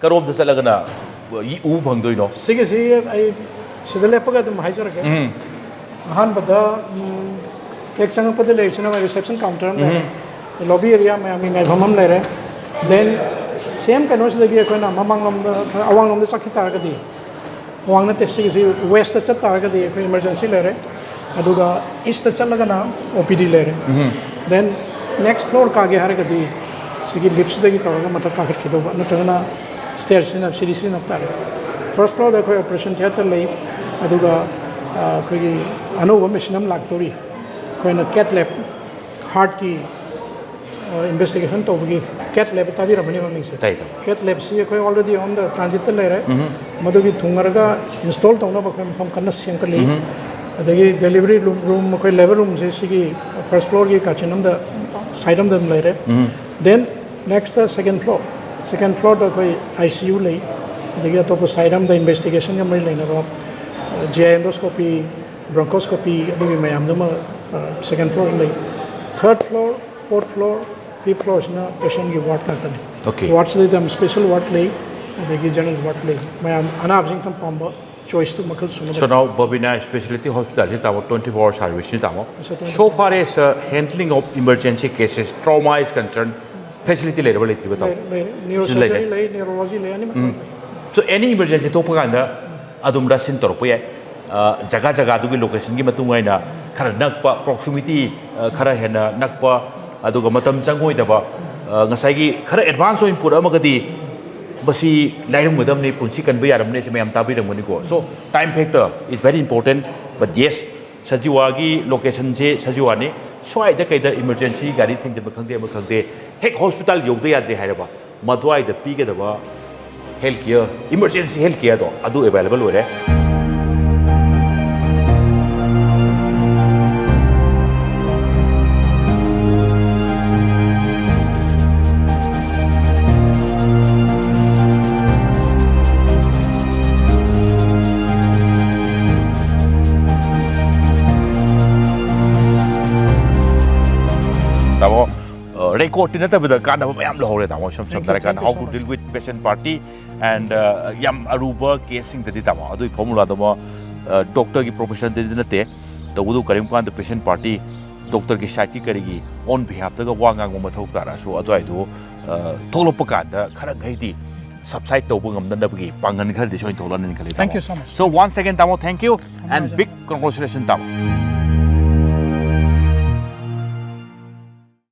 ꯀꯔꯣꯝꯗ ꯆꯠꯂꯒꯅ ꯎꯕ ꯐꯪꯗꯣꯏꯅꯣ? ꯁꯤꯒꯤꯁꯤ ꯑꯩ ꯁꯤꯗ ꯂꯦꯞꯄꯒ ꯑꯗꯨꯝ ꯍꯥꯏꯖꯔꯒꯦ꯫ ꯎꯝ꯫ ꯑꯍꯥꯟꯕꯗ, ꯎꯝ, ꯍꯦꯛ ꯆꯪꯉꯛꯄꯗ ꯂꯩꯔꯤꯁꯤꯅ ꯃꯥꯒꯤ ꯔꯤꯁꯦꯞꯁꯟ ꯀꯥꯎꯟꯇꯔ ꯑꯃ ꯂꯩꯔꯦ, ꯂꯣꯕꯤ ꯑꯦꯔꯤꯌꯥ ꯃꯌꯥꯝꯒꯤ ꯉꯥꯏꯐꯝ ꯑꯃ ꯂꯩꯔꯦ꯫ ꯗꯦꯟ ꯁꯦꯝ ꯀꯩꯅꯣꯁꯤꯗꯒꯤ ꯑꯩꯈꯣꯏꯅ ꯃꯃꯥꯡꯂꯣꯝꯗ, ꯑꯋꯥꯡꯂꯣꯝꯗ ꯆꯠꯈꯤ ꯇꯥꯔꯒꯗꯤ, ꯑꯋꯥꯡ ꯅꯠꯇꯦ, ꯁꯤꯒꯤꯁꯤ ꯋꯦꯁꯇ ꯆꯠ ꯇꯥꯔꯒꯗꯤ ꯑꯩꯈꯣꯏ ꯏꯃꯔꯖꯦꯟꯁꯤ ꯂꯩꯔꯦ, ꯑꯗꯨꯒ ꯏꯁꯇ ꯆꯠꯂꯒꯅ ꯑꯣ ꯄꯤ ꯗꯤ ꯂꯩꯔꯦ꯫ ꯗꯦꯟ ꯅꯦꯛꯁ ꯐ꯭ꯂꯣꯔ ꯀꯥꯒꯦ ꯍꯥꯏꯔꯒꯗꯤ ꯁꯤꯒꯤ ꯂꯤꯞꯁꯤꯗꯒꯤ ꯇꯧꯔꯒ ꯃꯊꯛ ꯀꯥꯈꯠꯈꯤꯗꯧꯕ, ꯅꯠꯇ꯭ꯔꯒꯅ ꯁ꯭ꯇꯦꯔ ꯁꯤꯖꯤꯟꯅ-, ꯁꯤꯗꯤ ꯁꯤꯖꯤꯟꯅꯕ ꯇꯥꯔꯦ꯫ ꯐꯥꯔꯁ ꯐ꯭ꯂꯣꯔꯗ ꯑꯩꯈꯣꯏ ꯑꯣꯄꯔꯦꯁꯟ ꯊꯤꯌꯦꯇꯔ ꯂꯩ, ꯑꯗꯨꯒ, ꯑ, ꯑꯩꯈꯣꯏꯒꯤ ꯑꯅꯧꯕ ꯃꯦꯆꯤꯟ ꯑꯃ ꯂꯥꯛꯇꯧꯔꯤ, ꯑꯩꯈꯣꯏꯅ ꯀꯦꯠ ꯂꯦꯞ, ꯍꯥꯔꯠꯀꯤ, ꯑ, ꯏꯟꯚꯦꯁꯇꯤꯒꯦꯁꯟ ꯇꯧꯕꯒꯤ ꯀꯦꯠ ꯂꯦꯞ ꯇꯥꯕꯤꯔꯝꯃꯅꯤ ꯃꯃꯤꯡꯁꯦ꯫ ꯇꯥꯏ, ꯇꯥꯏ꯫ ꯀꯦꯠ ꯂꯦꯞꯁꯤ ꯑꯩꯈꯣꯏ ꯑꯣꯜꯔꯦꯗꯤ ꯑꯣꯟ ꯗ ꯇ꯭ꯔꯥꯟꯖꯤꯠꯇ ꯂꯩꯔꯦ꯫ ꯃꯗꯨꯒꯤ ꯊꯨꯡꯉꯔꯒ ꯏꯟꯁꯇꯣꯜ ꯇꯧꯅꯕ ꯑꯩꯈꯣꯏ ꯃꯐꯝ ꯀꯟꯅ ꯁꯦꯝꯒꯠꯂꯤ꯫ ꯑꯗꯒꯤ ꯗꯦꯂꯤꯚꯔꯤ ꯔꯨꯝ, ꯔꯨꯝ, ꯑꯩꯈꯣꯏ ꯂꯦꯕꯔ ꯔꯨꯝꯁꯦ ꯁꯤꯒꯤ ꯐꯥꯔꯁ ꯐ꯭ꯂꯣꯔꯒꯤ ꯀꯥꯆꯤꯟ ꯑꯝꯗ, ꯁꯥꯏꯠ ꯑꯝꯗ ꯑꯗꯨꯝ ꯂꯩꯔꯦ꯫ ꯗꯦꯟ ꯅꯦꯛꯁꯇ ꯁꯦꯀꯦꯟ ꯐ꯭ꯂꯣꯔ, ꯁꯦꯀꯦꯟ ꯐ꯭ꯂꯣꯔꯗ ꯑꯩꯈꯣꯏ ꯑꯥꯏ ꯁꯤ ꯌꯨ ꯂꯩ, ꯑꯗꯒꯤ ꯑꯇꯣꯞꯄ ꯁꯥꯏꯠ ꯑꯝꯗ ꯏꯟꯚꯦꯁꯇꯤꯒꯦꯁꯟꯒ ꯃꯔꯤ ꯂꯩꯅꯕ ꯖꯤ ꯑꯥꯏ ꯑꯦꯟꯗꯣꯁꯀꯣꯄꯤ, ꯕ꯭ꯔꯣꯟꯀꯣꯁꯀꯣꯄꯤ, ꯑꯗꯨꯒꯤ ꯃꯌꯥꯝꯗꯨꯃ ꯁꯦꯀꯦꯟ ꯐ꯭ꯂꯣꯔ ꯂꯩ꯫ Third floor, fourth floor, fifth ꯐ꯭ꯂꯣꯔꯁꯤꯅ ꯄꯦꯁꯦꯟꯒꯤ ꯋꯥꯔꯗ ꯉꯥꯛꯇꯅꯤ꯫ Okay. ꯋꯥꯔꯗꯁꯤꯗꯩꯗ ꯌꯥꯝ ꯁ꯭ꯄꯦꯁꯦꯜ ꯋꯥꯔꯗ ꯂꯩ, ꯑꯗꯒꯤ ꯖꯦꯅꯔꯦꯜ ꯋꯥꯔꯗ ꯂꯩ꯫ ꯃꯌꯥꯝ ꯑꯅꯥꯕꯁꯤꯡ ꯑꯗꯨꯝ ꯄꯥꯝꯕ ꯆꯣꯏꯁꯇꯨ ꯃꯈꯜ ꯁꯨꯅꯕ꯫ So now Babina Specialty Hospital ꯁꯤ ꯇꯥꯃꯣ twenty four hour service ꯅꯤ ꯇꯥꯃꯣ꯫ Yes, sir, twenty four. So far as uh, handling of emergency cases, trauma is concerned, facility ꯂꯩꯔꯕ ꯂꯩꯇ꯭ꯔꯤꯕ ꯇꯥꯃꯣ? ꯂꯩ- ꯂꯩ- ꯁꯤ ꯂꯩꯔꯦ꯫ ꯅ꯭ꯌꯨꯔꯣꯁꯔꯖꯔꯤ ꯂꯩ, ꯅ꯭ꯌꯨꯔꯣꯂꯣꯖꯤ ꯂꯩ, ꯑꯅꯤꯃꯛ ꯎꯝ꯫ ꯂꯩ꯫ So any emergency ꯊꯣꯛꯄ ꯀꯥꯟꯗ ꯑꯗꯨꯝ rush in ꯇꯧꯔꯛꯄ ꯌꯥꯏ꯫ ꯑ, ꯖꯒꯥ ꯖꯒꯥꯗꯨꯒꯤ ꯂꯣꯀꯦꯁꯟꯒꯤ ꯃꯇꯨꯡ ꯑꯣꯏꯅ ꯈꯔ ꯅꯛꯄ, ꯄ꯭ꯔꯣꯛꯁꯤꯃꯤꯇꯤ ꯈꯔ ꯍꯦꯟꯅ ꯅꯛꯄ, ꯑꯗꯨꯒ ꯃꯇꯝ ꯆꯪꯉꯣꯏꯗꯕ, ꯑ, ꯉꯁꯥꯏꯒꯤ ꯈꯔ ꯑꯦꯗꯚꯥꯟꯁ ꯑꯣꯏꯅ ꯄꯨꯔꯛꯑꯝꯃꯒꯗꯤ ꯃꯁꯤ ꯂꯥꯏꯔꯝꯒꯗꯕꯅꯤ, ꯄꯨꯟꯁꯤ ꯀꯟꯕ ꯌꯥꯔꯝꯅꯤ, ꯁꯤ ꯃꯌꯥꯝ ꯇꯥꯕꯤꯔꯝꯒꯅꯤꯀꯣ꯫ So time factor is very important, but yes, ꯁꯖꯤꯋꯥꯒꯤ ꯂꯣꯀꯦꯁꯟꯁꯦ ꯁꯖꯤꯋꯥꯅꯤ꯫ ꯁ꯭ꯋꯥꯏꯗ ꯀꯩꯗ ꯏꯃꯔꯖꯦꯟꯁꯤ ꯒꯥꯔꯤ ꯊꯤꯟꯖꯤꯟꯕ ꯈꯪꯗꯦ, ꯑꯃ ꯈꯪꯗꯦ, ꯍꯦꯛ ꯍꯣꯁꯄꯤꯇꯥꯜ ꯌꯧꯗ ꯌꯥꯗ꯭ꯔꯦ ꯍꯥꯏꯔꯕ, ꯃꯗꯨꯋꯥꯏꯗ ꯄꯤꯒꯗꯕ health care, emergency health careꯗꯣ ꯑꯗꯨ available ꯑꯣꯏꯔꯦ꯫ ꯇꯥꯃꯣ, ꯔꯦꯀꯣꯔꯗꯇꯤ ꯅꯠꯇꯕꯗ ꯀꯥꯟꯅꯕ ꯃꯌꯥꯝ ꯂꯧꯍꯧꯔꯦ ꯇꯥꯃꯣ꯫ ꯁꯝ Thank you, ꯁꯝꯅ ꯍꯥꯏꯔꯀꯥꯟꯗ thank you how so to much. deal with patient party and, uh, ꯌꯥꯝ ꯑꯔꯨꯕ ꯀꯦꯁꯁꯤꯡꯗꯗꯤ ꯇꯥꯃꯣ ꯑꯗꯨꯒꯤ ꯐꯣꯔꯃꯨꯂꯥꯗꯣ ꯑꯃ, ꯗꯣꯛꯇꯔꯒꯤ ꯄ꯭ꯔꯣꯐꯦꯁꯟꯗꯗꯤ ꯅꯠꯇꯦ꯫ ꯇꯧꯕꯇꯕꯨ ꯀꯔꯤꯒꯨꯝꯕ ꯀꯥꯟꯗ ꯄꯦꯁꯦꯟ ꯄꯥꯔꯇꯤ ꯗꯣꯛꯇꯔꯒꯤ ꯁꯥꯏꯠꯀꯤ ꯀꯔꯤꯒꯤ ꯑꯣꯟ ꯕꯤꯍꯥꯐꯇꯒ ꯋꯥ ꯉꯥꯡꯕ ꯃꯊꯧ ꯇꯥꯔꯛꯑꯁꯨ ꯑꯗꯨꯋꯥꯏꯗꯣ, ꯑ, ꯊꯣꯛꯂꯛꯄ ꯀꯥꯟꯗ ꯈꯔ ꯃꯈꯩꯗꯤ subside ꯇꯧꯕ ꯉꯝꯅꯅꯕꯒꯤ ꯄꯥꯡꯒꯜ ꯈꯔꯗꯤ ꯁꯣꯏꯅ ꯊꯣꯛꯂꯛꯑꯅꯤꯅ ꯈꯜꯂꯤ, Thank ꯇꯥꯃꯣ꯫ you so much. So once again ꯇꯥꯃꯣ, thank you and ꯊꯝꯖꯔꯦ꯫ Big congratulations ꯇꯥꯃꯣ꯫